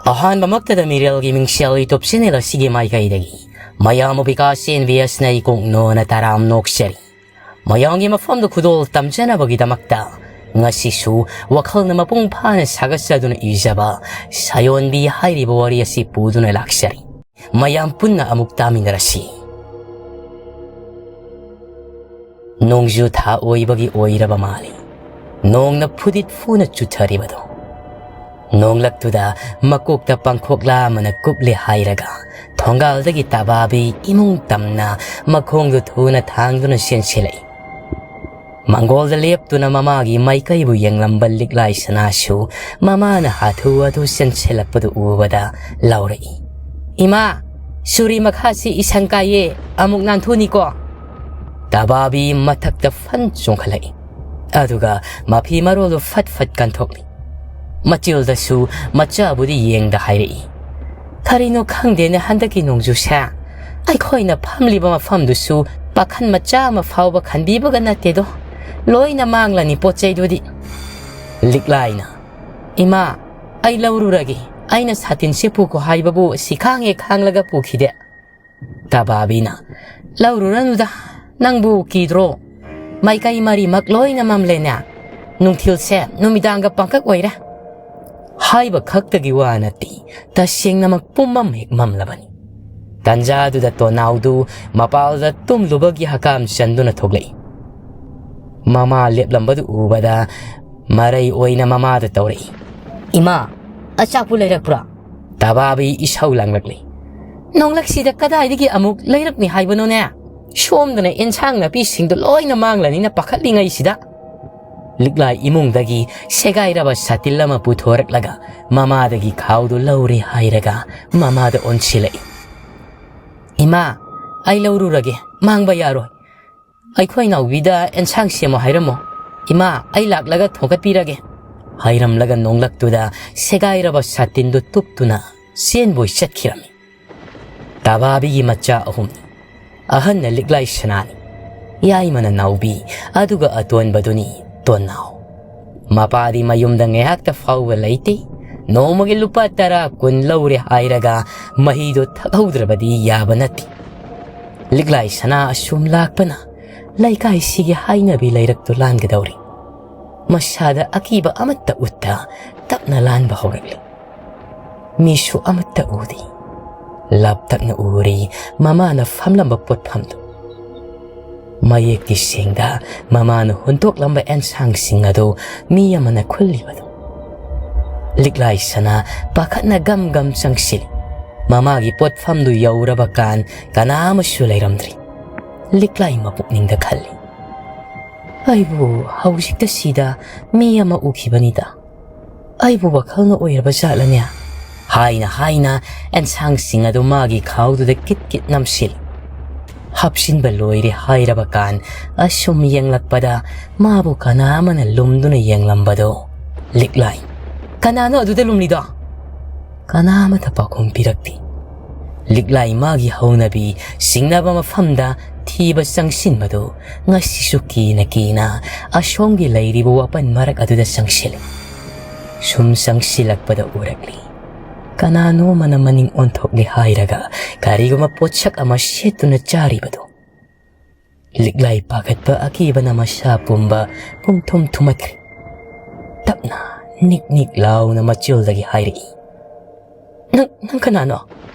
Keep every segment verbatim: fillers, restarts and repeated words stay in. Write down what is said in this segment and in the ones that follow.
ꯑꯍꯥꯟꯕꯃꯛꯇꯗ ꯃꯤꯔꯦꯜꯒꯤ ꯃꯤꯡꯁꯦꯜ YouTube channel ꯑꯁꯤꯒꯤ ꯃꯥꯏꯀꯩꯗꯒꯤ ꯃꯌꯥꯝꯕꯨ ꯕꯤꯀꯥꯁ ꯑꯦꯟ ꯕꯤ ꯑꯦꯁꯅ ꯏꯀꯣꯛ ꯅꯣꯅ ꯇꯔꯥꯝ ꯅꯣꯛꯆꯔꯤ꯫ ꯃꯌꯥꯝꯒꯤ ꯃꯐꯝꯗ ꯈꯨꯗꯣꯜ ꯇꯝꯖꯅꯕꯒꯤꯗꯃꯛꯇ ꯉꯁꯤꯁꯨ ꯋꯥꯈꯜꯅ ꯃꯄꯨꯡ ꯐꯥꯅ ꯁꯥꯒꯠꯆꯗꯨꯅ ꯏꯖꯕ ꯁꯥꯌꯣꯟꯕꯤ ꯍꯥꯏꯔꯤꯕ ꯋꯥꯔꯤ ꯑꯁꯤ ꯄꯨꯗꯨꯅ ꯂꯥꯛꯆꯔꯤ꯫ ꯃꯌꯥꯝ ꯄꯨꯟꯅ ꯑꯃꯨꯛ ꯇꯥꯃꯤꯟꯅꯔꯁꯤ꯫ ꯅꯣꯡꯖꯨ ꯊꯥ ꯑꯣꯏꯕꯒꯤ ꯑꯣꯏꯔꯕ ꯃꯥꯜꯂꯤ꯫ ꯅꯣꯡꯅ ꯐꯨꯗꯤꯠ ꯐꯨꯅ ꯆꯨꯊꯔꯤꯕꯗꯣ꯫ ꯅꯣꯡꯂꯛꯇꯨꯗ ꯃꯀꯣꯛꯇ ꯄꯥꯡꯈꯣꯛꯂꯥ ꯑꯃꯅ ꯀꯨꯞꯂꯦ ꯍꯥꯏꯔꯒ ꯊꯣꯡꯒꯥꯜꯗꯒꯤ ꯇꯥꯕꯥꯕꯤ ꯏꯃꯨꯡ ꯇꯝꯅ ꯃꯈꯣꯡꯗꯨ ꯊꯨꯅ ꯊꯥꯡꯗꯨꯅ ꯆꯦꯟꯁꯤꯜꯂꯛꯏ꯫ ꯃꯪꯒꯣꯜꯗ ꯂꯦꯞꯇꯨꯅ ꯃꯃꯥꯒꯤ ꯃꯥꯏꯀꯩꯕꯨ ꯌꯦꯡꯂꯝꯕ ꯂꯤꯛꯂꯥꯏ ꯁꯅꯥꯁꯨ ꯃꯃꯥꯅ ꯍꯥꯊꯨ ꯍꯥꯊꯨ ꯆꯦꯟꯁꯤꯜꯂꯛꯄꯗꯨ ꯎꯕꯗ ꯂꯥꯎꯔꯛꯏ, "ꯏꯃꯥ, ꯁꯨꯔꯤ ꯃꯈꯥꯁꯤ ꯏꯁꯪ ꯀꯥꯏꯌꯦ, ꯑꯃꯨꯛ ꯅꯥꯟꯊꯨꯅꯤꯀꯣ"꯫ ꯇꯕꯥꯕꯤ ꯃꯊꯛꯇ ꯐꯟ ꯆꯣꯡꯈꯠꯂꯛꯏ꯫ ꯑꯗꯨꯒ ꯃꯐꯤ ꯃꯔꯣꯜꯗꯨ ꯐꯠ ꯐꯠ ꯀꯟꯊꯣꯛꯂꯤ꯫ ꯃꯆꯤꯜꯗꯁꯨ ꯃꯆꯥꯕꯨꯗꯤ ꯌꯦꯡꯗ ꯍꯥꯏꯔꯛꯏ, "ꯀꯔꯤꯅꯣ ꯈꯪꯗꯦꯅꯦ ꯍꯟꯗꯛꯀꯤ ꯅꯣꯡꯖꯨꯁꯦ꯫ ꯑꯩꯈꯣꯏꯅ ꯐꯝꯂꯤꯕ ꯃꯐꯝꯗꯨꯁꯨ ꯄꯥꯈꯟ ꯃꯆꯥ ꯑꯃ ꯐꯥꯎꯕ ꯈꯟꯕꯤꯕꯒ ꯅꯠꯇꯦꯗꯣ꯫ ꯂꯣꯏꯅ ꯃꯥꯡꯂꯅꯤ ꯄꯣꯠ ꯆꯩꯗꯨꯗꯤ"꯫ ꯂꯤꯛꯂꯥꯏꯅ, "ꯏꯃꯥ, ꯑꯩ ꯂꯧꯔꯨꯔꯒꯦ꯫ ꯑꯩꯅ ꯁꯥꯇꯤꯟꯁꯦ ꯄꯨꯈꯣ ꯍꯥꯏꯕꯕꯨ ꯁꯤ ꯈꯥꯡ ꯍꯦꯛ ꯈꯥꯡꯂꯒ ꯄꯨꯈꯤꯗꯦ"꯫ ꯇꯕꯥꯕꯤꯅ, "ꯂꯧꯔꯨꯔꯅꯨꯗ, ꯅꯪꯕꯨ ꯀꯤꯗ꯭ꯔꯣ? ꯃꯥꯏꯀꯩ ꯃꯔꯤꯃꯛ ꯂꯣꯏꯅ ꯃꯝꯂꯦꯅꯦ꯫ ꯅꯨꯡꯊꯤꯜꯁꯦ ꯅꯨꯃꯤꯗꯥꯡꯒ ꯄꯪꯀꯛ ꯑꯣꯏꯔꯦ"꯫ ꯍꯥꯏꯕ ꯈꯛꯇꯒꯤ ꯋꯥ ꯅꯠꯇꯦ, ꯇꯁꯦꯡꯅꯃꯛ ꯄꯨꯝꯃꯝ ꯍꯦꯛ ꯃꯝꯂꯕꯅꯤ꯫ ꯇꯟꯖꯥꯗꯨꯗ ꯇꯣꯅꯥꯎꯗꯨ ꯃꯄꯥꯜꯗ ꯇꯨꯝꯂꯨꯕꯒꯤ ꯍꯀꯥꯝ ꯆꯟꯗꯨꯅ ꯊꯣꯛꯂꯛꯏ꯫ ꯃꯃꯥ ꯂꯦꯞꯂꯝꯕꯗꯨ ꯎꯕꯗ ꯃꯔꯩ ꯑꯣꯏꯅ ꯃꯃꯥꯗ ꯇꯧꯔꯛꯏ, "ꯏꯃꯥ, ꯑꯆꯥꯛꯄꯨ ꯂꯩꯔꯛꯄ꯭ꯔꯥ?" ꯇꯕꯥꯕꯤ ꯏꯁꯧ ꯂꯥꯡꯂꯛꯂꯤ, "ꯅꯣꯡꯂꯛꯁꯤꯗ ꯀꯗꯥꯏꯗꯒꯤ ꯑꯃꯨꯛ ꯂꯩꯔꯛꯅꯤ ꯍꯥꯏꯕꯅꯣꯅꯦ? ꯁꯣꯝꯗꯅ ꯑꯦꯟꯁꯥꯡ ꯅꯥꯄꯤꯁꯤꯡꯗꯨ ꯂꯣꯏꯅ ꯃꯥꯡꯂꯅꯤꯅ ꯄꯥꯈꯠꯂꯤꯉꯩꯁꯤꯗ"꯫ ꯂꯤꯛꯂꯥꯏ ꯏꯃꯨꯡꯗꯒꯤ ꯁꯦꯒꯥꯏꯔꯕ ꯁꯥꯇꯤꯜ ꯑꯃ ꯄꯨꯊꯣꯔꯛꯂꯒ ꯃꯃꯥꯗꯒꯤ ꯈꯥꯎꯗꯨ ꯂꯧꯔꯦ ꯍꯥꯏꯔꯒ ꯃꯃꯥꯗ ꯑꯣꯟꯁꯤꯜꯂꯛꯏ꯫ "ꯏꯃꯥ, ꯑꯩ ꯂꯧꯔꯨꯔꯒꯦ, ꯃꯥꯡꯕ ꯌꯥꯔꯣꯏ꯫ ꯑꯩꯈꯣꯏ ꯅꯥꯎꯕꯤꯗ ꯑꯦꯟꯁꯥꯡ ꯁꯦꯝꯃꯣ ꯍꯥꯏꯔꯝꯃꯣ꯫ ꯏꯃꯥ, ꯑꯩ ꯂꯥꯛꯂꯒ ꯊꯣꯡꯒꯠꯄꯤꯔꯒꯦ"꯫ ꯍꯥꯏꯔꯝꯂꯒ ꯅꯣꯡꯂꯛꯇꯨꯗ ꯁꯦꯒꯥꯏꯔꯕ ꯁꯥꯇꯤꯟꯗꯨ ꯇꯨꯞꯇꯨꯅ ꯆꯦꯟꯕꯣꯏ ꯆꯠꯈꯤꯔꯝꯃꯤ꯫ ꯇꯕꯥꯕꯤꯒꯤ ꯃꯆꯥ ꯑꯍꯨꯝꯅꯤ꯫ ꯑꯍꯟꯅ ꯂꯤꯛꯂꯥꯏ ꯁꯅꯥꯅꯤ, ꯌꯥꯏꯃꯅ ꯅꯥꯎꯕꯤ, ꯑꯗꯨꯒ ꯑꯇꯣꯟꯕꯗꯨꯅꯤ ꯇꯣꯟꯅꯥꯎ꯫ ꯃꯄꯥꯗꯤ ꯃꯌꯨꯝꯗ ꯉꯥꯏꯍꯥꯛꯇ ꯐꯥꯎꯕ ꯂꯩꯇꯦ꯫ ꯅꯣꯡꯃꯒꯤ ꯂꯨꯄꯥ ꯇꯔꯥ ꯀꯨꯟ ꯂꯧꯔꯦ ꯍꯥꯏꯔꯒ ꯃꯍꯤꯗꯣ ꯊꯛꯍꯧꯗ꯭ꯔꯕꯗꯤ ꯌꯥꯕ ꯅꯠꯇꯦ꯫ ꯂꯤꯛꯂꯥꯏ ꯁꯅꯥ ꯑꯁꯨꯝ ꯂꯥꯛꯄꯅ ꯂꯩꯀꯥꯏꯁꯤꯒꯤ ꯍꯥꯏꯅꯕꯤ ꯂꯩꯔꯛꯇꯨ ꯂꯥꯟꯒꯗꯧꯔꯤ꯫ ꯃꯁꯥꯗ ꯑꯀꯤꯕ ꯑꯃꯠꯇ ꯎꯠꯇ ꯇꯞꯅ ꯂꯥꯟꯕ ꯍꯧꯔꯛꯂꯤ꯫ ꯃꯤꯁꯨ ꯑꯃꯠꯇ ꯎꯗꯦ꯫ ꯂꯥꯞꯇꯛꯅ ꯎꯔꯤ ꯃꯃꯥꯅ ꯐꯝꯂꯝꯕ ꯄꯣꯠꯐꯝꯗꯨ꯫ ꯃꯌꯦꯛꯇꯤ ꯁꯦꯡꯗ ꯃꯃꯥꯅ ꯍꯨꯟꯗꯣꯛꯂꯝꯕ ꯑꯦꯟꯁꯥꯡꯁꯤꯡ ꯑꯗꯨ ꯃꯤ ꯑꯃꯅ ꯈꯨꯜꯂꯤꯕꯗꯨ꯫ ꯂꯤꯛꯂꯥꯏ ꯁꯅꯥ ꯄꯥꯈꯠꯅ ꯒꯝ ꯒꯝ ꯆꯪꯁꯤꯜꯂꯤ꯫ ꯃꯃꯥꯒꯤ ꯄꯣꯠꯐꯝꯗꯨ ꯌꯧꯔꯕ ꯀꯥꯟ ꯀꯅꯥ ꯑꯃꯁꯨ ꯂꯩꯔꯝꯗ꯭ꯔꯤ꯫ ꯂꯤꯛꯂꯥꯏ ꯃꯄꯨꯛꯅꯤꯡꯗ ꯈꯜꯂꯤ, "ꯑꯩꯕꯨ ꯍꯧꯖꯤꯛꯇ ꯁꯤꯗ ꯃꯤ ꯑꯃ ꯎꯈꯤꯕꯅꯤꯗ꯫ ꯑꯩꯕꯨ ꯋꯥꯈꯜꯅ ꯑꯣꯏꯔꯕ ꯖꯥꯠꯂꯅꯦ?" ꯍꯥꯏꯅ ꯍꯥꯏꯅ ꯑꯦꯟꯁꯥꯡꯁꯤꯡ ꯑꯗꯨ ꯃꯥꯒꯤ ꯈꯥꯎꯗꯨꯗ ꯀꯤꯠ ꯀꯤꯠ ꯅꯝꯁꯤꯜꯂꯤ꯫ ꯍꯥꯞꯆꯤꯟꯕ ꯂꯣꯏꯔꯦ ꯍꯥꯏꯔꯕ ꯀꯥꯟ ꯑꯁꯨꯝ ꯌꯦꯡꯂꯛꯄꯗ ꯃꯥꯕꯨ ꯀꯅꯥ ꯑꯃꯅ ꯂꯨꯝꯗꯨꯅ ꯌꯦꯡꯂꯝꯕꯗꯣ꯫ ꯂꯤꯛꯂꯥꯏ, "ꯀꯅꯥꯅꯣ ꯑꯗꯨꯗ ꯂꯨꯝꯂꯤꯗꯣ?" ꯀꯅꯥ ꯑꯃꯠꯇ ꯄꯥꯎꯈꯨꯝ ꯄꯤꯔꯛꯇꯦ꯫ ꯂꯤꯛꯂꯥꯏ ꯃꯥꯒꯤ ꯍꯧꯅꯕꯤ ꯁꯤꯡꯅꯕ ꯃꯐꯝꯗ ꯊꯤꯕ ꯆꯪꯁꯤꯟꯕꯗꯨ ꯉꯁꯤꯁꯨ ꯀꯤꯅ ꯀꯤꯅ ꯑꯁꯣꯝꯒꯤ ꯂꯩꯔꯤꯕ ꯋꯥꯄꯟ ꯃꯔꯛ ꯑꯗꯨꯗ ꯆꯪꯁꯤꯜꯂꯤ꯫ ꯁꯨꯝ ꯆꯪꯁꯤꯜꯂꯛꯄꯗ ꯎꯔꯛꯂꯤ꯫ ꯀꯅꯥꯅꯣ ꯑꯃꯅ ꯃꯅꯤꯡ ꯑꯣꯟꯊꯣꯛꯂꯦ ꯍꯥꯏꯔꯒ ꯀꯔꯤꯒꯨꯝꯕ ꯄꯣꯠꯁꯛ ꯑꯃ ꯁꯦꯠꯇꯨꯅ ꯆꯥꯔꯤꯕꯗꯨ꯫ ꯂꯤꯛꯂꯥꯏ ꯄꯥꯈꯠꯄ ꯑꯀꯤꯕꯅ ꯃꯁꯥ ꯄꯨꯝꯕ ꯄꯨꯡꯊꯨꯝ ꯊꯨꯝꯃꯠꯈ꯭ꯔꯦ꯫ ꯇꯞꯅ ꯅꯤꯛ ꯅꯤꯛ ꯂꯥꯎꯅ ꯃꯆꯤꯜꯗꯒꯤ ꯍꯥꯏꯔꯛꯏ, "ꯅꯪ, ꯅꯪ ꯀꯅꯥꯅꯣ?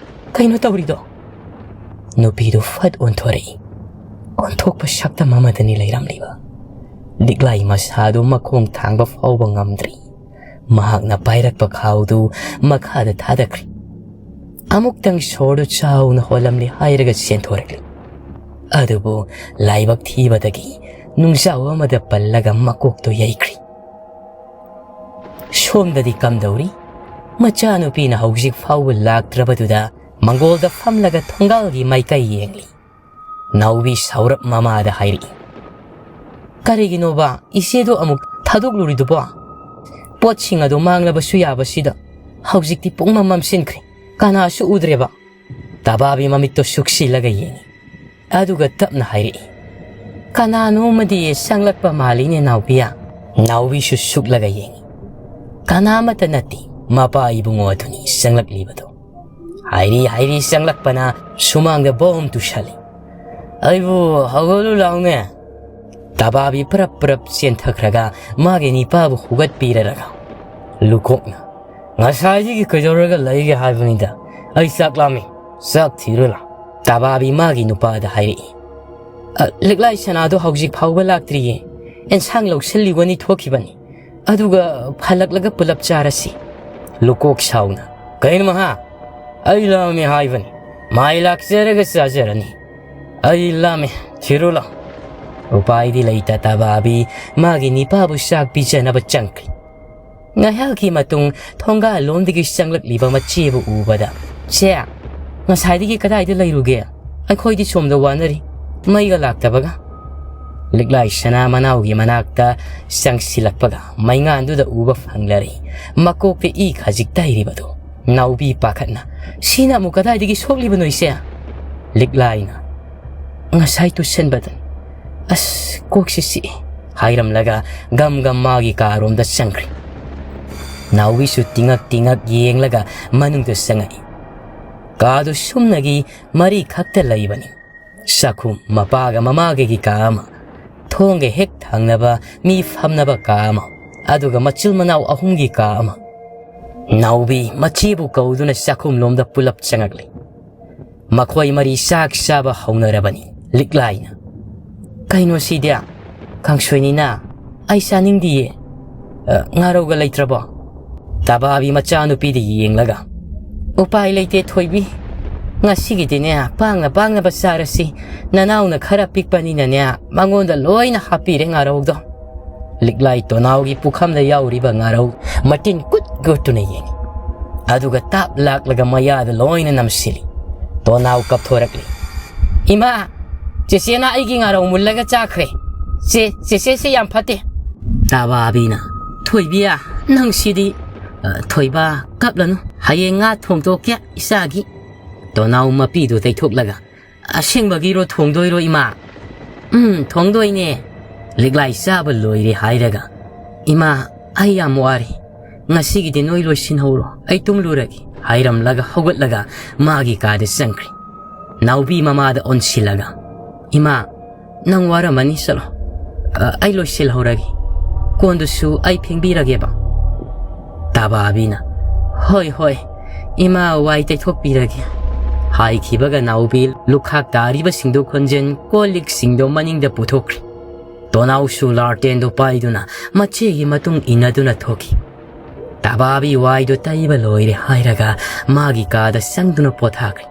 ꯀꯩꯅꯣ ꯇꯧꯔꯤꯗꯣ?" ꯅꯨꯄꯤꯗꯨ ꯐꯠ ꯑꯣꯟꯊꯣꯔꯛꯏ꯫ ꯑꯣꯟꯊꯣꯛꯄ ꯁꯛꯇꯝ ꯑꯃꯗꯅꯤ ꯂꯩꯔꯝꯂꯤꯕ꯫ ꯂꯤꯛꯂꯥꯏ ꯃꯁꯥꯗꯨ ꯃꯈꯣꯡ ꯊꯥꯡꯕ ꯐꯥꯎꯕ ꯉꯝꯗ꯭ꯔꯤ꯫ ꯃꯍꯥꯛꯅ ꯄꯥꯏꯔꯛꯄ ꯈꯥꯎꯗꯨ ꯃꯈꯥꯗ ꯊꯥꯗꯈ꯭ꯔꯦ꯫ ꯑꯃꯨꯛꯇꯪ ꯁꯣꯔꯗꯨ ꯆꯥꯎꯅ ꯍꯣꯜꯂꯝꯂꯦ ꯍꯥꯏꯔꯒ ꯆꯦꯟꯊꯣꯔꯛꯂꯤ꯫ ꯑꯗꯨꯕꯨ ꯂꯥꯏꯕꯛ ꯊꯤꯕꯗꯒꯤ ꯅꯨꯡꯖꯥꯎ ꯑꯃꯗ ꯄꯜꯂꯒ ꯃꯀꯣꯛꯇꯨ ꯌꯩꯈ꯭ꯔꯤ꯫ ꯁꯣꯝꯗꯗꯤ ꯀꯝꯗꯧꯔꯤ? ꯃꯆꯥꯅꯨꯄꯤꯅ ꯍꯧꯖꯤꯛ ꯐꯥꯎꯕ ꯂꯥꯛꯇ꯭ꯔꯕꯗꯨꯗ ꯃꯪꯒꯣꯜꯗ ꯐꯝꯂꯒ ꯊꯣꯡꯒꯥꯜꯒꯤ ꯃꯥꯏꯀꯩ ꯌꯦꯡꯂꯤ꯫ ꯅꯥꯎꯕꯤ ꯁꯥꯎꯔꯞ ꯃꯃꯥꯗ ꯍꯥꯏꯔꯛꯏ, "ꯀꯔꯤꯒꯤꯅꯣꯕ ꯏꯆꯦꯗꯣ ꯑꯃꯨꯛ ꯊꯥꯗꯣꯛꯂꯨꯔꯤꯗꯨꯕꯣ? ꯄꯣꯠꯁꯤꯡ ꯑꯗꯨ ꯃꯥꯡꯂꯕꯁꯨ ꯌꯥꯕꯁꯤꯗ ꯍꯧꯖꯤꯛꯇꯤ ꯄꯨꯡꯃꯝ ꯃꯝꯁꯤꯟꯈ꯭ꯔꯦ, ꯀꯅꯥꯁꯨ ꯎꯗ꯭ꯔꯦꯕ꯫" ꯇꯕꯥꯕꯤ ꯃꯃꯤꯠꯇꯣ ꯁꯨꯛꯁꯤꯜꯂꯒ ꯌꯦꯡꯉꯤ꯫ ꯑꯗꯨꯒ ꯇꯞꯅ ꯍꯥꯏꯔꯛꯏ, "ꯀꯅꯥꯅꯣꯃꯗꯤ ꯆꯪꯂꯛꯄ ꯃꯥꯜꯂꯤꯅꯦ ꯅꯥꯎꯕꯤ꯫" ꯅꯥꯎꯕꯤꯁꯨ ꯁꯨꯛꯂꯒ ꯌꯦꯡꯉꯤ꯫ "ꯀꯅꯥ ꯑꯃꯠꯇ ꯅꯠꯇꯦ, ꯃꯄꯥ ꯏꯕꯨꯡꯉꯣ ꯑꯗꯨꯅꯤ ꯆꯪꯂꯛꯂꯤꯕꯗꯨ꯫ ꯍꯥꯏꯔꯤ ꯍꯥꯏꯔꯤ ꯆꯪꯂꯛꯄꯅ ꯁꯨꯃꯥꯡꯗ ꯕꯣꯝ ꯇꯨꯁꯜꯂꯤ꯫ "ꯑꯩꯕꯨ ꯍꯧꯒꯠꯂꯨ ꯂꯥꯎꯅꯦ!" ꯇꯕꯥꯕꯤ ꯄ꯭ꯔꯞ ꯄ꯭ꯔꯞ ꯆꯦꯟꯊꯈ꯭ꯔꯒ ꯃꯥꯒꯤ ꯅꯤꯄꯥꯕꯨ ꯍꯧꯒꯠꯄꯤꯔꯔꯒ ꯂꯨꯀꯣꯛꯅ, "ꯉꯁꯥꯏꯗꯒꯤ ꯀꯩꯗꯧꯔꯒ ꯂꯩꯒꯦ ꯍꯥꯏꯕꯅꯤꯗ? ꯑꯩ ꯆꯥꯛ ꯂꯥꯝꯃꯤ, ꯆꯥꯛ ꯊꯤꯔꯨ ꯂꯥꯎ," ꯇꯕꯥꯕꯤ ꯃꯥꯒꯤ ꯅꯨꯄꯥꯗ ꯍꯥꯏꯔꯛꯏ꯫ "ꯑ, ꯂꯤꯛꯂꯥꯏ ꯁꯅꯥꯗꯣ ꯍꯧꯖꯤꯛ ꯐꯥꯎꯕ ꯂꯥꯛꯇ꯭ꯔꯤꯌꯦ꯫ ꯑꯦꯟꯁꯥꯡ ꯂꯧꯁꯤꯜꯂꯤꯕꯅꯤ ꯊꯣꯛꯈꯤꯕꯅꯤ꯫ ꯑꯗꯨꯒ ꯐꯜꯂꯛꯂꯒ ꯄꯨꯂꯞ ꯆꯥꯔꯁꯤ꯫" ꯂꯨꯀꯣꯛ ꯁꯥꯎꯅ, "ꯀꯩꯅꯣ ꯃꯍꯥ? ꯑꯩ ꯂꯥꯝꯃꯦ ꯍꯥꯏꯕꯅꯤ꯫ ꯃꯥꯏ ꯂꯥꯛꯆꯔꯒ ꯆꯥꯖꯔꯅꯤ꯫ ꯑꯩ ꯂꯥꯝꯃꯦ, ꯊꯤꯔꯨ ꯂꯥꯎ꯫" ꯎꯄꯥꯏꯗꯤ ꯂꯩꯇ ꯇꯕꯥꯕꯤ ꯃꯥꯒꯤ ꯅꯤꯄꯥꯕꯨ ꯆꯥꯛ ꯄꯤꯖꯅꯕ ꯆꯪꯈ꯭ꯔꯤ꯫ ꯉꯥꯏꯍꯥꯛꯀꯤ ꯃꯇꯨꯡ ꯊꯣꯡꯒꯥꯜꯂꯣꯝꯗꯒꯤ ꯆꯪꯂꯛꯂꯤꯕ ꯃꯆꯦꯕꯨ ꯎꯕꯗ, "ꯆꯦ, ꯉꯁꯥꯏꯗꯒꯤ ꯀꯗꯥꯏꯗ ꯂꯩꯔꯨꯒꯦ? ꯑꯩꯈꯣꯏꯗꯤ ꯁꯣꯝꯗ ꯋꯥꯅꯔꯤ, ꯃꯩꯒ ꯂꯥꯛꯇꯕꯒ꯫" ꯂꯤꯛꯂꯥꯏ ꯁꯅꯥ ꯃꯅꯥꯎꯒꯤ ꯃꯅꯥꯛꯇ ꯆꯪꯁꯤꯜꯂꯛꯄꯒ ꯃꯩꯉꯥꯟꯗꯨꯗ ꯎꯕ ꯐꯪꯂꯔꯦ ꯃꯀꯣꯛꯇ ꯏ ꯈꯖꯤꯛ ꯇꯩꯔꯤꯕꯗꯨ꯫ ꯅꯥꯎꯕꯤ ꯄꯥꯈꯠꯅ, "ꯁꯤꯅ ꯑꯃꯨꯛ ꯀꯗꯥꯏꯗꯒꯤ ꯁꯣꯛꯂꯤꯕꯅꯣ ꯏꯆꯦ?" ꯂꯤꯛꯂꯥꯏꯅ, "ꯉꯁꯥꯏ ꯇꯨꯁꯟꯕꯗꯅꯤ꯫ ꯑꯁ, ꯀꯣꯛꯁꯤ ꯆꯤꯛꯏ," ꯍꯥꯏꯔꯝꯂꯒ ꯒꯝ ꯒꯝ ꯃꯥꯒꯤ ꯀꯥꯔꯣꯝꯗ ꯆꯪꯈ꯭ꯔꯦ꯫ ꯅꯥꯎꯕꯤꯁꯨ ꯇꯤꯉꯛ ꯇꯤꯉꯛ ꯌꯦꯡꯂꯒ ꯃꯅꯨꯡꯗ ꯆꯪꯉꯛꯏ꯫ ꯀꯥꯗꯨ ꯁꯨꯝꯅꯒꯤ ꯃꯔꯤ ꯈꯛꯇ ꯂꯩꯕꯅꯤ꯫ ꯆꯥꯛꯈꯨꯝ, ꯃꯄꯥꯒ ꯃꯃꯥꯒꯒꯤ ꯀꯥ ꯑꯃ, ꯊꯣꯡꯒ ꯍꯦꯛ ꯊꯪꯅꯕ ꯃꯤ ꯐꯝꯅꯕ ꯀꯥ ꯑꯃ, ꯑꯗꯨꯒ ꯃꯆꯤꯜ ꯃꯅꯥꯎ ꯑꯍꯨꯝꯒꯤ ꯀꯥ ꯑꯃ꯫ ꯅꯥꯎꯕꯤ ꯃꯆꯦꯕꯨ ꯀꯧꯗꯨꯅ ꯆꯥꯛꯈꯨꯝꯂꯣꯝꯗ ꯄꯨꯂꯞ ꯆꯪꯉꯛꯂꯦ꯫ ꯃꯈꯣꯏ ꯃꯔꯤ ꯆꯥꯛ ꯆꯥꯕ ꯍꯧꯅꯔꯕꯅꯤ꯫ ꯂꯤꯛꯂꯥꯏꯅ, "ꯀꯩꯅꯣ ꯁꯤꯗꯤ? ꯀꯥꯡꯁꯣꯏꯅꯤꯅ ꯑꯩ ꯆꯥꯅꯤꯡꯗꯤꯌꯦ꯫ ꯑ, ꯉꯥꯔꯧꯒ ꯂꯩꯇ꯭ꯔꯕꯣ?" ꯇꯕꯥꯕꯤ ꯃꯆꯥꯅꯨꯄꯤꯗ ꯌꯦꯡꯂꯒ, "ꯎꯄꯥꯏ ꯂꯩꯇꯦ ꯊꯣꯏꯕꯤ꯫ ꯉꯁꯤꯒꯤꯗꯤꯅꯦ, ꯄꯥꯡꯅ ꯄꯥꯡꯅꯕ ꯆꯥꯔꯁꯤ꯫ ꯅꯅꯥꯎꯅ ꯈꯔ ꯄꯤꯛꯄꯅꯤꯅꯅꯦ, ꯃꯉꯣꯟꯗ ꯂꯣꯏꯅ ꯍꯥꯞꯄꯤꯔꯦ ꯉꯥꯔꯧꯗꯣ꯫" ꯂꯤꯛꯂꯥꯏ ꯇꯣꯅꯥꯎꯒꯤ ꯄꯨꯈꯝꯗ ꯌꯥꯎꯔꯤꯕ ꯉꯥꯔꯧ ꯃꯇꯤꯟ ꯀꯨꯠ ꯀꯨꯠꯇꯨꯅ ꯌꯦꯡꯉꯤ꯫ ꯑꯗꯨꯒ ꯇꯥꯞ ꯂꯥꯛꯂꯒ ꯃꯌꯥꯗ ꯂꯣꯏꯅ ꯅꯝꯁꯤꯜꯂꯤ꯫ ꯇꯣꯅꯥꯎ ꯀꯞꯊꯣꯔꯛꯂꯤ꯫ "ꯏꯃꯥ, ꯆꯦꯆꯦꯅ ꯑꯩꯒꯤ ꯉꯥꯔꯧ ꯃꯨꯜꯂꯒ ꯆꯥꯈ꯭ꯔꯦ꯫ ꯆꯦ, ꯆꯦꯆꯦꯁꯦ ꯌꯥꯝ ꯐꯠꯇꯦ꯫" ꯇꯕꯥꯕꯤꯅ, "ꯊꯣꯏꯕꯤ, ꯅꯪꯁꯤꯗꯤ꯫" "ꯑ, ꯊꯣꯏꯕ, ꯀꯞꯂꯅꯨ꯫ ꯍꯌꯦꯡ ꯉꯥ ꯊꯣꯡꯗꯣꯛꯀꯦ ꯏꯆꯥꯒꯤ꯫" ꯇꯣꯅꯥꯎ ꯃꯄꯤꯗꯨ ꯇꯩꯊꯣꯛꯂꯒ, "ꯑꯁꯦꯡꯕꯒꯤꯔꯣ ꯊꯣꯡꯗꯣꯏꯔꯣ ꯏꯃꯥ?" "ꯎꯝ, ꯊꯣꯡꯗꯣꯏꯅꯦ꯫" ꯂꯤꯛꯂꯥꯏ ꯆꯥꯕ ꯂꯣꯏꯔꯦ ꯍꯥꯏꯔꯒ, "ꯏꯃꯥ, ꯑꯩ ꯌꯥꯝ ꯋꯥꯔꯦ꯫ "ꯉꯁꯤꯒꯤꯗꯤ ꯅꯣꯏ ꯂꯣꯏꯁꯤꯟꯍꯧꯔꯣ, ꯑꯩ ꯇꯨꯝꯂꯨꯔꯒꯦ" ꯍꯥꯏꯔꯝꯂꯒ ꯍꯧꯒꯠꯂꯒ ꯃꯥꯒꯤ ꯀꯥꯗ ꯆꯪꯈ꯭ꯔꯦ꯫ ꯅꯥꯎꯕꯤ ꯃꯃꯥꯗ ꯑꯣꯟꯁꯤꯜꯂꯒ, "ꯏꯃꯥ, ꯅꯪ ꯋꯥꯔꯝꯃꯅꯤ, ꯆꯠꯂꯣ꯫ ꯑ, ꯑꯩ ꯂꯣꯏꯁꯤꯜꯍꯧꯔꯒꯦ꯫ ꯀꯣꯟꯗꯨꯁꯨ ꯑꯩ ꯐꯦꯡꯕꯤꯔꯒꯦꯕ"꯫ ꯇꯥꯕꯥꯕꯤꯅ, "ꯍꯣꯏ, ꯍꯣꯏ, ꯏꯃꯥ ꯋꯥꯏ ꯇꯩꯊꯣꯛꯄꯤꯔꯒꯦ" ꯍꯥꯏꯈꯤꯕꯒ ꯅꯥꯎꯕꯤ ꯂꯨꯈꯥꯛ ꯇꯥꯔꯤꯕꯁꯤꯡꯗꯨ ꯈꯣꯟꯖꯦꯜ ꯀꯣꯜ ꯂꯤꯛꯁꯤꯡꯗꯣ ꯃꯅꯤꯡꯗ ꯄꯨꯊꯣꯛꯈ꯭ꯔꯦ꯫ ꯇꯣꯅꯥꯎꯁꯨ ꯂꯥꯔꯇꯦꯟꯗꯨ ꯄꯥꯏꯗꯨꯅ ꯃꯆꯦꯒꯤ ꯃꯇꯨꯡ ꯏꯟꯅꯗꯨꯅ ꯊꯣꯛꯈꯤ꯫ ꯇꯥꯕꯥꯕꯤ ꯋꯥꯏꯗꯨ ꯇꯩꯕ ꯂꯣꯏꯔꯦ ꯍꯥꯏꯔꯒ ꯃꯥꯒꯤ ꯀꯥꯗ ꯆꯪꯗꯨꯅ ꯄꯣꯊꯥꯈ꯭ꯔꯦ꯫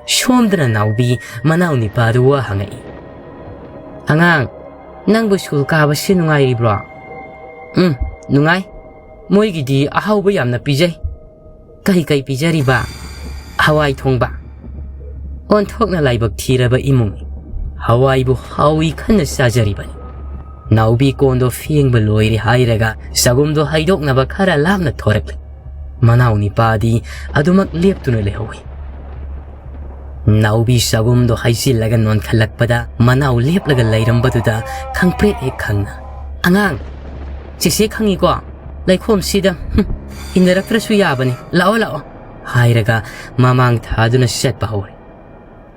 ꯁꯣꯝꯗꯅ ꯅꯥꯎꯕꯤ ꯃꯅꯥꯎ ꯅꯤꯄꯥꯗꯨ ꯋꯥ ꯍꯪꯉꯛꯏ꯫ "ꯑꯉꯥꯡ, ꯅꯪꯕꯨ ꯁ꯭ꯀꯨꯜ ꯀꯥꯕꯁꯤ ꯅꯨꯡꯉꯥꯏꯔꯤꯕ꯭ꯔꯣ?" "ꯎꯝ, ꯅꯨꯡꯉꯥꯏ꯫ ꯃꯣꯏꯒꯤꯗꯤ ꯑꯍꯥꯎꯕ ꯌꯥꯝꯅ ꯄꯤꯖꯩ"꯫ "ꯀꯩ ꯀꯩ ꯄꯤꯖꯔꯤꯕ?" "ꯍꯋꯥꯏ ꯊꯣꯡꯕ"꯫ ꯑꯣꯟꯊꯣꯛꯅ ꯂꯥꯏꯕꯛ ꯊꯤꯔꯕ ꯏꯃꯨꯡꯅꯤ꯫ ꯍꯋꯥꯏꯕꯨ ꯍꯥꯎꯏ ꯈꯟꯅ ꯆꯥꯖꯔꯤꯕꯅꯤ꯫ ꯅꯥꯎꯕꯤ ꯀꯣꯟꯗꯣ ꯐꯦꯡꯕ ꯂꯣꯏꯔꯦ ꯍꯥꯏꯔꯒ ꯆꯒꯨꯝꯗꯣ ꯍꯩꯗꯣꯛꯅꯕ ꯈꯔ ꯂꯥꯞꯅ ꯊꯣꯔꯛꯂꯦ꯫ ꯃꯅꯥꯎ ꯅꯤꯄꯥꯗꯤ ꯑꯗꯨꯃꯛ ꯂꯦꯞꯇꯨꯅ ꯂꯩꯍꯧꯏ꯫ ꯅꯥꯎꯕꯤ ꯆꯒꯨꯝꯗꯣ ꯍꯩꯖꯤꯜꯂꯒ ꯅꯣꯟꯈꯠꯂꯛꯄꯗ ꯃꯅꯥꯎ ꯂꯦꯞꯂꯒ ꯂꯩꯔꯝꯕꯗꯨꯗ ꯈꯪꯄ꯭ꯔꯦꯛ ꯍꯦꯛ ꯈꯪꯅ, "ꯑꯉꯥꯡ, ꯆꯦꯆꯦ ꯈꯪꯉꯤꯀꯣ? ꯂꯩꯈꯣꯝꯁꯤꯗ, ꯍꯨꯝ, ꯏꯟꯅꯔꯛꯇ꯭ꯔꯁꯨ ꯌꯥꯕꯅꯤ꯫ ꯂꯥꯛꯑꯣ, ꯂꯥꯛꯑꯣ" ꯍꯥꯏꯔꯒ ꯃꯃꯥꯡ ꯊꯥꯗꯨꯅ ꯆꯠꯄ ꯍꯧꯔꯦ꯫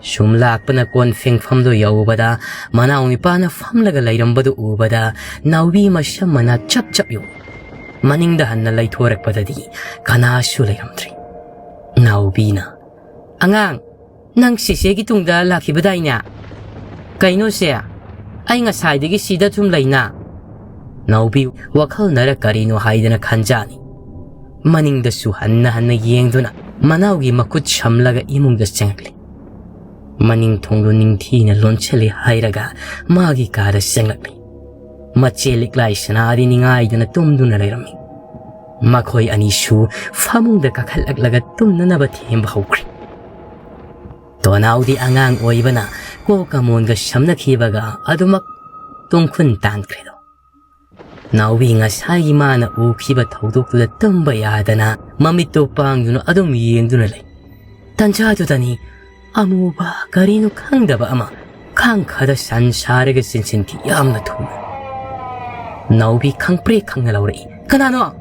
ꯁꯨꯝ ꯂꯥꯛꯄꯅ ꯀꯣꯟ ꯐꯦꯡꯐꯝꯗꯨ ꯌꯧꯕꯗ ꯃꯅꯥꯎ ꯅꯤꯄꯥꯅ ꯐꯝꯂꯒ ꯂꯩꯔꯝꯕꯗꯨ ꯎꯕꯗ ꯅꯥꯎꯕꯤ ꯃꯁꯝ ꯃꯅꯥ ꯆꯞ ꯆꯞ ꯌꯨꯡꯏ꯫ ꯃꯅꯤꯡꯗ ꯍꯟꯅ ꯂꯩꯊꯣꯔꯛꯄꯗꯗꯤ ꯀꯅꯥꯁꯨ ꯂꯩꯔꯝꯗ꯭ꯔꯦ꯫ ꯅꯥꯎꯕꯤꯅ, "ꯑꯉꯥꯡ, ꯅꯪ ꯆꯦꯆꯦꯒꯤ ꯇꯨꯡꯗ ꯂꯥꯛꯈꯤꯕꯗꯥꯏꯅꯦ? ꯀꯩꯅꯣꯁꯦ, ꯑꯩ ꯉꯁꯥꯏꯗꯒꯤ ꯁꯤꯗ ꯁꯨꯝ ꯂꯩꯅ"꯫ ꯅꯥꯎꯕꯤ ꯋꯥꯈꯜꯅꯔ ꯀꯔꯤꯅꯣ ꯍꯥꯏꯗꯅ ꯈꯟꯖꯥꯅꯤ꯫ ꯃꯅꯤꯡꯗꯁꯨ ꯍꯟꯅ ꯍꯟꯅ ꯌꯦꯡꯗꯨꯅ ꯃꯅꯥꯎꯒꯤ ꯃꯈꯨꯠ ꯁꯝꯂꯒ ꯏꯃꯨꯡꯗ ꯆꯪꯂꯛꯂꯤ꯫ ꯃꯅꯤꯡ ꯊꯣꯡꯗꯨ ꯅꯤꯡꯊꯤꯅ ꯂꯣꯟꯁꯤꯜꯂꯤ ꯍꯥꯏꯔꯒ ꯃꯥꯒꯤ ꯀꯥꯗ ꯆꯪꯂꯛꯂꯤ꯫ ꯃꯆꯦ ꯂꯤꯛꯂꯥꯏ ꯁꯅꯥꯗꯤ ꯅꯤꯡꯉꯥꯏꯗꯅ ꯇꯨꯝꯗꯨꯅ ꯂꯩꯔꯝꯃꯤ꯫ ꯃꯈꯣꯏ ꯑꯅꯤꯁꯨ ꯐꯃꯨꯡꯗ ꯀꯥꯈꯠꯂꯛꯂꯒ ꯇꯨꯝꯅꯅꯕ ꯊꯦꯝꯕ ꯍꯧꯈ꯭ꯔꯦ꯫ ꯇꯣꯅꯥꯎꯗꯤ ꯑꯉꯥꯡ ꯑꯣꯏꯕꯅ ꯀꯣꯛꯀ ꯃꯣꯟꯒ ꯁꯝꯅꯈꯤꯕꯒ ꯑꯗꯨꯃꯛ ꯇꯨꯡꯈꯨꯟ ꯇꯥꯟꯈ꯭ꯔꯦꯗꯣ꯫ ꯅꯥꯎꯕꯤ ꯉꯁꯥꯏꯒꯤ ꯃꯥꯅ ꯎꯈꯤꯕ ꯊꯧꯗꯣꯛꯇꯨꯗ ꯇꯨꯝꯕ ꯌꯥꯗꯅ ꯃꯃꯤꯠꯇꯨ ꯄꯥꯡꯗꯨꯅ ꯑꯗꯨꯝ ꯌꯦꯡꯗꯨꯅ ꯂꯩ꯫ ꯇꯟꯖꯥꯗꯨꯗꯅꯤ ꯑꯃꯨꯕ ꯀꯔꯤꯅꯣ ꯈꯪꯗꯕ ꯑꯃ ꯈꯥꯡꯈꯗ ꯁꯟ ꯁꯥꯔꯒ ꯆꯦꯟꯁꯤꯟꯈꯤ ꯌꯥꯝꯅ ꯊꯨꯅ꯫ ꯅꯥꯎꯕꯤ ꯈꯪꯄ꯭ꯔꯦꯛ ꯈꯪꯅ ꯂꯧꯔꯛꯏ꯫ "ꯀꯅꯥꯅꯣ?"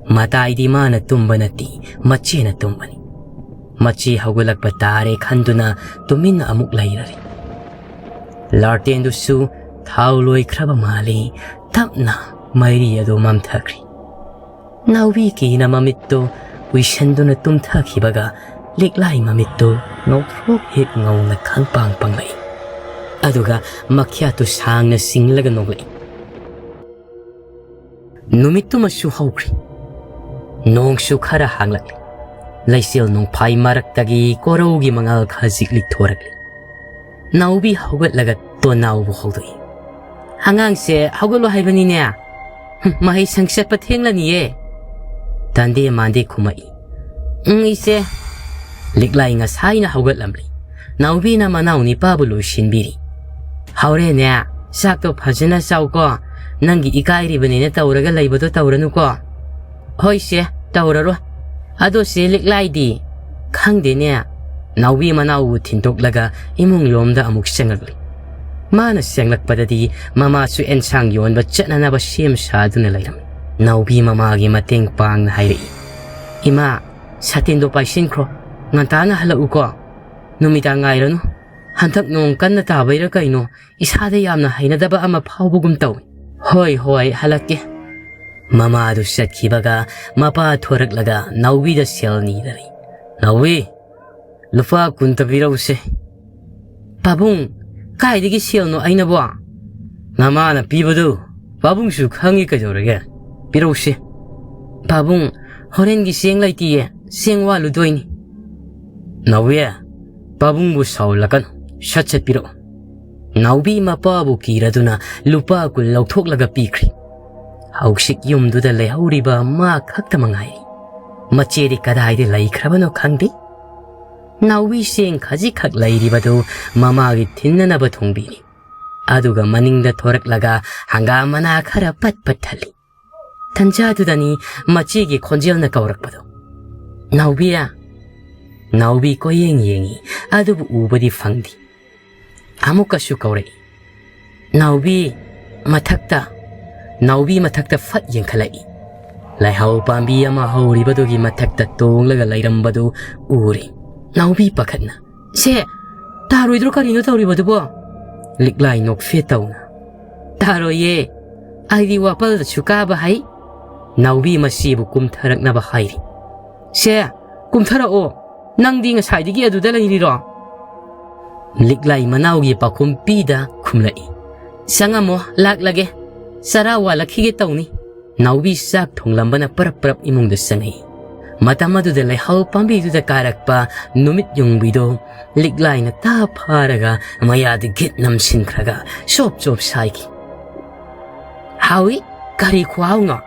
ꯃꯇꯥꯏꯗꯤ ꯃꯥꯅ ꯇꯨꯝꯕ ꯅꯠꯇꯦ, ꯃꯆꯦꯅ ꯇꯨꯝꯕꯅꯤ꯫ ꯃꯆꯦ ꯍꯧꯒꯠꯂꯛꯄ ꯇꯥꯔꯦ ꯈꯟꯗꯨꯅ ꯇꯨꯃꯤꯟꯅ ꯑꯃꯨꯛ ꯂꯩꯔꯔꯦ꯫ ꯂꯥꯔꯇꯦꯟꯗꯨꯁꯨ ꯊꯥꯎ ꯂꯣꯏꯈ꯭ꯔꯕ ꯃꯥꯜꯂꯤ꯫ ꯇꯞꯅ ꯃꯩꯔꯤ ꯑꯗꯨ ꯃꯝꯊꯈ꯭ꯔꯤ꯫ ꯅꯥꯎꯕꯤ ꯀꯤꯅ ꯃꯃꯤꯠꯇꯨ ꯎꯏꯁꯟꯗꯨꯅ ꯇꯨꯝꯊꯈꯤꯕꯒ ꯂꯤꯛꯂꯥꯏ ꯃꯃꯤꯠꯇꯨ ꯅꯣꯛꯊꯣꯛ ꯍꯦꯛ ꯉꯧꯅ ꯈꯪꯄꯥꯡ ꯄꯥꯡꯂꯛꯏ꯫ ꯑꯗꯨꯒ ꯃꯈ꯭ꯌꯥꯠꯇꯨ ꯁꯥꯡꯅ ꯁꯤꯡꯂꯒ ꯅꯣꯛꯂꯛꯏ꯫ ꯅꯨꯃꯤꯠꯇꯨꯃꯁꯨ ꯍꯧꯈ꯭ꯔꯤ꯫ ꯅꯣꯡꯁꯨ ꯈꯔ ꯍꯥꯡꯂꯛꯂꯤ꯫ ꯂꯩꯆꯤꯜ ꯅꯣꯡꯐꯥꯏ ꯃꯔꯛꯇꯒꯤ ꯀꯣꯔꯧꯒꯤ ꯃꯉꯥꯜ ꯈꯖꯤꯛ ꯂꯤꯛꯊꯣꯔꯛꯂꯤ꯫ ꯅꯥꯎꯕꯤ ꯍꯧꯒꯠꯂꯒ ꯇꯣꯅꯥꯎꯕꯨ ꯍꯧꯗꯣꯛꯏ꯫ "ꯑꯉꯥꯡꯁꯦ ꯍꯧꯒꯠꯂꯣ ꯍꯥꯏꯕꯅꯤꯅꯦ꯫ ꯍꯨꯝ, ꯃꯍꯩ ꯁꯪ ꯆꯠꯄ ꯊꯦꯡꯂꯅꯤꯌꯦ꯫" ꯇꯟꯗꯦ ꯃꯥꯟꯗꯦ ꯈꯨꯝꯃꯛꯏ꯫ "ꯎꯝ, ꯏꯆꯦ꯫" ꯂꯤꯛꯂꯥꯏ ꯉꯁꯥꯏꯅ ꯍꯧꯒꯠꯂꯝꯂꯤ꯫ ꯅꯥꯎꯕꯤꯅ ꯃꯅꯥꯎ ꯅꯤꯄꯥꯕꯨ ꯂꯣꯏꯁꯤꯟꯕꯤꯔꯤ꯫ "ꯍꯧꯔꯦꯅꯦ, ꯆꯥꯛꯇꯣ ꯐꯖꯅ ꯆꯥꯎꯀꯣ꯫ ꯅꯪꯒꯤ ꯏꯀꯥꯏꯔꯤꯕꯅꯦꯅ ꯇꯧꯔꯒ ꯂꯩꯕꯗꯣ ꯇꯧꯔꯅꯨꯀꯣ꯫" "ꯍꯣꯏ ꯆꯦ, ꯇꯧꯔꯔꯣꯏ꯫ ꯑꯗꯣ ꯆꯦ ꯂꯤꯛꯂꯥꯏꯗꯤ?" "ꯈꯪꯗꯦꯅꯦ꯫" ꯅꯥꯎꯕꯤ ꯃꯅꯥꯎꯕꯨ ꯊꯤꯟꯗꯣꯛꯂꯒ ꯏꯃꯨꯡ ꯂꯣꯝꯗ ꯑꯃꯨꯛ ꯆꯪꯂꯛꯂꯤ꯫ ꯃꯥꯅ ꯆꯪꯂꯛꯄꯗꯗꯤ ꯃꯃꯥꯁꯨ ꯑꯦꯟꯁꯥꯡ ꯌꯣꯟꯕ ꯆꯠꯅꯅꯕ ꯁꯦꯝ ꯁꯥꯗꯨꯅ ꯂꯩꯔꯝꯃꯤ꯫ ꯅꯥꯎꯕꯤ ꯃꯃꯥꯒꯤ ꯃꯇꯦꯡ ꯄꯥꯡꯅ ꯍꯥꯏꯔꯛꯏ, "ꯏꯃꯥ, ꯁꯥꯇꯤꯟꯗꯣ ꯄꯥꯏꯁꯤꯟꯈ꯭ꯔꯣ, ꯉꯟꯇꯥꯅ ꯍꯜꯂꯛꯎꯀꯣ꯫ ꯅꯨꯃꯤꯗꯥꯡ ꯉꯥꯏꯔꯅꯨ꯫ ꯍꯟꯗꯛ ꯅꯣꯡ ꯀꯟꯅ ꯇꯥꯕꯩꯔꯥ ꯀꯩꯅꯣ, ꯏꯁꯥꯗ ꯌꯥꯝꯅ ꯍꯩꯅꯗꯕ ꯑꯃ ꯐꯥꯎꯕꯒꯨꯝ ꯇꯧꯏ꯫" "ꯍꯣꯏ, ꯍꯣꯏ, ꯍꯜꯂꯛꯀꯦ꯫" ꯃꯃꯥꯗꯨ ꯆꯠꯈꯤꯕꯒ ꯃꯄꯥ ꯊꯣꯔꯛꯂꯒ ꯅꯥꯎꯕꯤꯗ ꯁꯦꯜ ꯅꯤꯔꯔꯤ꯫ "ꯅꯥꯎꯕꯤ, ꯂꯨꯄꯥ ꯀꯨꯟꯇ ꯄꯤꯔꯧꯁꯦ꯫" "ꯄꯥꯕꯨꯡ, ꯀꯥꯏꯗꯒꯤ ꯁꯦꯜꯅꯣ ꯑꯩꯅꯕꯣ?" "ꯅꯃꯥꯅ ꯄꯤꯕꯗꯨ ꯄꯥꯕꯨꯡꯁꯨ ꯈꯪꯉꯤ ꯀꯩꯗꯧꯔꯒꯦ꯫ ꯄꯤꯔꯧꯁꯦ꯫" "ꯄꯥꯕꯨꯡ, ꯍꯣꯔꯦꯟꯒꯤ ꯆꯦꯡ ꯂꯩꯇꯤꯌꯦ, ꯆꯦꯡ ꯋꯥꯠꯂꯨꯗꯣꯏꯅꯤ꯫" "ꯅꯥꯎꯕꯤ, ꯄꯥꯕꯨꯡꯕꯨ ꯁꯥꯎꯍꯜꯂꯛꯀꯅꯨ, ꯁꯠ ꯁꯠ ꯄꯤꯔꯛꯎ꯫" ꯅꯥꯎꯕꯤ ꯃꯄꯥꯕꯨ ꯀꯤꯔꯗꯨꯅ ꯂꯨꯄꯥ ꯀꯨꯟ ꯂꯧꯊꯣꯛꯂꯒ ꯄꯤꯈ꯭ꯔꯤ꯫ ꯍꯧꯖꯤꯛ ꯌꯨꯝꯗꯨꯗ ꯂꯩꯍꯧꯔꯤꯕ ꯃꯥ ꯈꯛꯇ ꯃꯉꯥꯏꯔꯤ꯫ ꯃꯆꯦꯗꯤ ꯀꯗꯥꯏꯗ ꯂꯩꯈ꯭ꯔꯕꯅꯣ ꯈꯪꯗꯦ꯫ ꯅꯥꯎꯕꯤ ꯆꯦꯡ ꯈꯖꯤꯛꯈꯛ ꯂꯩꯔꯤꯕꯗꯨ ꯃꯃꯥꯒꯤ ꯊꯤꯟꯅꯅꯕ ꯊꯣꯡꯕꯤꯔꯤ꯫ ꯑꯗꯨꯒ ꯃꯅꯤꯡꯗ ꯊꯣꯔꯛꯂꯒ ꯍꯪꯒꯥꯝ ꯃꯅꯥ ꯈꯔ ꯄꯠ ꯄꯠ ꯊꯜꯂꯤ꯫ ꯇꯟꯖꯥꯗꯨꯗꯅꯤ ꯃꯆꯦꯒꯤ ꯈꯣꯟꯖꯦꯜꯅ ꯀꯧꯔꯛꯄꯗꯨ, "ꯅꯥꯎꯕꯤ!" ꯅꯥꯎꯕꯤ ꯀꯣꯏꯌꯦꯡ ꯌꯦꯡꯉꯤ, ꯑꯗꯨꯕꯨ ꯎꯕꯗꯤ ꯐꯪꯗꯦ꯫ ꯑꯃꯨꯛꯀꯁꯨ ꯀꯧꯔꯛꯏ, "ꯅꯥꯎꯕꯤ!" ꯃꯊꯛꯇ, ꯅꯥꯎꯕꯤ ꯃꯊꯛꯇ ꯐꯠ ꯌꯦꯡꯈꯠꯂꯛꯏ꯫ ꯂꯩꯍꯥꯎ ꯄꯥꯝꯕꯤ ꯑꯃ ꯍꯧꯔꯤꯕꯗꯨꯒꯤ ꯃꯊꯛꯇ ꯇꯣꯡꯂꯒ ꯂꯩꯔꯝꯕꯗꯨ ꯎꯔꯦ꯫ ꯅꯥꯎꯕꯤ ꯄꯥꯈꯠꯅ, "ꯁꯦ, ꯇꯥꯔꯣꯏꯗ꯭ꯔꯣ? ꯀꯔꯤꯅꯣ ꯇꯧꯔꯤꯕꯗꯨꯕꯣ?" ꯂꯤꯛꯂꯥꯏ ꯅꯣꯛꯐꯦ ꯇꯧꯅ, "ꯇꯥꯔꯣꯏꯌꯦ, ꯑꯩꯗꯤ ꯋꯥꯄꯜꯗꯁꯨ ꯀꯥꯕ ꯍꯩ꯫" ꯅꯥꯎꯕꯤ ꯃꯁꯤꯕꯨ ꯀꯨꯝꯊꯔꯛꯅꯕ ꯍꯥꯏꯔꯤ꯫ "ꯁꯦ, ꯀꯨꯝꯊꯔꯛꯑꯣ, ꯅꯪꯗꯤ ꯉꯁꯥꯏꯗꯒꯤ ꯑꯗꯨꯗ ꯂꯩꯔꯤꯔꯣ?" ꯂꯤꯛꯂꯥꯏ ꯃꯅꯥꯎꯒꯤ ꯄꯥꯎꯈꯨꯝ ꯄꯤꯗ ꯈꯨꯝꯂꯛꯏ꯫ "ꯆꯪꯉꯝꯃꯣ, ꯂꯥꯛꯂꯒꯦ, ꯆꯔꯥ ꯋꯥꯜꯂꯛꯈꯤꯒꯦ ꯇꯧꯅꯤ꯫" ꯅꯥꯎꯕꯤ ꯆꯥꯛ ꯊꯣꯡꯂꯝꯕꯅ ꯄꯔꯞ ꯄꯔꯞ ꯏꯃꯨꯡꯗ ꯆꯪꯉꯛꯏ꯫ ꯃꯇꯝ ꯑꯗꯨꯗ ꯂꯩꯍꯥꯎ ꯄꯥꯝꯕꯤꯗꯨꯗ ꯀꯥꯔꯛꯄ ꯅꯨꯃꯤꯠ ꯌꯨꯡꯕꯤꯗꯣ ꯂꯤꯛꯂꯥꯏꯅ ꯇꯥ ꯐꯥꯔꯒ ꯃꯌꯥꯗ ꯒꯤꯠ ꯅꯝꯁꯤꯟꯈ꯭ꯔꯒ ꯆꯣꯞ ꯆꯣꯞ ꯁꯥꯏꯈꯤ꯫ "ꯍꯥꯎꯏ, ꯀꯔꯤ ꯈꯨꯍꯥꯎꯅꯣ?"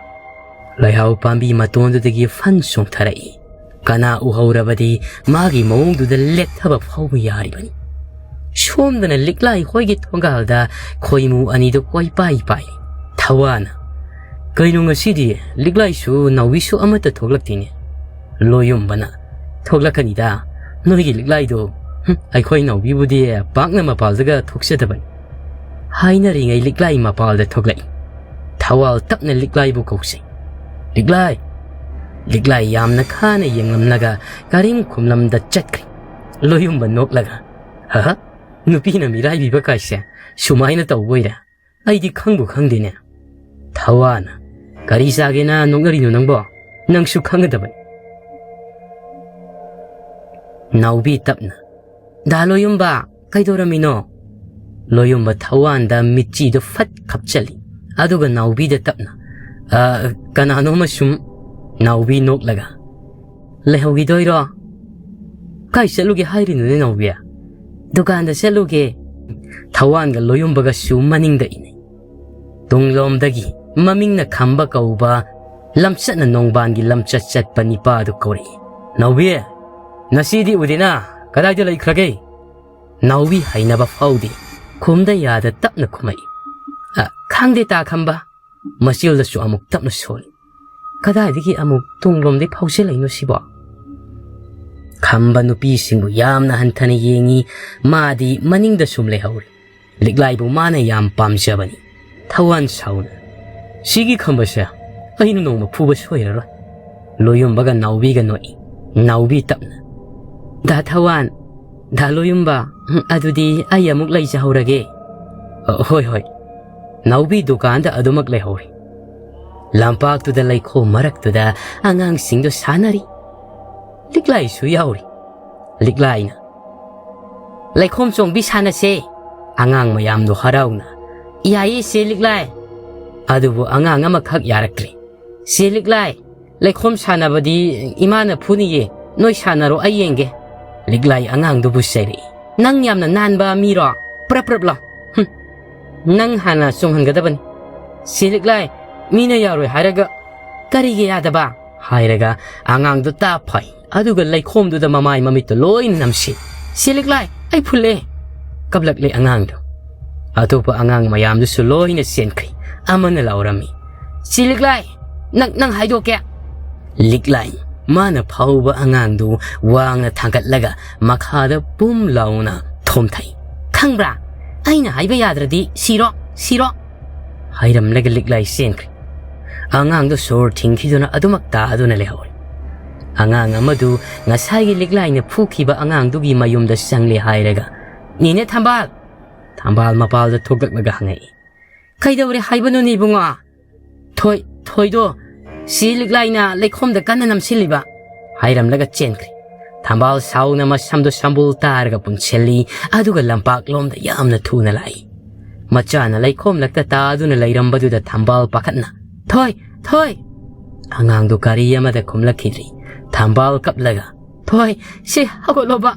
ꯂꯩꯍꯥꯎ ꯄꯥꯝꯕꯤ ꯃꯇꯣꯟꯗꯨꯗꯒꯤ ꯐꯟ ꯆꯣꯡꯊꯔꯛꯏ꯫ ꯀꯅꯥ ꯎꯍꯧꯔꯕꯗꯤ ꯃꯥꯒꯤ ꯃꯑꯣꯡꯗꯨꯗ ꯂꯦꯛꯊꯕ ꯐꯥꯎꯕ ꯌꯥꯔꯤꯕꯅꯤ꯫ ꯁꯣꯝꯗꯅ ꯂꯤꯛꯂꯥꯏ ꯍꯣꯏꯒꯤ ꯊꯣꯡꯒꯥꯜꯗ ꯈꯣꯏꯃꯨ ꯑꯅꯤꯗꯨ ꯀꯣꯏꯄꯥꯏ ꯄꯥꯏꯔꯤ꯫ ꯊꯋꯥꯅ, "ꯀꯩꯅꯣ ꯉꯁꯤꯗꯤ ꯂꯤꯛꯂꯥꯏꯁꯨ ꯅꯥꯎꯕꯤꯁꯨ ꯑꯃꯠꯇ ꯊꯣꯛꯂꯛꯇꯦꯅꯦ?" ꯂꯣꯌꯨꯝꯕꯅ, "ꯊꯣꯛꯂꯛꯀꯅꯤꯗ, ꯅꯣꯏꯒꯤ ꯂꯤꯛꯂꯥꯏꯗꯣ, ꯍꯨꯝ, ꯑꯩꯈꯣꯏ ꯅꯥꯎꯕꯤꯕꯨꯗꯤ ꯄꯥꯛꯅ ꯃꯄꯥꯜꯗꯒ ꯊꯣꯛꯆꯗꯕꯅꯤ꯫" ꯍꯥꯏꯅꯔꯤꯉꯩ ꯂꯤꯛꯂꯥꯏ ꯃꯄꯥꯜꯗ ꯊꯣꯛꯂꯛꯏ꯫ ꯊꯋꯥꯜ ꯇꯞꯅ ꯂꯤꯛꯂꯥꯏꯕꯨ ꯀꯧꯁꯤ꯫ "ꯂꯤꯛꯂꯥꯏ!" ꯂꯤꯛꯂꯥꯏ ꯌꯥꯝꯅ ꯈꯥꯅ ꯌꯦꯡꯂꯝꯂꯒ ꯀꯔꯤꯝ ꯈꯨꯝꯂꯝꯗ ꯆꯠꯈ꯭ꯔꯦ꯫ ꯂꯣꯌꯨꯝꯕ ꯅꯣꯛꯂꯒ, "ꯍꯍ, ꯅꯨꯄꯤꯅ ꯃꯤꯔꯥꯏꯕꯤꯕ ꯀꯥꯏꯁꯦ ꯁꯨꯃꯥꯏꯅ ꯇꯧꯕꯣꯏꯔꯦ꯫ ꯑꯩꯗꯤ ꯈꯪꯕꯨ ꯈꯪꯗꯦꯅꯦ꯫" ꯊꯋꯥꯅ, "ꯀꯔꯤ ꯆꯥꯒꯦꯅ ꯅꯣꯛꯅꯔꯤꯅꯣ ꯅꯪꯕꯣ? ꯅꯪꯁꯨ ꯈꯪꯒꯗꯕꯅꯤ꯫" ꯅꯥꯎꯕꯤ ꯇꯞꯅ, "ꯗꯥ ꯂꯣꯌꯨꯝꯕ, ꯀꯩꯗꯧꯔꯝꯃꯤꯅꯣ?" ꯂꯣꯌꯨꯝꯕ ꯊꯋꯥꯟꯗ ꯃꯤꯠꯆꯤꯗꯨ ꯐꯠ ꯈꯞꯆꯜꯂꯤ꯫ ꯑꯗꯨꯒ ꯅꯥꯎꯕꯤꯗ ꯇꯞꯅ, "ꯑ, ꯀꯅꯥꯅꯣꯝꯃ ꯁꯨꯝ꯫" ꯅꯥꯎꯕꯤ ꯅꯣꯛꯂꯒ, "ꯂꯩꯍꯧꯈꯤꯗꯣꯏꯔꯣ? ꯀꯥꯏ ꯆꯠꯂꯨꯒꯦ ꯍꯥꯏꯔꯤꯅꯣꯅꯦ ꯅꯥꯎꯕꯤ?" "ꯗꯨꯀꯥꯟꯗ ꯆꯠꯂꯨꯒꯦ꯫" ꯊꯋꯥꯟꯒ ꯂꯣꯌꯨꯝꯕꯒꯁꯨ ꯃꯅꯤꯡꯗ ꯏꯅꯩ꯫ ꯇꯨꯡꯂꯣꯝꯗꯒꯤ ꯃꯃꯤꯡꯅ ꯈꯝꯕ ꯀꯧꯕ ꯂꯝꯆꯠꯅ ꯅꯣꯡꯕꯥꯟꯒꯤ ꯂꯝꯆꯠ ꯆꯠꯄ ꯅꯤꯄꯥꯗꯨ ꯀꯧꯔꯛꯏ꯫ "ꯅꯥꯎꯕꯤ, ꯅꯁꯤꯗꯤ ꯎꯗꯦꯅ, ꯀꯗꯥꯏꯗ ꯂꯩꯈ꯭ꯔꯒꯦ?" ꯅꯥꯎꯕꯤ ꯍꯩꯅꯕ ꯐꯥꯎꯗꯦ꯫ ꯈꯨꯝꯗ ꯌꯥꯗ ꯇꯞꯅ ꯈꯨꯝꯃꯛꯏ꯫ "ꯑ, ꯈꯪꯗꯦ ꯇꯥ ꯈꯝꯕ꯫" ꯃꯆꯤꯜꯗꯁꯨ ꯑꯃꯨꯛ ꯇꯞꯅ ꯁꯣꯜꯂꯤ꯫ "ꯀꯗꯥꯏꯗꯒꯤ ꯑꯃꯨꯛ ꯇꯨꯡꯂꯣꯝꯗꯒꯤ ꯐꯥꯎꯁꯤꯜꯂꯛꯏꯅꯣ ꯁꯤꯕꯣ?" ꯈꯝꯕ ꯅꯨꯄꯤꯁꯤꯡꯕꯨ ꯌꯥꯝꯅ ꯍꯟꯊꯅ ꯌꯦꯡꯉꯤ꯫ ꯃꯥꯗꯤ ꯃꯅꯤꯡꯗ ꯁꯨꯝ ꯂꯩꯍꯧꯔꯤ꯫ ꯂꯤꯛꯂꯥꯏꯕꯨ ꯃꯥꯅ ꯌꯥꯝ ꯄꯥꯝꯖꯕꯅꯤ꯫ ꯊꯋꯥꯟ ꯁꯥꯎꯅ, "ꯁꯤꯒꯤ ꯈꯝꯕꯁꯦ ꯑꯩꯅ ꯅꯣꯡꯃ ꯐꯨꯕ ꯁꯣꯏꯔꯔꯣꯏ꯫ ꯂꯣꯌꯨꯝꯕꯒ ꯅꯥꯎꯕꯤꯒ ꯅꯣꯛꯏ꯫ ꯅꯥꯎꯕꯤ ꯇꯞꯅ, "ꯗꯥ ꯊꯋꯥꯟ, ꯗꯥ ꯂꯣꯌꯨꯝꯕ, ꯎꯝ, ꯑꯗꯨꯗꯤ ꯑꯩ ꯑꯃꯨꯛ ꯂꯩꯖꯍꯧꯔꯒꯦ꯫" "ꯑ, ꯍꯣꯏ, ꯍꯣꯏ꯫" ꯅꯥꯎꯕꯤ ꯗꯨꯀꯥꯟꯗ ꯑꯗꯨꯃꯛ ꯂꯩꯍꯧꯔꯤ꯫ ꯂꯝꯄꯥꯛꯇꯨꯗ ꯂꯩꯈꯣꯝ ꯃꯔꯛꯇꯨꯗ ꯑꯉꯥꯡꯁꯤꯡꯗꯨ ꯁꯥꯟꯅꯔꯤ꯫ ꯂꯤꯛꯂꯥꯏꯁꯨ ꯌꯥꯎꯔꯤ꯫ ꯂꯤꯛꯂꯥꯏꯅ, "ꯂꯩꯈꯣꯝ ꯆꯣꯡꯕꯤ ꯁꯥꯟꯅꯁꯦ꯫" ꯑꯉꯥꯡ ꯃꯌꯥꯝꯗꯣ ꯍꯔꯥꯎꯅ, "ꯌꯥꯏꯌꯦ ꯆꯦ ꯂꯤꯛꯂꯥꯏ꯫" ꯑꯗꯨꯕꯨ ꯑꯉꯥꯡ ꯑꯃꯈꯛ ꯌꯥꯔꯛꯇ꯭ꯔꯦ꯫ "ꯆꯦ ꯂꯤꯛꯂꯥꯏ, ꯂꯩꯈꯣꯝ ꯁꯥꯟꯅꯕꯗꯤ ꯏꯃꯥꯅ ꯐꯨꯅꯤꯌꯦ, ꯅꯣꯏ ꯁꯥꯟꯅꯔꯣ, ꯑꯩ ꯌꯦꯡꯒꯦ꯫" ꯂꯤꯛꯂꯥꯏ ꯑꯉꯥꯡꯗꯨꯕꯨ ꯆꯩꯔꯛꯏ꯫ "ꯅꯪ ꯌꯥꯝꯅ ꯅꯥꯟꯕ ꯃꯤꯔꯣ? ꯄ꯭ꯔꯞ ꯄ꯭ꯔꯞ ꯂꯥꯎ꯫ ꯍꯨꯝ, ꯅꯪ ꯍꯥꯟꯅ ꯆꯣꯡꯍꯟꯒꯗꯕꯅꯤ꯫" "ꯆꯦ ꯂꯤꯛꯂꯥꯏ, ꯃꯤꯅ ꯌꯥꯔꯣꯏ ꯍꯥꯏꯔꯒ ꯀꯔꯤꯒꯤ ꯌꯥꯗꯕ?" ꯍꯥꯏꯔꯒ ꯑꯉꯥꯡꯗꯨ ꯇꯥꯞ ꯐꯥꯏ꯫ ꯑꯗꯨꯒ ꯂꯩꯈꯣꯝꯗꯨꯗ ꯃꯃꯥꯏ ꯃꯃꯤꯠꯇꯨ ꯂꯣꯏꯅ ꯅꯝꯁꯤ꯫ "ꯆꯦ ꯂꯤꯛꯂꯥꯏ, ꯑꯩ ꯐꯨꯜꯂꯦ!" ꯀꯞꯂꯛꯂꯦ ꯑꯉꯥꯡꯗꯨ꯫ ꯑꯇꯣꯞꯄ ꯑꯉꯥꯡ ꯃꯌꯥꯝꯗꯨꯁꯨ ꯂꯣꯏꯅ ꯆꯦꯟꯈ꯭ꯔꯦ꯫ ꯑꯃꯅ ꯂꯥꯎꯔꯝꯃꯤ, "ꯆꯦ ꯂꯤꯛꯂꯥꯏ, ꯅꯪ, ꯅꯪ ꯍꯥꯏꯗꯣꯛꯀꯦ!" ꯂꯤꯛꯂꯥꯏ, ꯃꯥꯅ ꯐꯥꯎꯕ ꯑꯉꯥꯡꯗꯨ ꯋꯥꯡꯅ ꯊꯥꯡꯒꯠꯂꯒ ꯃꯈꯥꯗ ꯄꯨꯝ ꯂꯥꯎꯅ ꯊꯣꯝꯊꯩ꯫ "ꯈꯪꯕ꯭ꯔꯥ? ꯑꯩꯅ ꯍꯥꯏꯕ ꯌꯥꯗ꯭ꯔꯗꯤ ꯁꯤꯔꯣ, ꯁꯤꯔꯣ!" ꯍꯥꯏꯔꯝꯂꯒ ꯂꯤꯛꯂꯥꯏ ꯆꯦꯟꯈ꯭ꯔꯦ꯫ ꯑꯉꯥꯡꯗꯨ ꯁꯣꯔ ꯊꯤꯡꯈꯤꯗꯨꯅ ꯑꯗꯨꯃꯛ ꯇꯥꯗꯨꯅ ꯂꯩꯍꯧꯔꯦ꯫ ꯑꯉꯥꯡ ꯑꯃꯗꯨ ꯉꯁꯥꯏꯒꯤ ꯂꯤꯛꯂꯥꯏꯅ ꯐꯨꯈꯤꯕ ꯑꯉꯥꯡꯗꯨꯒꯤ ꯃꯌꯨꯝꯗ ꯆꯪꯂꯦ ꯍꯥꯏꯔꯒ, "ꯅꯦꯅꯦ ꯊꯝꯕꯥꯜ!" ꯊꯝꯕꯥꯜ ꯃꯄꯥꯜꯗ ꯊꯣꯛꯂꯛꯂꯒ ꯍꯪꯉꯛꯏ, "ꯀꯩꯗꯧꯔꯦ ꯍꯥꯏꯕꯅꯣꯅꯦ ꯏꯕꯨꯡꯉꯣ?" "ꯊꯣꯏ, ꯊꯣꯏꯗꯣ ꯆꯦ ꯂꯤꯛꯂꯥꯏꯅ ꯂꯩꯈꯣꯝꯗ ꯀꯟꯅ ꯅꯝꯁꯤꯜꯂꯤꯕ," ꯍꯥꯏꯔꯝꯂꯒ ꯆꯦꯟꯈ꯭ꯔꯦ꯫ ꯊꯝꯕꯥꯜ ꯁꯥꯎꯅ ꯃꯁꯝꯗꯣ ꯁꯝꯕꯨꯜ ꯇꯥꯔꯒ ꯄꯨꯟꯁꯤꯜꯂꯤ, ꯑꯗꯨꯒ ꯂꯝꯄꯥꯛꯂꯣꯝꯗ ꯌꯥꯝꯅ ꯊꯨꯅ ꯂꯥꯛꯏ꯫ ꯃꯆꯥꯅ ꯂꯩꯈꯣꯝꯂꯛꯇ ꯇꯥꯗꯨꯅ ꯂꯩꯔꯝꯕꯗꯨꯗ ꯊꯝꯕꯥꯜ ꯄꯥꯈꯠꯅ, "ꯊꯣꯏ! ꯊꯣꯏ!" ꯑꯉꯥꯡꯗꯨ ꯀꯔꯤ ꯑꯃꯗ ꯈꯨꯝꯂꯛꯈꯤꯗ꯭ꯔꯤ꯫ ꯊꯝꯕꯥꯜ ꯀꯞꯂꯒ, "ꯊꯣꯏ, ꯁꯦ ꯍꯧꯒꯠꯂꯣꯕ,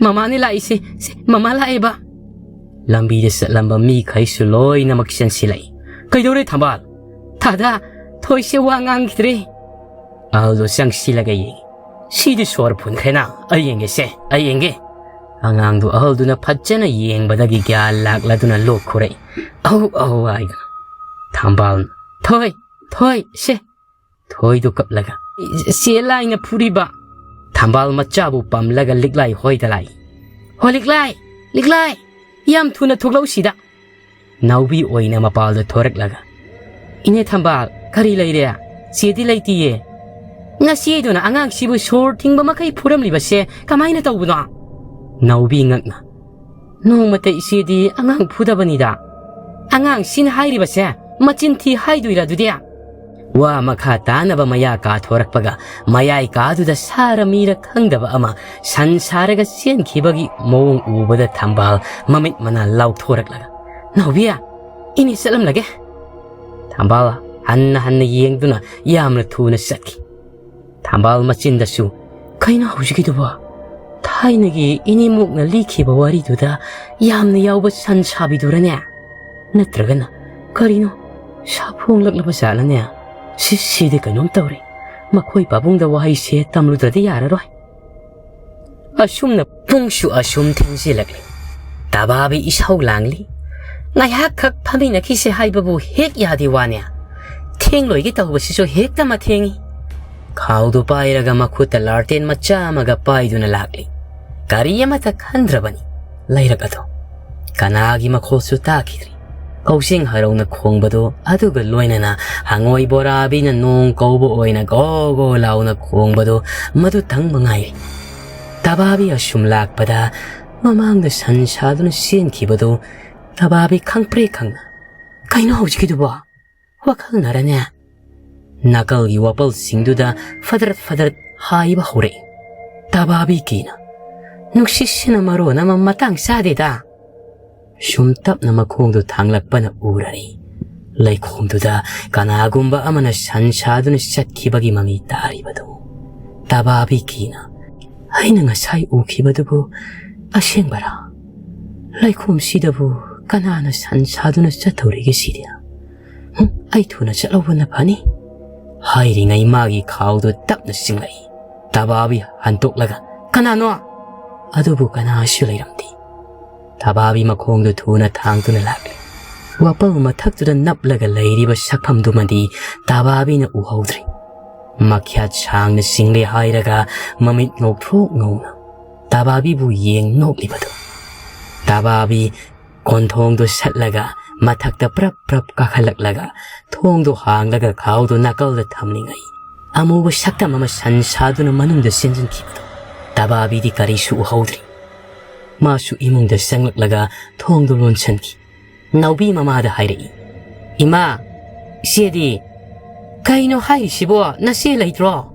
ꯃꯃꯥꯅꯦ ꯂꯥꯛꯏꯁꯦ, ꯁꯦ ꯃꯃꯥ ꯂꯥꯛꯑꯦꯕ꯫" ꯂꯝꯕꯤꯗ ꯆꯠꯂꯝꯕ ꯃꯤꯈꯩꯁꯨ ꯂꯣꯏꯅꯃꯛ ꯆꯦꯟꯁꯤꯜꯂꯛꯏ꯫ "ꯀꯩꯗꯧꯔꯦ ꯊꯝꯕꯥꯜ?" "ꯊꯥꯗꯥ, ꯊꯣꯏꯁꯦ ꯋꯥ ꯉꯥꯡꯈꯤꯗ꯭ꯔꯦ꯫" ꯑꯍꯜꯗꯨ ꯆꯪꯁꯤꯜꯂꯒ ꯌꯦꯡꯉꯤ꯫ "ꯁꯤꯗꯤ ꯁꯣꯔ ꯐꯨꯟꯈ꯭ꯔꯦꯅ, ꯑꯩ ꯌꯦꯡꯒꯦꯁꯦ, ꯑꯩ ꯌꯦꯡꯒꯦ꯫" ꯑꯉꯥꯡꯗꯨ ꯑꯍꯜꯗꯨꯅ ꯐꯖꯅ ꯌꯦꯡꯕꯗꯒꯤ ꯒ꯭ꯌꯥꯟ ꯂꯥꯛꯂꯗꯨꯅ ꯂꯣꯛ ꯈꯨꯔꯛꯏ꯫ "ꯑꯧ, ꯑꯧ" ꯍꯥꯏꯗꯨꯅ꯫ ꯊꯝꯕꯥꯜꯅ, "ꯊꯣꯏ, ꯊꯣꯏ, ꯁꯦ꯫" ꯊꯣꯏꯗꯨ ꯀꯞꯂꯒ, "ꯆꯦ ꯂꯥꯏꯅ ꯐꯨꯔꯤꯕ꯫" ꯊꯝꯕꯥꯜ ꯃꯆꯥꯕꯨ ꯄꯝꯂꯒ ꯂꯤꯛꯂꯥꯏ ꯍꯣꯏꯗ ꯂꯥꯛꯏ꯫ "ꯍꯣ ꯂꯤꯛꯂꯥꯏ, ꯂꯤꯛꯂꯥꯏ, ꯌꯥꯝ ꯊꯨꯅ ꯊꯣꯛꯂꯛꯎ ꯁꯤꯗ꯫" ꯅꯥꯎꯕꯤ ꯑꯣꯏꯅ ꯃꯄꯥꯜꯗ ꯊꯣꯔꯛꯂꯒ, "ꯏꯅꯦ ꯊꯝꯕꯥꯜ, ꯀꯔꯤ ꯂꯩꯔꯦ?" "ꯆꯦꯗꯤ ꯂꯩꯇꯤꯌꯦ꯫ ꯅꯆꯦꯗꯨꯅ ꯑꯉꯥꯡꯁꯤꯕꯨ ꯁꯣꯔ ꯊꯤꯡꯕ ꯃꯈꯩ ꯐꯨꯔꯝꯂꯤꯕꯁꯦ ꯀꯃꯥꯏꯅ ꯇꯧꯕꯅꯣ?" ꯅꯥꯎꯕꯤ ꯉꯛꯅ, "ꯅꯣꯡꯃꯇ ꯏꯆꯦꯗꯤ ꯑꯉꯥꯡ ꯐꯨꯗꯕꯅꯤꯗ꯫ ꯑꯉꯥꯡꯁꯤꯅ ꯍꯥꯏꯔꯤꯕꯁꯦ ꯃꯆꯤꯟ ꯊꯤ ꯍꯥꯏꯗꯣꯏꯔꯥ ꯑꯗꯨꯗꯤ?" ꯋꯥ ꯃꯈꯥ ꯇꯥꯅꯕ ꯃꯌꯥ ꯀꯥꯊꯣꯔꯛꯄꯒ, ꯃꯌꯥꯏ ꯀꯥꯗꯨꯗ ꯁꯥꯔ ꯃꯤꯔ ꯈꯪꯗꯕ ꯑꯃ ꯁꯟ ꯁꯥꯔꯒ ꯆꯦꯟꯈꯤꯕꯒꯤ ꯃꯑꯣꯡ ꯎꯕꯗ ꯊꯝꯕꯥꯜ ꯃꯃꯤꯠ ꯃꯅꯥ ꯂꯥꯎꯊꯣꯔꯛꯂꯒ, "ꯅꯥꯎꯕꯤ, ꯏꯅꯦ ꯆꯠꯂꯝꯂꯒꯦ꯫" ꯊꯝꯕꯥꯜ ꯍꯟꯅ ꯍꯟꯅ ꯌꯦꯡꯗꯨꯅ ꯌꯥꯝꯅ ꯊꯨꯅ ꯆꯠꯈꯤ꯫ ꯊꯝꯕꯥꯜ ꯃꯆꯤꯟꯗꯁꯨ, "ꯀꯩꯅꯣ ꯍꯧꯖꯤꯛꯀꯤꯗꯨꯕꯣ? ꯊꯥꯏꯅꯒꯤ ꯏꯅꯦꯃꯣꯛꯅ ꯂꯤꯈꯤꯕ ꯋꯥꯔꯤꯗꯨꯗ ꯌꯥꯝꯅ ꯌꯥꯎꯕ ꯁꯟ ꯁꯥꯕꯤꯗꯨꯔꯅꯦ? ꯅꯠꯇ꯭ꯔꯒꯅ ꯀꯔꯤꯅꯣ, ꯁꯥꯐꯣꯡꯂꯛꯂꯕ ꯖꯥꯠꯂꯅꯦ? ꯁꯤ, ꯁꯤꯗꯤ ꯀꯩꯅꯣꯝ ꯇꯧꯔꯦ꯫ ꯃꯈꯣꯏ ꯄꯥꯕꯨꯡꯗ ꯋꯥꯍꯩꯁꯦ ꯇꯝꯂꯨꯗ꯭ꯔꯗꯤ ꯌꯥꯔꯔꯣꯏ꯫" ꯑꯁꯨꯝꯅ ꯄꯨꯡꯁꯨ ꯑꯁꯨꯝ ꯊꯦꯡꯖꯤꯜꯂꯛꯂꯤ꯫ ꯇꯕꯥꯕꯤ ꯏꯁꯧ ꯂꯥꯡꯂꯤ꯫ ꯉꯥꯏꯍꯥꯛꯈꯛ ꯐꯝꯃꯤꯟꯅꯈꯤꯁꯦ ꯍꯥꯏꯕꯕꯨ ꯍꯦꯛ ꯌꯥꯗꯦ ꯋꯥꯅꯦ꯫ ꯊꯦꯡꯂꯣꯏꯒꯦ ꯇꯧꯕꯁꯤꯁꯨ ꯍꯦꯛꯇ ꯃꯊꯦꯡꯉꯤ꯫ ꯈꯥꯎꯗꯨ ꯄꯥꯏꯔꯒ ꯃꯈꯨꯠꯇ ꯂꯥꯔꯇꯦꯟ ꯃꯆꯥ ꯑꯃꯒ ꯄꯥꯏꯗꯨꯅ ꯂꯥꯛꯂꯤ꯫ ꯀꯔꯤ ꯑꯃꯠꯇ ꯈꯟꯗ꯭ꯔꯕꯅꯤ ꯂꯩꯔꯛ ꯑꯗꯨ꯫ ꯀꯅꯥꯒꯤ ꯃꯈꯣꯜꯁꯨ ꯇꯥꯈꯤꯗ꯭ꯔꯤ꯫ ꯀꯧꯖꯦꯡ ꯍꯔꯧꯅ ꯈꯣꯡꯕꯗꯨ, ꯑꯗꯨꯒ ꯂꯣꯏꯅꯅ ꯍꯉꯣꯏ ꯕꯣꯔꯥꯕꯤꯅ ꯅꯣꯡ ꯀꯧꯕ ꯑꯣꯏꯅ ꯒꯣ ꯒꯣ ꯂꯥꯎꯅ ꯈꯣꯡꯕꯗꯨ, ꯃꯗꯨꯇꯪ ꯃꯉꯥꯏꯔꯦ꯫ ꯇꯕꯥꯕꯤ ꯑꯁꯨꯝ ꯂꯥꯛꯄꯗ, ꯃꯃꯥꯡꯗ ꯁꯟ ꯁꯥꯗꯨꯅ ꯆꯦꯟꯈꯤꯕꯗꯨ ꯇꯕꯥꯕꯤ ꯈꯪꯄ꯭ꯔꯦꯛ ꯈꯪꯅ, "ꯀꯩꯅꯣ ꯍꯧꯖꯤꯛꯀꯤꯗꯨꯕꯣ? ꯋꯥꯈꯜꯅꯔꯅꯦ?" ꯅꯥꯀꯜꯒꯤ ꯋꯥꯄꯜꯁꯤꯡꯗꯨꯗ ꯐꯗ꯭ꯔꯠ ꯐꯗ꯭ꯔꯠ ꯍꯥꯏꯕ ꯍꯧꯔꯛꯏ꯫ ꯇꯕꯥꯕꯤ ꯀꯤꯅ, "ꯅꯨꯡꯁꯤꯠꯁꯤꯅ ꯃꯔꯣꯟ ꯑꯃ ꯃꯇꯥꯡ ꯆꯥꯗꯦꯗ!" ꯁꯨꯝ ꯇꯞꯅ ꯃꯈꯣꯡꯗꯨ ꯊꯥꯡꯂꯛꯄꯅ ꯎꯔꯔꯤ꯫ ꯂꯩꯈꯣꯝꯗꯨꯗ ꯀꯅꯥꯒꯨꯝꯕ ꯑꯃꯅ ꯁꯟ ꯁꯥꯗꯨꯅ ꯆꯠꯈꯤꯕꯒꯤ ꯃꯃꯤ ꯇꯥꯔꯤꯕꯗꯨ꯫ ꯇꯕꯥꯕꯤ ꯀꯤꯅ, "ꯑꯩꯅ ꯉꯁꯥꯏ ꯎꯈꯤꯕꯗꯨꯕꯨ ꯑꯁꯦꯡꯕꯔꯥ? ꯂꯩꯈꯣꯝꯁꯤꯗꯕꯨ ꯀꯅꯥꯅ ꯁꯟ ꯁꯥꯗꯨꯅ ꯆꯠꯊꯧꯔꯤꯒꯦ ꯁꯤꯗꯤ? ꯍꯨꯝ, ꯑꯩ ꯊꯨꯅ ꯆꯠꯍꯧꯕꯅ ꯐꯅꯤ꯫" ꯍꯥꯏꯔꯤꯉꯩ ꯃꯥꯒꯤ ꯈꯥꯎꯗꯨ ꯇꯞꯅ ꯆꯤꯡꯂꯛꯏ꯫ ꯇꯕꯥꯕꯤ ꯍꯟꯇꯣꯛꯂꯒ, "ꯀꯅꯥꯅꯣ?" ꯑꯗꯨꯕꯨ ꯀꯅꯥꯁꯨ ꯂꯩꯔꯝꯗꯦ꯫ ꯇꯕꯥꯕꯤ ꯃꯈꯣꯡꯗꯨ ꯊꯨꯅ ꯊꯥꯡꯗꯨꯅ ꯂꯥꯛꯂꯤ꯫ ꯋꯥꯄꯜ ꯃꯊꯛꯇꯨꯗ ꯅꯞꯂꯒ ꯂꯩꯔꯤꯕ ꯁꯛꯐꯝꯗꯨꯃꯗꯤ ꯇꯕꯥꯕꯤꯅ ꯎꯍꯧꯗ꯭ꯔꯦ꯫ ꯃꯈ꯭ꯌꯥꯠ ꯁꯥꯡꯅ ꯆꯤꯡꯂꯦ ꯍꯥꯏꯔꯒ ꯃꯃꯤꯠ ꯉꯧꯊ꯭ꯔꯣꯛ ꯉꯧꯅ ꯇꯕꯥꯕꯤꯕꯨ ꯌꯦꯡ ꯅꯣꯛꯂꯤꯕꯗꯨ꯫ ꯇꯕꯥꯕꯤ ꯀꯣꯟꯊꯣꯡꯗꯨ ꯁꯠꯂꯒ ꯃꯊꯛꯇ ꯄ꯭ꯔꯞ ꯄ꯭ꯔꯞ ꯀꯥꯈꯠꯂꯛꯂꯒ ꯊꯣꯡꯗꯣ ꯍꯥꯡꯂꯒ ꯈꯥꯎꯗꯣ ꯅꯥꯀꯜꯗ ꯊꯝꯂꯤꯉꯩ ꯑꯃꯨꯕ ꯁꯛꯇꯝ ꯑꯃ ꯁꯟ ꯁꯥꯗꯨꯅ ꯃꯅꯨꯡꯗ ꯆꯦꯟꯁꯤꯟꯈꯤꯕꯗꯣ ꯇꯕꯥꯕꯤꯗꯤ ꯀꯔꯤꯁꯨ ꯎꯍꯧꯗ꯭ꯔꯤ꯫ ꯃꯥꯁꯨ ꯏꯃꯨꯡꯗ ꯆꯪꯂꯛꯂꯒ ꯊꯣꯡꯗꯨ ꯂꯣꯟꯁꯤꯟꯈꯤ꯫ ꯅꯥꯎꯕꯤ ꯃꯃꯥꯗ ꯍꯥꯏꯔꯛꯏ, "ꯏꯃꯥ, ꯏꯆꯦꯗꯤ?" "ꯀꯩꯅꯣ ꯍꯥꯏꯔꯤꯁꯤꯕꯣ? ꯅꯆꯦ ꯂꯩꯇ꯭ꯔꯣ?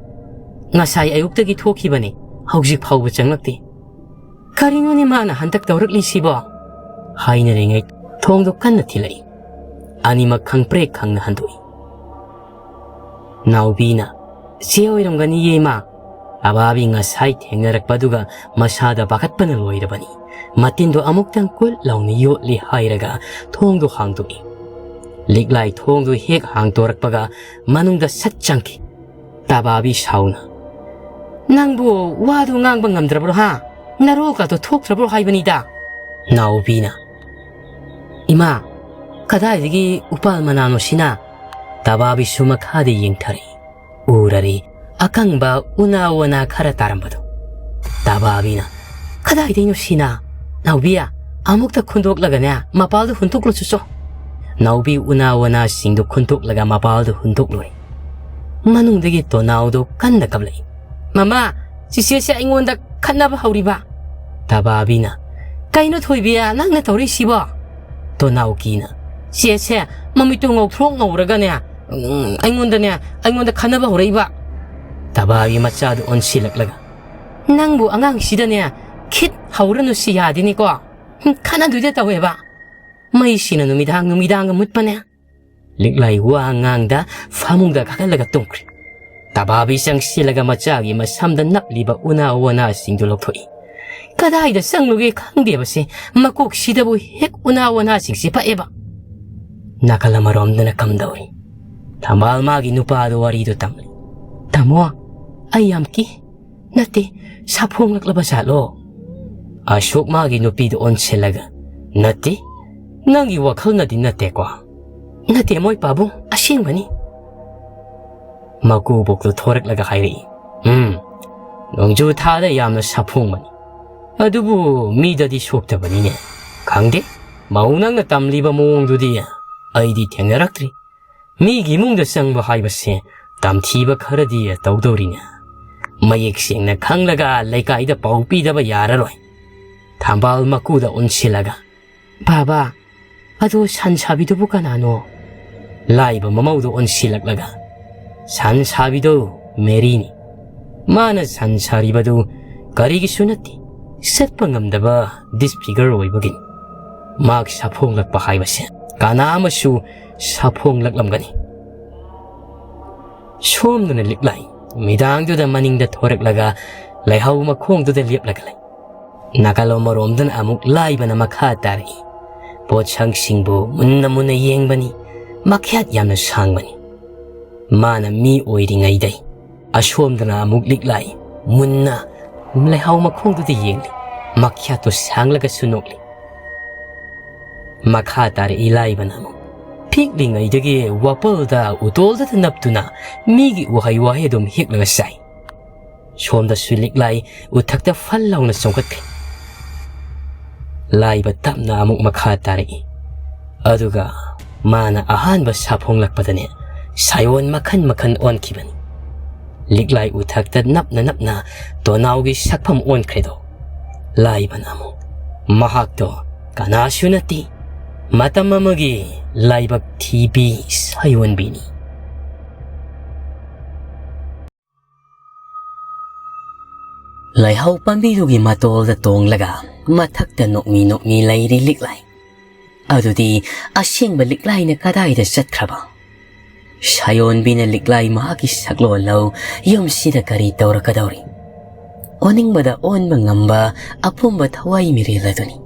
ꯉꯁꯥꯏ ꯑꯌꯨꯛꯇꯒꯤ ꯊꯣꯛꯈꯤꯕꯅꯤ, ꯍꯧꯖꯤꯛ ꯐꯥꯎꯕ ꯆꯪꯂꯛꯇꯦ꯫ ꯀꯔꯤꯅꯣꯅꯦ ꯃꯥꯅ ꯍꯟꯗꯛ ꯇꯧꯔꯛꯂꯤꯁꯤꯕꯣ?" ꯍꯥꯏꯅꯔꯤꯉꯩ ꯊꯣꯡꯗꯣ ꯀꯟꯅ ꯊꯤꯜꯂꯛꯏ꯫ ꯑꯅꯤꯃꯛ ꯈꯪꯄ꯭ꯔꯦꯛ ꯈꯪꯅ ꯍꯟꯗꯣꯛꯏ꯫ ꯅꯥꯎꯕꯤꯅ, "ꯆꯦ ꯑꯣꯏꯔꯝꯒꯅꯤꯌꯦ ꯏꯃꯥ꯫ ꯑꯕꯥꯕꯤ ꯉꯁꯥꯏ ꯊꯦꯡꯅꯔꯛꯄꯗꯨꯒ ꯃꯁꯥꯗ ꯄꯥꯈꯠꯄꯅ ꯂꯣꯏꯔꯕꯅꯤ꯫ ꯃꯇꯤꯟꯗꯣ ꯑꯃꯨꯛꯇꯪ ꯀꯨꯠ ꯂꯥꯎꯅ ꯌꯣꯠꯂꯤ" ꯍꯥꯏꯔꯒ ꯊꯣꯡꯗꯣ ꯍꯥꯡꯗꯣꯛꯏ꯫ ꯂꯤꯛꯂꯥꯏ ꯊꯣꯡꯗꯣ ꯍꯦꯛ ꯍꯥꯡꯗꯣꯔꯛꯄꯒ ꯃꯅꯨꯡꯗ ꯁꯠ ꯆꯪꯈꯤ꯫ ꯇꯕꯥꯕꯤ ꯁꯥꯎꯅ, "ꯅꯪꯕꯨ ꯋꯥꯗꯨ ꯉꯥꯡꯕ ꯉꯝꯗ꯭ꯔꯕ꯭ꯔꯣ ꯍꯥ? ꯅꯔꯣꯜꯒꯗꯣ ꯊꯣꯛꯇ꯭ꯔꯕ꯭ꯔꯣ ꯍꯥꯏꯕꯅꯤꯗ?" ꯅꯥꯎꯕꯤꯅ, "ꯏꯃꯥ, ꯀꯗꯥꯏꯗꯒꯤ ꯎꯄꯥꯜ ꯃꯅꯥꯅꯣ ꯁꯤꯅ?" ꯇꯕꯥꯕꯤꯁꯨ ꯃꯈꯥꯗ ꯌꯦꯡꯊꯔꯛꯏ꯫ ꯎꯔꯔꯤ ꯑꯀꯪꯕ ꯎꯅꯥ ꯋꯥꯅꯥ ꯈꯔ ꯇꯥꯔꯝꯕꯗꯣ꯫ ꯇꯕꯥꯕꯤꯅ, "ꯀꯗꯥꯏꯗꯩꯅꯣ ꯁꯤꯅ? ꯅꯥꯎꯕꯤ, ꯑꯃꯨꯛꯇ ꯈꯨꯟꯗꯣꯛꯂꯒꯅꯦ ꯃꯄꯥꯜꯗ ꯍꯨꯟꯗꯣꯛꯂꯨ ꯆꯣ ꯆꯣ꯫" ꯅꯥꯎꯕꯤ ꯎꯅꯥ ꯋꯥꯅꯥꯁꯤꯡꯗꯨ ꯈꯨꯟꯗꯣꯛꯂꯒ ꯃꯄꯥꯜꯗ ꯍꯨꯟꯗꯣꯛꯂꯨꯔꯦ꯫ ꯃꯅꯨꯡꯗꯒꯤ ꯇꯣꯅꯥꯎꯗꯣ ꯀꯟꯅ ꯀꯞꯂꯛꯏ꯫ "ꯃꯃꯥ, ꯆꯤꯆꯦꯁꯦ ꯑꯩꯉꯣꯟꯗ ꯈꯠꯅꯕ ꯍꯧꯔꯤꯕ꯫" ꯇꯕꯥꯕꯤꯅ, "ꯀꯩꯅꯣ ꯊꯣꯏꯕꯤ, ꯅꯪꯅ ꯇꯧꯔꯤꯁꯤꯕꯣ?" ꯇꯣꯅꯥꯎꯀꯤꯅ, "ꯆꯦꯁꯦ ꯃꯃꯤꯠꯇꯣ ꯉꯧꯊ꯭ꯔꯣꯛ ꯉꯧꯔꯒꯅꯦ, ꯎꯝ, ꯑꯩꯉꯣꯟꯗꯅꯦ, ꯑꯩꯉꯣꯟꯗ ꯈꯠꯅꯕ ꯍꯧꯔꯛꯏꯕ꯫" ꯇꯕꯥꯕꯤ ꯃꯆꯥꯗꯨ ꯑꯣꯟꯁꯤꯜꯂꯛꯂꯒ, "ꯅꯪꯕꯨ ꯑꯉꯥꯡꯁꯤꯗꯅꯦ ꯈꯤꯠ ꯍꯧꯔꯅꯨ ꯁꯤ ꯌꯥꯗꯦꯅꯦꯀꯣ꯫ ꯍꯨꯝ, ꯈꯠꯅꯗꯣꯏꯗ ꯇꯧꯋꯦꯕ꯫ ꯃꯩꯁꯤꯅ ꯅꯨꯃꯤꯗꯥꯡ ꯅꯨꯃꯤꯗꯥꯡꯒ ꯃꯨꯠꯄꯅꯦ꯫" ꯂꯤꯛꯂꯥꯏ ꯋꯥ ꯉꯥꯡꯗ ꯐꯃꯨꯡꯗ ꯀꯥꯈꯠꯂꯒ ꯇꯨꯝꯈ꯭ꯔꯦ꯫ ꯇꯕꯥꯕꯤ ꯆꯪꯁꯤꯜꯂꯒ ꯃꯆꯥꯒꯤ ꯃꯁꯝꯗ ꯅꯞꯂꯤꯕ ꯎꯅꯥ ꯋꯥꯅꯥꯁꯤꯡꯗꯨ ꯂꯧꯊꯣꯛꯏ꯫ ꯀꯗꯥꯏꯗ ꯆꯪꯂꯨꯒꯦ ꯈꯪꯗꯦꯕꯁꯦ, ꯃꯀꯣꯛꯁꯤꯗꯕꯨ ꯍꯦꯛ ꯎꯅꯥ ꯋꯥꯅꯥꯁꯤꯡꯁꯤ ꯄꯛꯑꯦꯕ꯫ ꯅꯥꯀꯜ ꯑꯃꯔꯣꯝꯗꯅ ꯀꯝꯗꯧꯔꯤ? ꯊꯝꯕꯥꯜ ꯃꯥꯒꯤ ꯅꯨꯄꯥꯗꯨ ꯋꯥꯔꯤꯗꯨ ꯇꯝꯂꯤ꯫ "ꯇꯥꯃꯣ, ꯑꯩ ꯌꯥꯝ ꯀꯤ꯫ ꯅꯠꯇꯦ, ꯁꯥꯐꯣꯡꯂꯛꯂꯕ ꯖꯥꯠꯂꯣ?" ꯑꯁꯣꯛ ꯃꯥꯒꯤ ꯅꯨꯄꯤꯗꯨ ꯑꯣꯟꯁꯤꯜꯂꯒ, "ꯅꯠꯇꯦ, ꯅꯪꯒꯤ ꯋꯥꯈꯜꯅꯗꯤ ꯅꯠꯇꯦꯀꯣ?" "ꯅꯠꯇꯦ ꯃꯣꯏ ꯄꯥꯕꯨꯡ, ꯑꯁꯦꯡꯕꯅꯤ꯫" ꯃꯀꯨꯕꯣꯛꯇꯨ ꯊꯣꯔꯛꯂꯒ ꯍꯥꯏꯔꯛꯏ, "ꯎꯝ, ꯅꯣꯡꯖꯨ ꯊꯥꯗ ꯌꯥꯝꯅ ꯁꯥꯐꯣꯡꯕꯅꯤ꯫ ꯑꯗꯨꯕꯨ ꯃꯤꯗꯗꯤ ꯁꯣꯛꯇꯕꯅꯤꯅꯦ꯫ ꯈꯪꯗꯦ, ꯃꯧ, ꯅꯪꯅ ꯇꯝꯂꯤꯕ ꯃꯑꯣꯡꯗꯨꯗꯤ ꯑꯩꯗꯤ ꯊꯦꯡꯅꯔꯛꯇ꯭ꯔꯤ꯫ ꯃꯤꯒꯤ ꯏꯃꯨꯡꯗ ꯆꯪꯕ ꯍꯥꯏꯕꯁꯦ ꯇꯝꯊꯤꯕ ꯈꯔꯗꯤ ꯇꯧꯗꯧꯔꯤꯅꯦ꯫ ꯃꯌꯦꯛ ꯁꯦꯡꯅ ꯈꯪꯂꯒ ꯂꯩꯀꯥꯏꯗ ꯄꯥꯎ ꯄꯤꯗꯕ ꯌꯥꯔꯔꯣꯏ꯫ ꯊꯝꯕꯥꯜ ꯃꯀꯨꯗ ꯑꯣꯟꯁꯤꯜꯂꯒ, "ꯕꯥꯕꯥ, ꯑꯗꯣ ꯁꯟ ꯁꯥꯕꯤꯗꯨꯕꯨ ꯀꯅꯥꯅꯣ?" ꯂꯥꯏꯕ ꯃꯃꯧꯗ ꯑꯣꯟꯁꯤꯜꯂꯛꯂꯒ, "ꯁꯟ ꯁꯥꯕꯤꯗꯣ ꯃꯦꯔꯤꯅꯤ꯫ ꯃꯥꯅ ꯁꯟ ꯁꯥꯔꯤꯕꯗꯨ ꯀꯔꯤꯒꯤꯁꯨ ꯅꯠꯇꯦ, ꯆꯠꯄ ꯉꯝꯗꯕ ꯗꯤꯁꯐꯤꯒꯔ ꯑꯣꯏꯕꯒꯤꯅꯤ꯫ ꯃꯍꯥꯛ ꯁꯥꯐꯣꯡꯂꯛꯄ ꯍꯥꯏꯕꯁꯦ ꯀꯅꯥ ꯑꯃꯁꯨ ꯁꯥꯐꯣꯡꯂꯛꯂꯝꯒꯅꯤ꯫" ꯁꯣꯝꯗꯅ ꯂꯤꯛꯂꯥꯏ ꯃꯤꯗꯥꯡꯗꯨꯗ ꯃꯅꯤꯡꯗ ꯊꯣꯔꯛꯂꯒ ꯂꯩꯍꯥꯎ ꯃꯈꯣꯡꯗꯨꯗ ꯂꯦꯞꯂꯒ ꯂꯩ꯫ ꯅꯥꯀꯜ ꯑꯃꯔꯣꯝꯗꯅ ꯑꯃꯨꯛ ꯂꯥꯏꯕꯅ ꯃꯈꯥ ꯇꯥꯔꯛꯏ꯫ ꯄꯣꯠꯁꯛꯁꯤꯡꯕꯨ ꯃꯨꯟꯅ ꯃꯨꯟꯅ ꯌꯦꯡꯕꯅꯤ꯫ ꯃꯈ꯭ꯌꯥꯠ ꯌꯥꯝꯅ ꯁꯥꯡꯕꯅꯤ꯫ ꯃꯥꯅ ꯃꯤ ꯑꯣꯏꯔꯤꯉꯩꯗꯩ꯫ ꯑꯁꯣꯝꯗꯅ ꯑꯃꯨꯛ ꯂꯤꯛꯂꯥꯏ ꯃꯨꯟꯅ ꯂꯩꯍꯥꯎ ꯃꯈꯣꯡꯗꯨꯗ ꯌꯦꯡꯂꯤ꯫ ꯃꯈ꯭ꯌꯥꯠꯇꯨ ꯁꯥꯡꯂꯒꯁꯨ ꯅꯣꯛꯂꯤ꯫ ꯃꯈꯥ ꯇꯥꯔꯛꯏ ꯂꯥꯏꯕꯅ ꯑꯃꯨꯛ꯫ ꯄꯤꯛꯂꯤꯉꯩꯗꯒꯤ ꯋꯥꯄꯜꯗ ꯎꯇꯣꯜꯗꯇ ꯅꯞꯇꯨꯅ ꯃꯤꯒꯤ ꯎꯍꯩ ꯋꯥꯍꯩ ꯑꯗꯨꯝ ꯍꯦꯛꯂꯒ ꯆꯥꯏ꯫ ꯁꯣꯝꯗꯁꯨ ꯂꯤꯛꯂꯥꯏ ꯎꯊꯛꯇ ꯐꯜ ꯂꯥꯎꯅ ꯆꯣꯡꯈꯠꯈꯤ꯫ ꯂꯥꯏꯕ ꯇꯞꯅ ꯑꯃꯨꯛ ꯃꯈꯥ ꯇꯥꯔꯛꯏ꯫ ꯑꯗꯨꯒ ꯃꯥꯅ ꯑꯍꯥꯟꯕ ꯁꯥꯐꯣꯡꯂꯛꯄꯗꯅꯦ, ꯁꯥꯌꯣꯟ ꯃꯈꯟ ꯃꯈꯟ ꯑꯣꯟꯈꯤꯕꯅꯤ꯫ ꯂꯤꯛꯂꯥꯏ ꯎꯊꯛꯇ ꯅꯞꯅ ꯅꯞꯅ ꯇꯣꯅꯥꯎꯒꯤ ꯁꯛꯐꯝ ꯑꯣꯟꯈ꯭ꯔꯦꯗꯣ꯫ ꯂꯥꯏꯕꯅ ꯑꯃꯨꯛ, "ꯃꯍꯥꯛꯇꯣ ꯀꯅꯥꯁꯨ ꯅꯠꯇꯦ, ꯃꯇꯝ ꯑꯃꯒꯤ ꯂꯥꯏꯕꯛ ꯊꯤꯕꯤ ꯁꯥꯌꯣꯟꯕꯤꯅꯤ꯫" ꯂꯩꯍꯥꯎ ꯄꯥꯝꯕꯤꯗꯨꯒꯤ ꯃꯇꯣꯜꯗ ꯇꯣꯡꯂꯒ ꯃꯊꯛꯇ ꯅꯣꯛꯃꯤ ꯅꯣꯛꯃꯤ ꯂꯩꯔꯤ ꯂꯤꯛꯂꯥꯏ꯫ ꯑꯗꯨꯗꯤ ꯑꯁꯦꯡꯕ ꯂꯤꯛꯂꯥꯏꯅ ꯀꯗꯥꯏꯗ ꯆꯠꯈ꯭ꯔꯕ? ꯁꯥꯌꯣꯟꯕꯤꯅ ꯂꯤꯛꯂꯥꯏ ꯃꯍꯥꯛꯀꯤ ꯁꯛꯂꯣꯟ ꯂꯧ ꯌꯨꯝꯁꯤꯗ ꯀꯔꯤ ꯇꯧꯔꯛꯀꯗꯧꯔꯤ? ꯑꯣꯅꯤꯡꯕꯗ ꯑꯣꯟꯕ ꯉꯝꯕ ꯑꯄꯨꯝꯕ ꯊꯋꯥꯏ ꯃꯤꯔꯦꯜ ꯑꯗꯨꯅꯤ꯫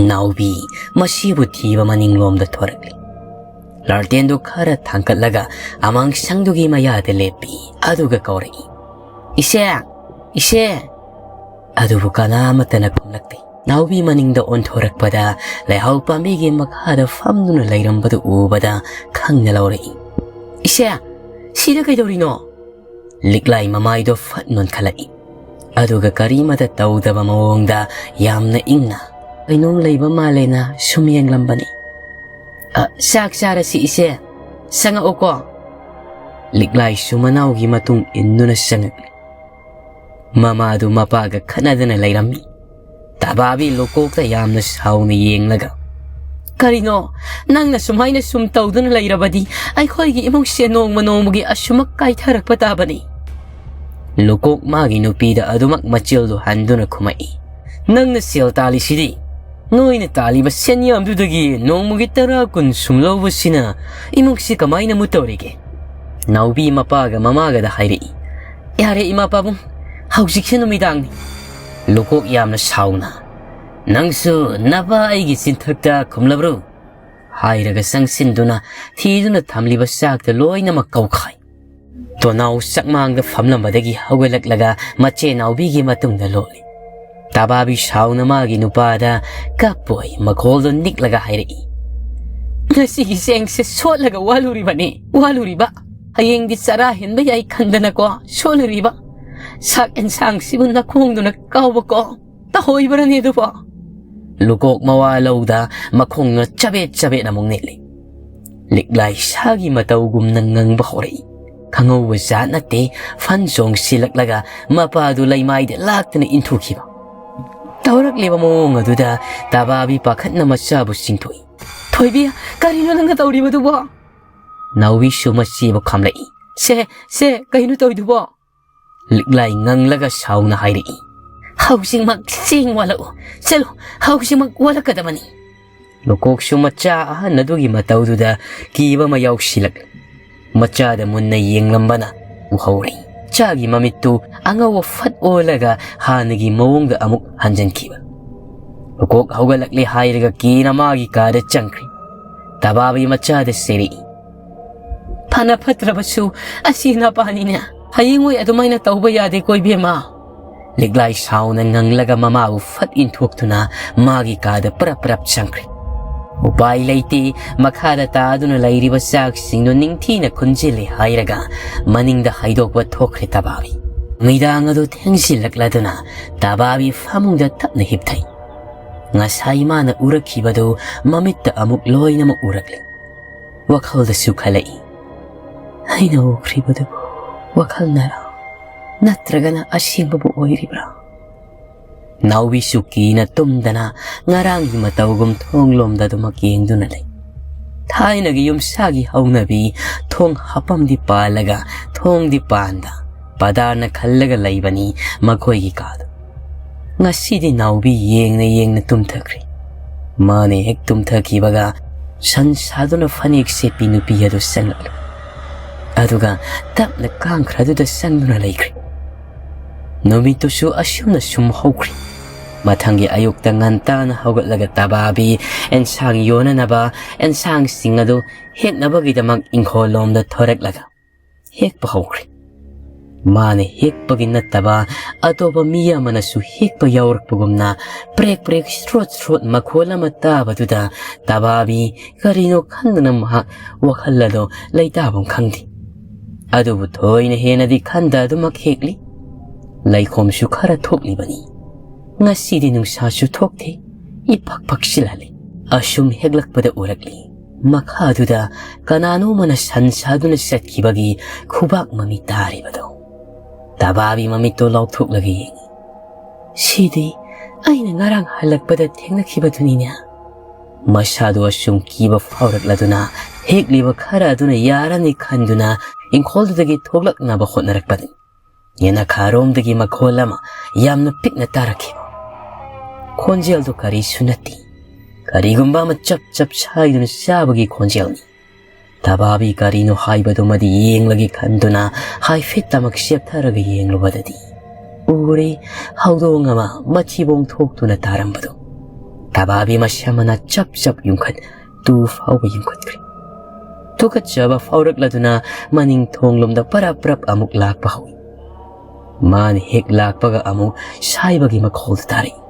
ꯅꯥꯎꯕꯤ ꯃꯁꯤꯕꯨ ꯊꯤꯕ ꯃꯅꯤꯡꯂꯣꯝꯗ ꯊꯣꯔꯛꯂꯤ꯫ ꯂꯥꯜꯇꯦꯟꯗꯨ ꯈꯔ ꯊꯥꯡꯒꯠꯂꯒ ꯑꯃꯥꯡꯁꯪꯗꯨꯒꯤ ꯃꯌꯥꯗ ꯂꯦꯞꯄꯤ꯫ ꯑꯗꯨꯒ ꯀꯧꯔꯛꯏ, "ꯏꯆꯦ! ꯏꯆꯦ!" ꯑꯗꯨꯕꯨ ꯀꯅꯥ ꯑꯃꯠꯇꯅ ꯈꯨꯝꯂꯛꯇꯦ꯫ ꯅꯥꯎꯕꯤ ꯃꯅꯤꯡꯗ ꯑꯣꯟꯊꯣꯔꯛꯄꯗ ꯂꯩꯍꯥꯎ ꯄꯥꯝꯕꯤꯒꯤ ꯃꯈꯥꯗ ꯐꯝꯗꯨꯅ ꯂꯩꯔꯝꯕꯗꯨ ꯎꯕꯗ ꯈꯪꯅ ꯂꯧꯔꯛꯏ꯫ "ꯏꯆꯦ, ꯁꯤꯗ ꯀꯩꯗꯧꯔꯤꯅꯣ?" ꯂꯤꯛꯂꯥꯏ ꯃꯃꯥꯏꯗꯣ ꯐꯠ ꯅꯣꯟꯈꯠꯂꯛꯏ꯫ ꯑꯗꯨꯒ ꯀꯔꯤꯃꯇ ꯇꯧꯗꯕ ꯃꯑꯣꯡꯗ ꯌꯥꯝꯅ ꯏꯪꯅ, ꯀꯩꯅꯣꯝ ꯂꯩꯕ ꯃꯥꯜꯂꯦꯅ ꯁꯨꯝ ꯌꯦꯡꯂꯝꯕꯅꯤ꯫ "ꯑ, ꯆꯥꯛ ꯆꯥꯔꯁꯤ ꯏꯆꯦ, ꯆꯪꯉꯛꯎꯀꯣ꯫" ꯂꯤꯛꯂꯥꯏꯁꯨ ꯃꯅꯥꯎꯒꯤ ꯃꯇꯨꯡ ꯏꯟꯗꯨꯅ ꯆꯪꯉꯛꯂꯤ꯫ ꯃꯃꯥꯗꯨ ꯃꯄꯥꯒ ꯈꯠꯅꯗꯅ ꯂꯩꯔꯝꯃꯤ꯫ ꯇꯕꯥꯕꯤ ꯂꯨꯀꯣꯛꯇ ꯌꯥꯝꯅ ꯁꯥꯎꯅ ꯌꯦꯡꯂꯒ, "ꯀꯔꯤꯅꯣ? ꯅꯪꯅ ꯁꯨꯃꯥꯏꯅ ꯁꯨꯝ ꯇꯧꯗꯨꯅ ꯂꯩꯔꯕꯗꯤ ꯑꯩꯈꯣꯏꯒꯤ ꯏꯃꯨꯡꯁꯦ ꯅꯣꯡꯃ ꯅꯣꯡꯃꯒꯤ ꯑꯁꯨꯃꯛ ꯀꯥꯏꯊꯔꯛꯄ ꯇꯥꯕꯅꯤ꯫" ꯂꯨꯀꯣꯛ ꯃꯥꯒꯤ ꯅꯨꯄꯤꯗ ꯑꯗꯨꯃꯛ ꯃꯆꯤꯜꯗꯨ ꯍꯟꯗꯨꯅ ꯈꯨꯝꯃꯛꯏ꯫ "ꯅꯪꯅ ꯁꯦꯜ ꯇꯥꯜꯂꯤꯁꯤꯗꯤ, ꯅꯣꯏꯅ ꯇꯥꯜꯂꯤꯕ ꯁꯦꯟꯌꯥꯝꯗꯨꯗꯒꯤ ꯅꯣꯡꯃꯒꯤ ꯇꯔꯥ ꯀꯨꯟ ꯁꯨꯝ ꯂꯧꯕꯁꯤꯅ ꯏꯃꯨꯡꯁꯤ ꯀꯃꯥꯏꯅ ꯃꯨꯠꯇꯧꯔꯤꯒꯦ?" ꯅꯥꯎꯕꯤ ꯃꯄꯥꯒ ꯃꯃꯥꯒꯗ ꯍꯥꯏꯔꯛꯏ꯫ "ꯌꯥꯔꯦ ꯏꯃꯥ ꯄꯥꯕꯨꯡ, ꯍꯧꯖꯤꯛꯁꯦ ꯅꯨꯃꯤꯗꯥꯡꯅꯤ꯫" ꯂꯨꯀꯣꯛ ꯌꯥꯝꯅ ꯁꯥꯎꯅ, "ꯅꯪꯁꯨ ꯅꯄꯥ ꯑꯩꯒꯤ ꯆꯤꯟꯊꯛꯇ ꯈꯨꯝꯂꯕ꯭ꯔꯣ?" ꯍꯥꯏꯔꯒ ꯆꯪꯁꯤꯟꯗꯨꯅ ꯊꯤꯗꯨꯅ ꯊꯝꯂꯤꯕ ꯆꯥꯛꯇ ꯂꯣꯏꯅꯃꯛ ꯀꯧꯈꯥꯏ꯫ ꯇꯣꯅꯥꯎ ꯆꯥꯛꯃꯥꯡꯗ ꯐꯝꯂꯝꯕꯗꯒꯤ ꯍꯧꯒꯠꯂꯛꯂꯒ ꯃꯆꯦ ꯅꯥꯎꯕꯤꯒꯤ ꯃꯇꯨꯡꯗ ꯂꯣꯠꯂꯤ꯫ ꯇꯕꯥꯕꯤ ꯁꯥꯎꯅ ꯃꯥꯒꯤ ꯅꯨꯄꯥꯗ ꯀꯞꯄꯣꯏ ꯃꯈꯣꯜꯗꯣ ꯅꯤꯛꯂꯒ ꯍꯥꯏꯔꯛꯏ꯫ "ꯉꯁꯤꯒꯤ ꯆꯦꯡꯁꯦ ꯁꯣꯠꯂꯒ ꯋꯥꯂꯨꯔꯤꯕꯅꯤ, ꯋꯥꯂꯨꯔꯤꯕ꯫ ꯍꯌꯦꯡꯗꯤ ꯆꯔꯥ ꯍꯦꯟꯕ ꯌꯥꯏ ꯈꯟꯗꯅꯀꯣ ꯁꯣꯠꯂꯨꯔꯤꯕ꯫ ꯁꯥꯛ ꯑꯦꯟꯁꯥꯡꯁꯤꯕꯨ ꯅꯈꯣꯡꯗꯨꯅ ꯀꯥꯎꯕꯀꯣ ꯇꯧꯍꯣꯏꯕ꯭ꯔꯅꯦ ꯑꯗꯨꯕꯣ?" ꯂꯨꯀꯣꯛ ꯃꯋꯥ ꯂꯧꯗ ꯃꯈꯣꯡꯅ ꯆꯕꯦꯠ ꯆꯕꯦꯠ ꯑꯃꯨꯛ ꯅꯤꯛꯂꯤ꯫ ꯂꯤꯛꯂꯥꯏ ꯁꯥꯒꯤ ꯃꯇꯧꯒꯨꯝꯅ ꯉꯪꯕ ꯍꯧꯔꯛꯏ꯫ ꯈꯪꯍꯧꯕ ꯖꯥꯠ ꯅꯠꯇꯦ, ꯐꯟ ꯆꯣꯡ ꯁꯤꯜꯂꯛꯂꯒ ꯃꯄꯥꯗꯨ ꯂꯩꯃꯥꯏꯗ ꯂꯥꯛꯇꯨꯅ ꯏꯟꯊꯨꯈꯤꯕ꯫ ꯇꯧꯔꯛꯂꯤꯕ ꯃꯑꯣꯡ ꯑꯗꯨꯗ ꯇꯕꯥꯕꯤ ꯄꯥꯈꯠꯅ ꯃꯆꯥꯕꯨ ꯆꯤꯡꯊꯣꯛꯏ꯫ "ꯊꯣꯏꯕꯤ, ꯀꯔꯤꯅꯣ ꯅꯪꯅ ꯇꯧꯔꯤꯕꯗꯨꯕꯣ?" ꯅꯥꯎꯕꯤꯁꯨ ꯃꯆꯦꯕꯨ ꯈꯥꯝꯂꯛꯏ꯫ "ꯁꯦ, ꯁꯦ, ꯀꯩꯅꯣ ꯇꯧꯔꯤꯗꯨꯕꯣ?" ꯂꯤꯛꯂꯥꯏ ꯉꯪꯂꯒ ꯁꯥꯎꯅ ꯍꯥꯏꯔꯛꯏ꯫ "ꯍꯧꯖꯤꯛꯃꯛ ꯆꯦꯡ ꯋꯥꯜꯂꯛꯎ꯫ ꯆꯠꯂꯨ, ꯍꯧꯖꯤꯛꯃꯛ ꯋꯥꯜꯂꯛꯀꯗꯕꯅꯤ꯫" ꯂꯨꯀꯣꯛꯁꯨ ꯃꯆꯥ ꯑꯍꯟ ꯑꯗꯨꯒꯤ ꯃꯇꯧꯗꯨꯗ ꯀꯤꯕ ꯑꯃ ꯌꯥꯎꯁꯤꯜꯂꯛꯂꯦ꯫ ꯃꯆꯥꯗ ꯃꯨꯟꯅ ꯌꯦꯡꯂꯝꯕꯅ ꯎꯍꯧꯔꯦ꯫ ꯃꯆꯥꯒꯤ ꯃꯃꯤꯠꯇꯨ ꯑꯉꯧꯕ ꯐꯠ ꯑꯣꯜꯂꯒ ꯍꯥꯟꯅꯒꯤ ꯃꯑꯣꯡꯗ ꯑꯃꯨꯛ ꯍꯟꯖꯤꯟꯈꯤꯕ꯫ ꯂꯨꯀꯣꯛ ꯍꯧꯒꯠꯂꯛꯂꯦ ꯍꯥꯏꯔꯒ ꯀꯤꯅ ꯃꯥꯒꯤ ꯀꯥꯗ ꯆꯪꯈ꯭ꯔꯦ꯫ ꯇꯕꯥꯕꯤ ꯃꯆꯥꯗ ꯆꯩꯔꯛꯏ꯫ "ꯐꯅ ꯐꯠꯇ꯭ꯔꯕꯁꯨ ꯑꯁꯤ ꯅꯄꯥꯅꯤꯅꯦ꯫ ꯍꯌꯦꯡꯋꯥꯏ ꯑꯗꯨꯃꯥꯏꯅ ꯇꯧꯕ ꯌꯥꯗꯦꯀꯣ ꯏꯕꯦꯝꯃ꯫" ꯂꯤꯛꯂꯥꯏ ꯁꯥꯎꯅ ꯉꯪꯂꯒ ꯃꯃꯥꯕꯨ ꯐꯠ ꯏꯟꯊꯣꯛꯇꯨꯅ ꯃꯥꯒꯤ ꯀꯥꯗ ꯄꯔꯞ ꯄꯔꯞ ꯆꯪꯈ꯭ꯔꯦ꯫ ꯎꯄꯥꯏ ꯂꯩꯇꯦ, ꯃꯈꯥꯗ ꯇꯥꯗꯨꯅ ꯂꯩꯔꯤꯕ ꯆꯥꯛꯁꯤꯡꯗꯨ ꯅꯤꯡꯊꯤꯅ ꯈꯨꯟꯖꯤꯜꯂꯦ ꯍꯥꯏꯔꯒ ꯃꯅꯤꯡꯗ ꯍꯥꯏꯗꯣꯛꯄ ꯊꯣꯛꯈ꯭ꯔꯦ ꯇꯕꯥꯕꯤ꯫ ꯅꯨꯃꯤꯗꯥꯡ ꯑꯗꯨ ꯊꯦꯡꯖꯤꯜꯂꯛꯂꯗꯨꯅ ꯇꯕꯥꯕꯤ ꯐꯃꯨꯡꯗ ꯇꯞꯅ ꯍꯤꯞꯊꯩ꯫ ꯉꯁꯥꯏ ꯃꯥꯅ ꯎꯔꯛꯈꯤꯕꯗꯨ ꯃꯃꯤꯠꯇ ꯑꯃꯨꯛ ꯂꯣꯏꯅꯃꯛ ꯎꯔꯛꯂꯦ꯫ ꯋꯥꯈꯜꯗꯁꯨ ꯈꯜꯂꯛꯏ, "ꯑꯩꯅ ꯎꯈ꯭ꯔꯤꯕꯗꯨꯕꯨ ꯋꯥꯈꯜꯅꯔꯥ? ꯅꯠꯇ꯭ꯔꯒꯅ ꯑꯁꯦꯡꯕꯕꯨ ꯑꯣꯏꯔꯤꯕ꯭ꯔꯥ?" ꯅꯥꯎꯕꯤꯁꯨ ꯀꯤꯅ ꯇꯨꯝꯗꯅ ꯉꯔꯥꯡꯒꯤ ꯃꯇꯧꯒꯨꯝ ꯊꯣꯡꯂꯣꯝꯗ ꯑꯗꯨꯃꯛ ꯌꯦꯡꯗꯨꯅ ꯂꯩ꯫ ꯊꯥꯏꯅꯒꯤ ꯌꯨꯝꯁꯥꯒꯤ ꯍꯧꯅꯕꯤ, ꯊꯣꯡ ꯍꯥꯞꯐꯝꯗꯤ ꯄꯥꯜꯂꯒ ꯊꯣꯡꯗꯤ ꯄꯥꯟꯗ, ꯄꯗꯥꯔꯅ ꯈꯜꯂꯒ ꯂꯩꯕꯅꯤ ꯃꯈꯣꯏꯒꯤ ꯀꯥꯗꯨ꯫ ꯉꯁꯤꯗꯤ ꯅꯥꯎꯕꯤ ꯌꯦꯡꯅ ꯌꯦꯡꯅ ꯇꯨꯝꯊꯈ꯭ꯔꯦ꯫ ꯃꯥꯅ ꯍꯦꯛ ꯇꯨꯝꯊꯈꯤꯕꯒ ꯁꯟ ꯁꯥꯗꯨꯅ ꯐꯅꯦꯛ ꯁꯦꯠꯄꯤ ꯅꯨꯄꯤ ꯑꯗꯨ ꯆꯪꯂꯛꯂꯦ꯫ ꯑꯗꯨꯒ ꯇꯞꯅ ꯀꯥꯡꯈ꯭ꯔꯗꯨꯗ ꯆꯪꯗꯨꯅ ꯂꯩꯈ꯭ꯔꯦ꯫ ꯅꯨꯃꯤꯠꯇꯨꯁꯨ ꯑꯁꯨꯝꯅ ꯁꯨꯝ ꯍꯧꯈ꯭ꯔꯦ꯫ ꯃꯊꯪꯒꯤ ꯑꯌꯨꯛꯇ ꯉꯟꯇꯥꯅ ꯍꯧꯒꯠꯂꯒ ꯇꯕꯥꯕꯤ ꯑꯦꯟꯁꯥꯡ ꯌꯣꯟꯅꯅꯕ ꯑꯦꯟꯁꯥꯡꯁꯤꯡ ꯑꯗꯨ ꯍꯦꯛꯅꯕꯒꯤꯗꯃꯛ ꯏꯪꯈꯣꯜ ꯂꯣꯝꯗ ꯊꯣꯔꯛꯂꯒ ꯍꯦꯛꯄ ꯍꯧꯈ꯭ꯔꯦ꯫ ꯃꯥꯅ ꯍꯦꯛꯄꯒꯤ ꯅꯠꯇꯕ ꯑꯇꯣꯞꯄ ꯃꯤ ꯑꯃꯅꯁꯨ ꯍꯦꯛꯄ ꯌꯥꯎꯔꯛꯄꯒꯨꯝꯅ ꯄ꯭ꯔꯦꯛ ꯄ꯭ꯔꯦꯛ ꯁ꯭ꯔꯣꯠ ꯁ꯭ꯔꯣꯠ ꯃꯈꯣꯜ ꯑꯃ ꯇꯥꯕꯗꯨꯗ ꯇꯕꯥꯕꯤ ꯀꯔꯤꯅꯣ ꯈꯟꯗꯅ ꯃꯍꯥꯛ ꯋꯥꯈꯜ ꯑꯗꯣ ꯂꯩꯇꯥꯐꯝ ꯈꯪꯗꯦ꯫ ꯑꯗꯨꯕꯨ ꯊꯣꯏꯅ ꯍꯦꯟꯅꯗꯤ ꯈꯟꯗ ꯑꯗꯨꯃꯛ ꯍꯦꯛꯂꯤ꯫ ꯂꯩꯈꯣꯝꯁꯨ ꯈꯔ ꯊꯣꯛꯂꯤꯕꯅꯤ꯫ ꯉꯁꯤꯗꯤ ꯅꯨꯡꯁꯥꯁꯨ ꯊꯣꯛꯇꯦ, ꯏꯐꯛ ꯐꯛꯁꯤꯜꯍꯜꯂꯤ꯫ ꯑꯁꯨꯝ ꯍꯦꯛꯂꯛꯄꯗ ꯎꯔꯛꯂꯤ, ꯃꯈꯥꯗꯨꯗ ꯀꯅꯥꯅꯣꯃꯅ ꯁꯟ ꯁꯥꯗꯨꯅ ꯆꯠꯈꯤꯕꯒꯤ ꯈꯨꯕꯥꯛ ꯃꯃꯤ ꯇꯥꯔꯤꯕꯗꯣ꯫ ꯇꯕꯥꯕꯤ ꯃꯃꯤꯠꯇꯣ ꯂꯥꯎꯊꯣꯛꯂꯒ ꯌꯦꯡꯉꯤ꯫ "ꯁꯤꯗꯤ ꯑꯩꯅ ꯉꯔꯥꯡ ꯍꯜꯂꯛꯄꯗ ꯊꯦꯡꯅꯈꯤꯕꯗꯨꯅꯤꯅꯦ"꯫ ꯃꯁꯥꯗꯨ ꯑꯁꯨꯝ ꯀꯤꯕ ꯐꯥꯎꯔꯛꯂꯗꯨꯅ ꯍꯦꯛꯂꯤꯕ ꯈꯔ ꯑꯗꯨꯅ ꯌꯥꯔꯅꯤ ꯈꯟꯗꯨꯅ ꯏꯪꯈꯣꯜꯗꯨꯗꯒꯤ ꯊꯣꯛꯂꯛꯅꯕ ꯍꯣꯠꯅꯔꯛꯄꯅꯤ꯫ ꯌꯦꯅꯈꯥꯔꯣꯝꯗꯒꯤ ꯃꯈꯣꯜ ꯑꯃ ꯌꯥꯝꯅ ꯄꯤꯛꯅ ꯇꯥꯔꯛꯈꯤꯕ ꯈꯣꯟꯖꯦꯜꯗꯨ ꯀꯔꯤꯁꯨ ꯅꯠꯇꯦ, ꯀꯔꯤꯒꯨꯝꯕ ꯑꯃ ꯆꯞ ꯆꯞ ꯁꯥꯏꯗꯨꯅ ꯆꯥꯕꯒꯤ ꯈꯣꯟꯖꯦꯜꯅꯤ꯫ ꯇꯕꯥꯕꯤ ꯀꯔꯤꯅꯣ ꯍꯥꯏꯕꯗꯨꯃꯗꯤ ꯌꯦꯡꯂꯒꯦ ꯈꯟꯗꯨꯅ ꯍꯥꯏꯐꯦꯠꯇꯃꯛ ꯆꯦꯞꯊꯔꯒ ꯌꯦꯡꯂꯨꯕꯗꯗꯤ ꯎꯔꯦ, ꯍꯧꯗꯣꯡ ꯑꯃ ꯃꯊꯤꯕꯣꯡ ꯊꯣꯛꯇꯨꯅ ꯇꯥꯔꯝꯕꯗꯨ꯫ ꯇꯕꯥꯕꯤ ꯃꯁꯝ ꯃꯅꯥ ꯆꯞ ꯆꯞ ꯌꯨꯡꯈꯠ ꯇꯨ ꯐꯥꯎꯕ ꯌꯨꯡꯈꯠꯈ꯭ꯔꯦ꯫ ꯇꯨꯀꯠꯆꯕ ꯐꯥꯎꯔꯛꯂꯗꯨꯅ ꯃꯅꯤꯡ ꯊꯣꯡꯂꯣꯝꯗ ꯄꯔꯞ ꯄꯔꯞ ꯑꯃꯨꯛ ꯂꯥꯛꯄ ꯍꯧꯏ꯫ ꯃꯥꯅ ꯍꯦꯛ ꯂꯥꯛꯄꯒ ꯑꯃꯨꯛ ꯁꯥꯏꯕꯒꯤ ꯃꯈꯣꯜ ꯇꯥꯔꯛꯏ꯫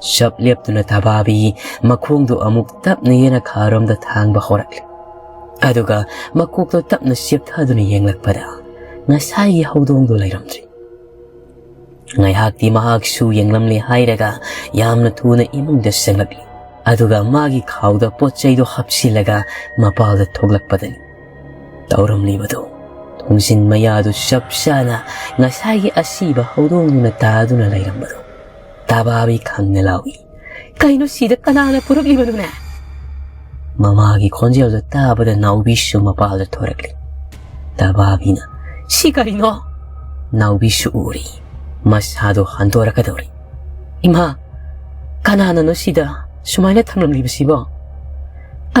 ꯆꯞ ꯂꯦꯞꯇꯨꯅ ꯇꯕꯥꯕꯤ ꯃꯈꯣꯡꯗꯨ ꯑꯃꯨꯛ ꯇꯞꯅ ꯌꯦꯅꯈꯥꯔꯣꯝꯗ ꯊꯥꯡꯕ ꯍꯧꯔꯛꯂꯦ꯫ ꯑꯗꯨꯒ ꯃꯀꯣꯛꯇꯣ ꯇꯞꯅ ꯆꯦꯞꯊꯗꯨꯅ ꯌꯦꯡꯂꯛꯄꯗ ꯉꯁꯥꯏꯒꯤ ꯍꯧꯗꯣꯡꯗꯨ ꯂꯩꯔꯝꯗ꯭ꯔꯦ꯫ ꯉꯥꯏꯍꯥꯛꯇꯤ ꯃꯍꯥꯛꯁꯨ ꯌꯦꯡꯂꯝꯂꯦ ꯍꯥꯏꯔꯒ ꯌꯥꯝꯅ ꯊꯨꯅ ꯏꯃꯨꯡꯗ ꯆꯪꯂꯛꯂꯤ꯫ ꯑꯗꯨꯒ ꯃꯥꯒꯤ ꯈꯥꯎꯗ ꯄꯣꯠ ꯆꯩꯗꯨ ꯍꯥꯞꯆꯤꯜꯂꯒ ꯃꯄꯥꯜꯗ ꯊꯣꯛꯂꯛꯄꯗꯅꯤ ꯇꯧꯔꯝꯂꯤꯕꯗꯨ꯫ ꯊꯣꯡꯖꯤꯟ ꯃꯌꯥꯗꯨ ꯆꯞ ꯆꯥꯅ ꯉꯁꯥꯏꯒꯤ ꯑꯁꯤꯕ ꯍꯧꯗꯣꯡꯗꯨꯅ ꯇꯥꯗꯨꯅ ꯂꯩꯔꯝꯕꯗꯨ꯫ ꯇꯥꯕꯥꯕꯤ ꯈꯪꯅ ꯂꯥꯎꯏ, "ꯀꯩꯅꯣ ꯁꯤꯗ ꯀꯅꯥꯅ ꯄꯨꯔꯛꯂꯤꯕꯅꯣꯅꯦ?" ꯃꯃꯥꯒꯤ ꯈꯣꯟꯖꯦꯜꯗꯨ ꯇꯥꯕꯗ ꯅꯥꯎꯕꯤꯁꯨ ꯃꯄꯥꯜꯗ ꯊꯣꯔꯛꯂꯤ꯫ ꯇꯥꯕꯥꯕꯤꯅ, "ꯁꯤ ꯀꯔꯤꯅꯣ?" ꯅꯥꯎꯕꯤꯁꯨ ꯎꯔꯤ꯫ ꯃꯁꯥꯗꯣ ꯍꯟꯗꯣꯔꯛꯀꯗꯧꯔꯤ꯫ "ꯏꯃꯥ, ꯀꯅꯥꯅꯅꯣ ꯁꯤꯗ ꯁꯨꯃꯥꯏꯅ ꯊꯝꯂꯝꯂꯤꯕꯁꯤꯕꯣ?"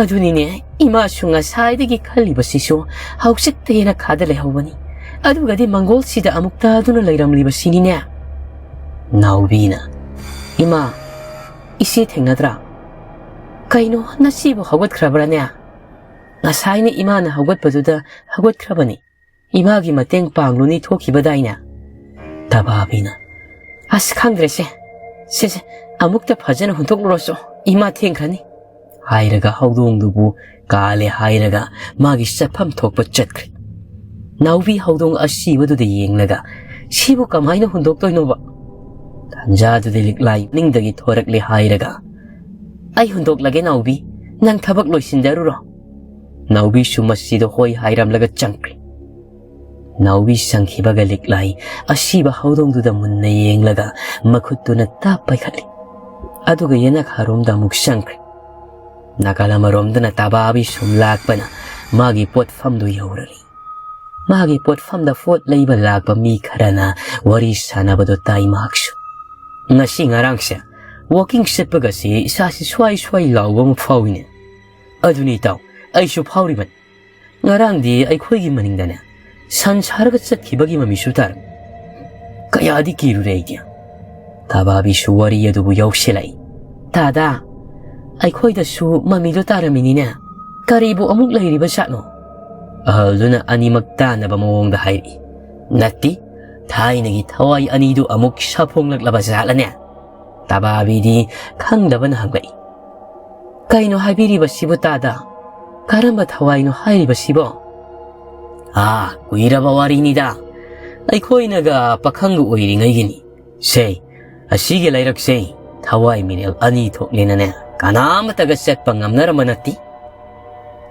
"ꯑꯗꯨꯅꯤꯅꯦ, ꯏꯃꯥꯁꯨ ꯉꯁꯥꯏꯗꯒꯤ ꯈꯜꯂꯤꯕꯁꯤꯁꯨ ꯍꯧꯖꯤꯛꯇ ꯍꯦꯟꯅ ꯈꯥꯗ ꯂꯩꯍꯧꯕꯅꯤ꯫ ꯑꯗꯨꯒꯗꯤ ꯃꯪꯒꯣꯜꯁꯤꯗ ꯑꯃꯨꯛ ꯇꯥꯗꯨꯅ ꯂꯩꯔꯝꯂꯤꯕꯁꯤꯅꯤꯅꯦ꯫" ꯅꯥꯎꯕꯤꯅ, "ꯏꯃꯥ, ꯏꯆꯦ ꯊꯦꯡꯅꯗ꯭ꯔꯥ? ꯀꯩꯅꯣ, ꯅꯆꯦꯕꯨ ꯍꯧꯒꯠꯈ꯭ꯔꯕ꯭ꯔꯥꯅꯦ? ꯉꯁꯥꯏꯅ ꯏꯃꯥꯅ ꯍꯧꯒꯠꯄꯗꯨꯗ ꯍꯧꯒꯠꯈ꯭ꯔꯕꯅꯤ꯫ ꯏꯃꯥꯒꯤ ꯃꯇꯦꯡ ꯄꯥꯡꯂꯨꯅꯤ ꯊꯣꯛꯈꯤꯕꯗꯥꯏꯅꯦ?" ꯇꯕꯥꯕꯤꯅ, "ꯑꯁ, ꯈꯪꯗ꯭ꯔꯦꯁꯦ꯫ ꯁꯦ, ꯁꯦ, ꯑꯃꯨꯛꯇ ꯐꯖꯅ ꯍꯨꯟꯗꯣꯛꯂꯨꯔꯣꯁꯣ꯫ ꯏꯃꯥ ꯊꯦꯡꯈ꯭ꯔꯅꯤ꯫" ꯍꯥꯏꯔꯒ ꯍꯧꯗꯣꯡꯗꯨꯕꯨ ꯀꯥꯜꯂꯦ ꯍꯥꯏꯔꯒ ꯃꯥꯒꯤ ꯆꯠꯐꯝ ꯊꯣꯛꯄ ꯆꯠꯈ꯭ꯔꯦ꯫ ꯅꯥꯎꯕꯤ ꯍꯧꯗꯣꯡ ꯑꯁꯤꯕꯗꯨꯗ ꯌꯦꯡꯂꯒ, "ꯁꯤꯕꯨ ꯀꯃꯥꯏꯅ ꯍꯨꯟꯗꯣꯛꯇꯣꯏꯅꯣꯕ?" ꯇꯥꯟꯖꯥꯗꯨꯗ ꯂꯤꯛꯂꯥꯏ ꯅꯤꯡꯗꯒꯤ ꯊꯣꯔꯛꯂꯦ ꯍꯥꯏꯔꯒ, "ꯑꯩ ꯍꯨꯟꯗꯣꯛꯂꯒꯦ ꯅꯥꯎꯕꯤ, ꯅꯪ ꯊꯕꯛ ꯂꯣꯏꯁꯤꯟꯖꯔꯨꯔꯣ꯫" ꯅꯥꯎꯕꯤꯁꯨ ꯃꯁꯤꯗ ꯍꯣꯏ ꯍꯥꯏꯔꯝꯂꯒ ꯆꯪꯈ꯭ꯔꯦ꯫ ꯅꯥꯎꯕꯤ ꯆꯪꯈꯤꯕꯒ ꯂꯤꯛꯂꯥꯏ ꯑꯁꯤꯕ ꯍꯧꯗꯣꯡꯗꯨꯗ ꯃꯨꯟꯅ ꯌꯦꯡꯂꯒ ꯃꯈꯨꯠꯇꯨꯅ ꯇꯥꯞ ꯄꯥꯏꯈꯠꯂꯤ꯫ ꯑꯗꯨꯒ ꯌꯦꯅꯈꯥꯔꯣꯝꯗ ꯑꯃꯨꯛ ꯆꯪꯈ꯭ꯔꯦ꯫ ꯅꯥꯀꯜ ꯑꯃꯔꯣꯝꯗꯅ ꯇꯕꯥꯕꯤ ꯁꯨꯝ ꯂꯥꯛꯄꯅ ꯃꯥꯒꯤ ꯄꯣꯠꯐꯝꯗꯨ ꯌꯧꯔꯔꯤ꯫ ꯃꯥꯒꯤ ꯄꯣꯠꯐꯝꯗ ꯄꯣꯠ ꯂꯩꯕ ꯂꯥꯛꯄ ꯃꯤ ꯈꯔꯅ ꯋꯥꯔꯤ ꯁꯥꯟꯅꯕꯗꯨ ꯇꯥꯏ ꯃꯍꯥꯛꯁꯨ꯫ "ꯉꯁꯤ ꯉꯔꯥꯡꯁꯦ ꯋꯥꯀꯤꯡ ꯆꯠꯄꯒꯁꯤ ꯏꯁꯥꯁꯤ ꯁ꯭ꯋꯥꯏ ꯁ꯭ꯋꯥꯏ ꯂꯥꯎꯕ ꯑꯃ ꯐꯥꯎꯏꯅꯦ꯫" "ꯑꯗꯨꯅꯤ ꯏꯇꯥꯎ, ꯑꯩꯁꯨ ꯐꯥꯎꯔꯤꯕꯅꯤ꯫ ꯉꯔꯥꯡꯗꯤ ꯑꯩꯈꯣꯏꯒꯤ ꯃꯅꯤꯡꯗꯅꯦ ꯁꯟ ꯁꯥꯔꯒ ꯆꯠꯈꯤꯕꯒꯤ ꯃꯃꯤꯁꯨ ꯇꯥꯔꯝꯃꯤ꯫ ꯀꯌꯥꯗꯤ ꯀꯤꯔꯨꯔꯦ ꯑꯩꯗꯤ꯫" ꯇꯕꯥꯕꯤꯁꯨ ꯋꯥꯔꯤ ꯑꯗꯨꯕꯨ ꯌꯧꯁꯤꯜꯂꯛꯏ꯫ "ꯇꯥꯗꯥ, ꯑꯩꯈꯣꯏꯗꯁꯨ ꯃꯃꯤꯗꯣ ꯇꯥꯔꯝꯃꯤꯅꯤꯅꯦ꯫ ꯀꯔꯤꯕꯨ ꯑꯃꯨꯛ ꯂꯩꯔꯤꯕ ꯖꯥꯠꯅꯣ?" ꯑꯍꯜꯗꯨꯅ ꯑꯅꯤꯃꯛ ꯇꯥꯟꯅꯕ ꯃꯑꯣꯡꯗ ꯍꯥꯏꯔꯛꯏ꯫ "ꯅꯠꯇꯦ, ꯊꯥꯏꯅꯒꯤ ꯊꯋꯥꯏ ꯑꯅꯤꯗꯨ ꯑꯃꯨꯛ ꯁꯥꯐꯣꯡꯂꯛꯂꯕ ꯖꯥꯠꯂꯅꯦ?" ꯇꯕꯥꯕꯤꯗꯤ ꯈꯪꯗꯕꯅ ꯍꯪꯂꯛꯏ꯫ "ꯀꯩꯅꯣ ꯍꯥꯏꯕꯤꯔꯤꯕꯁꯤꯕꯨ ꯇꯥꯗꯥ? ꯀꯔꯝꯕ ꯊꯋꯥꯏꯅꯣ ꯍꯥꯏꯔꯤꯕꯁꯤꯕꯣ?" "ꯑꯥ, ꯀꯨꯏꯔꯕ ꯋꯥꯔꯤꯅꯤꯗ꯫ ꯑꯩꯈꯣꯏꯅꯒ ꯄꯥꯈꯪꯒ ꯑꯣꯏꯔꯤꯉꯩꯒꯤꯅꯤ꯫ "ꯁꯦ, ꯑꯁꯤꯒꯤ ꯂꯩꯔꯛꯁꯦ ꯊꯋꯥꯏ ꯃꯤꯔꯦꯜ ꯑꯅꯤ ꯊꯣꯛꯂꯦꯅꯅꯦ ꯀꯅꯥ ꯑꯃꯠꯇꯒ ꯆꯠꯄ ꯉꯝꯅꯔꯝꯕ ꯅꯠꯇꯦ꯫"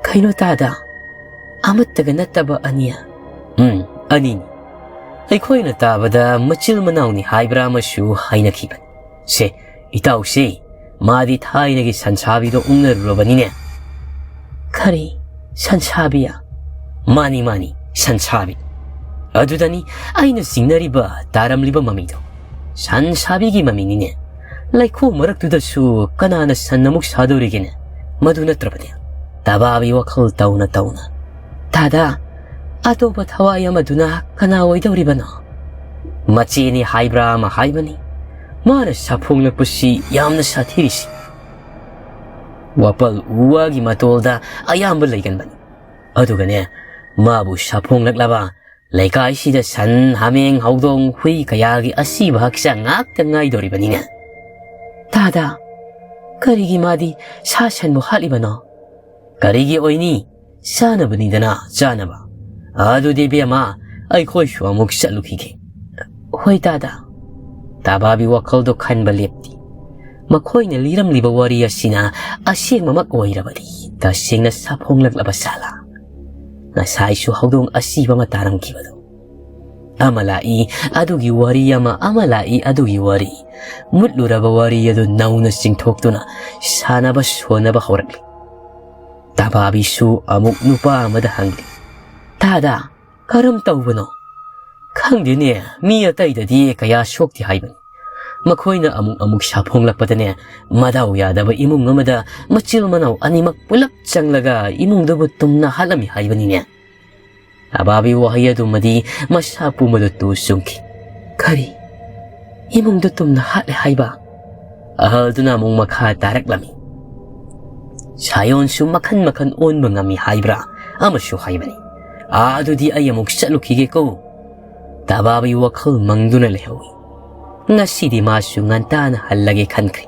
"ꯀꯩꯅꯣ ꯇꯥꯗ, ꯑꯃꯠꯇꯒ ꯅꯠꯇꯕ ꯑꯅꯤ?" "ꯎꯝ, ꯑꯅꯤꯅꯤ꯫ ꯑꯩꯈꯣꯏꯅ ꯇꯥꯕꯗ ꯃꯆꯤꯜ ꯃꯅꯥꯎꯅꯤ ꯍꯥꯏꯕ꯭ꯔꯥ ꯑꯃꯁꯨ ꯍꯥꯏꯅꯈꯤꯕꯅꯤ꯫ ꯁꯦ, ꯏꯇꯥꯎꯁꯦ, ꯃꯥꯗꯤ ꯊꯥꯏꯅꯒꯤ ꯁꯟꯁꯥꯕꯤꯗꯣ ꯎꯪꯅꯔꯨꯔꯕꯅꯤꯅꯦ꯫" "ꯀꯔꯤ? ꯁꯟꯁꯥꯕꯤ?" "ꯃꯥꯅꯤ, ꯃꯥꯅꯤ, ꯁꯟꯁꯥꯕꯤ꯫ ꯑꯗꯨꯗꯅꯤ ꯑꯩꯅ ꯆꯤꯡꯅꯔꯤꯕ, ꯇꯥꯔꯝꯂꯤꯕ ꯃꯃꯤꯗꯣ꯫ ꯁꯟꯁꯥꯕꯤꯒꯤ ꯃꯃꯤꯅꯤꯅꯦ꯫ ꯂꯩꯈꯣꯝ ꯃꯔꯛꯇꯨꯗꯁꯨ ꯀꯅꯥꯅ ꯁꯟ ꯑꯃꯨꯛ ꯁꯥꯗꯧꯔꯤꯒꯦꯅꯦ? ꯃꯗꯨ ꯅꯠꯇ꯭ꯔꯕꯗꯤ?" ꯇꯕꯥꯕꯤ ꯋꯥꯈꯜ ꯇꯧꯅ ꯇꯧꯅ, "ꯇꯥꯗ, ꯑꯇꯣꯞꯄ ꯊꯋꯥꯏ ꯑꯃꯗꯨꯅ ꯀꯅꯥ ꯑꯣꯏꯗꯧꯔꯤꯕꯅꯣ?" "ꯃꯆꯦꯅꯤ ꯍꯥꯏꯕ꯭ꯔꯥ ꯑꯃ ꯍꯥꯏꯕꯅꯤ꯫ ꯃꯥꯅ ꯁꯥꯐꯣꯡꯂꯛꯄꯁꯤ ꯌꯥꯝꯅ ꯁꯥꯊꯤꯔꯤꯁꯤ꯫ ꯋꯥꯄꯜ ꯎ ꯋꯥꯒꯤ ꯃꯇꯣꯜꯗ ꯑꯌꯥꯝꯕ ꯂꯩꯒꯟꯕꯅꯤ꯫ ꯑꯗꯨꯒꯅꯦ, ꯃꯥꯕꯨ ꯁꯥꯐꯣꯡꯂꯛꯂꯕ, ꯂꯩꯀꯥꯏꯁꯤꯗ ꯁꯟ, ꯍꯥꯃꯦꯡ, ꯍꯧꯗꯣꯡ, ꯍꯨꯏ ꯀꯌꯥꯒꯤ ꯑꯁꯤꯕ ꯍꯛꯆꯥꯡ ꯉꯥꯛꯇ ꯉꯥꯏꯗꯧꯔꯤꯕꯅꯤꯅꯦ꯫" "ꯇꯥꯗ, ꯀꯔꯤꯒꯤ ꯃꯥꯗꯤ ꯁꯥ ꯁꯟꯕꯨ ꯍꯥꯠꯂꯤꯕꯅꯣ?" "ꯀꯔꯤꯒꯤ ꯑꯣꯏꯅꯤ? ꯆꯥꯅꯕꯅꯤꯗꯅ, ꯆꯥꯅꯕ꯫ ꯑꯗꯨꯗꯤ ꯏꯕꯦꯝꯃ, ꯑꯩꯈꯣꯏꯁꯨ ꯑꯃꯨꯛ ꯆꯠꯂꯨꯈꯤꯒꯦ꯫" "ꯍꯣꯏ ꯇꯥꯗ꯫" ꯇꯕꯥꯕꯤ ꯋꯥꯈꯜꯗꯣ ꯈꯟꯕ ꯂꯦꯞꯇꯦ꯫ ꯃꯈꯣꯏꯅ ꯂꯤꯔꯝꯂꯤꯕ ꯋꯥꯔꯤ ꯑꯁꯤꯅ ꯑꯁꯦꯡꯕꯃꯛ ꯑꯣꯏꯔꯕꯗꯤ ꯇꯁꯦꯡꯅ ꯁꯥꯐꯣꯡꯂꯛꯂꯕ ꯁꯥꯂꯥ? ꯉꯁꯥꯏꯁꯨ ꯍꯧꯗꯣꯡ ꯑꯁꯤꯕ ꯑꯃ ꯇꯥꯔꯝꯈꯤꯕꯗꯣ꯫ ꯑꯃ ꯂꯥꯛꯏ, ꯑꯗꯨꯒꯤ ꯋꯥꯔꯤ ꯑꯃ, ꯑꯃ ꯂꯥꯛꯏ, ꯑꯗꯨꯒꯤ ꯋꯥꯔꯤ꯫ ꯃꯨꯠꯂꯨꯔꯕ ꯋꯥꯔꯤ ꯑꯗꯨ ꯅꯧꯅ ꯆꯤꯡꯊꯣꯛꯇꯨꯅ ꯁꯥꯟꯅꯕ ꯁꯣꯟꯅꯕ ꯍꯧꯔꯛꯂꯤ꯫ ꯇꯕꯥꯕꯤꯁꯨ ꯑꯃꯨꯛ ꯅꯨꯄꯥ ꯑꯃꯗ ꯍꯪꯂꯤ, "ꯇꯥꯗ, ꯀꯔꯝ ꯇꯧꯕꯅꯣ?" "ꯈꯪꯗꯦꯅꯦ, ꯃꯤ ꯑꯇꯩꯗꯗꯤ ꯀꯌꯥ ꯁꯣꯛꯇꯦ ꯍꯥꯏꯕꯅꯤ꯫ ꯃꯈꯣꯏꯅ ꯑꯃꯨꯛ ꯑꯃꯨꯛ ꯁꯥꯐꯣꯡꯂꯛꯄꯗꯅꯦ, ꯃꯗꯥꯎ ꯌꯥꯗꯕ ꯏꯃꯨꯡ ꯑꯃꯗ ꯃꯆꯤꯜ ꯃꯅꯥꯎ ꯑꯅꯤꯃꯛ ꯄꯨꯂꯞ ꯆꯪꯂꯒ ꯏꯃꯨꯡꯗꯨꯕꯨ ꯇꯨꯝꯅ ꯍꯥꯠꯂꯝꯃꯤ ꯍꯥꯏꯕꯅꯤꯅꯦ꯫" ꯑꯕꯥꯕꯤ ꯋꯥꯍꯩ ꯑꯗꯨꯃꯗꯤ ꯃꯁꯥ ꯄꯨꯝꯕꯗ ꯇꯨ ꯆꯨꯡꯈꯤ꯫ "ꯀꯔꯤ? ꯏꯃꯨꯡꯗ ꯇꯨꯝꯅ ꯍꯥꯠꯂꯦ ꯍꯥꯏꯕ?" ꯑꯍꯜꯗꯨꯅ ꯑꯃꯨꯛ ꯃꯈꯥ ꯇꯥꯔꯛꯂꯝꯃꯤ꯫ "ꯁꯥꯌꯣꯟꯁꯨ ꯃꯈꯟ ꯃꯈꯟ ꯑꯣꯟꯕ ꯉꯝꯃꯤ ꯍꯥꯏꯕ꯭ꯔꯥ ꯑꯃꯁꯨ ꯍꯥꯏꯕꯅꯤ꯫ ꯑꯥ, ꯑꯗꯨꯗꯤ ꯑꯩ ꯑꯃꯨꯛ ꯆꯠꯂꯨꯈꯤꯒꯦꯀꯣ꯫" ꯇꯕꯥꯕꯤ ꯋꯥꯈꯜ ꯃꯪꯗꯨꯅ ꯂꯩꯍꯧꯏ꯫ ꯉꯁꯤꯗꯤ ꯃꯥꯁꯨ ꯉꯟꯇꯥꯅ ꯍꯜꯂꯒꯦ ꯈꯟꯈ꯭ꯔꯦ꯫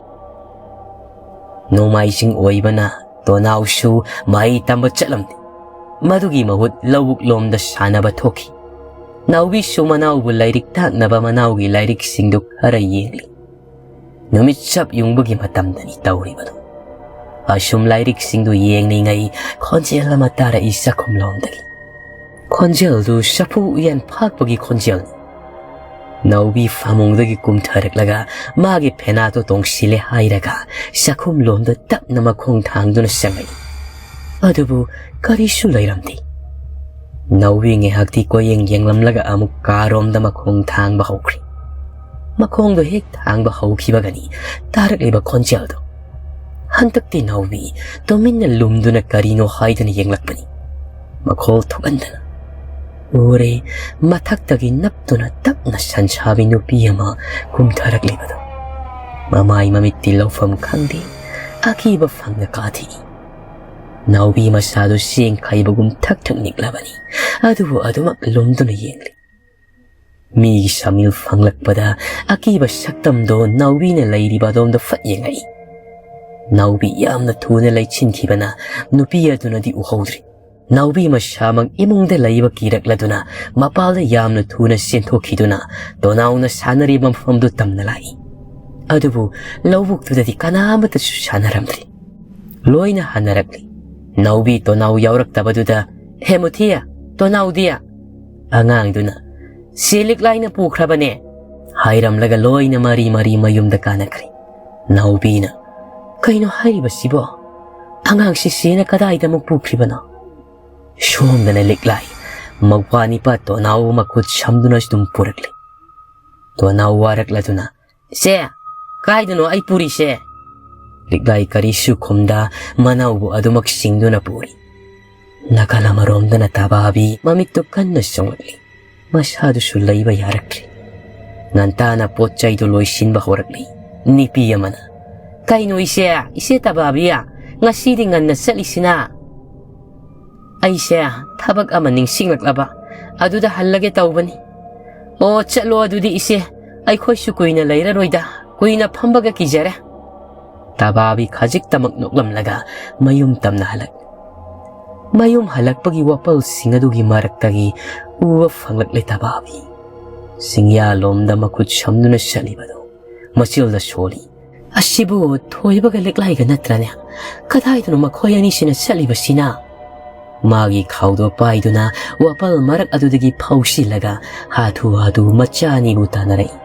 ꯅꯣꯡꯃꯥꯏꯖꯤꯡ ꯑꯣꯏꯕꯅ ꯇꯣꯅꯥꯎꯁꯨ ꯃꯍꯩ ꯇꯝꯕ ꯆꯠꯂꯝꯗꯦ꯫ ꯃꯗꯨꯒꯤ ꯃꯍꯨꯠ ꯂꯧꯕꯨꯛ ꯂꯣꯝꯗ ꯁꯥꯟꯅꯕ ꯊꯣꯛꯈꯤ꯫ ꯅꯥꯎꯕꯤꯁꯨ ꯃꯅꯥꯎꯕꯨ ꯂꯥꯏꯔꯤꯛ ꯇꯥꯛꯅꯕ ꯃꯅꯥꯎꯒꯤ ꯂꯥꯏꯔꯤꯛꯁꯤꯡꯗꯨ ꯈꯔ ꯌꯦꯡꯂꯤ꯫ ꯅꯨꯃꯤꯠ ꯆꯞ ꯌꯨꯡꯕꯒꯤ ꯃꯇꯝꯗꯅꯤ ꯇꯧꯔꯤꯕꯗꯨ꯫ ꯑꯁꯨꯝ ꯂꯥꯏꯔꯤꯛꯁꯤꯡꯗꯨ ꯌꯦꯡꯂꯤꯉꯩ ꯈꯣꯟꯖꯦꯜ ꯑꯃ ꯇꯥꯔꯛꯏ ꯆꯥꯛꯈꯨꯝꯂꯣꯝꯗꯒꯤ꯫ ꯈꯣꯟꯖꯦꯜꯗꯨ ꯆꯐꯨ ꯎꯌꯥꯟ ꯐꯥꯛꯄꯒꯤ ꯈꯣꯟꯖꯦꯜꯅꯤ꯫ ꯅꯥꯎꯕꯤ ꯐꯃꯨꯡꯗꯒꯤ ꯀꯨꯝꯊꯔꯛꯂꯒ ꯃꯥꯒꯤ ꯐꯦꯅꯥꯠꯇꯨ ꯇꯣꯡꯁꯤꯜꯂꯦ ꯍꯥꯏꯔꯒ ꯆꯥꯛꯈꯨꯝꯂꯣꯝꯗ ꯇꯞꯅ ꯃꯈꯣꯡ ꯊꯥꯡꯗꯨꯅ ꯆꯪꯂꯛꯏ꯫ ꯑꯗꯨꯕꯨ ꯀꯔꯤꯁꯨ ꯂꯩꯔꯝꯗꯦ꯫ ꯅꯥꯎꯕꯤ ꯉꯥꯏꯍꯥꯛꯇꯤ ꯀꯣꯏꯌꯦꯡ ꯌꯦꯡꯂꯝꯂꯒ ꯑꯃꯨꯛ ꯀꯥꯔꯣꯝꯗ ꯃꯈꯣꯡ ꯊꯥꯡꯕ ꯍꯧꯈ꯭ꯔꯦ꯫ ꯃꯈꯣꯡꯗꯣ ꯍꯦꯛ ꯊꯥꯡꯕ ꯍꯧꯈꯤꯕꯒꯅꯤ ꯇꯥꯔꯛꯂꯤꯕ ꯈꯣꯟꯖꯦꯜꯗꯣ꯫ ꯍꯟꯗꯛꯇꯤ ꯅꯥꯎꯕꯤ ꯇꯨꯃꯤꯟꯅ ꯂꯨꯝꯗꯨꯅ ꯀꯔꯤꯅꯣ ꯍꯥꯏꯗꯨꯅ ꯌꯦꯡꯂꯛꯄꯅꯤ꯫ ꯃꯈꯣꯜ ꯊꯣꯛꯍꯟꯗꯅ ꯎꯔꯦ, ꯃꯊꯛꯇꯒꯤ ꯅꯞꯇꯨꯅ ꯇꯞꯅ ꯁꯟꯁꯥꯕꯤ ꯅꯨꯄꯤ ꯑꯃ ꯀꯨꯝꯊꯔꯛꯂꯤꯕꯗꯨ꯫ ꯃꯃꯥꯏ ꯃꯃꯤꯠꯇꯤ ꯂꯧꯐꯝ ꯈꯪꯗꯦ, ꯑꯀꯤꯕ ꯐꯪꯅ ꯀꯥꯊꯤꯛꯏ꯫ ꯅꯥꯎꯕꯤ ꯃꯁꯥꯗꯨ ꯆꯦꯡ ꯈꯩꯕꯒꯨꯝ ꯊꯛ ꯊꯛ ꯅꯤꯛꯂꯕꯅꯤ, ꯑꯗꯨꯕꯨ ꯑꯗꯨꯃꯛ ꯂꯨꯝꯗꯨꯅ ꯌꯦꯡꯂꯤ꯫ ꯃꯤꯒꯤ ꯁꯃꯤꯜ ꯐꯪꯂꯛꯄꯗ ꯑꯀꯤꯕ ꯁꯛꯇꯝꯗꯣ ꯅꯥꯎꯕꯤꯅ ꯂꯩꯔꯤꯕ ꯑꯗꯣꯝꯗ ꯐꯠ ꯌꯦꯡꯉꯛꯏ꯫ ꯅꯥꯎꯕꯤ ꯌꯥꯝꯅ ꯊꯨꯅ ꯂꯩꯆꯤꯟꯈꯤꯕꯅ ꯅꯨꯄꯤ ꯑꯗꯨꯅꯗꯤ ꯎꯍꯧꯗ꯭ꯔꯤ꯫ ꯅꯥꯎꯕꯤ ꯃꯁꯥꯃꯛ ꯏꯃꯨꯡꯗ ꯂꯩꯕ ꯀꯤꯔꯛꯂꯗꯨꯅ ꯃꯄꯥꯜꯗ ꯌꯥꯝꯅ ꯊꯨꯅ ꯆꯦꯟꯊꯣꯛꯈꯤꯗꯨꯅ ꯇꯣꯅꯥꯎꯅ ꯁꯥꯟꯅꯔꯤꯕ ꯃꯐꯝꯗꯨ ꯇꯝꯅ ꯂꯥꯛꯏ꯫ ꯑꯗꯨꯕꯨ ꯂꯧꯕꯨꯛꯇꯨꯗꯗꯤ ꯀꯅꯥ ꯑꯃꯠꯇꯁꯨ ꯁꯥꯟꯅꯔꯝꯗ꯭ꯔꯤ꯫ ꯂꯣꯏꯅ ꯍꯟꯅꯔꯛꯂꯤ꯫ ꯅꯥꯎꯕꯤ ꯇꯣꯅꯥꯎ ꯌꯥꯎꯔꯛꯇꯕꯗꯨꯗ, "ꯍꯦ ꯃꯨꯊꯤ, ꯇꯣꯅꯥꯎꯗꯤ?" ꯑꯉꯥꯡꯗꯨꯅ, "ꯆꯦ ꯂꯤꯛꯂꯥꯏꯅ ꯄꯨꯈ꯭ꯔꯕꯅꯦ" ꯍꯥꯏꯔꯝꯂꯒ ꯂꯣꯏꯅ ꯃꯔꯤ ꯃꯔꯤ ꯃꯌꯨꯝꯗ ꯀꯥꯅꯈ꯭ꯔꯦ꯫ ꯅꯥꯎꯕꯤꯅ, "ꯀꯩꯅꯣ ꯍꯥꯏꯔꯤꯕꯁꯤꯕꯣ? ꯑꯉꯥꯡꯁꯤ ꯆꯦꯅ ꯀꯗꯥꯏꯗ ꯑꯃꯨꯛ ꯄꯨꯈ꯭ꯔꯤꯕꯅꯣ?" ꯁꯣꯝꯗꯅ ꯂꯤꯛꯂꯥꯏ ꯃꯧꯄ꯭ꯋꯥ ꯅꯤꯄꯥ ꯇꯣꯅꯥꯎ ꯃꯈꯨꯠ ꯁꯝꯗꯨꯅ ꯑꯗꯨꯝ ꯄꯨꯔꯛꯂꯤ꯫ ꯇꯣꯅꯥꯎ ꯋꯥꯔꯛꯂꯗꯨꯅ, "ꯆꯦ, ꯀꯥꯏꯗꯅꯣ ꯑꯩ ꯄꯨꯔꯤꯁꯦ?" ꯂꯤꯛꯂꯥꯏ ꯀꯔꯤꯁꯨ ꯈꯨꯝꯗ ꯃꯅꯥꯎꯕꯨ ꯑꯗꯨꯃꯛ ꯆꯤꯡꯗꯨꯅ ꯄꯨꯔꯤ꯫ ꯅꯥꯀꯜ ꯑꯃꯔꯣꯝꯗꯅ ꯇꯥꯕꯥꯕꯤ ꯃꯃꯤꯠꯇꯨ ꯀꯟꯅ ꯆꯣꯡꯂꯛꯂꯤ꯫ ꯃꯁꯥꯗꯨꯁꯨ ꯂꯩꯕ ꯌꯥꯔꯛꯇ꯭ꯔꯤ꯫ ꯉꯟꯇꯥꯅ ꯄꯣꯠ ꯆꯩꯗꯨ ꯂꯣꯏꯁꯤꯟꯕ ꯍꯧꯔꯛꯂꯤ꯫ ꯅꯨꯄꯤ ꯑꯃꯅ, "ꯀꯩꯅꯣ ꯏꯆꯦ, ꯏꯆꯦ ꯇꯕꯥꯕꯤ, ꯉꯁꯤꯗꯤ ꯉꯟꯅ ꯆꯠꯂꯤꯁꯤꯅ?" "ꯑꯩꯁꯦ ꯊꯕꯛ ꯑꯃ ꯅꯤꯡꯁꯤꯡꯂꯛꯂꯕ, ꯑꯗꯨꯗ ꯍꯜꯂꯒꯦ ꯇꯧꯕꯅꯤ꯫" "ꯑꯣ, ꯆꯠꯂꯣ ꯑꯗꯨꯗꯤ ꯏꯆꯦ, ꯑꯩꯈꯣꯏꯁꯨ ꯀꯨꯏꯅ ꯂꯩꯔꯔꯣꯏꯗ, ꯀꯨꯏꯅ ꯐꯝꯕꯒ ꯀꯤꯖꯔꯦ꯫" ꯇꯕꯥꯕꯤ ꯈꯖꯤꯛꯇꯃꯛ ꯅꯣꯛꯂꯝꯂꯒ ꯃꯌꯨꯝ ꯇꯝꯅ ꯍꯜꯂꯛꯂꯤ꯫ ꯃꯌꯨꯝ ꯍꯜꯂꯛꯄꯒꯤ ꯋꯥꯄꯜꯁꯤꯡ ꯑꯗꯨꯒꯤ ꯃꯔꯛꯇꯒꯤ ꯎꯕ ꯐꯪꯂꯛꯂꯦ ꯇꯕꯥꯕꯤ꯫ ꯆꯤꯡꯌꯥꯂꯣꯝꯗ ꯃꯈꯨꯠ ꯁꯝꯗꯨꯅ ꯆꯠꯂꯤꯕꯗꯨ ꯃꯆꯤꯜꯗ ꯁꯣꯜꯂꯤ꯫ "ꯑꯁꯤꯕꯨ ꯊꯣꯏꯕꯒ ꯂꯤꯛꯂꯥꯏꯒ ꯅꯠꯇ꯭ꯔꯅꯦ? ꯀꯗꯥꯏꯗꯅꯣ ꯃꯈꯣꯏ ꯑꯅꯤꯁꯤꯅ ꯆꯠꯂꯤꯕꯁꯤꯅ?" ꯃꯥꯒꯤ ꯈꯥꯎꯗꯣ ꯄꯥꯏꯗꯨꯅ ꯋꯥꯄꯜ ꯃꯔꯛ ꯑꯗꯨꯗꯒꯤ ꯐꯥꯎꯁꯤꯜꯂꯒ ꯍꯥꯊꯨ ꯍꯥꯊꯨ ꯃꯆꯥ ꯑꯅꯤꯕꯨ ꯇꯥꯟꯅꯔꯛꯏ꯫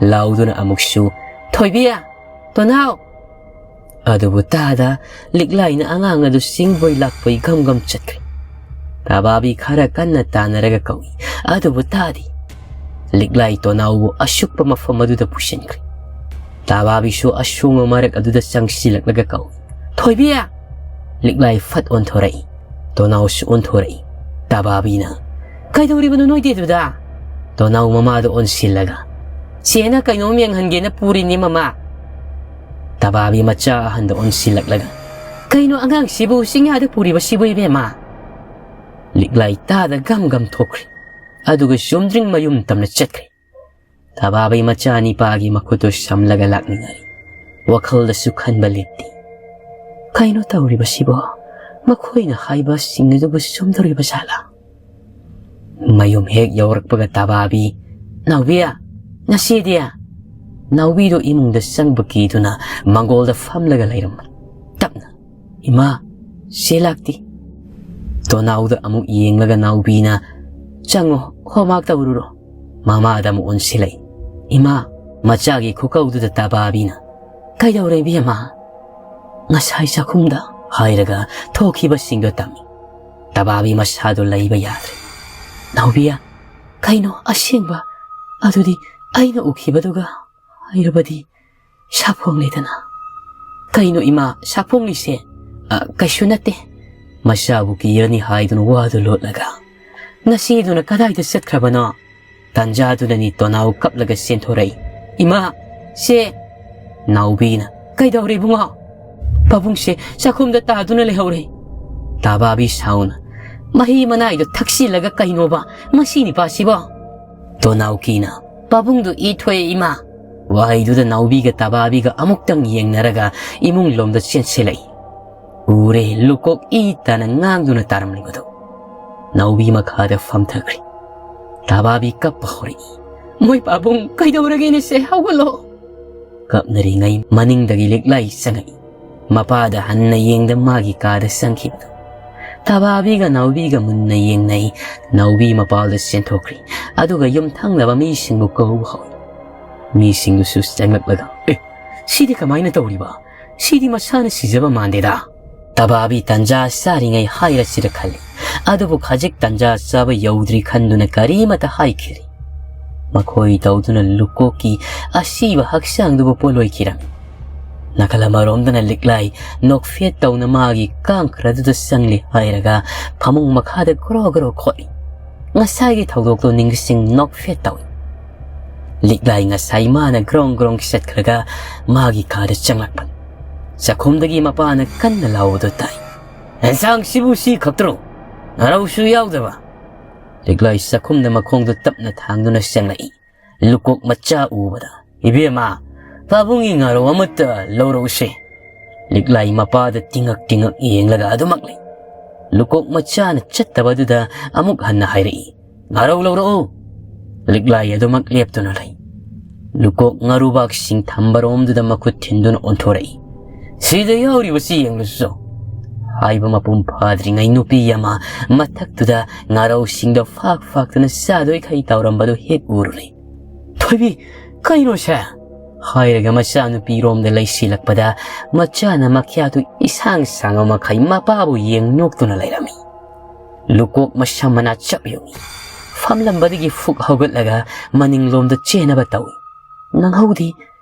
ꯂꯥꯎꯗꯨꯅ ꯑꯃꯨꯛꯁꯨ, "ꯊꯣꯏꯕꯤ! ꯇꯣꯅꯥꯎ!" ꯑꯗꯨꯕꯨ ꯇꯥꯗ, ꯂꯤꯛꯂꯥꯏꯅ ꯑꯉꯥꯡ ꯑꯗꯨ ꯆꯤꯡꯕꯣꯏ ꯂꯥꯛꯄꯣꯏ ꯒꯝ ꯒꯝ ꯆꯠꯈ꯭ꯔꯦ꯫ ꯇꯕꯥꯕꯤ ꯈꯔ ꯀꯟꯅ ꯇꯥꯟꯅꯔꯒ ꯀꯧꯏ, ꯑꯗꯨꯕꯨ ꯇꯥꯗꯦ꯫ ꯂꯤꯛꯂꯥꯏ ꯇꯣꯅꯥꯎꯕꯨ ꯑꯁꯨꯛꯄ ꯃꯐꯝ ꯑꯗꯨꯗ ꯄꯨꯁꯤꯟꯈ꯭ꯔꯦ꯫ ꯇꯕꯥꯕꯤꯁꯨ ꯑꯁꯣꯡꯕ ꯃꯔꯛ ꯑꯗꯨꯗ ꯆꯪꯁꯤꯜꯂꯛꯂꯒ ꯀꯧꯏ, "ꯊꯣꯏꯕꯤ!" ꯂꯤꯛꯂꯥꯏ ꯐꯠ ꯑꯣꯟꯊꯣꯔꯛꯏ꯫ ꯇꯣꯅꯥꯎꯁꯨ ꯑꯣꯟꯊꯣꯔꯛꯏ꯫ ꯇꯕꯥꯕꯤꯅ, "ꯀꯩꯗꯧꯔꯤꯕꯅꯣ ꯅꯣꯏꯗꯤ ꯑꯗꯨꯗ?" ꯇꯣꯅꯥꯎ ꯃꯃꯥꯗ ꯑꯣꯟꯁꯤꯜꯂꯒ, "ꯆꯦꯅ ꯀꯩꯅꯣꯝ ꯌꯦꯡꯍꯟꯒꯦꯅ ꯄꯨꯔꯤꯅꯤ, ꯃꯃꯥ꯫" ꯇꯕꯥꯕꯤ ꯃꯆꯥ ꯑꯍꯟꯗ ꯑꯣꯟꯁꯤꯜꯂꯛꯂꯒ, "ꯀꯩꯅꯣ ꯑꯉꯥꯡꯁꯤꯕꯨ ꯆꯤꯡꯌꯥꯗ ꯄꯨꯔꯤꯕꯁꯤꯕꯨ, ꯏꯕꯦꯝꯃ?" ꯂꯤꯛꯂꯥꯏ ꯇꯥꯗ ꯒꯝ ꯒꯝ ꯊꯣꯛꯈ꯭ꯔꯦ꯫ ꯑꯗꯨꯒ ꯆꯨꯝꯗ꯭ꯔꯤꯡ ꯃꯌꯨꯝ ꯇꯝꯅ ꯆꯠꯈ꯭ꯔꯦ꯫ ꯇꯕꯥꯕꯤ ꯃꯆꯥ ꯅꯤꯄꯥꯒꯤ ꯃꯈꯨꯠꯇꯨ ꯁꯝꯂꯒ ꯂꯥꯛꯃꯤꯟꯅꯔꯤ꯫ ꯋꯥꯈꯜꯗꯁꯨ ꯈꯟꯕ ꯂꯦꯞꯇꯦ꯫ "ꯀꯩꯅꯣ ꯇꯧꯔꯤꯕꯁꯤꯕꯣ? ꯃꯈꯣꯏꯅ ꯍꯥꯏꯕꯁꯤꯡ ꯑꯗꯨꯕꯨ ꯆꯨꯝꯗꯧꯔꯤꯕ ꯖꯥꯠꯂꯥ?" ꯃꯌꯨꯝ ꯍꯦꯛ ꯌꯧꯔꯛꯄꯒ ꯇꯕꯥꯕꯤ, "ꯅꯥꯎꯕꯤ, ꯉꯁꯤꯗꯤ?" ꯅꯥꯎꯕꯤꯗꯨ ꯏꯃꯨꯡꯗ ꯆꯪꯕ ꯀꯤꯗꯨꯅ ꯃꯪꯒꯣꯜꯗ ꯐꯝꯂꯒ ꯂꯩꯔꯝꯃꯤ꯫ ꯇꯞꯅ, "ꯏꯃꯥ, ꯆꯦ ꯂꯥꯛꯇꯦ꯫" ꯇꯣꯅꯥꯎꯗ ꯑꯃꯨꯛ ꯌꯦꯡꯂꯒ ꯅꯥꯎꯕꯤꯅ, "ꯆꯪꯉꯣ, homework ꯇꯧꯔꯨꯔꯣ꯫" ꯃꯃꯥꯗ ꯑꯃꯨꯛ ꯑꯣꯟꯁꯤꯜꯂꯛꯏ꯫ "ꯏꯃꯥ!" ꯃꯆꯥꯒꯤ ꯈꯨꯀꯧꯗꯨꯗ ꯇꯕꯥꯕꯤꯅ, "ꯀꯩꯗꯧꯔꯦ ꯏꯕꯦꯝꯃ?" "ꯉꯁꯥꯏ ꯆꯥꯛꯈꯨꯝꯗ" ꯍꯥꯏꯔꯒ ꯊꯣꯛꯈꯤꯕꯁꯤꯡꯗꯣ ꯇꯝꯃꯤ꯫ ꯇꯕꯥꯕꯤ ꯃꯁꯥꯗꯣ ꯂꯩꯕ ꯌꯥꯗ꯭ꯔꯦ꯫ "ꯅꯥꯎꯕꯤ, ꯀꯩꯅꯣ ꯑꯁꯦꯡꯕ? ꯑꯗꯨꯗꯤ ꯑꯩꯅ ꯎꯈꯤꯕꯗꯨꯒ ꯍꯥꯏꯔꯕꯗꯤ ꯁꯥꯐꯣꯡꯂꯦꯗꯅ꯫" "ꯀꯩꯅꯣ ꯏꯃꯥ, ꯁꯥꯐꯣꯡꯂꯤꯁꯦ?" "ꯑ, ꯀꯩꯁꯨ ꯅꯠꯇꯦ꯫" ꯃꯆꯥꯕꯨ ꯀꯤꯔꯅꯤ ꯍꯥꯏꯗꯨꯅ ꯋꯥꯗꯨ ꯂꯣꯠꯂꯒ, "ꯅꯆꯦꯗꯨꯅ ꯀꯗꯥꯏꯗ ꯆꯠꯈ꯭ꯔꯕꯅꯣ?" ꯇꯟꯖꯥꯗꯨꯗꯅꯤ ꯇꯣꯅꯥꯎ ꯀꯞꯂꯒ ꯆꯦꯟꯊꯣꯔꯛꯏ꯫ "ꯏꯃꯥ! ꯆꯦ!" ꯅꯥꯎꯕꯤꯅ, "ꯀꯩꯗꯧꯔꯦ ꯏꯕꯨꯡꯉꯣ?" "ꯄꯥꯕꯨꯡꯁꯦ ꯆꯥꯛꯈꯨꯝꯗ ꯇꯥꯗꯨꯅ ꯂꯩꯍꯧꯔꯦ꯫" ꯇꯥꯕꯥꯕꯤ ꯁꯥꯎꯅ, "ꯃꯍꯤ ꯃꯅꯥꯏꯗꯣ ꯊꯛꯆꯤꯜꯂꯒ ꯀꯩꯅꯣꯕ ꯃꯁꯤ ꯅꯤꯄꯥꯁꯤꯕꯣ?" ꯇꯣꯅꯥꯎꯀꯤꯅ, "ꯄꯥꯕꯨꯡꯗꯨ ꯏ ꯊꯣꯛꯑꯦ, ꯏꯃꯥ꯫" ꯋꯥꯍꯩꯗꯨꯗ ꯅꯥꯎꯕꯤꯒ ꯇꯕꯥꯕꯤꯒ ꯑꯃꯨꯛꯇꯪ ꯌꯦꯡꯅꯔꯒ ꯏꯃꯨꯡ ꯂꯣꯝꯗ ꯆꯦꯟꯁꯤꯜꯂꯛꯏ꯫ ꯎꯔꯦ, ꯂꯨꯀꯣꯛ ꯏ ꯇꯥꯅ ꯉꯥꯡꯗꯨꯅ ꯇꯥꯔꯝꯂꯤꯕꯗꯨ꯫ ꯅꯥꯎꯕꯤ ꯃꯈꯥꯗ ꯐꯝꯊꯈ꯭ꯔꯦ꯫ ꯇꯥꯕꯥꯕꯤ ꯀꯞꯄ ꯍꯧꯔꯛꯏ꯫ "ꯃꯣꯏ ꯄꯥꯕꯨꯡ, ꯀꯩꯗꯧꯔꯒꯦꯅꯦ ꯁꯦ? ꯍꯧꯒꯠꯂꯣ!" ꯀꯞꯅꯔꯤꯉꯩ ꯃꯅꯤꯡꯗꯒꯤ ꯂꯤꯛꯂꯥꯏ ꯆꯪꯉꯛꯏ꯫ ꯃꯄꯥꯗ ꯍꯟꯅ ꯌꯦꯡꯗ ꯃꯥꯒꯤ ꯀꯥꯗ ꯆꯪꯈꯤꯕꯗꯨ꯫ ꯇꯥꯕꯥꯕꯤꯒ ꯅꯥꯎꯕꯤꯒ ꯃꯨꯟꯅ ꯌꯦꯡꯅꯩ꯫ ꯅꯥꯎꯕꯤ ꯃꯄꯥꯜꯗ ꯆꯦꯟꯊꯣꯛꯈ꯭ꯔꯤ꯫ ꯑꯗꯨꯒ ꯌꯨꯝꯊꯪꯅꯕ ꯃꯤꯁꯤꯡꯕꯨ ꯀꯧꯕ ꯍꯧꯏ꯫ ꯃꯤꯁꯤꯡꯗꯨꯁꯨ ꯆꯪꯂꯛꯂꯒ, "ꯑꯦ, ꯁꯤꯗꯤ ꯀꯃꯥꯏꯅ ꯇꯧꯔꯤꯕ? ꯁꯤꯗꯤ ꯃꯁꯥꯅ ꯁꯤꯖꯕ ꯃꯥꯟꯗꯦꯗ꯫ ꯇꯕꯥꯕꯤ ꯇꯟꯖꯥ ꯆꯥꯔꯤꯉꯩ ꯍꯥꯏꯔꯁꯤꯔ ꯈꯜꯂꯤ꯫ ꯑꯗꯨꯕꯨ ꯈꯖꯤꯛ ꯇꯟꯖꯥ ꯆꯥꯕ ꯌꯧꯗ꯭ꯔꯤ ꯈꯟꯗꯨꯅ ꯀꯔꯤꯃꯇ ꯍꯥꯏꯈꯤꯗ꯭ꯔꯤ꯫" ꯃꯈꯣꯏ ꯇꯧꯗꯨꯅ ꯂꯨꯀꯣꯛꯀꯤ ꯑꯁꯤꯕ ꯍꯛꯆꯥꯡꯗꯨꯕꯨ ꯄꯣꯠꯂꯣꯏꯈꯤꯔꯝꯃꯤ꯫ ꯅꯥꯀꯜ ꯑꯃꯔꯣꯝꯗꯅ ꯂꯤꯛꯂꯥꯏ ꯅꯣꯛꯐꯦꯠ ꯇꯧꯅ ꯃꯥꯒꯤ ꯀꯥꯡꯈ꯭ꯔꯗꯨꯗ ꯆꯪꯂꯤ ꯍꯥꯏꯔꯒ ꯐꯃꯨꯡ ꯃꯈꯥꯗ ꯒ꯭ꯔꯣ ꯒ꯭ꯔꯣ ꯈꯣꯠꯂꯤ꯫ ꯉꯁꯥꯏꯒꯤ ꯊꯧꯗꯣꯛꯇꯣ ꯅꯤꯡꯁꯤꯡ ꯅꯣꯛꯐꯦꯠ ꯇꯧꯏ꯫ ꯂꯤꯛꯂꯥꯏ ꯉꯁꯥꯏ ꯃꯥꯅ ꯒ꯭ꯔꯣꯡ ꯒ꯭ꯔꯣꯡ ꯆꯠꯈ꯭ꯔꯒ ꯃꯥꯒꯤ ꯀꯥꯗ ꯆꯪꯂꯛꯄꯅꯤ꯫ ꯆꯥꯛꯈꯨꯝꯗꯒꯤ ꯃꯄꯥꯅ ꯀꯟꯅ ꯂꯥꯎꯕꯗꯨ ꯇꯥꯏ꯫ "ꯑꯦꯟꯁꯥꯡꯁꯤꯕꯨ ꯁꯤ ꯈꯛꯇ꯭ꯔꯣ? ꯉꯥꯔꯧꯁꯨ ꯌꯥꯎꯗꯕ?" ꯂꯤꯛꯂꯥꯏ ꯆꯥꯛꯈꯨꯝꯗ ꯃꯈꯣꯡꯗꯨ ꯇꯞꯅ ꯊꯥꯡꯗꯨꯅ ꯆꯪꯂꯛꯏ꯫ ꯂꯨꯀꯣꯛ ꯃꯆꯥ ꯎꯕꯗ, "ꯏꯕꯦꯝꯃ, ꯄꯥꯕꯨꯡꯒꯤ ꯉꯥꯔꯧ ꯑꯃꯠꯇ ꯂꯧꯔꯛꯎꯁꯦ꯫" ꯂꯤꯛꯂꯥꯏ ꯃꯄꯥꯗ ꯇꯤꯡꯉꯛ ꯇꯤꯡꯉꯛ ꯌꯦꯡꯂꯒ ꯑꯗꯨꯃꯛ ꯂꯩ꯫ ꯂꯨꯀꯣꯛ ꯃꯆꯥꯅ ꯆꯠꯇꯕꯗꯨꯗ ꯑꯃꯨꯛ ꯍꯟꯅ ꯍꯥꯏꯔꯛꯏ, "ꯉꯥꯔꯧ ꯂꯧꯔꯛꯎ!" ꯂꯤꯛꯂꯥꯏ ꯑꯗꯨꯃꯛ ꯂꯦꯞꯇꯨꯅ ꯂꯩ꯫ ꯂꯨꯀꯣꯛ ꯉꯥꯔꯨꯕꯥꯛꯁꯤꯡ ꯊꯝꯕꯔꯣꯝꯗꯨꯗ ꯃꯈꯨꯠ ꯊꯤꯟꯗꯨꯅ ꯑꯣꯟꯊꯣꯔꯛꯏ꯫ "ꯁꯤꯗ ꯌꯥꯎꯔꯤꯕꯁꯤ ꯌꯦꯡꯂꯨꯆꯣ꯫" ꯍꯥꯏꯕ ꯃꯄꯨꯡ ꯐꯥꯗ꯭ꯔꯤꯉꯩ ꯅꯨꯄꯤ ꯑꯃ ꯃꯊꯛꯇꯨꯗ ꯉꯥꯔꯧꯁꯤꯡꯗꯣ ꯐꯥꯛ ꯐꯥꯛꯇꯨꯅ ꯆꯥꯗꯣꯏꯈꯩ ꯇꯧꯔꯝꯕꯗꯨ ꯍꯦꯛ ꯎꯔꯨꯔꯦ꯫ "ꯊꯣꯏꯕꯤ, ꯀꯩꯅꯣꯁꯦ?" ꯍꯥꯏꯔꯒ ꯃꯆꯥꯅꯨꯄꯤꯔꯣꯝꯗ ꯂꯩꯁꯤꯜꯂꯛꯄꯗ ꯃꯆꯥꯅ ꯃꯈ꯭ꯌꯥꯠꯇꯨ ꯏꯁꯥꯡ ꯁꯥꯡꯕ ꯃꯈꯩ ꯃꯄꯥꯕꯨ ꯌꯦꯡ ꯅꯣꯛꯇꯨꯅ ꯂꯩꯔꯝꯃꯤ꯫ ꯂꯨꯀꯣꯛ ꯃꯁꯝ ꯃꯅꯥ ꯆꯞ ꯌꯨꯡꯏ꯫ ꯐꯝꯂꯝꯕꯗꯒꯤ ꯐꯨꯛ ꯍꯧꯒꯠꯂꯒ ꯃꯅꯤꯡꯂꯣꯝꯗ ꯆꯦꯟꯅꯕ ꯇꯧꯏ꯫ ꯉꯪꯍꯧꯗꯦ,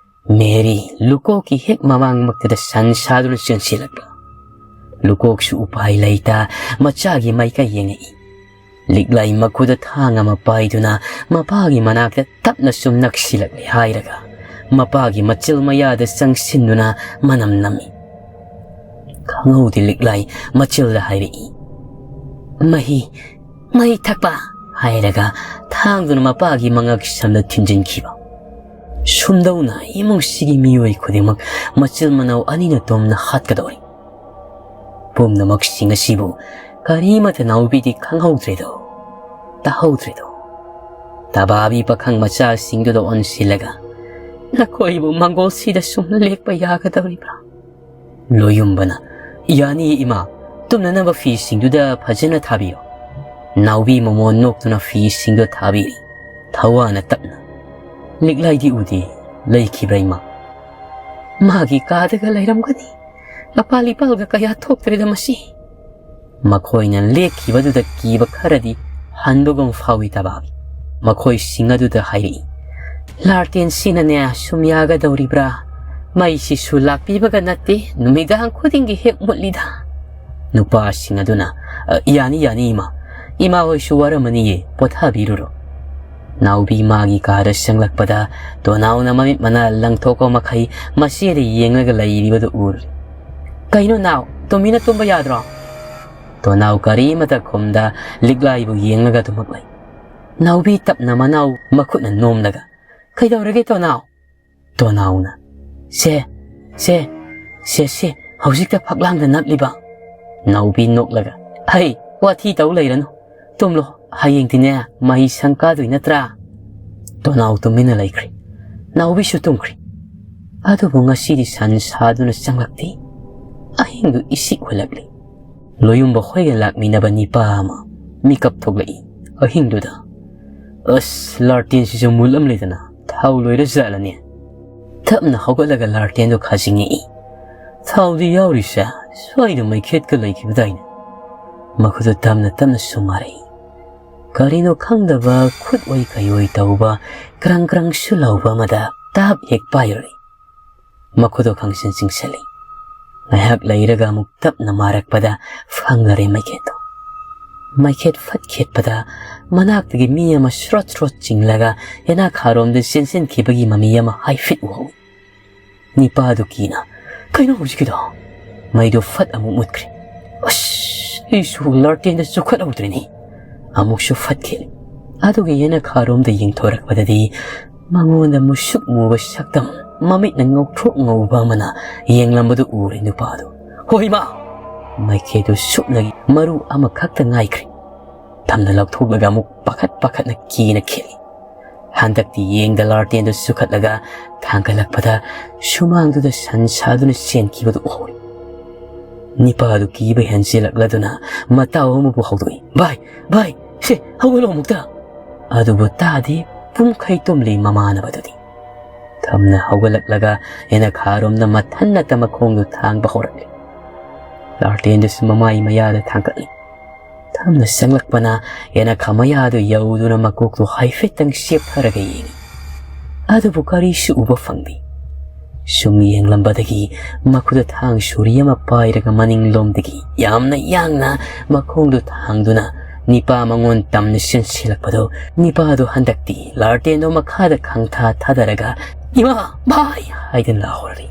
ꯃꯦꯔꯤ ꯂꯨꯀꯣꯛꯀꯤ ꯍꯦꯛ ꯃꯃꯥꯡꯃꯛꯇꯗ ꯁꯟ ꯁꯥꯗꯨꯅ ꯆꯦꯟꯁꯤꯜꯂꯛꯄ꯫ ꯂꯨꯀꯣꯛꯁꯨ ꯎꯄꯥꯏ ꯂꯩꯇ ꯃꯆꯥꯒꯤ ꯃꯥꯏꯀꯩ ꯌꯦꯡꯉꯛꯏ꯫ ꯂꯤꯛꯂꯥꯏ ꯃꯈꯨꯗ ꯊꯥꯡ ꯑꯃ ꯄꯥꯏꯗꯨꯅ ꯃꯄꯥꯒꯤ ꯃꯅꯥꯛꯇ ꯇꯞꯅ ꯁꯨꯝ ꯅꯛꯁꯤꯜꯂꯛꯂꯦ ꯍꯥꯏꯔꯒ ꯃꯄꯥꯒꯤ ꯃꯆꯤꯜ ꯃꯌꯥꯗ ꯆꯪꯁꯤꯟꯗꯨꯅ ꯃꯅꯝ ꯅꯝꯃꯤ꯫ ꯈꯪꯍꯧꯗꯦ ꯂꯤꯛꯂꯥꯏ ꯃꯆꯤꯜꯗ ꯍꯥꯏꯔꯛꯏ, "ꯃꯍꯤ, ꯃꯍꯤ ꯊꯛꯄ!" ꯍꯥꯏꯔꯒ ꯊꯥꯡꯗꯨꯅ ꯃꯄꯥꯒꯤ ꯃꯉꯛ ꯁꯝꯗ ꯊꯤꯟꯖꯤꯟꯈꯤꯕ꯫ ꯁꯨꯝꯗꯧꯅ ꯏꯃꯨꯡꯁꯤꯒꯤ ꯃꯤꯑꯣꯏ ꯈꯨꯗꯤꯡꯃꯛ ꯃꯆꯤꯜ ꯃꯅꯥꯎ ꯑꯅꯤꯅ ꯇꯣꯝꯅ ꯍꯥꯠꯀꯗꯧꯔꯤ꯫ ꯄꯨꯝꯅꯃꯛꯁꯤꯡ ꯑꯁꯤꯕꯨ ꯀꯔꯤꯃꯠꯇ ꯅꯥꯎꯕꯤꯗꯤ ꯈꯪꯍꯧꯗ꯭ꯔꯦꯗꯣ, ꯇꯥꯍꯧꯗ꯭ꯔꯦꯗꯣ꯫ ꯇꯕꯥꯕꯤ ꯄꯥꯈꯪ ꯃꯆꯥꯁꯤꯡꯗꯨꯗ ꯑꯣꯟꯁꯤꯜꯂꯒ, "ꯅꯈꯣꯏꯕꯨ ꯃꯪꯒꯣꯜꯁꯤꯗ ꯁꯨꯝ ꯂꯦꯛꯄ ꯌꯥꯒꯗꯧꯔꯤꯕ꯭ꯔꯥ?" ꯂꯣꯌꯨꯝꯕꯅ, "ꯌꯥꯅꯤ ꯏꯃꯥ, ꯇꯨꯝꯅꯅꯕ ꯐꯤꯁꯤꯡꯗꯨꯗ ꯐꯖꯅ ꯊꯥꯕꯤꯌꯨ꯫" ꯅꯥꯎꯕꯤ ꯃꯃꯣꯟ ꯅꯣꯛꯇꯨꯅ ꯐꯤꯁꯤꯡꯗꯨ ꯊꯥꯕꯤꯔꯤ꯫ ꯊꯋꯥꯅ ꯇꯞꯅ, "ꯂꯤꯛꯂꯥꯏꯗꯤ ꯎꯗꯦ, ꯂꯩꯈꯤꯕ꯭ꯔꯥ ꯏꯃꯥ?" "ꯃꯥꯒꯤ ꯀꯥꯗꯒ ꯂꯩꯔꯝꯒꯅꯤ꯫ ꯃꯄꯥꯜ ꯏꯄꯥꯜꯒ ꯀꯌꯥ ꯊꯣꯛꯇ꯭ꯔꯦꯗ ꯃꯁꯤ꯫" ꯃꯈꯣꯏꯅ ꯂꯦꯛꯈꯤꯕꯗꯨꯗ ꯀꯤꯕ ꯈꯔꯗꯤ ꯍꯟꯕꯒꯨꯝ ꯐꯥꯎꯏ ꯇꯕꯥꯕꯤ꯫ ꯃꯈꯣꯏꯁꯤꯡ ꯑꯗꯨꯗ ꯍꯥꯏꯔꯛꯏ, "ꯂꯥꯔꯇꯦꯟꯁꯤꯅꯅꯦ ꯁꯨꯝ ꯌꯥꯒꯗꯧꯔꯤꯕ꯭ꯔꯥ? ꯃꯩꯁꯤꯁꯨ ꯂꯥꯛꯄꯤꯕꯒ ꯅꯠꯇꯦ, ꯅꯨꯃꯤꯗꯥꯡ ꯈꯨꯗꯤꯡꯒꯤ ꯍꯦꯛ ꯃꯨꯠꯂꯤꯗ꯫" ꯅꯨꯄꯥꯁꯤꯡ ꯑꯗꯨꯅ, "ꯑ, ꯌꯥꯅꯤ, ꯌꯥꯅꯤ ꯏꯃꯥ, ꯏꯃꯥ ꯍꯣꯏꯁꯨ ꯋꯥꯔꯝꯃꯅꯤꯌꯦ, ꯄꯣꯊꯥꯕꯤꯔꯨꯔꯣ꯫" ꯅꯥꯎꯕꯤ ꯃꯥꯒꯤ ꯀꯥꯗ ꯆꯪꯂꯛꯄꯗ ꯇꯣꯅꯥꯎꯅ ꯃꯃꯤꯠ ꯃꯅꯥ ꯂꯪꯊꯣꯛꯄ ꯃꯈꯩ ꯃꯆꯦꯗ ꯌꯦꯡꯂꯒ ꯂꯩꯔꯤꯕꯗꯨ ꯎꯔꯦ꯫ "ꯀꯩꯅꯣ ꯅꯥꯎ, ꯇꯨꯃꯤꯟꯅ ꯇꯨꯝꯕ ꯌꯥꯗ꯭ꯔꯣ?" ꯇꯣꯅꯥꯎ ꯀꯔꯤꯃꯇ ꯈꯨꯝꯗ ꯂꯤꯛꯂꯥꯏꯕꯨ ꯌꯦꯡꯂꯒ ꯑꯗꯨꯃꯛ ꯂꯩ꯫ ꯅꯥꯎꯕꯤ ꯇꯞꯅ ꯃꯅꯥꯎ ꯃꯈꯨꯠꯅ ꯅꯣꯝꯂꯒ, "ꯀꯩꯗꯧꯔꯒꯦ ꯇꯣꯅꯥꯎ?" ꯇꯣꯅꯥꯎꯅ, "ꯁꯦ, ꯁꯦ, ꯁꯦ, ꯁꯦ, ꯍꯧꯖꯤꯛꯇ ꯐꯛꯂꯥꯡꯗ ꯅꯞꯂꯤꯕ꯫" ꯅꯥꯎꯕꯤ ꯅꯣꯛꯂꯒ, "ꯍꯩ, ꯋꯥꯊꯤ ꯇꯧ ꯂꯩꯔꯅꯨ꯫ ꯇꯨꯝꯂꯣ, ꯍꯌꯦꯡꯗꯤꯅꯦ ꯃꯍꯩ ꯁꯪ ꯀꯥꯗꯣꯏ ꯅꯠꯇ꯭ꯔꯥ?" ꯇꯣꯅꯥꯎ ꯇꯨꯃꯤꯟꯅ ꯂꯩꯈ꯭ꯔꯦ꯫ ꯅꯥꯎꯕꯤꯁꯨ ꯇꯨꯝꯈ꯭ꯔꯦ꯫ ꯑꯗꯨꯕꯨ ꯉꯁꯤꯗꯤ ꯁꯟ ꯁꯥꯗꯨꯅ ꯆꯪꯂꯛꯇꯦ꯫ ꯑꯍꯤꯡꯗꯨ ꯏꯁꯤꯛ ꯍꯨꯜꯂꯛꯂꯤ꯫ ꯂꯣꯌꯨꯝꯕ ꯈꯣꯏꯒ ꯂꯥꯛꯃꯤꯟꯅꯕ ꯅꯤꯄꯥ ꯑꯃ ꯃꯤꯀꯞ ꯊꯣꯛꯂꯛꯏ꯫ ꯑꯍꯤꯡꯗꯨꯗ, "ꯑꯁ, ꯂꯥꯔꯇꯦꯟꯁꯤꯁꯨ ꯃꯨꯜꯂꯝꯂꯦꯗꯅ, ꯊꯥꯎ ꯂꯣꯏꯔ ꯖꯥꯠꯂꯅꯦ?" ꯇꯞꯅ ꯍꯧꯒꯠꯂꯒ ꯂꯥꯔꯇꯦꯟꯗꯨ ꯈꯥꯖꯤꯡꯉꯛꯏ꯫ "ꯊꯥꯎꯗꯤ ꯌꯥꯎꯔꯤꯁꯦ, ꯁ꯭ꯋꯥꯏꯗ ꯃꯩꯈꯦꯠꯀ ꯂꯩꯈꯤꯕꯗꯥꯏꯅꯦ?" ꯃꯈꯨꯠꯇꯨ ꯇꯞꯅ ꯇꯞꯅ ꯁꯨꯝ ꯃꯥꯔꯛꯏ꯫ ꯀꯔꯤꯅꯣ ꯈꯪꯗꯕ ꯈꯨꯠ ꯑꯣꯏ ꯀꯩ ꯑꯣꯏ ꯇꯧꯕ, ꯀ꯭ꯔꯪ ꯀ꯭ꯔꯪꯁꯨ ꯂꯥꯎꯕ ꯑꯃꯗ ꯇꯥꯞ ꯍꯦꯛ ꯄꯥꯏꯔꯨꯔꯦ꯫ ꯃꯈꯨꯠꯇꯣ ꯈꯪꯆꯤꯟ ꯆꯤꯡꯁꯤꯜꯂꯤ꯫ ꯉꯥꯏꯍꯥꯛ ꯂꯩꯔꯒ ꯑꯃꯨꯛ ꯇꯞꯅ ꯃꯥꯔꯛꯄꯗ ꯐꯪꯂꯔꯦ ꯃꯩꯈꯦꯠꯇꯣ꯫ ꯃꯩꯈꯦꯠ ꯐꯠ ꯈꯦꯠꯄꯗ ꯃꯅꯥꯛꯇꯒꯤ ꯃꯤ ꯑꯃ ꯁ꯭ꯔꯣꯠ ꯁ꯭ꯔꯣꯠ ꯆꯤꯡꯂꯒ ꯌꯦꯅꯥꯈꯥꯔꯣꯝꯗ ꯆꯦꯟꯁꯤꯟꯈꯤꯕꯒꯤ ꯃꯃꯤ ꯑꯃ ꯍꯥꯏꯐꯦꯠ ꯎꯍꯧꯏ꯫ ꯅꯤꯄꯥꯗꯨ ꯀꯤꯅ, "ꯀꯩꯅꯣ ꯍꯧꯖꯤꯛꯀꯤꯗꯣ?" ꯃꯩꯗꯣ ꯐꯠ ꯑꯃꯨꯛ ꯃꯨꯠꯈ꯭ꯔꯦ꯫ "ꯑꯁ, ꯑꯩꯁꯨ ꯂꯥꯔꯇꯦꯟꯗ ꯆꯨꯈꯠꯍꯧꯗ꯭ꯔꯦꯅꯦ꯫" ꯑꯃꯨꯛꯁꯨ ꯐꯠ ꯈꯦꯠꯂꯤ꯫ ꯑꯗꯨꯒ ꯌꯦꯅꯈꯥꯔꯣꯝꯗ ꯌꯦꯡꯊꯣꯔꯛꯄꯗꯗꯤ ꯃꯉꯣꯟꯗ ꯃꯨꯁꯨꯛ ꯃꯨꯕ ꯁꯛꯇꯝ, ꯃꯃꯤꯠꯅ ꯉꯧꯊ꯭ꯔꯣꯛ ꯉꯧꯕ ꯑꯃꯅ ꯌꯦꯡꯂꯝꯕꯗꯨ ꯎꯔꯦ ꯅꯨꯄꯥꯗꯨ꯫ "ꯍꯣꯏ ꯏꯃꯥ!" ꯃꯥꯏꯀꯩꯗꯨ ꯁꯨꯞꯅꯒꯤ ꯃꯔꯨ ꯑꯃꯈꯛꯇ ꯉꯥꯏꯈ꯭ꯔꯦ꯫ ꯊꯝꯅ ꯂꯧꯊꯣꯛꯂꯒ ꯑꯃꯨꯛ ꯄꯥꯈꯠ ꯄꯥꯈꯠꯅ ꯀꯤꯅ ꯈꯦꯠꯂꯤ꯫ ꯍꯟꯗꯛꯇꯤ ꯌꯦꯡꯗ ꯂꯥꯔꯇꯦꯟꯗꯨ ꯁꯨꯈꯠꯂꯒ ꯊꯥꯡꯒꯠꯂꯛꯄꯗ ꯁꯨꯃꯥꯡꯗꯨꯗ ꯁꯟ ꯁꯥꯗꯨꯅ ꯆꯦꯟꯈꯤꯕꯗꯨ ꯎꯍꯧꯔꯤ꯫ ꯅꯤꯄꯥꯗꯨ ꯀꯤꯕ ꯍꯦꯟꯖꯤꯜꯂꯛꯂꯗꯨꯅ ꯃꯇꯥꯎ ꯑꯃꯕꯨ ꯍꯧꯗꯣꯛꯏ꯫ "ꯚꯥꯏ, ꯚꯥꯏ, ꯁꯦ, ꯍꯧꯒꯠꯂꯣ ꯑꯃꯨꯛꯇ!" ꯑꯗꯨꯕꯨ ꯇꯥꯗꯦ, ꯄꯨꯝꯈꯩ ꯇꯨꯝꯂꯤ ꯃꯃꯥꯟꯅꯕꯗꯨꯗꯤ꯫ ꯊꯝꯅ ꯍꯧꯒꯠꯂꯛꯂꯒ ꯌꯦꯅꯈꯥꯔꯣꯝꯗ ꯃꯊꯟꯅꯇ ꯃꯈꯣꯡꯗꯨ ꯊꯥꯡꯕ ꯍꯧꯔꯛꯂꯤ꯫ ꯂꯥꯔꯇꯦꯟꯗꯨꯁꯨ ꯃꯃꯥꯏ ꯃꯌꯥꯗ ꯊꯥꯡꯒꯠꯂꯤ꯫ ꯊꯝꯅ ꯆꯪꯂꯛꯄꯅ ꯌꯦꯅꯈꯥ ꯃꯌꯥꯗꯨ ꯌꯧꯗꯨꯅ ꯃꯀꯣꯛꯇꯨ ꯍꯥꯏꯐꯦꯠꯇꯪ ꯆꯦꯞꯊꯔꯒ ꯌꯦꯡꯏ꯫ ꯑꯗꯨꯕꯨ ꯀꯔꯤꯁꯨ ꯎꯕ ꯐꯪꯗꯦ꯫ ꯁꯨꯝ ꯌꯦꯡꯂꯝꯕꯗꯒꯤ ꯃꯈꯨꯠꯇ ꯊꯥꯡ ꯁꯨꯔꯤ ꯑꯃ ꯄꯥꯏꯔꯒ ꯃꯅꯤꯡꯂꯣꯝꯗꯒꯤ ꯌꯥꯝꯅ ꯌꯥꯡꯅ ꯃꯈꯣꯡꯗꯨ ꯊꯥꯡꯗꯨꯅ ꯅꯤꯄꯥ ꯃꯉꯣꯟ ꯇꯝꯅ ꯆꯦꯟꯁꯤꯜꯂꯛꯄꯗꯨ, ꯅꯤꯄꯥꯗꯨ ꯍꯟꯗꯛꯇꯤ ꯂꯥꯔꯇꯦꯟꯗꯣ ꯃꯈꯥꯗ ꯈꯪꯊꯥ ꯊꯥꯗꯔꯒ, "ꯏꯃꯥ! ꯚꯥꯏ!" ꯍꯥꯏꯗꯨꯅ ꯂꯥꯎꯔꯛꯏ꯫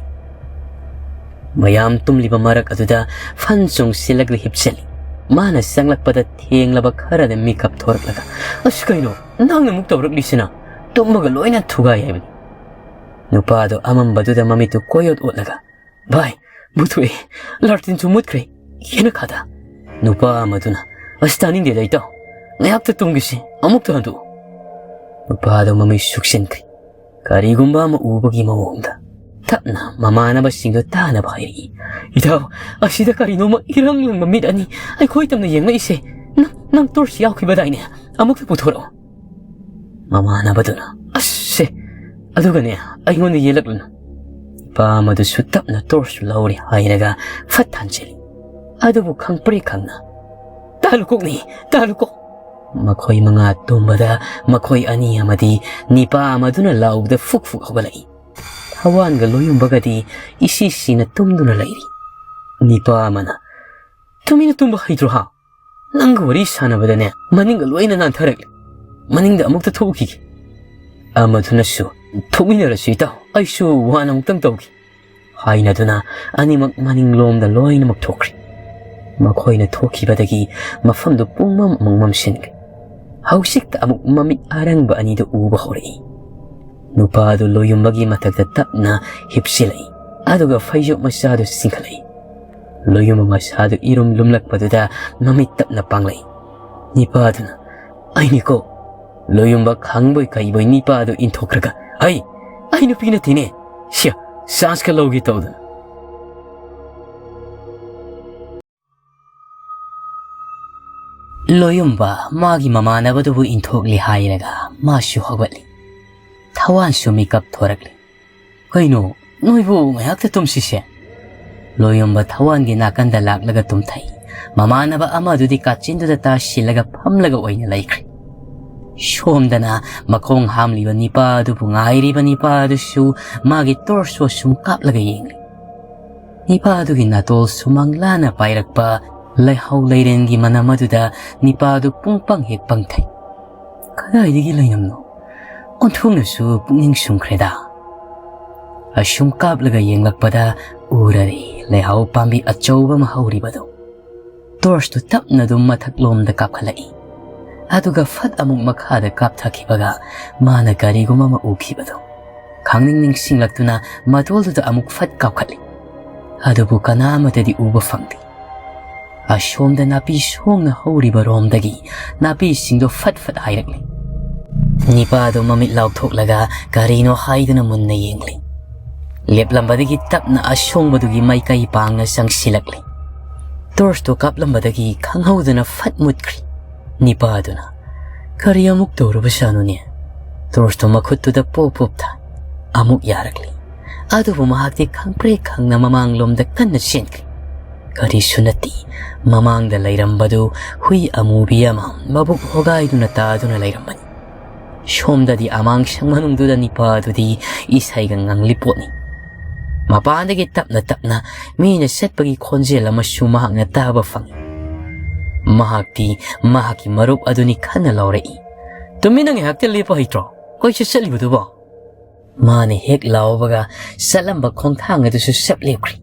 ꯃꯌꯥꯝ ꯇꯨꯝꯂꯤꯕ ꯃꯔꯛ ꯑꯗꯨꯗ ꯐꯟ ꯆꯣꯡꯁꯤꯜꯂꯒ ꯍꯤꯞꯆꯜꯂꯤ꯫ ꯃꯥꯅ ꯆꯪꯂꯛꯄꯗ ꯊꯦꯡꯂꯕ ꯈꯔꯗ ꯃꯤꯀꯞ ꯊꯣꯔꯛꯂꯒ, "ꯑꯁ, ꯀꯩꯅꯣ ꯅꯪꯅ ꯑꯃꯨꯛ ꯇꯧꯔꯛꯂꯤꯁꯤꯅ? ꯇꯨꯝꯃꯒ ꯂꯣꯏꯅ ꯊꯨꯒꯥꯏ ꯍꯥꯏꯕꯅꯤ꯫" ꯅꯨꯄꯥꯗꯣ ꯑꯃꯝꯕꯗꯨꯗ ꯃꯃꯤꯠꯇꯨ ꯀꯣꯏꯑꯣꯠ ꯑꯣꯠꯂꯒ, "ꯚꯥꯏ, ꯃꯨꯠꯊꯣꯛꯑꯦ, ꯂꯥꯔꯇꯤꯟꯁꯨ ꯃꯨꯠꯈ꯭ꯔꯦ, ꯌꯦꯅꯈꯥꯗ!" ꯅꯨꯄꯥ ꯑꯃꯗꯨꯅ, "ꯑꯁ, ꯇꯥꯅꯤꯡꯗꯦꯗ ꯏꯇꯥꯎ, ꯉꯥꯏꯍꯥꯛꯇ ꯇꯨꯝꯈꯤꯁꯤ, ꯑꯃꯨꯛꯇ ꯍꯟꯗꯣꯛꯎ꯫" ꯅꯨꯄꯥꯗꯣ ꯃꯃꯤꯠ ꯁꯨꯛꯆꯟꯈ꯭ꯔꯦ꯫ ꯀꯔꯤꯒꯨꯝꯕ ꯑꯃ ꯎꯕꯒꯤ ꯃꯑꯣꯡꯗ ꯇꯞꯅ ꯃꯃꯥꯟꯅꯕꯁꯤꯡꯗꯨ ꯇꯥꯅꯕ ꯍꯥꯏꯔꯛꯏ꯫ "ꯏꯇꯥꯎ, ꯑꯁꯤꯗ ꯀꯔꯤꯅꯣꯃ ꯏꯔꯪ ꯂꯪꯕ ꯃꯤꯠ ꯑꯅꯤ ꯑꯩꯈꯣꯏ ꯇꯝꯅ ꯌꯦꯡꯂꯛꯏꯁꯦ꯫ ꯅꯪ, ꯅꯪ ꯇꯣꯔꯆ ꯌꯥꯎꯈꯤꯕꯗꯥꯏꯅꯦ? ꯑꯃꯨꯛꯇ ꯄꯨꯊꯣꯔꯛꯑꯣ꯫" ꯃꯃꯥꯟꯅꯕꯗꯨꯅ, "ꯑꯁ, ꯁꯦ, ꯑꯗꯨꯒꯅꯦ, ꯑꯩꯉꯣꯟꯗ ꯌꯦꯜꯂꯛꯂꯨꯅꯨ꯫" ꯅꯨꯄꯥ ꯑꯃꯗꯨꯁꯨ ꯇꯞꯅ ꯇꯣꯔꯆ ꯂꯧꯔꯦ ꯍꯥꯏꯔꯒ ꯐꯠ ꯊꯥꯟꯖꯤꯜꯂꯤ꯫ ꯑꯗꯨꯕꯨ ꯈꯪꯄ꯭ꯔꯦꯛ ꯈꯪꯅ, "ꯇꯥꯂꯨꯀꯣꯛꯅꯤ, ꯇꯥꯂꯨꯀꯣꯛ!" ꯃꯈꯣꯏ ꯃꯉꯥ ꯇꯨꯝꯕꯗ ꯃꯈꯣꯏ ꯑꯅꯤ ꯑꯃꯗꯤ ꯅꯤꯄꯥ ꯑꯃꯗꯨꯅ ꯂꯥꯎꯕꯗ ꯐꯨꯛ ꯐꯨꯛ ꯍꯧꯒꯠꯂꯛꯏ꯫ ꯊꯋꯥꯟꯒ ꯂꯣꯏꯌꯨꯝꯕꯒꯗꯤ ꯏꯁꯤ ꯁꯤꯅ ꯇꯨꯝꯗꯨꯅ ꯂꯩꯔꯤ꯫ ꯅꯤꯄꯥ ꯑꯃꯅ, "ꯇꯨꯃꯤꯟꯅ ꯇꯨꯝꯕ ꯍꯩꯇ꯭ꯔꯣ ꯍꯥ? ꯅꯪꯒ ꯋꯥꯔꯤ ꯁꯥꯟꯅꯕꯗꯅꯦ, ꯃꯅꯤꯡꯒ ꯂꯣꯏꯅ ꯅꯥꯟꯊꯔꯛꯂꯦ꯫ ꯃꯅꯤꯡꯗ ꯑꯃꯨꯛꯇ ꯊꯣꯛꯎꯈꯤꯒꯦ꯫" ꯑꯃꯗꯨꯅꯁꯨ, "ꯊꯣꯛꯃꯤꯟꯅꯔꯁꯤ ꯏꯇꯥꯎ, ꯑꯩꯁꯨ ꯋꯥꯟ ꯑꯃꯨꯛꯇꯪ ꯇꯧꯒꯦ" ꯍꯥꯏꯅꯗꯨꯅ ꯑꯅꯤꯃꯛ ꯃꯅꯤꯡꯂꯣꯝꯗ ꯂꯣꯏꯅꯃꯛ ꯊꯣꯛꯈ꯭ꯔꯦ꯫ ꯃꯈꯣꯏꯅ ꯊꯣꯛꯈꯤꯕꯗꯒꯤ ꯃꯐꯝꯗꯨ ꯄꯨꯡꯃꯝ ꯑꯃꯨꯛ ꯃꯝꯁꯤꯟꯈ꯭ꯔꯦ꯫ ꯍꯧꯖꯤꯛꯇ ꯑꯃꯨꯛ ꯃꯃꯤꯠ ꯑꯔꯪꯕ ꯑꯅꯤꯗꯨ ꯎꯕ ꯍꯧꯔꯛꯏ꯫ ꯅꯨꯄꯥꯗꯨ ꯂꯣꯌꯨꯝꯕꯒꯤ ꯃꯊꯛꯇ ꯇꯞꯅ ꯍꯤꯞꯆꯤꯜꯂꯛꯏ, ꯑꯗꯨꯒ ꯐꯩꯖꯨꯞ ꯃꯆꯥꯗꯨ ꯆꯤꯡꯈꯠꯂꯛꯏ꯫ ꯂꯣꯌꯨꯝꯕ ꯃꯁꯥꯗꯨ ꯏꯔꯨꯝ ꯂꯨꯝꯂꯛꯄꯗꯨꯗ ꯃꯃꯤꯠ ꯇꯞꯅ ꯄꯥꯡꯂꯛꯏ꯫ ꯅꯤꯄꯥꯗꯨꯅ, "ꯑꯩꯅꯤꯀꯣ!" ꯂꯣꯌꯨꯝꯕ ꯈꯪꯕꯣꯏ ꯀꯩꯕꯣꯏ ꯅꯤꯄꯥꯗꯨ ꯏꯟꯊꯣꯛꯈ꯭ꯔꯒ, "ꯍꯩ, ꯑꯩ ꯅꯨꯄꯤ ꯅꯠꯇꯦꯅꯦ! ꯁꯤꯌ, ꯆꯥꯟꯁꯀ ꯂꯧꯒꯦ ꯇꯧꯗꯅ!" ꯂꯣꯌꯨꯝꯕ ꯃꯥꯒꯤ ꯃꯃꯥꯟꯅꯕꯗꯨꯕꯨ ꯏꯟꯊꯣꯛꯂꯦ ꯍꯥꯏꯔꯒ ꯃꯥꯁꯨ ꯍꯧꯒꯠꯂꯤ꯫ ꯊꯋꯥꯟꯁꯨ ꯃꯤꯀꯞ ꯊꯣꯔꯛꯂꯤ꯫ "ꯀꯩꯅꯣ, ꯅꯣꯏꯕꯨ ꯉꯥꯏꯍꯥꯛꯇ ꯇꯨꯝꯁꯤꯁꯦ?" ꯂꯣꯌꯨꯝꯕ ꯊꯋꯥꯟꯒꯤ ꯅꯥꯀꯟꯗ ꯂꯥꯛꯂꯒ ꯇꯨꯝꯊꯩ꯫ ꯃꯃꯥꯟꯅꯕ ꯑꯃꯗꯨꯗꯤ ꯀꯥꯆꯤꯟꯗꯨꯗ ꯇꯥꯁꯤꯜꯂꯒ ꯐꯝꯂꯒ ꯑꯣꯏꯅ ꯂꯩꯈ꯭ꯔꯦ꯫ ꯁꯣꯝꯗꯅ ꯃꯈꯣꯡ ꯍꯥꯝꯂꯤꯕ ꯅꯤꯄꯥ ꯑꯗꯨꯕꯨ ꯉꯥꯏꯔꯤꯕ ꯅꯤꯄꯥ ꯑꯗꯨꯁꯨ ꯃꯥꯒꯤ ꯇꯣꯔꯁꯁꯨ ꯑꯁꯨꯝ ꯀꯥꯞꯂꯒ ꯌꯦꯡꯂꯤ꯫ ꯅꯤꯄꯥ ꯑꯗꯨꯒꯤ ꯅꯥꯇꯣꯜ ꯁꯨꯃꯥꯡ ꯂꯥꯅ ꯄꯥꯏꯔꯛꯄ ꯂꯩꯍꯥꯎ ꯂꯩꯔꯦꯟꯒꯤ ꯃꯅꯝ ꯑꯗꯨꯗ ꯅꯤꯄꯥ ꯑꯗꯨ ꯄꯨꯡ ꯄꯪ ꯍꯦꯛ ꯄꯪꯊꯩ꯫ ꯀꯗꯥꯏꯗꯒꯤ ꯂꯩꯔꯝꯅꯣ? ꯑꯣꯟꯊꯣꯛꯅꯁꯨ ꯄꯨꯛꯅꯤꯡ ꯁꯨꯝꯈ꯭ꯔꯦꯗ꯫ ꯑꯁꯨꯝ ꯀꯥꯞꯂꯒ ꯌꯦꯡꯂꯛꯄꯗ ꯎꯔꯔꯦ ꯂꯩꯍꯥꯎ ꯄꯥꯝꯕꯤ ꯑꯆꯧꯕ ꯑꯃ ꯍꯧꯔꯤꯕꯗꯨ꯫ ꯇꯣꯔꯁꯇꯨ ꯇꯞꯅ ꯑꯗꯨꯝ ꯃꯊꯛꯂꯣꯝꯗ ꯀꯥꯞꯈꯠꯂꯛꯏ꯫ ꯑꯗꯨꯒ ꯐꯠ ꯑꯃꯨꯛ ꯃꯈꯥꯗ ꯀꯥꯞꯊꯈꯤꯕꯒ ꯃꯥꯅ ꯀꯔꯤꯒꯨꯝꯕ ꯑꯃ ꯎꯈꯤꯕꯗꯨ꯫ ꯈꯪꯅꯤꯡ ꯅꯤꯡꯁꯤꯡꯂꯛꯇꯨꯅ ꯃꯇꯣꯜꯗꯨꯗ ꯑꯃꯨꯛ ꯐꯠ ꯀꯥꯞꯈꯠꯂꯤ꯫ ꯑꯗꯨꯕꯨ ꯀꯅꯥ ꯑꯃꯠꯇꯗꯤ ꯎꯕ ꯐꯪꯗꯦ꯫ ꯑꯁꯣꯝꯗ ꯅꯥꯄꯤ ꯁꯣꯡꯅ ꯍꯧꯔꯤꯕ ꯔꯣꯝꯗꯒꯤ ꯅꯥꯄꯤꯁꯤꯡꯗꯣ ꯐꯠ ꯐꯠ ꯍꯥꯏꯔꯛꯂꯤ꯫ ꯅꯤꯄꯥꯗꯣ ꯃꯃꯤꯠ ꯂꯥꯎꯊꯣꯛꯂꯒ ꯀꯔꯤꯅꯣ ꯍꯥꯏꯗꯨꯅ ꯃꯨꯟꯅ ꯌꯦꯡꯂꯤ꯫ ꯂꯦꯞꯂꯝꯕꯗꯒꯤ ꯇꯞꯅ ꯑꯁꯣꯡꯕꯗꯨꯒꯤ ꯃꯥꯏꯀꯩ ꯄꯥꯡꯅ ꯆꯪꯁꯤꯜꯂꯛꯂꯤ꯫ ꯇꯣꯔꯁꯇꯣ ꯀꯥꯞꯂꯝꯕꯗꯒꯤ ꯈꯪꯍꯧꯗꯅ ꯐꯠ ꯃꯨꯠꯈ꯭ꯔꯤ꯫ ꯅꯤꯄꯥꯗꯨꯅ, "ꯀꯔꯤ ꯑꯃꯨꯛ ꯇꯧꯔꯕꯖꯥꯠꯅꯣꯅꯦ?" ꯇꯣꯔꯁꯇꯣ ꯃꯈꯨꯠꯇꯨꯗ ꯄꯣꯞ ꯄꯣꯞ ꯊꯥꯏ꯫ ꯑꯃꯨꯛ ꯌꯥꯔꯛꯂꯤ꯫ ꯑꯗꯨꯕꯨ ꯃꯍꯥꯛꯇꯤ ꯈꯪꯄ꯭ꯔꯦꯛ ꯈꯪꯅ ꯃꯃꯥꯡꯂꯣꯝꯗ ꯀꯟꯅ ꯆꯦꯟꯈ꯭ꯔꯦ꯫ ꯀꯔꯤꯁꯨ ꯅꯠꯇꯦ, ꯃꯃꯥꯡꯗ ꯂꯩꯔꯝꯕꯗꯨ ꯍꯨꯏ ꯑꯃꯨꯕꯤ ꯑꯃ ꯃꯕꯨꯛ ꯍꯣꯒꯥꯏꯗꯨꯅ ꯇꯥꯗꯨꯅ ꯂꯩꯔꯝꯕꯅꯤ꯫ ꯁꯣꯝꯗꯗꯤ ꯑꯃꯥꯡꯁꯪ ꯃꯅꯨꯡꯗꯨꯗ ꯅꯤꯄꯥ ꯑꯗꯨꯗꯤ ꯏꯁꯩꯒ ꯉꯪꯂꯤ ꯄꯣꯠꯅꯤ꯫ ꯃꯄꯥꯟꯗꯒꯤ ꯇꯞꯅ ꯇꯞꯅ ꯃꯤꯅ ꯆꯠꯄꯒꯤ ꯈꯣꯟꯖꯦꯜ ꯑꯃꯁꯨ ꯃꯍꯥꯛꯅ ꯇꯥꯕ ꯐꯪꯏ꯫ ꯃꯍꯥꯛꯇꯤ ꯃꯍꯥꯛꯀꯤ ꯃꯔꯨꯞ ꯑꯗꯨꯅꯤ ꯈꯟꯅ ꯂꯥꯎꯔꯛꯏ, "ꯇꯨꯃꯤꯟꯅ ꯉꯥꯏꯍꯥꯛꯇ ꯂꯦꯞꯄ ꯍꯩꯇ꯭ꯔꯣ? ꯀꯣꯏ ꯆꯠ ꯆꯠꯂꯤꯕꯗꯨꯕꯣ?" ꯃꯥꯅ ꯍꯦꯛ ꯂꯥꯎꯕꯒ ꯆꯠꯂꯝꯕ ꯈꯣꯡꯊꯥꯡ ꯑꯗꯨꯁꯨ ꯁꯞ ꯂꯦꯞꯈ꯭ꯔꯤ꯫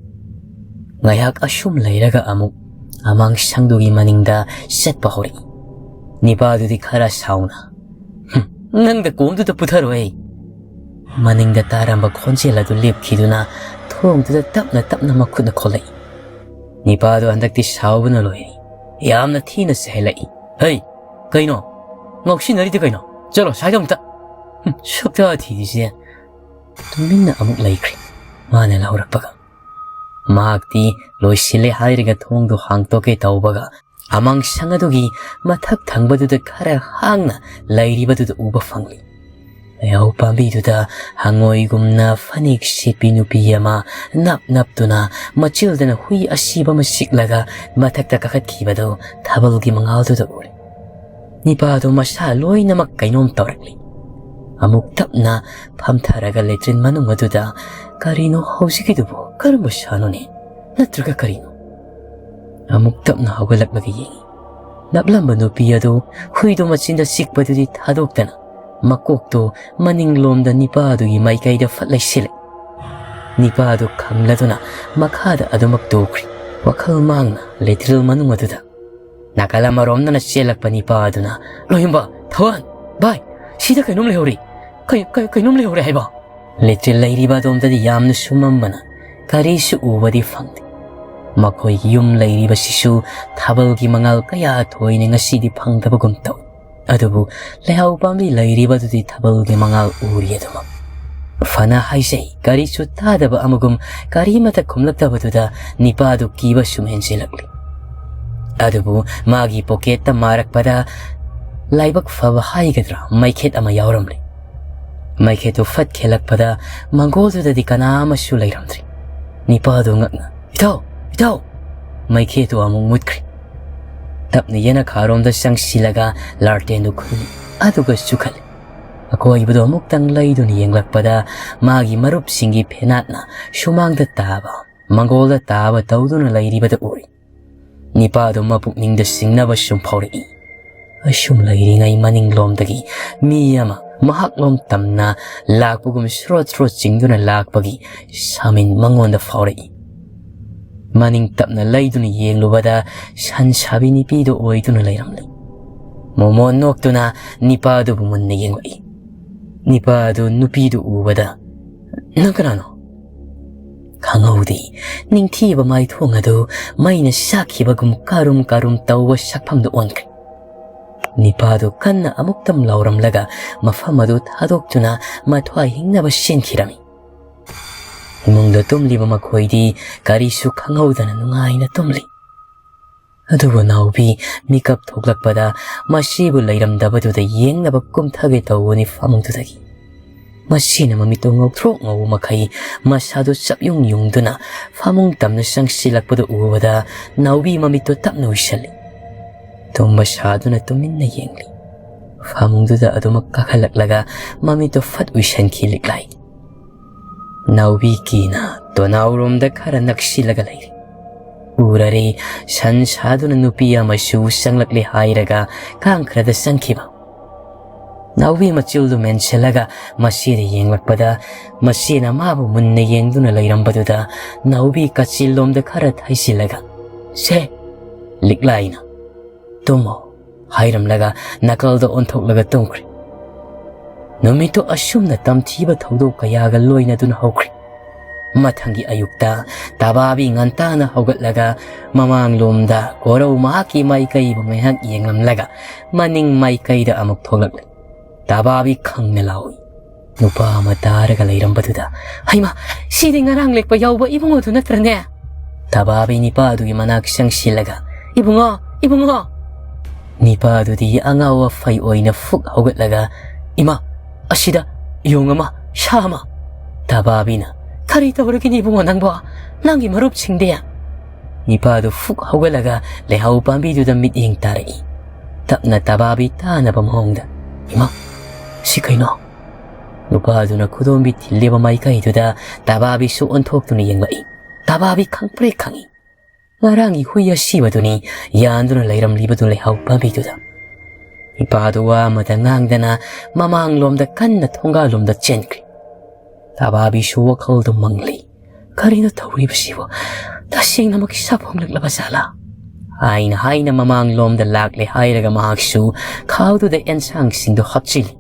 ꯉꯥꯏꯍꯥꯛ ꯑꯁꯨꯝ ꯂꯩꯔꯒ ꯑꯃꯨꯛ ꯑꯃꯥꯡꯁꯪꯗꯨꯒꯤ ꯃꯅꯤꯡꯗ ꯆꯠꯄ ꯍꯧꯔꯛꯏ꯫ ꯅꯤꯄꯥꯗꯨꯗꯤ ꯈꯔ ꯁꯥꯎꯅ, "ꯍꯨꯝ, ꯅꯪꯗ ꯀꯣꯝꯗꯨꯗ ꯄꯨꯊꯔꯣꯏ!" ꯃꯅꯤꯡꯗ ꯇꯥꯔꯝꯕ ꯈꯣꯟꯖꯦꯜ ꯑꯗꯨ ꯂꯦꯞꯈꯤꯗꯨꯅ ꯊꯣꯡꯗꯨꯗ ꯇꯞꯅ ꯇꯞꯅ ꯃꯈꯨꯠꯅ ꯈꯣꯠꯂꯛꯏ꯫ ꯅꯤꯄꯥꯗꯣ ꯍꯟꯗꯛꯇꯤ ꯁꯥꯎꯕꯅ ꯂꯣꯏꯔꯦ꯫ ꯌꯥꯝꯅ ꯊꯤꯅ ꯆꯩꯍꯜꯂꯛꯏ꯫ "ꯍꯩ, ꯀꯩꯅꯣ? ꯉꯥꯎꯁꯤꯟꯅꯔꯤꯗꯤ ꯀꯩꯅꯣ? ꯆꯠꯂꯣ, ꯁ꯭ꯋꯥꯏꯗ ꯑꯃꯨꯛꯇ!" ꯍꯨꯝ, ꯁꯛꯇꯥ ꯊꯤꯔꯤꯁꯦ꯫ ꯇꯨꯃꯤꯟꯅ ꯑꯃꯨꯛ ꯂꯩꯈ꯭ꯔꯦ꯫ ꯃꯥꯅ ꯂꯥꯎꯔꯛꯄꯒ꯫ ꯃꯍꯥꯛꯇꯤ ꯂꯣꯏꯁꯤꯜꯂꯦ ꯍꯥꯏꯔꯒ ꯊꯣꯡꯗꯣ ꯍꯥꯡꯇꯣꯛꯀꯦ ꯇꯧꯕꯒ, ꯑꯃꯥꯡꯁꯪ ꯑꯗꯨꯒꯤ ꯃꯊꯛ ꯊꯪꯕꯗꯨꯗ ꯈꯔ ꯍꯥꯡꯅ ꯂꯩꯔꯤꯕꯗꯨꯗ ꯎꯕ ꯐꯪꯂꯤ꯫ ꯂꯩꯍꯥꯎ ꯄꯥꯝꯕꯤꯗꯨꯗ ꯍꯪꯉꯣꯏꯒꯨꯝꯅ ꯐꯅꯦꯛ ꯁꯦꯠꯄꯤ ꯅꯨꯄꯤ ꯑꯃ ꯅꯞ ꯅꯞꯇꯨꯅ ꯃꯆꯤꯜꯗꯅ ꯍꯨꯏ ꯑꯁꯤꯕ ꯑꯃ ꯁꯤꯛꯂꯒ ꯃꯊꯛꯇ ꯀꯥꯈꯠꯈꯤꯕꯗꯨ ꯊꯥꯕꯜꯒꯤ ꯃꯉꯥꯜꯗꯨꯗ ꯎꯔꯦ꯫ ꯅꯤꯄꯥꯗꯨ ꯃꯁꯥ ꯂꯣꯏꯅꯃꯛ ꯀꯩꯅꯣꯝ ꯇꯧꯔꯛꯂꯤ꯫ ꯑꯃꯨꯛ ꯇꯞꯅ ꯐꯝꯊꯔꯒ ꯂꯦꯇ꯭ꯔꯤꯟ ꯃꯅꯨꯡ ꯑꯗꯨꯗ, "ꯀꯔꯤꯅꯣ ꯍꯧꯖꯤꯛꯀꯤꯗꯨꯕꯨ? ꯀꯔꯝꯕ ꯁꯥꯅꯣꯅꯦ? ꯅꯠꯇ꯭ꯔꯒ ꯀꯔꯤꯅꯣ?" ꯑꯃꯨꯛ ꯇꯞꯅ ꯍꯧꯒꯠꯂꯛꯂꯒ ꯌꯦꯡꯉꯤ꯫ ꯅꯞꯂꯝꯕ ꯅꯨꯄꯤ ꯑꯗꯨ ꯍꯨꯏꯗꯨ ꯃꯆꯤꯟꯗ ꯆꯤꯛꯄꯗꯨꯗꯤ ꯊꯥꯗꯣꯛꯇꯅ ꯃꯀꯣꯛꯇꯨ ꯃꯅꯤꯡꯂꯣꯝꯗ ꯅꯤꯄꯥꯗꯨꯒꯤ ꯃꯥꯏꯀꯩꯗ ꯐꯠ ꯂꯩꯁꯤꯜꯂꯦ꯫ ꯅꯤꯄꯥꯗꯨ ꯈꯪꯂꯗꯨꯅ ꯃꯈꯥꯗ ꯑꯗꯨꯃꯛ ꯇꯣꯛꯈ꯭ꯔꯤ꯫ ꯋꯥꯈꯜ ꯃꯥꯡꯅ ꯂꯦꯇ꯭ꯔꯤꯟ ꯃꯅꯨꯡ ꯑꯗꯨꯗ ꯅꯥꯀꯜ ꯑꯃꯔꯣꯝꯗꯅ ꯆꯦꯜꯂꯛꯄ ꯅꯤꯄꯥ ꯑꯗꯨꯅ, "ꯂꯣꯏꯍꯨꯝꯕ, ꯊꯋꯥꯟ, ꯚꯥꯏ, ꯁꯤꯗ ꯀꯩꯅꯣꯝ ꯂꯩꯍꯧꯔꯤ꯫ ꯀꯩ-, ꯀꯩ-, ꯀꯩꯅꯣꯝ ꯂꯩꯍꯧꯔꯦ ꯍꯥꯏꯕ?" ꯂꯦꯇ꯭ꯔꯤꯟ ꯂꯩꯔꯤꯕ ꯑꯗꯣꯝꯗꯗꯤ ꯌꯥꯝꯅꯁꯨ ꯃꯝꯕꯅ ꯀꯔꯤꯁꯨ ꯎꯕꯗꯤ ꯐꯪꯗꯦ꯫ ꯃꯈꯣꯏꯒꯤ ꯌꯨꯝ ꯂꯩꯔꯤꯕꯁꯤꯁꯨ ꯊꯥꯕꯜꯒꯤ ꯃꯉꯥꯜ ꯀꯌꯥ ꯊꯣꯏꯅ ꯉꯁꯤꯗꯤ ꯐꯪꯗꯕꯒꯨꯝ ꯇꯧꯏ꯫ ꯑꯗꯨꯕꯨ ꯂꯩꯍꯥꯎ ꯄꯥꯝꯕꯤ ꯂꯩꯔꯤꯕꯗꯨꯗꯤ ꯊꯥꯕꯜꯒꯤ ꯃꯉꯥꯜ ꯎꯔꯤ ꯑꯗꯨꯃꯛ꯫ ꯐꯅ ꯍꯥꯏꯖꯩ, ꯀꯔꯤꯁꯨ ꯇꯥꯗꯕ ꯑꯃꯒꯨꯝ ꯀꯔꯤꯃꯠꯇ ꯈꯨꯝꯂꯛꯇꯕꯗꯨꯗ ꯅꯤꯄꯥꯗꯨ ꯀꯤꯕ ꯁꯨꯝ ꯍꯦꯟꯖꯤꯜꯂꯛꯂꯤ꯫ ꯑꯗꯨꯕꯨ ꯃꯥꯒꯤ ꯄꯣꯀꯦꯠꯇ ꯃꯥꯔꯛꯄꯗ ꯂꯥꯏꯕꯛ ꯐꯕ ꯍꯥꯏꯒꯗ꯭ꯔꯥ, ꯃꯩꯈꯦꯠ ꯑꯃ ꯌꯥꯎꯔꯝꯂꯦ꯫ ꯃꯩꯈꯦꯠꯇꯨ ꯐꯠ ꯈꯦꯜꯂꯛꯄꯗ ꯃꯪꯒꯣꯜꯗꯨꯗꯗꯤ ꯀꯅꯥ ꯑꯃꯁꯨ ꯂꯩꯔꯝꯗ꯭ꯔꯦ꯫ ꯅꯤꯄꯥꯗꯨ ꯉꯛꯅ, "ꯏꯇꯥꯎ! ꯏꯇꯥꯎ!" ꯃꯩꯈꯦꯠꯇꯨ ꯑꯃꯨꯛ ꯃꯨꯠꯈ꯭ꯔꯦ꯫ ꯇꯞꯅ ꯌꯦꯅꯈꯥꯔꯣꯝꯗ ꯆꯪꯁꯤꯜꯂꯒ ꯂꯥꯔꯇꯦꯟꯗꯨ ꯈꯨꯜꯂꯤ꯫ ꯑꯗꯨꯒ ꯆꯨꯈꯠꯂꯤ꯫ ꯑꯀꯣꯏꯕꯗꯨ ꯑꯃꯨꯛꯇꯪ ꯂꯩꯗꯨꯅ ꯌꯦꯡꯂꯛꯄꯗ ꯃꯥꯒꯤ ꯃꯔꯨꯞꯁꯤꯡꯒꯤ ꯐꯦꯅꯥꯠꯅ ꯁꯨꯃꯥꯡꯗ ꯇꯥꯕ, ꯃꯪꯒꯣꯜꯗ ꯇꯥꯕ ꯇꯧꯗꯨꯅ ꯂꯩꯔꯤꯕꯗ ꯎꯔꯤ꯫ ꯅꯤꯄꯥꯗꯨ ꯃꯄꯨꯛꯅꯤꯡꯗ ꯆꯤꯡꯅꯕ ꯁꯨꯝ ꯐꯥꯎꯔꯛꯏ꯫ ꯑꯁꯨꯝ ꯂꯩꯔꯤꯉꯩ ꯃꯅꯤꯡꯂꯣꯝꯗꯒꯤ ꯃꯤ ꯑꯃ ꯃꯍꯥꯛꯂꯣꯝ ꯇꯝꯅ ꯂꯥꯛꯄꯒꯨꯝ ꯁ꯭ꯔꯣꯠ ꯁ꯭ꯔꯣꯠ ꯆꯤꯡꯗꯨꯅ ꯂꯥꯛꯄꯒꯤ ꯁꯥꯃꯤꯟ ꯃꯉꯣꯟꯗ ꯐꯥꯎꯔꯛꯏ꯫ ꯃꯅꯤꯡ ꯇꯞꯅ ꯂꯩꯗꯨꯅ ꯌꯦꯡꯂꯨꯕꯗ ꯁꯟ ꯁꯥꯕꯤ ꯅꯨꯄꯤꯗꯨ ꯑꯣꯏꯗꯨꯅ ꯂꯩꯔꯝꯂꯤ꯫ ꯃꯣꯃꯣꯟ ꯅꯣꯛꯇꯨꯅ ꯅꯤꯄꯥꯗꯨꯕꯨ ꯃꯨꯟꯅ ꯌꯦꯡꯂꯛꯏ꯫ ꯅꯤꯄꯥꯗꯨ ꯅꯨꯄꯤꯗꯨ ꯎꯕꯗ, "ꯅꯪ ꯀꯅꯥꯅꯣ?" ꯈꯪꯍꯧꯗꯦ, ꯅꯤꯡꯊꯤꯕ ꯃꯥꯏꯊꯣꯡ ꯑꯗꯨ ꯃꯩꯅ ꯁꯥꯛꯈꯤꯕꯒꯨꯝ ꯀꯥꯔꯨꯝ ꯀꯥꯔꯨꯝ ꯇꯧꯕ ꯁꯛꯐꯝꯗꯨ ꯑꯣꯟꯈ꯭ꯔꯦ꯫ ꯅꯤꯄꯥꯗꯨ ꯀꯟꯅ ꯑꯃꯨꯛꯇꯪ ꯂꯥꯎꯔꯝꯂꯒ ꯃꯐꯝ ꯑꯗꯨ ꯊꯥꯗꯣꯛꯇꯨꯅ ꯃꯊ꯭ꯋꯥꯏ ꯍꯤꯡꯅꯕ ꯆꯦꯟꯈꯤꯔꯝꯃꯤ꯫ ꯏꯃꯨꯡꯗ ꯇꯨꯝꯂꯤꯕ ꯃꯈꯣꯏꯗꯤ ꯀꯔꯤꯁꯨ ꯈꯪꯍꯧꯗꯅ ꯅꯨꯡꯉꯥꯏꯅ ꯇꯨꯝꯂꯤ꯫ ꯑꯗꯨꯕꯨ ꯅꯥꯎꯕꯤ ꯃꯤꯀꯞ ꯊꯣꯛꯂꯛꯄꯗ ꯃꯁꯤꯕꯨ ꯂꯩꯔꯝꯗꯕꯗꯨꯗ ꯌꯦꯡꯅꯕ ꯀꯨꯝꯊꯒꯦ ꯇꯧꯕꯅꯤ ꯐꯃꯨꯡꯗꯨꯗꯒꯤ꯫ ꯃꯁꯤꯅ ꯃꯃꯤꯠꯇꯨ ꯉꯧꯊ꯭ꯔꯣꯛ ꯉꯧꯕ ꯃꯈꯩ ꯃꯁꯥꯗꯨ ꯆꯞ ꯌꯨꯡ ꯌꯨꯡꯗꯨꯅ ꯐꯃꯨꯡ ꯇꯝꯅ ꯆꯪꯁꯤꯜꯂꯛꯄꯗꯨ ꯎꯕꯗ ꯅꯥꯎꯕꯤ ꯃꯃꯤꯠꯇꯨ ꯇꯞꯅ ꯎꯏꯁꯜꯂꯤ꯫ ꯇꯨꯝꯕ ꯁꯥꯗꯨꯅ ꯇꯨꯃꯤꯟꯅ ꯌꯦꯡꯂꯤ꯫ ꯐꯃꯨꯡꯗꯨꯗ ꯑꯗꯨꯃꯛ ꯀꯥꯈꯠꯂꯛꯂꯒ ꯃꯃꯤꯠꯇꯨ ꯐꯠ ꯎꯏꯁꯟꯈꯤ ꯂꯤꯛꯂꯥꯏ꯫ ꯅꯥꯎꯕꯤ ꯀꯤꯅ ꯇꯣꯅꯥꯎꯔꯣꯝꯗ ꯈꯔ ꯅꯛꯁꯤꯜꯂꯒ ꯂꯩꯔꯤ꯫ ꯎꯔꯔꯦ, ꯁꯟ ꯁꯥꯗꯨꯅ ꯅꯨꯄꯤ ꯑꯃꯁꯨ ꯆꯪꯂꯛꯂꯦ ꯍꯥꯏꯔꯒ ꯀꯥꯡꯈ꯭ꯔꯗ ꯆꯪꯈꯤꯕ꯫ ꯅꯥꯎꯕꯤ ꯃꯆꯤꯜꯗꯨ ꯃꯦꯟꯁꯤꯜꯂꯒ ꯃꯁꯤꯗ ꯌꯦꯡꯂꯛꯄꯗ, ꯃꯁꯤꯅ ꯃꯥꯕꯨ ꯃꯨꯟꯅ ꯌꯦꯡꯗꯨꯅ ꯂꯩꯔꯝꯕꯗꯨꯗ ꯅꯥꯎꯕꯤ ꯀꯥꯆꯤꯜꯂꯣꯝꯗ ꯈꯔ ꯊꯩꯖꯤꯜꯂꯒ, "ꯁꯦ, ꯂꯤꯛꯂꯥꯏꯅ ꯇꯨꯝꯃꯣ" ꯍꯥꯏꯔꯝꯂꯒ ꯅꯥꯀꯜꯗ ꯑꯣꯟꯊꯣꯛꯂꯒ ꯇꯨꯝꯈ꯭ꯔꯦ꯫ ꯅꯨꯃꯤꯠꯇꯨ ꯑꯁꯨꯝꯅ ꯇꯝꯊꯤꯕ ꯊꯧꯗꯣꯛ ꯀꯌꯥꯒ ꯂꯣꯏꯅꯗꯨꯅ ꯍꯧꯈ꯭ꯔꯦ꯫ ꯃꯊꯪꯒꯤ ꯑꯌꯨꯛꯇ ꯇꯕꯥꯕꯤ ꯉꯟꯇꯥꯅ ꯍꯧꯒꯠꯂꯒ ꯃꯃꯥꯡꯂꯣꯝꯗ ꯀꯣꯔꯧ ꯃꯍꯥꯛꯀꯤ ꯃꯥꯏꯀꯩꯕꯨ ꯉꯥꯏꯍꯥꯛ ꯌꯦꯡꯂꯝꯂꯒ ꯃꯅꯤꯡ ꯃꯥꯏꯀꯩꯗ ꯑꯃꯨꯛ ꯊꯣꯛꯂꯛꯂꯦ꯫ ꯇꯕꯥꯕꯤ ꯈꯪꯅ ꯂꯥꯎꯏ꯫ ꯅꯨꯄꯥ ꯑꯃ ꯇꯥꯔꯒ ꯂꯩꯔꯝꯕꯗꯨꯗ, "ꯍꯩꯃꯥ, ꯁꯤꯗꯤ ꯉꯔꯥꯡ ꯂꯦꯛꯄ ꯌꯥꯎꯕ ꯏꯕꯨꯡꯉꯣꯗꯨ ꯅꯠꯇ꯭ꯔꯅꯦ?" ꯇꯕꯥꯕꯤ ꯅꯤꯄꯥꯗꯨꯒꯤ ꯃꯅꯥꯛ ꯆꯪꯁꯤꯜꯂꯒ, "ꯏꯕꯨꯡꯉꯣ, ꯏꯕꯨꯡꯉꯣ!" ꯅꯤꯄꯥꯗꯨꯗꯤ ꯑꯉꯥꯎ ꯑꯐꯩ ꯑꯣꯏꯅ ꯐꯨꯛ ꯍꯧꯒꯠꯂꯒ, "ꯏꯃꯥ, ꯑꯁꯤꯗ ꯌꯣꯡ ꯑꯃ, ꯁꯥ ꯑꯃ!" ꯇꯕꯥꯕꯤꯅ, "ꯀꯔꯤ ꯇꯧꯔꯒꯦꯅꯦ ꯏꯕꯨꯡꯉꯣ ꯅꯪꯕꯣ? ꯅꯪꯒꯤ ꯃꯔꯨꯞꯁꯤꯡꯗꯤ?" ꯅꯤꯄꯥꯗꯨ ꯐꯨꯛ ꯍꯧꯒꯠꯂꯒ ꯂꯩꯍꯥꯎ ꯄꯥꯝꯕꯤꯗꯨꯗ ꯃꯤꯠꯌꯦꯡ ꯇꯥꯔꯛꯏ꯫ ꯇꯞꯅ ꯇꯕꯥꯕꯤ ꯇꯥꯅꯕ ꯃꯑꯣꯡꯗ, "ꯏꯃꯥ, ꯁꯤ ꯀꯩꯅꯣ?" ꯅꯨꯄꯥꯗꯨꯅ ꯈꯨꯗꯣꯝꯕꯤ ꯊꯤꯜꯂꯤꯕ ꯃꯥꯏꯀꯩꯗꯨꯗ ꯇꯕꯥꯕꯤꯁꯨ ꯑꯣꯟꯊꯣꯛꯇꯨꯅ ꯌꯦꯡꯂꯛꯏ꯫ ꯇꯕꯥꯕꯤ ꯈꯪꯄ꯭ꯔꯦꯛ ꯈꯪꯏ꯫ ꯉꯔꯥꯡꯒꯤ ꯍꯨꯏ ꯑꯁꯤꯕꯗꯨꯅꯤ ꯌꯥꯟꯗꯨꯅ ꯂꯩꯔꯝꯂꯤꯕꯗꯨ ꯂꯩꯍꯥꯎ ꯄꯥꯝꯕꯤꯗꯨꯗ꯫ ꯅꯤꯄꯥꯗꯨ ꯋꯥ ꯑꯃꯇ ꯉꯥꯡꯗꯅ ꯃꯃꯥꯡꯂꯣꯝꯗ ꯀꯟꯅ ꯊꯣꯡꯒꯥꯜꯂꯣꯝꯗ ꯆꯦꯟꯈ꯭ꯔꯦ꯫ ꯇꯕꯥꯕꯤꯁꯨ ꯋꯥꯈꯜꯗꯨ ꯃꯪꯂꯤ꯫ "ꯀꯔꯤꯅꯣ ꯇꯧꯔꯤꯕꯁꯤꯕꯨ? ꯇꯁꯦꯡꯅꯃꯛ ꯏꯁꯥ ꯐꯣꯡꯂꯛꯂꯕ ꯖꯥꯠꯂꯥ?" ꯍꯥꯏꯅ ꯍꯥꯏꯅ ꯃꯃꯥꯡꯂꯣꯝꯗ ꯂꯥꯛꯂꯦ ꯍꯥꯏꯔꯒ ꯃꯍꯥꯛꯁꯨ ꯈꯥꯎꯗꯨꯗ ꯑꯦꯟꯁꯥꯡꯁꯤꯡꯗꯨ ꯍꯥꯞꯆꯤꯜꯂꯤ꯫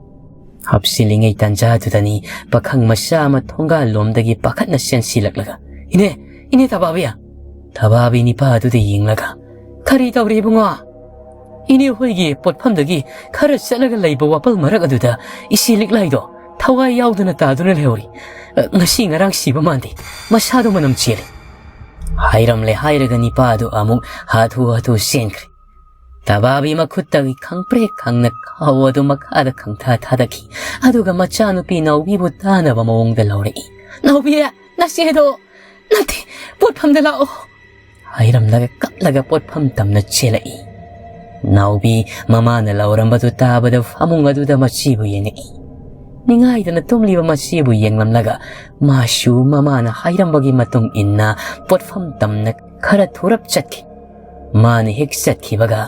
ꯍꯥꯞꯆꯤꯜꯂꯤꯉꯩ ꯇꯥꯟꯖꯥꯗꯨꯗꯅꯤ ꯄꯥꯈꯪ ꯃꯆꯥ ꯑꯃ ꯊꯣꯡꯒꯥꯜꯂꯣꯝꯗꯒꯤ ꯄꯥꯈꯠꯅ ꯆꯦꯟꯁꯤꯜꯂꯛꯂꯒ, "ꯏꯅꯦ, ꯏꯅꯦ ꯇꯕꯥꯕꯤ!" ꯇꯕꯥꯕꯤ ꯅꯤꯄꯥ ꯑꯗꯨꯗ ꯌꯦꯡꯂꯒ, "ꯀꯔꯤ ꯇꯧꯔꯦ ꯏꯕꯨꯡꯉꯣ?" "ꯏꯅꯦ ꯍꯣꯏꯒꯤ ꯄꯣꯠꯐꯝꯗꯒꯤ ꯈꯔ ꯆꯠꯂꯒ ꯂꯩꯕ ꯋꯥꯄꯜ ꯃꯔꯛ ꯑꯗꯨꯗ ꯏꯆꯦ ꯂꯤꯛꯂꯥꯏꯗꯣ ꯊꯋꯥꯏ ꯌꯥꯎꯗꯅ ꯇꯥꯗꯨꯅ ꯂꯩꯍꯧꯔꯤ꯫ ꯑ, ꯉꯁꯤ ꯉꯔꯥꯡ ꯁꯤꯕ ꯃꯥꯟꯗꯦ, ꯃꯁꯥꯗꯣ ꯃꯅꯝ ꯆꯦꯜꯂꯤ," ꯍꯥꯏꯔꯝꯂꯦ ꯍꯥꯏꯔꯒ ꯅꯤꯄꯥ ꯑꯗꯨ ꯑꯃꯨꯛ ꯍꯥꯊꯨ ꯍꯥꯊꯨ ꯆꯦꯟꯈ꯭ꯔꯦ꯫ ꯇꯕꯥꯕꯤ ꯃꯈꯨꯠꯇꯒꯤ ꯈꯪꯄ꯭ꯔꯦꯛ ꯈꯪꯅ ꯈꯥꯎ ꯑꯗꯨ ꯃꯈꯥꯗ ꯈꯪꯊꯥ ꯊꯥꯗꯈꯤ꯫ ꯑꯗꯨꯒ ꯃꯆꯥꯅꯨꯄꯤ ꯅꯥꯎꯕꯤꯕꯨ ꯇꯥꯅꯕ ꯃꯑꯣꯡꯗ ꯂꯧꯔꯛꯏ꯫ "ꯅꯥꯎꯕꯤ, ꯅꯆꯦꯗꯣ ꯅꯠꯇꯦ, ꯄꯣꯠꯐꯝꯗ ꯂꯥꯛꯑꯣ!" ꯍꯥꯏꯔꯝꯂꯒ ꯀꯞꯂꯒ ꯄꯣꯠꯐꯝ ꯇꯝꯅ ꯆꯦꯜꯂꯛꯏ꯫ ꯅꯥꯎꯕꯤ ꯃꯃꯥꯅ ꯂꯥꯎꯔꯝꯕꯗꯨ ꯇꯥꯕꯗ ꯐꯃꯨꯡ ꯑꯗꯨꯗ ꯃꯆꯦꯕꯨ ꯌꯦꯡꯉꯛꯏ꯫ ꯅꯤꯡꯉꯥꯏꯗꯅ ꯇꯨꯝꯂꯤꯕ ꯃꯆꯦꯕꯨ ꯌꯦꯡꯂꯝꯂꯒ ꯃꯥꯁꯨ ꯃꯃꯥꯅ ꯍꯥꯏꯔꯝꯕꯒꯤ ꯃꯇꯨꯡ ꯏꯟꯅ ꯄꯣꯠꯐꯝ ꯇꯝꯅ ꯈꯔ ꯊꯨꯔꯞ ꯆꯠꯈꯤ꯫ ꯃꯥꯅ ꯍꯦꯛ ꯆꯠꯈꯤꯕꯒ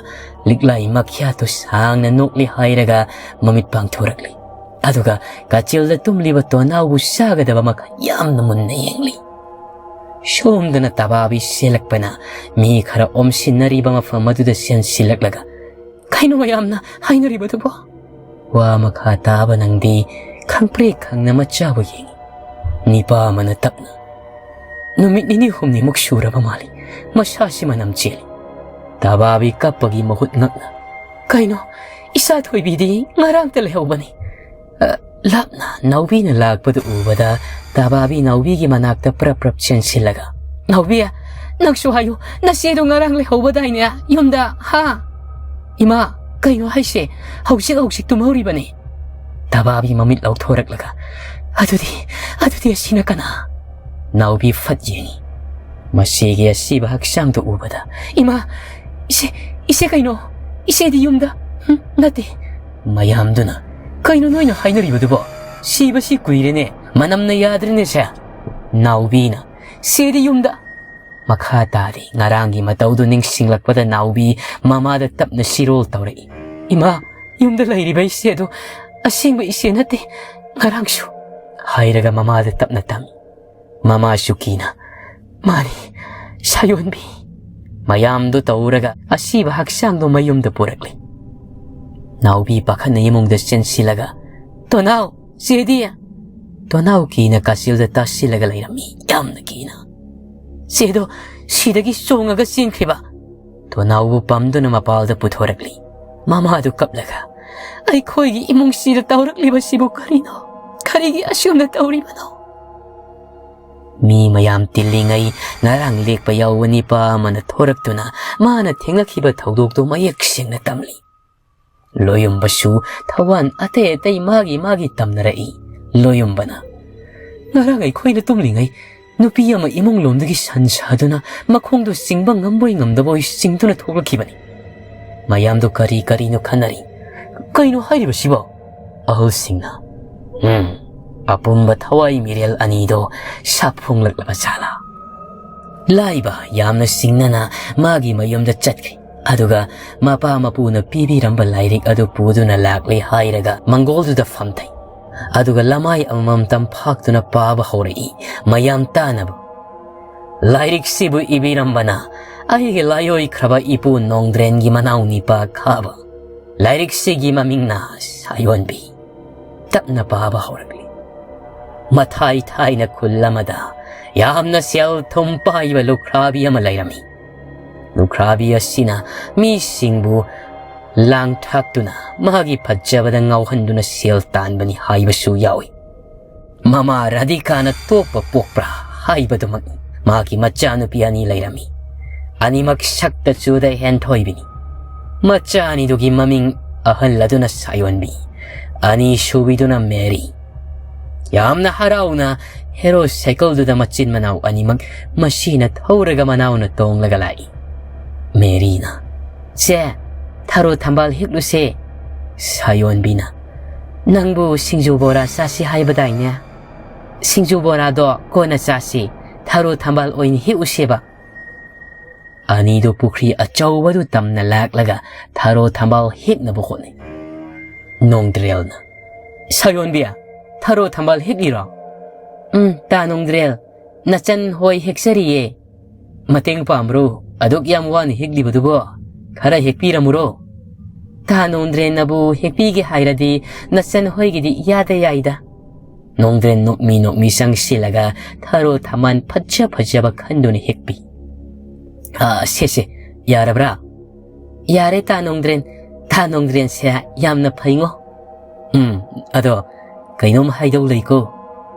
ꯂꯤꯛꯂꯥꯏ ꯃꯈ꯭ꯌꯥꯠꯇꯨ ꯁꯥꯡꯅ ꯅꯣꯛꯂꯤ ꯍꯥꯏꯔꯒ ꯃꯃꯤꯠ ꯄꯥꯡꯊꯣꯔꯛꯂꯤ꯫ ꯑꯗꯨꯒ ꯀꯥꯆꯤꯜꯗ ꯇꯨꯝꯂꯤꯕ ꯇꯣꯅꯥꯎꯕꯨ ꯆꯥꯒꯗꯕ ꯃꯈꯩ ꯌꯥꯝꯅ ꯃꯨꯟꯅ ꯌꯦꯡꯂꯤ꯫ ꯁꯣꯝꯗꯅ ꯇꯕꯥꯕꯤ ꯆꯦꯜꯂꯛꯄꯅ ꯃꯤ ꯈꯔ ꯑꯣꯝꯁꯤꯟꯅꯔꯤꯕ ꯃꯐꯝ ꯑꯗꯨꯗ ꯆꯦꯟꯁꯤꯜꯂꯛꯂꯒ, "ꯀꯩꯅꯣ ꯃꯌꯥꯝꯅ ꯍꯥꯏꯅꯔꯤꯕꯗꯨꯕꯣ?" ꯋꯥ ꯃꯈꯥ ꯇꯥꯕ ꯅꯪꯗꯤ ꯈꯪꯄ꯭ꯔꯦꯛ ꯈꯪꯅ ꯃꯆꯥꯕꯨ ꯌꯦꯡꯉꯤ꯫ ꯅꯤꯄꯥ ꯑꯃꯅ ꯇꯞꯅ, "ꯅꯨꯃꯤꯠ ꯅꯤꯅꯤ ꯍꯨꯝꯅꯤꯃꯨꯛ ꯁꯨꯔꯕ ꯃꯥꯜꯂꯤ, ꯃꯁꯥꯁꯤ ꯃꯅꯝ ꯆꯦꯜꯂꯤ꯫" ꯇꯕꯥꯕꯤ ꯀꯞꯄꯒꯤ ꯃꯍꯨꯠ ꯉꯛꯅ, "ꯀꯩꯅꯣ, ꯏꯆꯥ ꯊꯣꯏꯕꯤꯗꯤ ꯉꯔꯥꯡꯇ ꯂꯩꯍꯧꯕꯅꯤ꯫" ꯑ, ꯂꯥꯞꯅ ꯅꯥꯎꯕꯤꯅ ꯂꯥꯛꯄꯗꯨ ꯎꯕꯗ ꯇꯕꯥꯕꯤ ꯅꯥꯎꯕꯤꯒꯤ ꯃꯅꯥꯛꯇ ꯄ꯭ꯔꯞ ꯄ꯭ꯔꯞ ꯆꯦꯟꯁꯤꯜꯂꯒ, "ꯅꯥꯎꯕꯤ, ꯅꯪꯁꯨ ꯍꯥꯏꯌꯨ, ꯅꯆꯦꯗꯣ ꯉꯔꯥꯡ ꯂꯩꯍꯧꯕꯗꯥꯏꯅꯦ ꯌꯨꯝꯗ, ꯍꯥ?" "ꯏꯃꯥ, ꯀꯩꯅꯣ ꯍꯥꯏꯁꯦ? ꯍꯧꯖꯤꯛ ꯍꯧꯖꯤꯛ ꯇꯨꯝꯍꯧꯔꯤꯕꯅꯤ꯫" ꯇꯕꯥꯕꯤ ꯃꯃꯤꯠ ꯂꯥꯎꯊꯣꯔꯛꯂꯒ, "ꯑꯗꯨꯗꯤ, ꯑꯗꯨꯗꯤ ꯑꯁꯤꯅ ꯀꯅꯥ?" ꯅꯥꯎꯕꯤ ꯐꯠ ꯌꯦꯡꯉꯤ꯫ ꯃꯁꯤꯒꯤ ꯑꯁꯤꯕ ꯍꯛꯆꯥꯡꯗꯨ ꯎꯕꯗ, "ꯏꯃꯥ, ꯏꯆꯦ, ꯏꯆꯦ ꯀꯩꯅꯣ? ꯏꯆꯦꯗꯤ ꯌꯨꯝꯗ, ꯍꯨꯝ, ꯅꯠꯇꯦ꯫" ꯃꯌꯥꯝꯗꯨꯅ, "ꯀꯩꯅꯣ ꯅꯣꯏꯅ ꯍꯥꯏꯅꯔꯤꯕꯗꯨꯕꯣ? ꯁꯤꯕꯁꯤ ꯀꯨꯏꯔꯦꯅꯦ, ꯃꯅꯝꯅ ꯌꯥꯗ꯭ꯔꯦꯅꯦ ꯁꯦ꯫" ꯅꯥꯎꯕꯤꯅ, "ꯁꯤꯗꯤ ꯌꯨꯝꯗ꯫" ꯃꯈꯥ ꯇꯥꯔꯤ ꯉꯔꯥꯡꯒꯤ ꯃꯇꯧꯗꯨ ꯅꯤꯡꯁꯤꯡꯂꯛꯄꯗ ꯅꯥꯎꯕꯤ ꯃꯃꯥꯗ ꯇꯞꯅ ꯁꯤꯔꯣꯜ ꯇꯧꯔꯛꯏ꯫ "ꯏꯃꯥ, ꯌꯨꯝꯗ ꯂꯩꯔꯤꯕ ꯏꯆꯦꯗꯨ ꯑꯁꯦꯡꯕ ꯏꯆꯦ ꯅꯠꯇꯦ, ꯉꯔꯥꯡꯁꯨ," ꯍꯥꯏꯔꯒ ꯃꯃꯥꯗ ꯇꯞꯅ ꯇꯝꯃꯤ꯫ ꯃꯃꯥꯁꯨ ꯀꯤꯅ, "ꯃꯥꯅꯤ, ꯁꯥꯌꯣꯟꯕꯤ꯫" ꯃꯌꯥꯝꯗꯨ ꯇꯧꯔꯒ ꯑꯁꯤꯕ ꯍꯛꯆꯥꯡꯗꯨ ꯃꯌꯨꯝꯗ ꯄꯨꯔꯛꯂꯤ꯫ ꯅꯥꯎꯕꯤ ꯄꯥꯈꯠꯅ ꯏꯃꯨꯡꯗ ꯆꯦꯟꯁꯤꯜꯂꯒ, "ꯇꯣꯅꯥꯎ, ꯆꯦꯗꯤ?" ꯇꯣꯅꯥꯎ ꯀꯤꯅ ꯀꯥꯆꯤꯜꯗ ꯇꯥꯁꯤꯜꯂꯒ ꯂꯩꯔꯝꯃꯤ, ꯌꯥꯝꯅ ꯀꯤꯅ꯫ ꯆꯦꯗꯣ ꯁꯤꯗꯒꯤ ꯆꯣꯡꯉꯒ ꯆꯦꯟꯈ꯭ꯔꯤꯕ꯫ ꯇꯣꯅꯥꯎꯕꯨ ꯄꯝꯗꯨꯅ ꯃꯄꯥꯜꯗ ꯄꯨꯊꯣꯔꯛꯂꯤ꯫ ꯃꯃꯥꯗꯨ ꯀꯞꯂꯒ, "ꯑꯩꯈꯣꯏꯒꯤ ꯏꯃꯨꯡꯁꯤꯗ ꯇꯧꯔꯛꯂꯤꯕꯁꯤꯕꯨ ꯀꯔꯤꯅꯣ? ꯀꯔꯤꯒꯤ ꯑꯁꯨꯝꯅ ꯇꯧꯔꯤꯕꯅꯣ?" ꯃꯤ ꯃꯌꯥꯝ ꯇꯤꯜꯂꯤꯉꯩ ꯉꯔꯥꯡ ꯂꯦꯛꯄ ꯌꯥꯎꯕ ꯅꯤꯄꯥ ꯑꯃꯅ ꯊꯣꯔꯛꯇꯨꯅ ꯃꯥꯅ ꯊꯦꯡꯅꯈꯤꯕ ꯊꯧꯗꯣꯛꯇꯨ ꯃꯌꯦꯛ ꯁꯦꯡꯅ ꯇꯝꯂꯤ꯫ ꯂꯣꯌꯨꯝꯕꯁꯨ ꯊꯋꯥꯟ ꯑꯇꯩ ꯑꯇꯩ ꯃꯥꯒꯤ ꯃꯥꯒꯤ ꯇꯝꯅꯔꯛꯏ꯫ ꯂꯣꯌꯨꯝꯕꯅ, "ꯉꯔꯥꯡ ꯑꯩꯈꯣꯏꯅ ꯇꯨꯝꯂꯤꯉꯩ ꯅꯨꯄꯤ ꯑꯃ ꯏꯃꯨꯡ ꯂꯣꯝꯗꯒꯤ ꯁꯟ ꯁꯥꯗꯨꯅ ꯃꯈꯣꯡꯗꯨ ꯆꯤꯡꯕ ꯉꯝꯕꯣꯏ ꯉꯝꯗꯕꯣꯏ ꯆꯤꯡꯗꯨꯅ ꯊꯣꯛꯂꯛꯈꯤꯕꯅꯤ꯫" ꯃꯌꯥꯝꯗꯨ ꯀꯔꯤ ꯀꯔꯤꯅꯣ ꯈꯟꯅꯔꯤ꯫ "ꯀꯩꯅꯣ ꯍꯥꯏꯔꯤꯕꯁꯤꯕꯣ?" ꯑꯍꯜꯁꯤꯡꯅ, "ꯎꯝ, ꯑꯄꯨꯝꯕ ꯊꯋꯥꯏ ꯃꯤꯔꯦꯜ ꯑꯅꯤꯗꯣ ꯁꯥꯐꯣꯡꯂꯛꯂꯕ ꯖꯥꯠꯂꯥ?" ꯂꯥꯏꯕ ꯌꯥꯝꯅ ꯁꯤꯡꯅꯅ ꯃꯥꯒꯤ ꯃꯌꯨꯝꯗ ꯆꯠꯈꯤ꯫ ꯑꯗꯨꯒ ꯃꯄꯥ ꯃꯄꯨꯅ ꯄꯤꯕꯤꯔꯝꯕ ꯂꯥꯏꯔꯤꯛ ꯑꯗꯨ ꯄꯨꯗꯨꯅ ꯂꯥꯛꯂꯦ ꯍꯥꯏꯔꯒ ꯃꯪꯒꯣꯜꯗꯨꯗ ꯐꯝꯊꯩ꯫ ꯑꯗꯨꯒ ꯂꯃꯥꯏ ꯑꯃꯃꯝ ꯇꯝꯐꯥꯛꯇꯨꯅ ꯄꯥꯕ ꯍꯧꯔꯛꯏ꯫ ꯃꯌꯥꯝ ꯇꯥꯅꯕ꯫ "ꯂꯥꯏꯔꯤꯛꯁꯤꯕꯨ ꯏꯕꯤꯔꯝꯕꯅ ꯑꯩꯒꯤ ꯂꯥꯏꯑꯣꯏꯈ꯭ꯔꯕ ꯏꯄꯨ ꯅꯣꯡꯗ꯭ꯔꯦꯟꯒꯤ ꯃꯅꯥꯎ ꯅꯤꯄꯥ ꯈꯥꯕ꯫ ꯂꯥꯏꯔꯤꯛꯁꯤꯒꯤ ꯃꯃꯤꯡꯅ ꯁꯥꯌꯣꯟꯕꯤ꯫" ꯇꯞꯅ ꯄꯥꯕ ꯍꯧꯔꯛꯂꯤ꯫ ꯃꯊꯥꯏ ꯊꯥꯏꯅ ꯈꯨꯜ ꯑꯃꯗ ꯌꯥꯝꯅ ꯁꯦꯜ ꯊꯨꯝ ꯄꯥꯏꯕ ꯂꯨꯈ꯭ꯔꯥꯕꯤ ꯑꯃ ꯂꯩꯔꯝꯃꯤ꯫ ꯂꯨꯈ꯭ꯔꯥꯕꯤ ꯑꯁꯤꯅ ꯃꯤꯁꯤꯡꯕꯨ ꯂꯥꯡ ꯊꯥꯛꯇꯨꯅ ꯃꯥꯒꯤ ꯐꯖꯕꯗ ꯉꯥꯎꯍꯟꯗꯨꯅ ꯁꯦꯜ ꯇꯥꯟꯕꯅꯤ ꯍꯥꯏꯕꯁꯨ ꯌꯥꯎꯏ꯫ ꯃꯃꯥ ꯔꯥꯙꯤꯀꯥꯅ ꯇꯣꯛꯄ ꯄꯣꯛꯄ꯭ꯔꯥ ꯍꯥꯏꯕꯗꯨꯃꯛꯅꯤ꯫ ꯃꯥꯒꯤ ꯃꯆꯥꯅꯨꯄꯤ ꯑꯅꯤ ꯂꯩꯔꯝꯃꯤ꯫ ꯑꯅꯤꯃꯛ ꯁꯛꯇ ꯆꯨꯗ ꯍꯦꯟꯊꯣꯏꯕꯤꯅꯤ꯫ ꯃꯆꯥ ꯑꯅꯤꯗꯨꯒꯤ ꯃꯃꯤꯡ ꯑꯍꯜ ꯑꯗꯨꯅ ꯁꯥꯌꯣꯟꯕꯤ, ꯑꯅꯤꯁꯨꯕꯤꯗꯨꯅ ꯃꯦꯔꯤ꯫ ꯌꯥꯝꯅ ꯍꯔꯥꯎꯅ ꯍꯦꯔꯣ ꯁꯥꯏꯀꯜꯗꯨꯗ ꯃꯆꯤꯟ ꯃꯅꯥꯎ ꯑꯅꯤꯃꯛ ꯃꯁꯤꯅ ꯊꯧꯔꯒ ꯃꯅꯥꯎꯅ ꯇꯣꯡꯂꯒ ꯂꯥꯛꯏ꯫ ꯃꯦꯔꯤꯅ, "ꯆꯦ, ꯊꯔꯣ ꯊꯝꯕꯥꯜ ꯍꯦꯛꯂꯨꯁꯦ꯫" ꯁꯥꯌꯣꯟꯕꯤꯅ, "ꯅꯪꯕꯨ ꯁꯤꯡꯖꯨ ꯕꯣꯔꯥ ꯆꯥꯁꯤ ꯍꯥꯏꯕꯗꯥꯏꯅꯦ? ꯁꯤꯡꯖꯨ ꯕꯣꯔꯥꯗꯣ ꯀꯣꯟꯅ ꯆꯥꯁꯤ, ꯊꯔꯣ ꯊꯝꯕꯥꯜ ꯑꯣꯏꯅ ꯍꯦꯛꯎꯁꯦꯕ꯫" ꯑꯅꯤꯗꯨ ꯄꯨꯈ꯭ꯔꯤ ꯑꯆꯧꯕꯗꯨ ꯇꯝꯅ ꯂꯥꯛꯂꯒ ꯊꯔꯣ ꯊꯝꯕꯥꯜ ꯍꯦꯛꯅꯕ ꯍꯣꯠꯅꯩ꯫ ꯅꯣꯡꯗ꯭ꯔꯦꯜꯅ, "ꯁꯥꯌꯣꯟꯕꯤ, ꯊꯔꯣ ꯊꯝꯕꯥꯜ ꯍꯦꯛꯂꯤꯔꯣ?" "ꯎꯝ, ꯇꯥ ꯅꯣꯡꯗ꯭ꯔꯦꯜ, ꯅꯆꯟ ꯍꯣꯏ ꯍꯦꯛꯆꯔꯤꯌꯦ꯫" "ꯃꯇꯦꯡ ꯄꯥꯡꯕ꯭ꯔꯣ? ꯑꯗꯨꯛ ꯌꯥꯝ ꯋꯥꯅ ꯍꯦꯛꯂꯤꯕꯗꯨꯕꯣ? ꯈꯔ ꯍꯦꯛꯄꯤꯔꯝꯃꯨꯔꯣ?" "ꯇꯥ ꯅꯣꯡꯗ꯭ꯔꯦꯜꯅꯕꯨ ꯍꯦꯛꯄꯤꯒꯦ ꯍꯥꯏꯔꯗꯤ ꯅꯆꯟ ꯍꯣꯏꯒꯤꯗꯤ ꯏꯌꯥꯗ ꯌꯥꯏꯗ꯫" ꯅꯣꯡꯗ꯭ꯔꯦꯟ ꯅꯣꯛꯃꯤ ꯅꯣꯛꯃꯤ ꯆꯪꯁꯤꯜꯂꯒ ꯊꯔꯣ ꯊꯝꯕꯥꯜ ꯐꯖ ꯐꯖꯕ ꯈꯟꯗꯨꯅ ꯍꯦꯛꯄꯤ꯫ "ꯑ, ꯁꯦ, ꯁꯦ, ꯌꯥꯔꯕ꯭ꯔꯥ?" "ꯌꯥꯔꯦ, ꯇꯥ ꯅꯣꯡꯗ꯭ꯔꯦꯟ꯫ ꯇꯥ ꯅꯣꯡꯗ꯭ꯔꯦꯟꯁꯦ ꯌꯥꯝꯅ ꯐꯩꯉꯣ꯫ ꯎꯝ, ꯑꯗꯣ ꯀꯩꯅꯣꯝ ꯍꯥꯏꯗꯧ ꯂꯩꯀꯣ꯫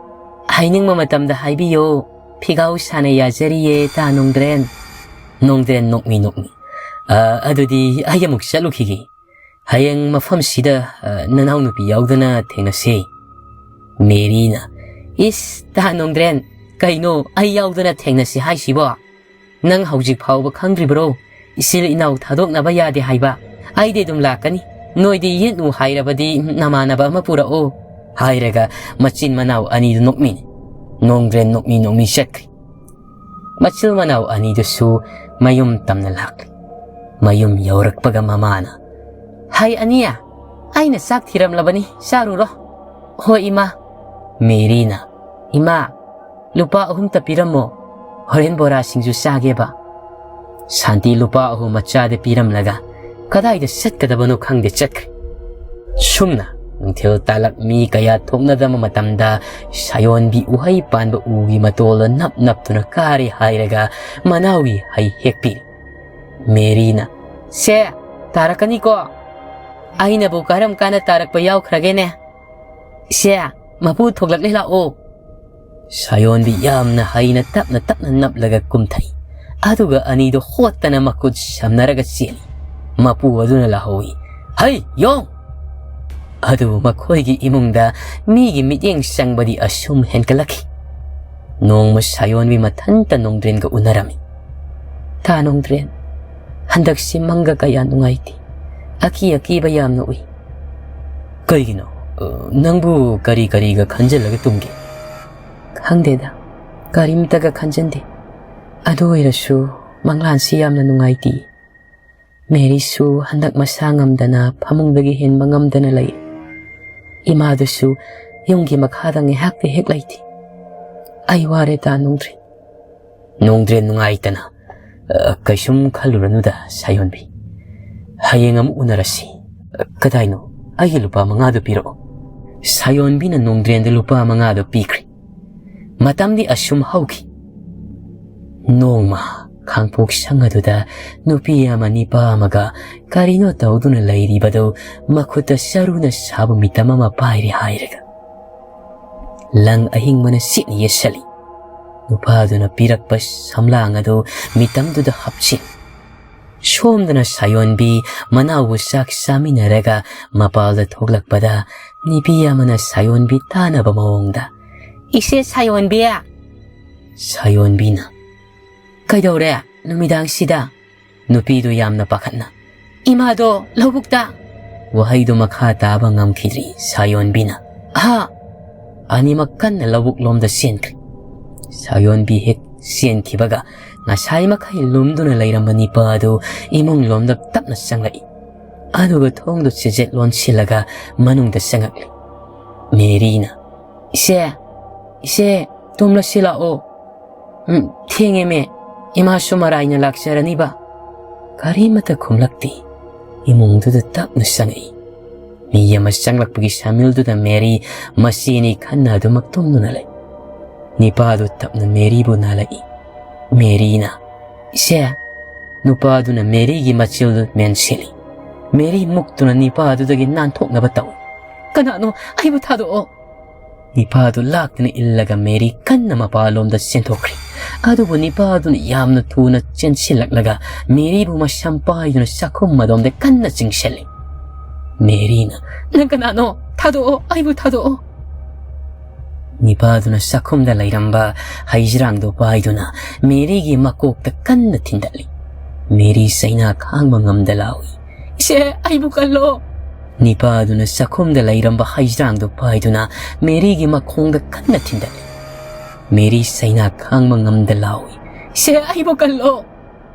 ꯍꯥꯏꯅꯤꯡꯕ ꯃꯇꯝꯗ ꯍꯥꯏꯕꯤꯌꯣ꯫ ꯐꯤꯒꯥꯎ ꯁꯥꯅ ꯌꯥꯖꯔꯤꯌꯦ, ꯇꯥ ꯅꯣꯡꯗ꯭ꯔꯦꯟ꯫" ꯅꯣꯡꯗ꯭ꯔꯦꯟ ꯅꯣꯛꯃꯤ ꯅꯣꯛꯃꯤ꯫ "ꯑ, ꯑꯗꯨꯗꯤ ꯑꯩ ꯑꯃꯨꯛ ꯆꯠꯂꯨꯈꯤꯒꯦ꯫ ꯍꯌꯦꯡ ꯃꯐꯝꯁꯤꯗ, ꯑ, ꯅꯅꯥꯎꯅꯨꯄꯤ ꯌꯥꯎꯗꯅ ꯊꯦꯡꯅꯁꯤ꯫" ꯃꯦꯔꯤꯅ, "ꯏꯁ, ꯇꯥ ꯅꯣꯡꯗ꯭ꯔꯦꯟ, ꯀꯩꯅꯣ ꯑꯩ ꯌꯥꯎꯗꯅ ꯊꯦꯡꯅꯁꯤ ꯍꯥꯏꯁꯤꯕꯣ? ꯅꯪ ꯍꯧꯖꯤꯛ ꯐꯥꯎꯕ ꯈꯪꯗ꯭ꯔꯤꯕ꯭ꯔꯣ? ꯏꯆꯤꯜ ꯏꯅꯥꯎ ꯊꯥꯗꯣꯛꯅꯕ ꯌꯥꯗꯦ ꯍꯥꯏꯕ꯫ ꯑꯩꯗꯤ ꯑꯗꯨꯝ ꯂꯥꯛꯀꯅꯤ꯫ ꯅꯣꯏꯗꯤ ꯌꯦꯠꯅꯨ ꯍꯥꯏꯔꯕꯗꯤ ꯅꯃꯥꯟꯅꯕ ꯑꯃ ꯄꯨꯔꯛꯑꯣ꯫" ꯍꯥꯏꯔꯒ ꯃꯆꯤꯟ ꯃꯅꯥꯎ ꯑꯅꯤꯗꯨ ꯅꯣꯛꯃꯤꯟꯅꯩ꯫ ꯅꯣꯡꯗ꯭ꯔꯦꯟ ꯅꯣꯛꯃꯤ ꯅꯣꯛꯃꯤ ꯆꯠꯈ꯭ꯔꯦ꯫ ꯃꯆꯤꯜ ꯃꯅꯥꯎ ꯑꯅꯤꯗꯨꯁꯨ ꯃꯌꯨꯝ ꯇꯝꯅ ꯂꯥꯛꯂꯤ꯫ ꯃꯌꯨꯝ ꯌꯧꯔꯛꯄꯒ ꯃꯃꯥꯅ, "ꯍꯥꯏ ꯑꯅꯤ, ꯑꯩꯅ ꯆꯥꯛ ꯊꯤꯔꯝꯂꯕꯅꯤ, ꯆꯥꯔꯨꯔꯣ꯫" "ꯍꯣꯏ ꯏꯃꯥ꯫" ꯃꯦꯔꯤꯅ, "ꯏꯃꯥ, ꯂꯨꯄꯥ ꯑꯍꯨꯝꯇ ꯄꯤꯔꯝꯃꯣ, ꯍꯣꯔꯦꯟ ꯕꯣꯔꯥ ꯁꯤꯡꯖꯨ ꯆꯥꯒꯦꯕ꯫" ꯁꯥꯟꯇꯤ ꯂꯨꯄꯥ ꯑꯍꯨꯝ ꯃꯆꯥꯗ ꯄꯤꯔꯝꯂꯒ ꯀꯗꯥꯏꯗ ꯆꯠꯀꯗꯕꯅꯣ ꯈꯪꯗꯦ ꯆꯠꯈ꯭ꯔꯦ꯫ ꯁꯨꯝꯅ ꯅꯨꯡꯊꯤꯜ ꯇꯥꯂꯛ ꯃꯤ ꯀꯌꯥ ꯊꯣꯛꯅꯗꯕ ꯃꯇꯝꯗ ꯁꯥꯌꯣꯟꯕꯤ ꯎꯍꯩ ꯄꯥꯟꯕ ꯎꯒꯤ ꯃꯇꯣꯜꯗ ꯅꯞ ꯅꯞꯇꯨꯅ ꯀꯥꯔꯦ ꯍꯥꯏꯔꯒ ꯃꯅꯥꯎꯒꯤ ꯍꯩ ꯍꯦꯛꯄꯤꯔꯤ꯫ ꯃꯦꯔꯤꯅ, "ꯁꯦ, ꯇꯥꯔꯛꯀꯅꯤꯀꯣ꯫ ꯑꯩꯅꯕꯨ ꯀꯔꯝ ꯀꯥꯟꯗ ꯇꯥꯔꯛꯄ ꯌꯥꯎꯈ꯭ꯔꯒꯦꯅꯦ? ꯁꯦ, ꯃꯄꯨ ꯊꯣꯛꯂꯛꯂꯦ, ꯂꯥꯛꯑꯣ꯫" ꯁꯥꯌꯣꯟꯕꯤ ꯌꯥꯝꯅ ꯍꯩꯅ ꯇꯞꯅ ꯇꯞꯅ ꯅꯞꯂꯒ ꯀꯨꯝꯊꯩ꯫ ꯑꯗꯨꯒ ꯑꯅꯤꯗꯨ ꯍꯣꯠꯇꯅ ꯃꯈꯨꯠ ꯁꯝꯅꯔꯒ ꯆꯦꯜꯂꯤ꯫ ꯃꯄꯨ ꯑꯗꯨꯅ ꯂꯥꯍꯧꯏ, "ꯍꯩ, ꯌꯣꯡ!" ꯑꯗꯨꯕꯨ ꯃꯈꯣꯏꯒꯤ ꯏꯃꯨꯡꯗ ꯃꯤꯒꯤ ꯃꯤꯠꯌꯦꯡ ꯆꯪꯕꯗꯤ ꯑꯁꯨꯝ ꯍꯦꯟꯒꯠꯂꯛꯈꯤ꯫ ꯅꯣꯡꯃ ꯁꯥꯌꯣꯟꯕꯤ ꯃꯊꯟꯇ ꯅꯣꯡꯗ꯭ꯔꯦꯟꯒ ꯎꯅꯔꯝꯃꯤ꯫ "ꯇꯥ ꯅꯣꯡꯗ꯭ꯔꯦꯟ, ꯍꯟꯗꯛꯁꯤ ꯃꯪꯒ ꯀꯌꯥ ꯅꯨꯡꯉꯥꯏꯇꯦ꯫ ꯑꯀꯤ ꯑꯀꯤꯕ ꯌꯥꯝꯅ ꯎꯏ꯫" "ꯀꯩꯒꯤꯅꯣ? ꯑ, ꯅꯪꯕꯨ ꯀꯔꯤ ꯀꯔꯤꯒ ꯈꯟꯖꯤꯜꯂꯒ ꯇꯨꯝꯒꯦ?" "ꯈꯪꯗꯦꯗ, ꯀꯔꯤꯝꯇꯒ ꯈꯟꯖꯟꯗꯦ꯫ ꯑꯗꯨ ꯑꯣꯏꯔꯁꯨ ꯃꯪꯂꯥꯟꯁꯤ ꯌꯥꯝꯅ ꯅꯨꯡꯉꯥꯏꯇꯦ꯫ ꯃꯦꯔꯤꯁꯨ ꯍꯟꯗꯛ ꯃꯁꯥ ꯉꯝꯗꯅ ꯐꯃꯨꯡꯗꯒꯤ ꯍꯦꯟꯕ ꯉꯝꯗꯅ ꯂꯩ꯫ ꯏꯃꯥꯗꯨꯁꯨ ꯌꯨꯝꯒꯤ ꯃꯈꯥꯗ ꯉꯥꯏꯍꯥꯛꯇ ꯍꯦꯛ ꯂꯩꯇꯦ꯫ ꯑꯩ ꯋꯥꯔꯦ ꯇꯥ ꯅꯣꯡꯗ꯭ꯔꯦꯟ꯫" ꯅꯣꯡꯗ꯭ꯔꯦꯟ ꯅꯨꯡꯉꯥꯏꯇꯅ, "ꯑ, ꯀꯩꯁꯨꯝ ꯈꯜꯂꯨꯔꯅꯨꯗ ꯁꯥꯌꯣꯟꯕꯤ꯫ ꯍꯌꯦꯡ ꯑꯃꯨꯛ ꯎꯅꯔꯁꯤ꯫ ꯑ, ꯀꯗꯥꯏꯅꯣ? ꯑꯩꯒꯤ ꯂꯨꯄꯥ ꯃꯉꯥꯗꯨ ꯄꯤꯔꯛꯑꯣ꯫" ꯁꯥꯌꯣꯟꯕꯤꯅ ꯅꯣꯡꯗ꯭ꯔꯦꯟꯗ ꯂꯨꯄꯥ ꯃꯉꯥꯗꯣ ꯄꯤꯈ꯭ꯔꯦ꯫ ꯃꯇꯝꯗꯤ ꯑꯁꯨꯝ ꯍꯧꯈꯤ꯫ ꯅꯣꯡꯃ ꯈꯥꯡꯄꯣꯛ ꯁꯪ ꯑꯗꯨꯗ ꯅꯨꯄꯤ ꯑꯃ ꯅꯤꯄꯥ ꯑꯃꯒ ꯀꯔꯤꯅꯣ ꯇꯧꯗꯨꯅ ꯂꯩꯔꯤꯕꯗꯨ ꯃꯈꯨꯠꯇ ꯆꯔꯨꯅ ꯁꯥꯕ ꯃꯤꯇꯝ ꯑꯃ ꯄꯥꯏꯔꯦ ꯍꯥꯏꯔꯒ ꯂꯪ ꯑꯍꯤꯡꯕꯅ ꯁꯤꯠꯅ ꯌꯦꯠꯁꯜꯂꯤ꯫ ꯅꯨꯄꯥꯗꯨꯅ ꯄꯤꯔꯛꯄ ꯁꯝꯂꯥꯡ ꯑꯗꯨ ꯃꯤꯇꯝꯗꯨꯗ ꯍꯥꯞꯆꯤꯜꯂꯤ꯫ ꯁꯣꯝꯗꯅ ꯁꯥꯌꯣꯟꯕꯤ ꯃꯅꯥꯎꯕꯨ ꯆꯥꯛ ꯆꯥꯃꯤꯟꯅꯔꯒ ꯃꯄꯥꯜꯗ ꯊꯣꯛꯂꯛꯄꯗ ꯅꯨꯄꯤ ꯑꯃꯅ ꯁꯥꯌꯣꯟꯕꯤ ꯇꯥꯅꯕ ꯃꯑꯣꯡꯗ, "ꯏꯆꯦ ꯁꯥꯌꯣꯟꯕꯤ!" ꯁꯥꯌꯣꯟꯕꯤꯅ, "ꯀꯩꯗꯧꯔꯦ ꯅꯨꯃꯤꯗꯥꯡꯁꯤꯗ?" ꯅꯨꯄꯤꯗꯨ ꯌꯥꯝꯅ ꯄꯥꯈꯠꯅ, "ꯏꯃꯥꯗꯣ ꯂꯧꯕꯨꯛꯇ!" ꯋꯥꯍꯩꯗꯨ ꯃꯈꯥ ꯇꯥꯕ ꯉꯝꯈꯤꯗ꯭ꯔꯤ ꯁꯥꯌꯣꯟꯕꯤꯅ꯫ "ꯑꯍꯥ!" ꯑꯅꯤꯃꯛ ꯀꯟꯅ ꯂꯧꯕꯨꯛ ꯂꯣꯝꯗ ꯆꯦꯟꯈ꯭ꯔꯦ꯫ ꯁꯥꯌꯣꯟꯕꯤ ꯍꯦꯛ ꯆꯦꯟꯈꯤꯕꯒ ꯉꯁꯥꯏ ꯃꯈꯩ ꯂꯨꯝꯗꯨꯅ ꯂꯩꯔꯝꯕ ꯅꯤꯄꯥ ꯑꯗꯨ ꯏꯃꯨꯡ ꯂꯣꯝꯗ ꯇꯞꯅ ꯆꯪꯂꯛꯏ꯫ ꯑꯗꯨꯒ ꯊꯣꯡꯗꯨ ꯆꯦꯖꯦꯠ ꯂꯣꯟꯁꯤꯜꯂꯒ ꯃꯅꯨꯡꯗ ꯆꯪꯉꯛꯂꯤ꯫ ꯃꯦꯔꯤꯅ, "ꯏꯆꯦ, ꯏꯆꯦ, ꯇꯨꯝꯂꯁꯤ ꯂꯥꯛꯑꯣ꯫ ꯎꯝ, ꯊꯦꯡꯉꯦꯃꯦ, ꯏꯃꯥꯁꯨ ꯃꯔꯥꯏꯅ ꯂꯥꯛꯆꯔꯅꯤꯕ꯫" ꯀꯔꯤꯃꯠꯇ ꯈꯨꯝꯂꯛꯇꯦ꯫ ꯏꯃꯨꯡꯗꯨꯗ ꯇꯞꯅ ꯆꯪꯉꯛꯏ꯫ ꯃꯤ ꯑꯃ ꯆꯪꯂꯛꯄꯒꯤ ꯁꯥꯃꯤꯜꯗꯨꯗ ꯃꯦꯔꯤ ꯃꯆꯦꯅꯤ ꯈꯟꯅ ꯑꯗꯨꯃꯛ ꯇꯨꯝꯗꯨꯅ ꯂꯩ꯫ ꯅꯤꯄꯥꯗꯨ ꯇꯞꯅ ꯃꯦꯔꯤꯕꯨ ꯅꯥꯜꯂꯛꯏ꯫ ꯃꯦꯔꯤꯅ, "ꯏꯆꯦ!" ꯅꯨꯄꯥꯗꯨꯅ ꯃꯦꯔꯤꯒꯤ ꯃꯆꯤꯜꯗꯨ ꯃꯦꯟꯁꯤꯜꯂꯤ꯫ ꯃꯦꯔꯤ ꯃꯨꯛꯇꯨꯅ ꯅꯤꯄꯥꯗꯨꯗꯒꯤ ꯅꯥꯟꯊꯣꯛꯅꯕ ꯇꯧꯏ꯫ "ꯀꯅꯥꯅꯣ? ꯑꯩꯕꯨ ꯊꯥꯗꯣꯛꯑꯣ!" ꯅꯤꯄꯥꯗꯨ ꯂꯥꯛꯇꯨꯅ ꯏꯜꯂꯒ ꯃꯦꯔꯤ ꯀꯟꯅ ꯃꯄꯥꯟꯂꯣꯝꯗ ꯆꯦꯟꯊꯣꯛꯈ꯭ꯔꯦ꯫ ꯑꯗꯨꯕꯨ ꯅꯤꯄꯥꯗꯨꯅ ꯌꯥꯝꯅ ꯊꯨꯅ ꯆꯦꯟꯁꯤꯜꯂꯛꯂꯒ ꯃꯦꯔꯤꯕꯨ ꯃꯁꯝ ꯄꯥꯏꯗꯨꯅ ꯆꯥꯛꯈꯨꯝ ꯑꯗꯣꯝꯗ ꯀꯟꯅ ꯆꯤꯡꯁꯤꯜꯂꯤ꯫ ꯃꯦꯔꯤꯅ, "ꯅꯪ ꯀꯅꯥꯅꯣ? ꯊꯥꯗꯣꯛꯑꯣ, ꯑꯩꯕꯨ ꯊꯥꯗꯣꯛꯑꯣ!" ꯅꯤꯄꯥꯗꯨꯅ ꯆꯥꯛꯈꯨꯝꯗ ꯂꯩꯔꯝꯕ ꯍꯩꯖ꯭ꯔꯥꯡꯗꯨ ꯄꯥꯏꯗꯨꯅ ꯃꯦꯔꯤꯒꯤ ꯃꯀꯣꯛꯇ ꯀꯟꯅ ꯊꯤꯟꯗꯠꯂꯤ꯫ ꯃꯦꯔꯤ ꯆꯩꯅꯥ ꯈꯥꯡꯕ ꯉꯝꯗ ꯂꯥꯎꯏ꯫ "ꯏꯆꯦ, ꯑꯩꯕꯨ ꯀꯜꯂꯣ!" ꯅꯤꯄꯥꯗꯨꯅ ꯆꯥꯛꯈꯨꯝꯗ ꯂꯩꯔꯝꯕ ꯍꯩꯖ꯭ꯔꯥꯡꯗꯨ ꯄꯥꯏꯗꯨꯅ ꯃꯦꯔꯤꯒꯤ ꯃꯈꯣꯡꯗ ꯀꯟꯅ ꯊꯤꯟꯗꯠꯂꯤ꯫ ꯃꯦꯔꯤ ꯆꯩꯅꯥ ꯈꯥꯡꯕ ꯉꯝꯗ ꯂꯥꯎꯏ꯫ "ꯏꯆꯦ, ꯑꯩꯕꯨ ꯀꯜꯂꯣ!"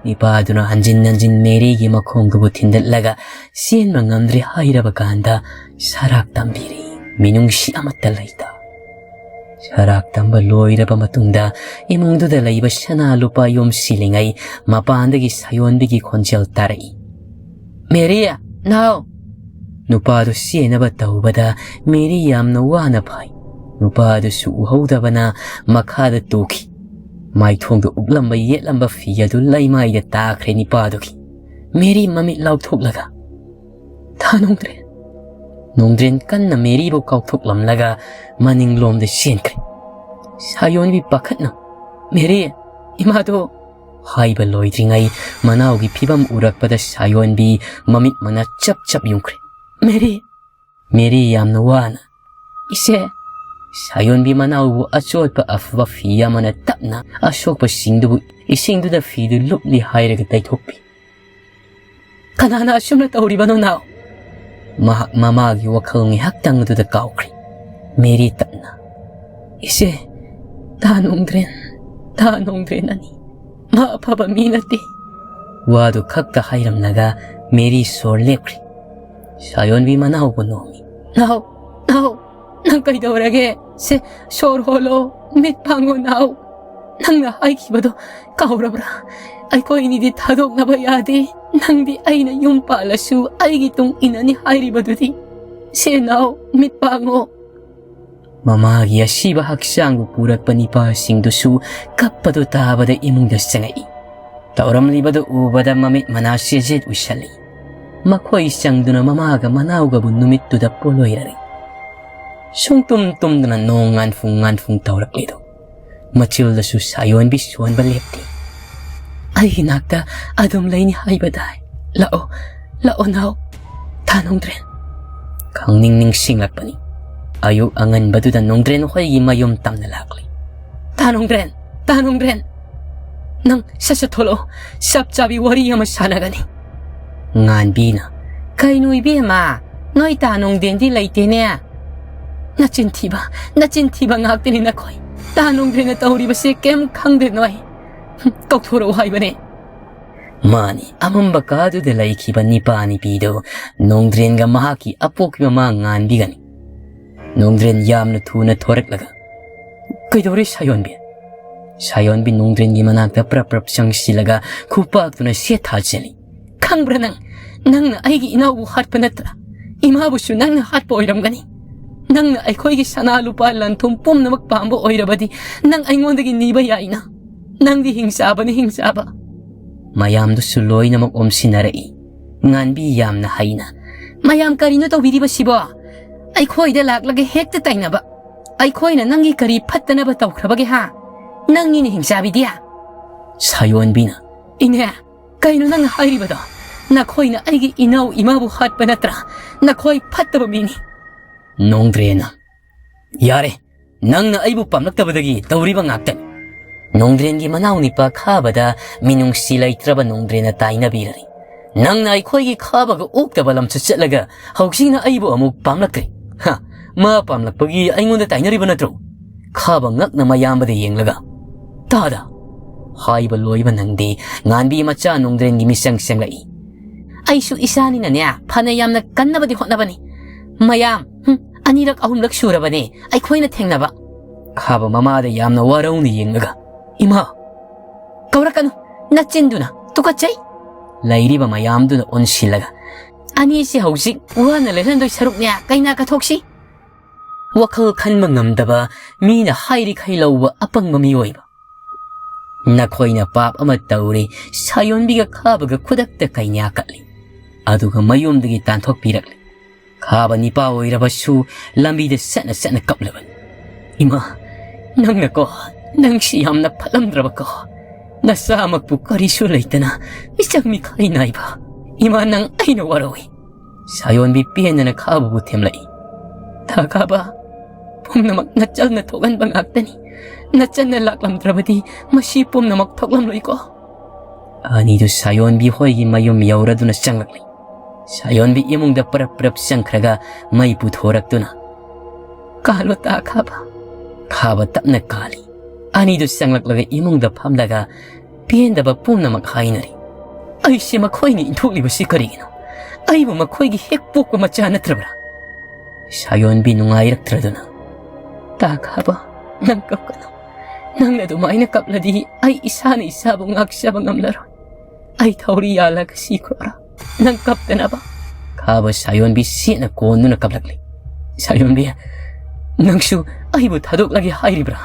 ꯅꯤꯄꯥꯗꯨꯅ ꯍꯟꯖꯤꯟ ꯍꯟꯖꯤꯟ ꯃꯦꯔꯤꯒꯤ ꯃꯈꯣꯡꯗꯨꯕꯨ ꯊꯤꯟꯗꯠꯂꯒ ꯆꯦꯟꯕ ꯉꯝꯗ꯭ꯔꯦ ꯍꯥꯏꯔꯕ ꯀꯥꯟꯗ ꯁꯔꯥꯛ ꯇꯝꯕꯤꯔꯤ꯫ ꯃꯤꯅꯨꯡꯁꯤ ꯑꯃꯠꯇ ꯂꯩꯇ꯫ ꯁꯔꯥꯛ ꯇꯝꯕ ꯂꯣꯏꯔꯕ ꯃꯇꯨꯡꯗ ꯏꯃꯨꯡꯗꯨꯗ ꯂꯩꯕ ꯁꯅꯥ ꯂꯨꯄꯥ ꯌꯣꯝ ꯁꯤꯜꯂꯤꯉꯩ ꯃꯄꯥꯟꯗꯒꯤ ꯁꯥꯌꯣꯟꯕꯤꯒꯤ ꯈꯣꯟꯖꯦꯜ ꯇꯥꯔꯛꯏ꯫ "ꯃꯦꯔꯤ, ꯅꯥꯎ!" ꯅꯨꯄꯥꯗꯨ ꯆꯦꯟꯅꯕ ꯇꯧꯕꯗ ꯃꯦꯔꯤ ꯌꯥꯝꯅ ꯋꯥꯅ ꯐꯥꯏ꯫ ꯅꯨꯄꯥꯗꯨꯁꯨ ꯎꯍꯧꯗꯕꯅ ꯃꯈꯥꯗ ꯇꯨꯈꯤ꯫ ꯃꯥꯏꯊꯣꯡꯗ ꯎꯞꯂꯝꯕ ꯌꯦꯠꯂꯝꯕ ꯐꯤ ꯑꯗꯨ ꯂꯩꯃꯥꯏꯗ ꯇꯥꯈ꯭ꯔꯦ ꯅꯨꯄꯥꯗꯨꯒꯤ꯫ ꯃꯦꯔꯤ ꯃꯃꯤꯠ ꯂꯥꯎꯊꯣꯛꯂꯒ, "ꯊꯥ ꯅꯣꯡꯗ꯭ꯔꯦꯟ!" ꯅꯣꯡꯗ꯭ꯔꯦꯟ ꯀꯟꯅ ꯃꯦꯔꯤꯕꯨ ꯀꯥꯎꯊꯣꯛꯂꯝꯂꯒ ꯃꯅꯤꯡꯂꯣꯝꯗ ꯆꯦꯟꯈ꯭ꯔꯦ꯫ ꯁꯥꯌꯣꯟꯕꯤ ꯄꯥꯈꯠꯅ, "ꯃꯦꯔꯤ, ꯏꯃꯥꯗꯣ!" ꯍꯥꯏꯕ ꯂꯣꯏꯗ꯭ꯔꯤꯉꯩ ꯃꯅꯥꯎꯒꯤ ꯐꯤꯕꯝ ꯎꯔꯛꯄꯗ ꯁꯥꯌꯣꯟꯕꯤ ꯃꯃꯤꯠ ꯃꯅꯥ ꯆꯞ ꯆꯞ ꯌꯨꯡꯈ꯭ꯔꯦ꯫ "ꯃꯦꯔꯤ!" ꯃꯦꯔꯤ ꯌꯥꯝꯅ ꯋꯥꯅ, "ꯏꯆꯦ!" ꯁꯥꯌꯣꯟꯕꯤ ꯃꯅꯥꯎꯕꯨ ꯑꯆꯣꯠꯄ ꯑꯐꯕ ꯐꯤ ꯑꯃꯅ ꯇꯞꯅ ꯑꯁꯣꯛꯄꯁꯤꯡꯗꯨꯕꯨ ꯏꯁꯤꯡꯗꯨꯗ ꯐꯤꯗꯨ ꯂꯨꯞꯂꯤ ꯍꯥꯏꯔꯒ ꯇꯩꯊꯣꯛꯄꯤ꯫ "ꯀꯅꯥꯅ ꯑꯁꯨꯝꯅ ꯇꯧꯔꯤꯕꯅꯣ ꯅꯥꯎ?" ꯃꯍꯥꯛ ꯃꯃꯥꯒꯤ ꯋꯥꯈꯜ ꯉꯥꯏꯍꯥꯛꯇꯪ ꯑꯗꯨꯗ ꯀꯥꯎꯈ꯭ꯔꯦ꯫ ꯃꯦꯔꯤ ꯇꯞꯅ, "ꯏꯆꯦ, ꯇꯥ ꯅꯣꯡꯗ꯭ꯔꯦꯟ, ꯇꯥ ꯅꯣꯡꯗ꯭ꯔꯦꯟ ꯑꯅꯤ ꯃꯥ ꯑꯐꯕ ꯃꯤ ꯅꯠꯇꯦ꯫" ꯋꯥꯗꯨ ꯈꯛꯇ ꯍꯥꯏꯔꯝꯂꯒ ꯃꯦꯔꯤ ꯁꯣꯔ ꯂꯦꯞꯈ꯭ꯔꯦ꯫ ꯁꯥꯌꯣꯟꯕꯤ ꯃꯅꯥꯎꯕꯨ ꯅꯣꯝꯃꯤ꯫ "ꯅꯥꯎ, ꯅꯥꯎ, ꯅꯪ ꯀꯩꯗꯧꯔꯒꯦ? ꯁꯦ, ꯁꯣꯔ ꯍꯣꯜꯂꯣ, ꯃꯤꯠ ꯄꯥꯡꯉꯣ ꯅꯥꯎ꯫ ꯅꯪꯅ ꯍꯥꯏꯈꯤꯕꯗꯣ ꯀꯥꯎꯔꯕ꯭ꯔꯥ? ꯑꯩꯈꯣꯏꯅꯤꯗꯤ ꯊꯥꯗꯣꯛꯅꯕ ꯌꯥꯗꯦ꯫ ꯅꯪꯗꯤ ꯑꯩꯅ ꯌꯨꯝ ꯄꯥꯜꯂꯁꯨ ꯑꯩꯒꯤ ꯇꯨꯡ ꯏꯟꯅꯅꯤ ꯍꯥꯏꯔꯤꯕꯗꯨꯗꯤ꯫ ꯁꯦ ꯅꯥꯎ, ꯃꯤꯠ ꯄꯥꯡꯉꯣ꯫" ꯃꯃꯥꯒꯤ ꯑꯁꯤꯕ ꯍꯛꯆꯥꯡꯕꯨ ꯄꯨꯔꯛꯄ ꯅꯤꯄꯥꯁꯤꯡꯗꯨꯁꯨ ꯀꯞꯄꯗꯨ ꯇꯥꯕꯗ ꯏꯃꯨꯡꯗ ꯆꯪꯉꯛꯏ꯫ ꯇꯧꯔꯝꯂꯤꯕꯗꯨ ꯎꯕꯗ ꯃꯃꯤꯠ ꯃꯅꯥ ꯁꯦꯖꯦꯠ ꯎꯏꯁꯜꯂꯤ꯫ ꯃꯈꯣꯏ ꯆꯪꯗꯨꯅ ꯃꯃꯥꯒ ꯃꯅꯥꯎꯒꯕꯨ ꯅꯨꯃꯤꯠꯇꯨꯗ ꯄꯣꯂꯣꯏꯔꯔꯤ꯫ ꯁꯨꯡꯇꯨꯝ ꯇꯨꯝꯗꯅ ꯅꯣꯡ ꯉꯥꯟꯐꯨꯡ ꯉꯥꯟꯐꯨꯡ ꯇꯧꯔꯛꯂꯤꯗꯨ꯫ ꯃꯆꯤꯜꯗꯁꯨ ꯁꯥꯌꯣꯟꯕꯤ ꯁꯣꯟꯕ ꯂꯦꯞꯇꯦ꯫ "ꯑꯩꯒꯤ ꯅꯥꯛꯇ ꯑꯗꯨꯝ ꯂꯩꯅꯤ ꯍꯥꯏꯕ ꯇꯥꯏ꯫ ꯂꯥꯛꯑꯣ, ꯂꯥꯛꯑꯣ ꯅꯥꯎ, ꯊꯥ ꯅꯣꯡꯗ꯭ꯔꯦꯟ꯫" ꯈꯪꯅꯤꯡ ꯅꯤꯡꯁꯤꯡꯂꯛꯄꯅꯤ꯫ ꯑꯌꯨꯛ ꯑꯉꯟꯕꯗꯨꯗ ꯅꯣꯡꯗ꯭ꯔꯦꯟ ꯍꯣꯏꯒꯤ ꯃꯌꯨꯝ ꯇꯝꯅ ꯂꯥꯛꯂꯤ꯫ "ꯊꯥ ꯅꯣꯡꯗ꯭ꯔꯦꯟ, ꯊꯥ ꯅꯣꯡꯗ꯭ꯔꯦꯟ, ꯅꯪ ꯁꯠ ꯁꯠ ꯊꯣꯛꯂꯛꯑꯣ, ꯆꯞ ꯆꯥꯕꯤ ꯋꯥꯔꯤ ꯑꯃ ꯁꯥꯟꯅꯒꯅꯤ꯫" ꯉꯥꯟꯕꯤꯅ, "ꯀꯩꯅꯣ ꯏꯕꯦꯝꯃ, ꯅꯣꯏ ꯇꯥ ꯅꯣꯡꯗ꯭ꯔꯦꯟꯗꯤ ꯂꯩꯇꯦꯅꯦ?" "ꯅꯆꯤꯟ ꯊꯤꯕ, ꯅꯆꯤꯟ ꯊꯤꯕ ꯉꯥꯛꯇꯅꯤ ꯅꯈꯣꯏ꯫ ꯇꯥ ꯅꯣꯡꯗ꯭ꯔꯦꯟꯅ ꯇꯧꯔꯤꯕꯁꯦ ꯀꯩꯝ ꯈꯪꯗ꯭ꯔꯦ ꯅꯣꯏ꯫ ꯀꯧꯊꯣꯔꯛꯑꯣ ꯍꯥꯏꯕꯅꯦ꯫" ꯃꯥꯅꯤ, ꯑꯃꯝꯕ ꯀꯥꯗꯨꯗ ꯂꯩꯈꯤꯕ ꯅꯤꯄꯥ ꯅꯤꯄꯤꯗꯨ ꯅꯣꯡꯗ꯭ꯔꯦꯟꯒ ꯃꯍꯥꯛꯀꯤ ꯑꯄꯣꯛꯄꯤ ꯃꯃꯥ ꯉꯥꯟꯕꯤꯒꯅꯤ꯫ ꯅꯣꯡꯗ꯭ꯔꯦꯟ ꯌꯥꯝꯅ ꯊꯨꯅ ꯊꯣꯔꯛꯂꯒ, "ꯀꯩꯗꯧꯔꯦ ꯁꯥꯌꯣꯟꯕꯤ?" ꯁꯥꯌꯣꯟꯕꯤ ꯅꯣꯡꯗ꯭ꯔꯦꯟꯒꯤ ꯃꯅꯥꯛꯇ ꯄ꯭ꯔꯞ ꯄ꯭ꯔꯞ ꯆꯪꯁꯤꯜꯂꯒ ꯈꯨꯄꯥꯛꯇꯨꯅ ꯁꯦꯠ ꯊꯥꯖꯤꯜꯂꯤ꯫ "ꯈꯪꯕ꯭ꯔꯥ ꯅꯪ? ꯅꯪꯅ ꯑꯩꯒꯤ ꯏꯅꯥꯎꯕꯨ ꯍꯥꯠꯄ ꯅꯠꯇ꯭ꯔꯥ? ꯏꯃꯥꯕꯨꯁꯨ ꯅꯪꯅ ꯍꯥꯠꯄ ꯑꯣꯏꯔꯝꯒꯅꯤ꯫ ꯅꯪꯅ ꯑꯩꯈꯣꯏꯒꯤ ꯁꯅꯥ ꯂꯨꯄꯥ ꯂꯟ ꯊꯨꯝ ꯄꯨꯝꯅꯃꯛ ꯄꯥꯝꯕ ꯑꯣꯏꯔꯕꯗꯤ ꯅꯪ ꯑꯩꯉꯣꯟꯗꯒꯤ ꯅꯤꯕ ꯌꯥꯏꯅ꯫ ꯅꯪꯗꯤ ꯍꯤꯡꯆꯥꯕꯅꯤ, ꯍꯤꯡꯆꯥꯕ꯫" ꯃꯌꯥꯝꯗꯨꯁꯨ ꯂꯣꯏꯅꯃꯛ ꯑꯣꯝꯁꯤꯟꯅꯔꯛꯏ꯫ ꯉꯥꯟꯕꯤ ꯌꯥꯝꯅ ꯍꯩꯅ, "ꯃꯌꯥꯝ ꯀꯔꯤꯅꯣ ꯇꯧꯕꯤꯔꯤꯕꯁꯤꯕꯣ? ꯑꯩꯈꯣꯏꯗ ꯂꯥꯛꯂꯒ ꯍꯦꯛꯇ ꯇꯥꯏꯅꯕ꯫ ꯑꯩꯈꯣꯏꯅ ꯅꯪꯒꯤ ꯀꯔꯤ ꯐꯠꯇꯅꯕ ꯇꯧꯈ꯭ꯔꯕꯒꯦ ꯍꯥ? ꯅꯪꯅꯤꯅꯦ ꯍꯤꯡꯆꯥꯕꯤꯗꯤ꯫" ꯁꯥꯌꯣꯟꯕꯤꯅ, "ꯏꯅꯦ, ꯀꯩꯅꯣ ꯅꯪꯅ ꯍꯥꯏꯔꯤꯕꯗꯣ? ꯅꯈꯣꯏꯅ ꯑꯩꯒꯤ ꯏꯅꯥꯎ ꯏꯃꯥꯕꯨ ꯍꯥꯠꯄ ꯅꯠꯇ꯭ꯔꯥ? ꯅꯈꯣꯏ ꯐꯠꯇꯕ ꯃꯤꯅꯤ꯫" ꯅꯣꯡꯗ꯭ꯔꯦꯅ, "ꯌꯥꯔꯦ, ꯅꯪꯅ ꯑꯩꯕꯨ ꯄꯥꯝꯂꯛꯇꯕꯗꯒꯤ ꯇꯧꯔꯤꯕ ꯉꯥꯛꯇꯅꯤ꯫ ꯅꯣꯡꯗ꯭ꯔꯦꯟꯒꯤ ꯃꯅꯥꯎ ꯅꯤꯄꯥ ꯈꯥꯕꯗ ꯃꯤꯅꯨꯡꯁꯤ ꯂꯩꯇ꯭ꯔꯕ ꯅꯣꯡꯗ꯭ꯔꯦꯟꯅ ꯇꯥꯏꯅꯕꯤꯔꯔꯤ꯫ ꯅꯪꯅ ꯑꯩꯈꯣꯏꯒꯤ ꯈꯥꯕꯒ ꯑꯣꯛꯇꯕ ꯂꯝꯆꯠ ꯆꯠꯂꯒ ꯍꯧꯖꯤꯛꯅ ꯑꯩꯕꯨ ꯑꯃꯨꯛ ꯄꯥꯝꯂꯛꯇ꯭ꯔꯤ꯫ ꯍꯥ, ꯃꯥ ꯄꯥꯝꯂꯛꯄꯒꯤ ꯑꯩꯉꯣꯟꯗ ꯇꯥꯏꯅꯔꯤꯕ ꯅꯠꯇ꯭ꯔꯣ?" ꯈꯥꯕ ꯉꯛꯅ ꯃꯌꯥꯝꯕꯗ ꯌꯦꯡꯂꯒ, "ꯇꯥꯗ!" ꯍꯥꯏꯕ ꯂꯣꯏꯕ ꯅꯪꯗꯦ, ꯉꯥꯟꯕꯤ ꯃꯆꯥ ꯅꯣꯡꯗ꯭ꯔꯦꯟꯒꯤ ꯃꯤꯆꯪ ꯆꯪꯂꯛꯏ꯫ "ꯑꯩꯁꯨ ꯏꯆꯥꯅꯤꯅꯅꯦ, ꯐꯅ ꯌꯥꯝꯅ ꯀꯟꯅꯕꯗꯤ ꯍꯣꯠꯅꯕꯅꯤ꯫ ꯃꯌꯥꯝ, ꯍꯨꯝ, ꯑꯅꯤꯔꯛ ꯑꯍꯨꯝꯂꯛ ꯁꯨꯔꯕꯅꯦ ꯑꯩꯈꯣꯏꯅ ꯊꯦꯡꯅꯕ꯫" ꯈꯥꯕ ꯃꯃꯥꯗ ꯌꯥꯝꯅ ꯋꯥꯔꯧꯅ ꯌꯦꯡꯂꯒ, "ꯏꯃꯥ!" "ꯀꯧꯔꯛꯀꯅꯨ, ꯅꯆꯤꯟꯗꯨꯅ ꯇꯨꯀꯠꯆꯩ!" ꯂꯩꯔꯤꯕ ꯃꯌꯥꯝꯗꯨꯅ ꯑꯣꯟꯁꯤꯜꯂꯒ, "ꯑꯅꯤꯁꯤ ꯍꯧꯖꯤꯛ ꯋꯥꯅ ꯂꯦꯜꯍꯟꯗꯣꯏ ꯁꯔꯨꯛꯅꯦ ꯀꯩꯅꯥ ꯀꯠꯊꯣꯛꯁꯤ꯫" ꯋꯥꯈꯜ ꯈꯟꯕ ꯉꯝꯗꯕ, ꯃꯤꯅ ꯍꯥꯏꯔꯤꯈꯩ ꯂꯧꯕ ꯑꯄꯪꯕ ꯃꯤꯑꯣꯏꯕ꯫ ꯅꯈꯣꯏꯅ ꯄꯥꯞ ꯑꯃ ꯇꯧꯔꯦ, ꯁꯥꯌꯣꯟꯕꯤꯒ ꯈꯥꯕꯒ ꯈꯨꯗꯛꯇ ꯀꯩꯅꯥ ꯀꯠꯂꯤ, ꯑꯗꯨꯒ ꯃꯌꯨꯝꯗꯒꯤ ꯇꯥꯟꯊꯣꯛꯄꯤꯔꯛꯂꯤ꯫ ꯈꯥꯕ ꯅꯤꯄꯥ ꯑꯣꯏꯔꯕꯁꯨ ꯂꯝꯕꯤꯗ ꯆꯠꯅ ꯆꯠꯅ ꯀꯞꯂꯕꯅꯤ꯫ "ꯏꯃꯥ, ꯅꯪꯅꯀꯣ, ꯅꯪꯁꯤ ꯌꯥꯝꯅ ꯐꯠꯂꯝꯗ꯭ꯔꯕꯀꯣ꯫ ꯅꯆꯥꯃꯛꯄꯨ ꯀꯔꯤꯁꯨ ꯂꯩꯇꯅ ꯃꯤꯆꯪ ꯃꯤꯈꯥꯏ ꯅꯥꯏꯕ꯫ ꯏꯃꯥ, ꯅꯪ ꯑꯩꯅ ꯋꯥꯔꯧꯏ꯫" ꯁꯥꯌꯣꯟꯕꯤ ꯄꯦꯟꯗꯅ ꯈꯥꯕꯕꯨ ꯊꯦꯝꯂꯛꯏ꯫ "ꯇꯥ ꯈꯥꯕ, ꯄꯨꯝꯅꯃꯛ ꯅꯆꯜꯅ ꯊꯣꯛꯍꯟꯕ ꯉꯥꯛꯇꯅꯤ꯫ ꯅꯆꯟꯅ ꯂꯥꯛꯂꯝꯗ꯭ꯔꯕꯗꯤ ꯃꯁꯤ ꯄꯨꯝꯅꯃꯛ ꯊꯣꯛꯂꯝꯂꯣꯏꯀꯣ꯫" ꯑꯅꯤꯗꯨ ꯁꯥꯌꯣꯟꯕꯤ ꯍꯣꯏꯒꯤ ꯃꯌꯨꯝ ꯌꯧꯔꯗꯨꯅ ꯆꯪꯂꯛꯂꯤ꯫ ꯁꯥꯌꯣꯟꯕꯤ ꯏꯃꯨꯡꯗ ꯄꯔꯞ ꯄꯔꯞ ꯆꯪꯈ꯭ꯔꯒ ꯃꯩ ꯄꯨꯊꯣꯔꯛꯇꯨꯅ, "ꯀꯥꯜꯂꯣ ꯇꯥ ꯈꯥꯕ꯫" ꯈꯥꯕ ꯇꯞꯅ ꯀꯥꯜꯂꯤ꯫ ꯑꯅꯤꯗꯨ ꯆꯪꯂꯛꯂꯒ ꯏꯃꯨꯡꯗ ꯐꯝꯂꯒ ꯄꯦꯟꯗꯕ ꯄꯨꯝꯅꯃꯛ ꯍꯥꯏꯅꯔꯤ꯫ "ꯑꯩꯁꯦ ꯃꯈꯣꯏꯅ ꯏꯟꯊꯣꯛꯂꯤꯕꯁꯤ ꯀꯔꯤꯒꯤꯅꯣ? ꯑꯩꯕꯨ ꯃꯈꯣꯏꯒꯤ ꯍꯦꯛ ꯄꯣꯛꯄ ꯃꯆꯥ ꯅꯠꯇ꯭ꯔꯕ꯭ꯔꯥ?" ꯁꯥꯌꯣꯟꯕꯤ ꯅꯨꯡꯉꯥꯏꯔꯛꯇ꯭ꯔꯗꯨꯅ, "ꯇꯥ ꯈꯥꯕ, ꯅꯪ ꯀꯞꯀꯅꯨ꯫ ꯅꯪꯅ ꯑꯗꯨꯃꯥꯏꯅ ꯀꯞꯂꯗꯤ ꯑꯩ ꯏꯁꯥꯅ ꯏꯁꯥꯕꯨ ꯉꯥꯛꯆꯕ ꯉꯝꯂꯔꯣꯏ꯫ ꯑꯩ ꯊꯧꯔꯤ ꯌꯥꯜꯂꯒ ꯁꯤꯈ꯭ꯔꯣꯔꯥ, ꯅꯪ ꯀꯞꯇꯅꯕ?" ꯈꯥꯕ ꯁꯥꯌꯣꯟꯕꯤ ꯁꯦꯠꯅ ꯀꯣꯟꯗꯨꯅ ꯀꯞꯂꯛꯂꯤ꯫ "ꯁꯥꯌꯣꯟꯕꯤ, ꯅꯪꯁꯨ ꯑꯩꯕꯨ ꯊꯥꯗꯣꯛꯂꯒꯦ ꯍꯥꯏꯔꯤꯕ꯭ꯔꯥ?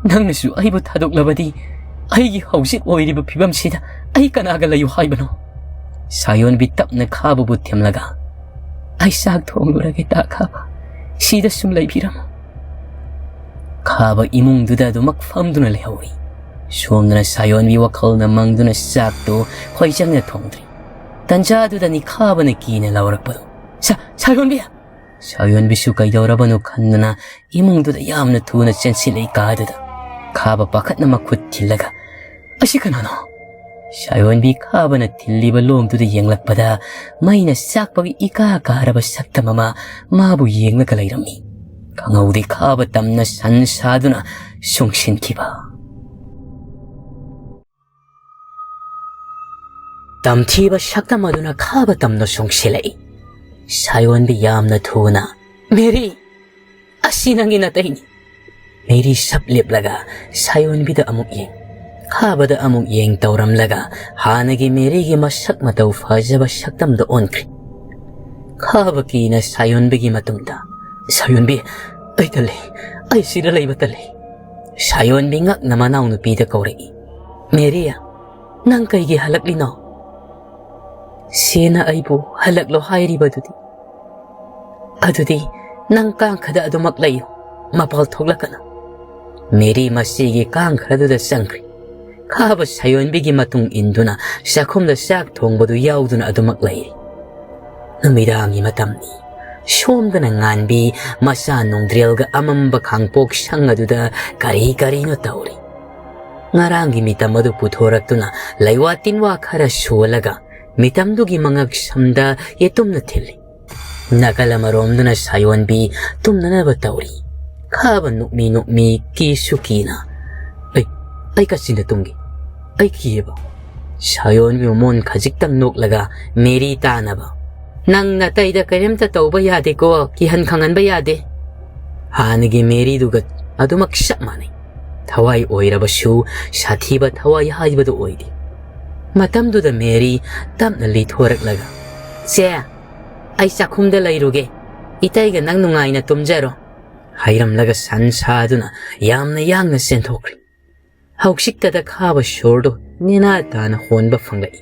ꯅꯪꯅꯁꯨ ꯑꯩꯕꯨ ꯊꯥꯗꯣꯛꯂꯕꯗꯤ ꯑꯩꯒꯤ ꯍꯧꯖꯤꯛ ꯑꯣꯏꯔꯤꯕ ꯐꯤꯕꯝꯁꯤꯗ ꯑꯩ ꯀꯅꯥꯒ ꯂꯩꯌꯨ ꯍꯥꯏꯕꯅꯣ?" ꯁꯥꯌꯣꯟꯕꯤ ꯇꯞꯅ ꯈꯥꯕꯕꯨ ꯊꯦꯝꯂꯒ, "ꯑꯩ ꯆꯥꯛ ꯊꯣꯡꯂꯨꯔꯒꯦ ꯇꯥ ꯈꯥꯕ, ꯁꯤꯗ ꯁꯨꯝ ꯂꯩꯕꯤꯔꯝꯃꯨ꯫" ꯈꯥꯕ ꯏꯃꯨꯡꯗꯨꯗ ꯑꯗꯨꯃꯛ ꯐꯝꯗꯨꯅ ꯂꯩꯍꯧꯔꯤ꯫ ꯁꯣꯝꯗꯅ ꯁꯥꯌꯣꯟꯕꯤ ꯋꯥꯈꯜꯅ ꯃꯪꯗꯨꯅ ꯆꯥꯛꯇꯨ ꯈꯣꯏꯆꯪꯅ ꯊꯣꯡꯗ꯭ꯔꯤ꯫ ꯇꯟꯖꯥꯗꯨꯗꯅꯤ ꯈꯥꯕꯅ ꯀꯤꯅ ꯂꯥꯎꯔꯛꯄꯗꯨ, "ꯁꯥ-, ꯁꯥꯌꯣꯟꯕꯤ!" ꯁꯥꯌꯣꯟꯕꯤꯁꯨ ꯀꯩꯗꯧꯔꯕꯅꯣ ꯈꯟꯗꯨꯅ ꯏꯃꯨꯡꯗꯨꯗ ꯌꯥꯝꯅ ꯊꯨꯅ ꯆꯦꯟꯁꯤꯜꯂꯛꯏ ꯀꯥꯗꯨꯗ꯫ ꯈꯥꯕ ꯄꯥꯈꯠꯅ ꯃꯈꯨꯠ ꯊꯤꯜꯂꯒ, "ꯑꯁꯤ ꯀꯅꯥꯅꯣ?" ꯁꯥꯌꯣꯟꯕꯤ ꯈꯥꯕꯅ ꯊꯤꯜꯂꯤꯕ ꯂꯣꯝꯗꯨꯗ ꯌꯦꯡꯂꯛꯄꯗ ꯃꯩꯅ ꯆꯥꯛꯄꯒꯤ ꯏꯀꯥ ꯀꯥꯔꯕ ꯁꯛꯇꯝ ꯑꯃ ꯃꯥꯕꯨ ꯌꯦꯡꯂꯒ ꯂꯩꯔꯝꯃꯤ꯫ ꯈꯪꯍꯧꯗꯦ ꯈꯥꯕ ꯇꯝꯅ ꯁꯟ ꯁꯥꯗꯨꯅ ꯆꯨꯡꯁꯤꯟꯈꯤꯕ꯫ ꯇꯝꯊꯤꯕ ꯁꯛꯇꯝ ꯑꯗꯨꯅ ꯈꯥꯕ ꯇꯝꯅ ꯆꯨꯡꯁꯤꯜꯂꯛꯏ꯫ ꯁꯥꯌꯣꯟꯕꯤ ꯌꯥꯝꯅ ꯊꯨꯅ, "ꯃꯦꯔꯤ, ꯑꯁꯤ ꯅꯪꯒꯤ ꯅꯇꯩꯅꯤ꯫" ꯃꯦꯔꯤ ꯁꯞ ꯂꯦꯞꯂꯒ ꯁꯥꯌꯣꯟꯕꯤꯗ ꯑꯃꯨꯛ ꯌꯦꯡ, ꯈꯥꯕꯗ ꯑꯃꯨꯛ ꯌꯦꯡ ꯇꯧꯔꯝꯂꯒ ꯍꯥꯟꯅꯒꯤ ꯃꯦꯔꯤꯒꯤ ꯃꯁꯛ ꯃꯇꯧ ꯐꯖꯕ ꯁꯛꯇꯝꯗ ꯑꯣꯟꯈ꯭ꯔꯦ꯫ ꯈꯥꯕ ꯀꯤꯅ ꯁꯥꯌꯣꯟꯕꯤꯒꯤ ꯃꯇꯨꯡꯗ, "ꯁꯥꯌꯣꯟꯕꯤ, ꯑꯩ ꯇꯜꯂꯤ, ꯑꯩ ꯁꯤꯗ ꯂꯩꯕ ꯇꯜꯂꯤ꯫" ꯁꯥꯌꯣꯟꯕꯤ ꯉꯛꯅ ꯃꯅꯥꯎꯅꯨꯄꯤꯗ ꯀꯧꯔꯛꯏ, "ꯃꯦꯔꯤ, ꯅꯪ ꯀꯩꯒꯤ ꯍꯜꯂꯛꯂꯤꯅꯣ?" "ꯁꯦꯅ ꯑꯩꯕꯨ ꯍꯜꯂꯛꯂꯣ ꯍꯥꯏꯔꯤꯕꯗꯨꯗꯤ꯫" "ꯑꯗꯨꯗꯤ ꯅꯪ ꯀꯥꯡꯈꯗ ꯑꯗꯨꯃꯛ ꯂꯩꯌꯨ, ꯃꯄꯥꯜ ꯊꯣꯛꯂꯛꯀꯅꯨ꯫" ꯃꯦꯔꯤ ꯃꯁꯤꯒꯤ ꯀꯥꯡꯈꯗꯨꯗ ꯆꯪꯈ꯭ꯔꯦ꯫ ꯈꯥꯕ ꯁꯥꯌꯣꯟꯕꯤꯒꯤ ꯃꯇꯨꯡ ꯏꯟꯗꯨꯅ ꯆꯥꯛꯈꯨꯝꯗ ꯆꯥꯛ ꯊꯣꯡꯕꯗꯨ ꯌꯥꯎꯗꯨꯅ ꯑꯗꯨꯃꯛ ꯂꯩꯔꯤ꯫ ꯅꯨꯃꯤꯗꯥꯡꯒꯤ ꯃꯇꯝꯅꯤ꯫ ꯁꯣꯝꯗꯅ ꯉꯥꯟꯕꯤ ꯃꯆꯥ ꯅꯣꯡꯗ꯭ꯔꯦꯜꯒ ꯑꯃꯝꯕ ꯈꯥꯡꯄꯣꯛ ꯁꯪ ꯑꯗꯨꯗ ꯀꯔꯤ ꯀꯔꯤꯅꯣ ꯇꯧꯔꯤ꯫ ꯉꯔꯥꯡꯒꯤ ꯃꯤꯇꯝ ꯑꯗꯨ ꯄꯨꯊꯣꯔꯛꯇꯨꯅ ꯂꯩꯋꯥ ꯇꯤꯟꯋꯥ ꯈꯔ ꯁꯣꯜꯂꯒ ꯃꯤꯇꯝꯗꯨꯒꯤ ꯃꯉꯛ ꯁꯝꯗ ꯌꯦꯇꯨꯝꯅ ꯊꯤꯜꯂꯤ꯫ ꯅꯥꯀꯜ ꯑꯃꯔꯣꯝꯗꯅ ꯁꯥꯌꯣꯟꯕꯤ ꯇꯨꯝꯅꯅꯕ ꯇꯧꯔꯤ꯫ ꯈꯥꯕ ꯅꯣꯛꯃꯤ ꯅꯣꯛꯃꯤ ꯀꯤꯁꯨ ꯀꯤꯅ, "ꯑꯩ, ꯑꯩ ꯀꯥꯆꯤꯟꯗ ꯇꯨꯝꯒꯦ꯫ ꯑꯩ ꯀꯤꯌꯦꯕ꯫" ꯁꯥꯌꯣꯟꯕꯤ ꯃꯃꯣꯟ ꯈꯖꯤꯛꯇꯪ ꯅꯣꯛꯂꯒ ꯃꯦꯔꯤ ꯇꯥꯅꯕ, "ꯅꯪ ꯅꯇꯩꯗ ꯀꯔꯤꯝꯇ ꯇꯧꯕ ꯌꯥꯗꯦꯀꯣ, ꯀꯤꯍꯟ ꯈꯪꯍꯟꯕ ꯌꯥꯗꯦ꯫" ꯍꯥꯟꯅꯒꯤ ꯃꯦꯔꯤꯗꯨꯒ ꯑꯗꯨꯃꯛ ꯆꯞ ꯃꯥꯟꯅꯩ꯫ ꯊꯋꯥꯏ ꯑꯣꯏꯔꯕꯁꯨ ꯁꯥꯊꯤꯕ ꯊꯋꯥꯏ ꯍꯥꯏꯕꯗꯨ ꯑꯣꯏꯗꯦ꯫ ꯃꯇꯝꯗꯨꯗ ꯃꯦꯔꯤ ꯇꯞꯅ ꯂꯤꯊꯣꯔꯛꯂꯒ, "ꯆꯦ, ꯑꯩ ꯆꯥꯛꯈꯨꯝꯗ ꯂꯩꯔꯨꯒꯦ꯫ ꯏꯇꯩꯒ ꯅꯪ ꯅꯨꯡꯉꯥꯏꯅ ꯇꯨꯝꯖꯔꯣ꯫" ꯍꯥꯏꯔꯝꯂꯒ ꯁꯟ ꯁꯥꯗꯨꯅ ꯌꯥꯝꯅ ꯌꯥꯡꯅ ꯆꯦꯟꯊꯣꯛꯈ꯭ꯔꯦ꯫ ꯍꯧꯖꯤꯛꯇꯗ ꯈꯥꯕ ꯁꯣꯔꯗꯨ ꯅꯦꯅꯥ ꯇꯥꯅ ꯍꯣꯟꯕ ꯐꯪꯂꯛꯏ꯫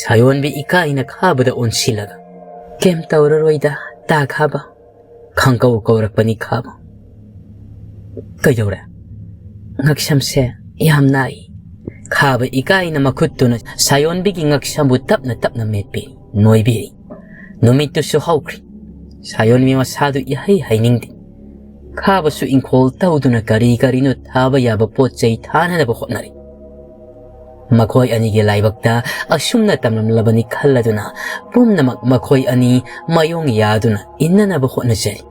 ꯁꯥꯌꯣꯟꯕꯤ ꯏꯀꯥꯏꯅ ꯈꯥꯕꯗ ꯑꯣꯟꯁꯤꯜꯂꯒ, "ꯀꯩꯝ ꯇꯧꯔꯔꯣꯏꯗ, ꯇꯥ ꯈꯥꯕ꯫" ꯈꯪꯀꯧ ꯀꯧꯔꯛꯄꯅꯤ ꯈꯥꯕ꯫ "ꯀꯩꯗꯧꯔꯦ?" "ꯉꯛꯁꯝꯁꯦ ꯌꯥꯝ ꯅꯥꯏ꯫" ꯈꯥꯕ ꯏꯀꯥꯏꯅ ꯃꯈꯨꯠꯇꯨꯅ ꯁꯥꯌꯣꯟꯕꯤꯒꯤ ꯉꯛꯁꯝꯕꯨ ꯇꯞꯅ ꯇꯞꯅ ꯃꯦꯠꯄꯤꯔꯤ, ꯅꯣꯏꯕꯤꯔꯤ꯫ ꯅꯨꯃꯤꯠꯇꯨꯁꯨ ꯍꯧꯈ꯭ꯔꯤ꯫ ꯁꯥꯌꯣꯟꯕꯤ ꯃꯁꯥꯗꯨ ꯏꯍꯩ ꯍꯩꯅꯤꯡꯗꯦ꯫ ꯈꯥꯕꯁꯨ ꯏꯪꯈꯣꯜ ꯇꯧꯗꯨꯅ ꯀꯔꯤ ꯀꯔꯤꯅꯣ ꯊꯥꯕ ꯌꯥꯕ ꯄꯣꯠ ꯆꯩ ꯊꯥꯅꯅꯕ ꯍꯣꯠꯅꯔꯤ꯫ ꯃꯈꯣꯏ ꯑꯅꯤꯒꯤ ꯂꯥꯏꯕꯛꯇ ꯑꯁꯨꯝꯅ ꯇꯝꯂꯝꯂꯕꯅꯤ ꯈꯜꯂꯗꯨꯅ ꯄꯨꯝꯅꯃꯛ ꯃꯈꯣꯏ ꯑꯅꯤ ꯃꯥꯌꯣꯡ ꯌꯥꯗꯨꯅ ꯏꯟꯅꯅꯕ ꯍꯣꯠꯅꯖꯔꯤ꯫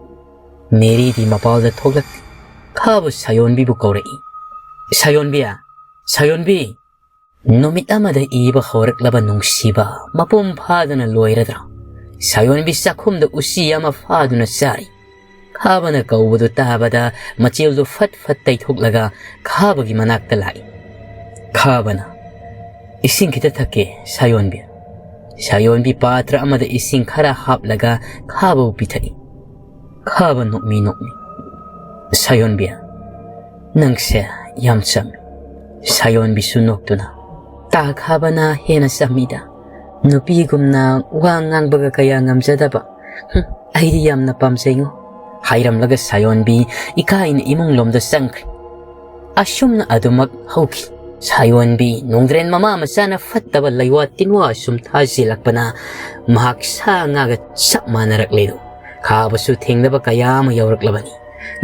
ꯃꯦꯔꯤꯗꯤ ꯃꯄꯥꯜꯗ ꯊꯣꯛꯂꯛꯇꯦ꯫ ꯈꯥꯕ ꯁꯥꯌꯣꯟꯕꯤꯕꯨ ꯀꯧꯔꯛꯏ꯫ "ꯁꯥꯌꯣꯟꯕꯤ! ꯁꯥꯌꯣꯟꯕꯤ!" ꯅꯨꯃꯤꯠ ꯑꯃꯗ ꯏꯕ ꯍꯧꯔꯛꯂꯕ ꯅꯨꯡꯁꯤꯕ ꯃꯄꯨꯡ ꯐꯥꯗꯅ ꯂꯣꯏꯔꯗ꯭ꯔꯥ? ꯁꯥꯌꯣꯟꯕꯤ ꯆꯥꯛꯈꯨꯝꯗ ꯎꯆꯤ ꯑꯃ ꯐꯥꯗꯨꯅ ꯆꯥꯔꯤ꯫ ꯈꯥꯕꯅ ꯀꯧꯕꯗꯨ ꯇꯥꯕꯗ ꯃꯆꯤꯜꯗꯨ ꯐꯠ ꯐꯠ ꯇꯩꯊꯣꯛꯂꯒ ꯈꯥꯕꯒꯤ ꯃꯅꯥꯛꯇ ꯂꯥꯛꯏ꯫ ꯈꯥꯕꯅ, "ꯏꯁꯤꯡ ꯈꯤꯇ ꯊꯛꯀꯦ, ꯁꯥꯌꯣꯟꯕꯤ꯫" ꯁꯥꯌꯣꯟꯕꯤ ꯄꯥꯇ꯭ꯔ ꯑꯃꯗ ꯏꯁꯤꯡ ꯈꯔ ꯍꯥꯞꯂꯒ ꯈꯥꯕꯕꯨ ꯄꯤꯊꯛꯏ꯫ ꯈꯥꯕ ꯅꯣꯛꯃꯤ ꯅꯣꯛꯃꯤ, "ꯁꯥꯌꯣꯟꯕꯤ, ꯅꯪꯁꯦ ꯌꯥꯝ ꯆꯝꯃꯤ꯫" ꯁꯥꯌꯣꯟꯕꯤꯁꯨ ꯅꯣꯛꯇꯨꯅ, "ꯇꯥ ꯈꯥꯕꯅ ꯍꯦꯟꯅ ꯆꯝꯃꯤꯗ꯫ ꯅꯨꯄꯤꯒꯨꯝꯅ ꯋꯥ ꯉꯥꯡꯕꯒ ꯀꯌꯥ ꯉꯝꯖꯗꯕ꯫ ꯍꯨꯝ, ꯑꯩꯗꯤ ꯌꯥꯝꯅ ꯄꯥꯝꯖꯩꯉꯣ꯫" ꯍꯥꯏꯔꯝꯂꯒ ꯁꯥꯌꯣꯟꯕꯤ ꯏꯀꯥꯏꯅ ꯏꯃꯨꯡ ꯂꯣꯝꯗ ꯆꯪꯈ꯭ꯔꯦ꯫ ꯑꯁꯨꯝꯅ ꯑꯗꯨꯃꯛ ꯍꯧꯈꯤ꯫ ꯁꯥꯌꯣꯟꯕꯤ ꯅꯣꯡꯗ꯭ꯔꯦꯟ ꯃꯃꯥ ꯃꯆꯥꯅ ꯐꯠꯇꯕ ꯂꯩꯋꯥ ꯇꯤꯟꯋꯥ ꯑꯁꯨꯝ ꯊꯥꯖꯤꯜꯂꯛꯄꯅ ꯃꯍꯥꯛ ꯁꯥ ꯉꯥꯒ ꯆꯞ ꯃꯥꯟꯅꯔꯛꯂꯦꯗꯣ꯫ ꯈꯥꯕꯁꯨ ꯊꯦꯡꯅꯕ ꯀꯌꯥ ꯑꯃ ꯌꯧꯔꯛꯂꯕꯅꯤ꯫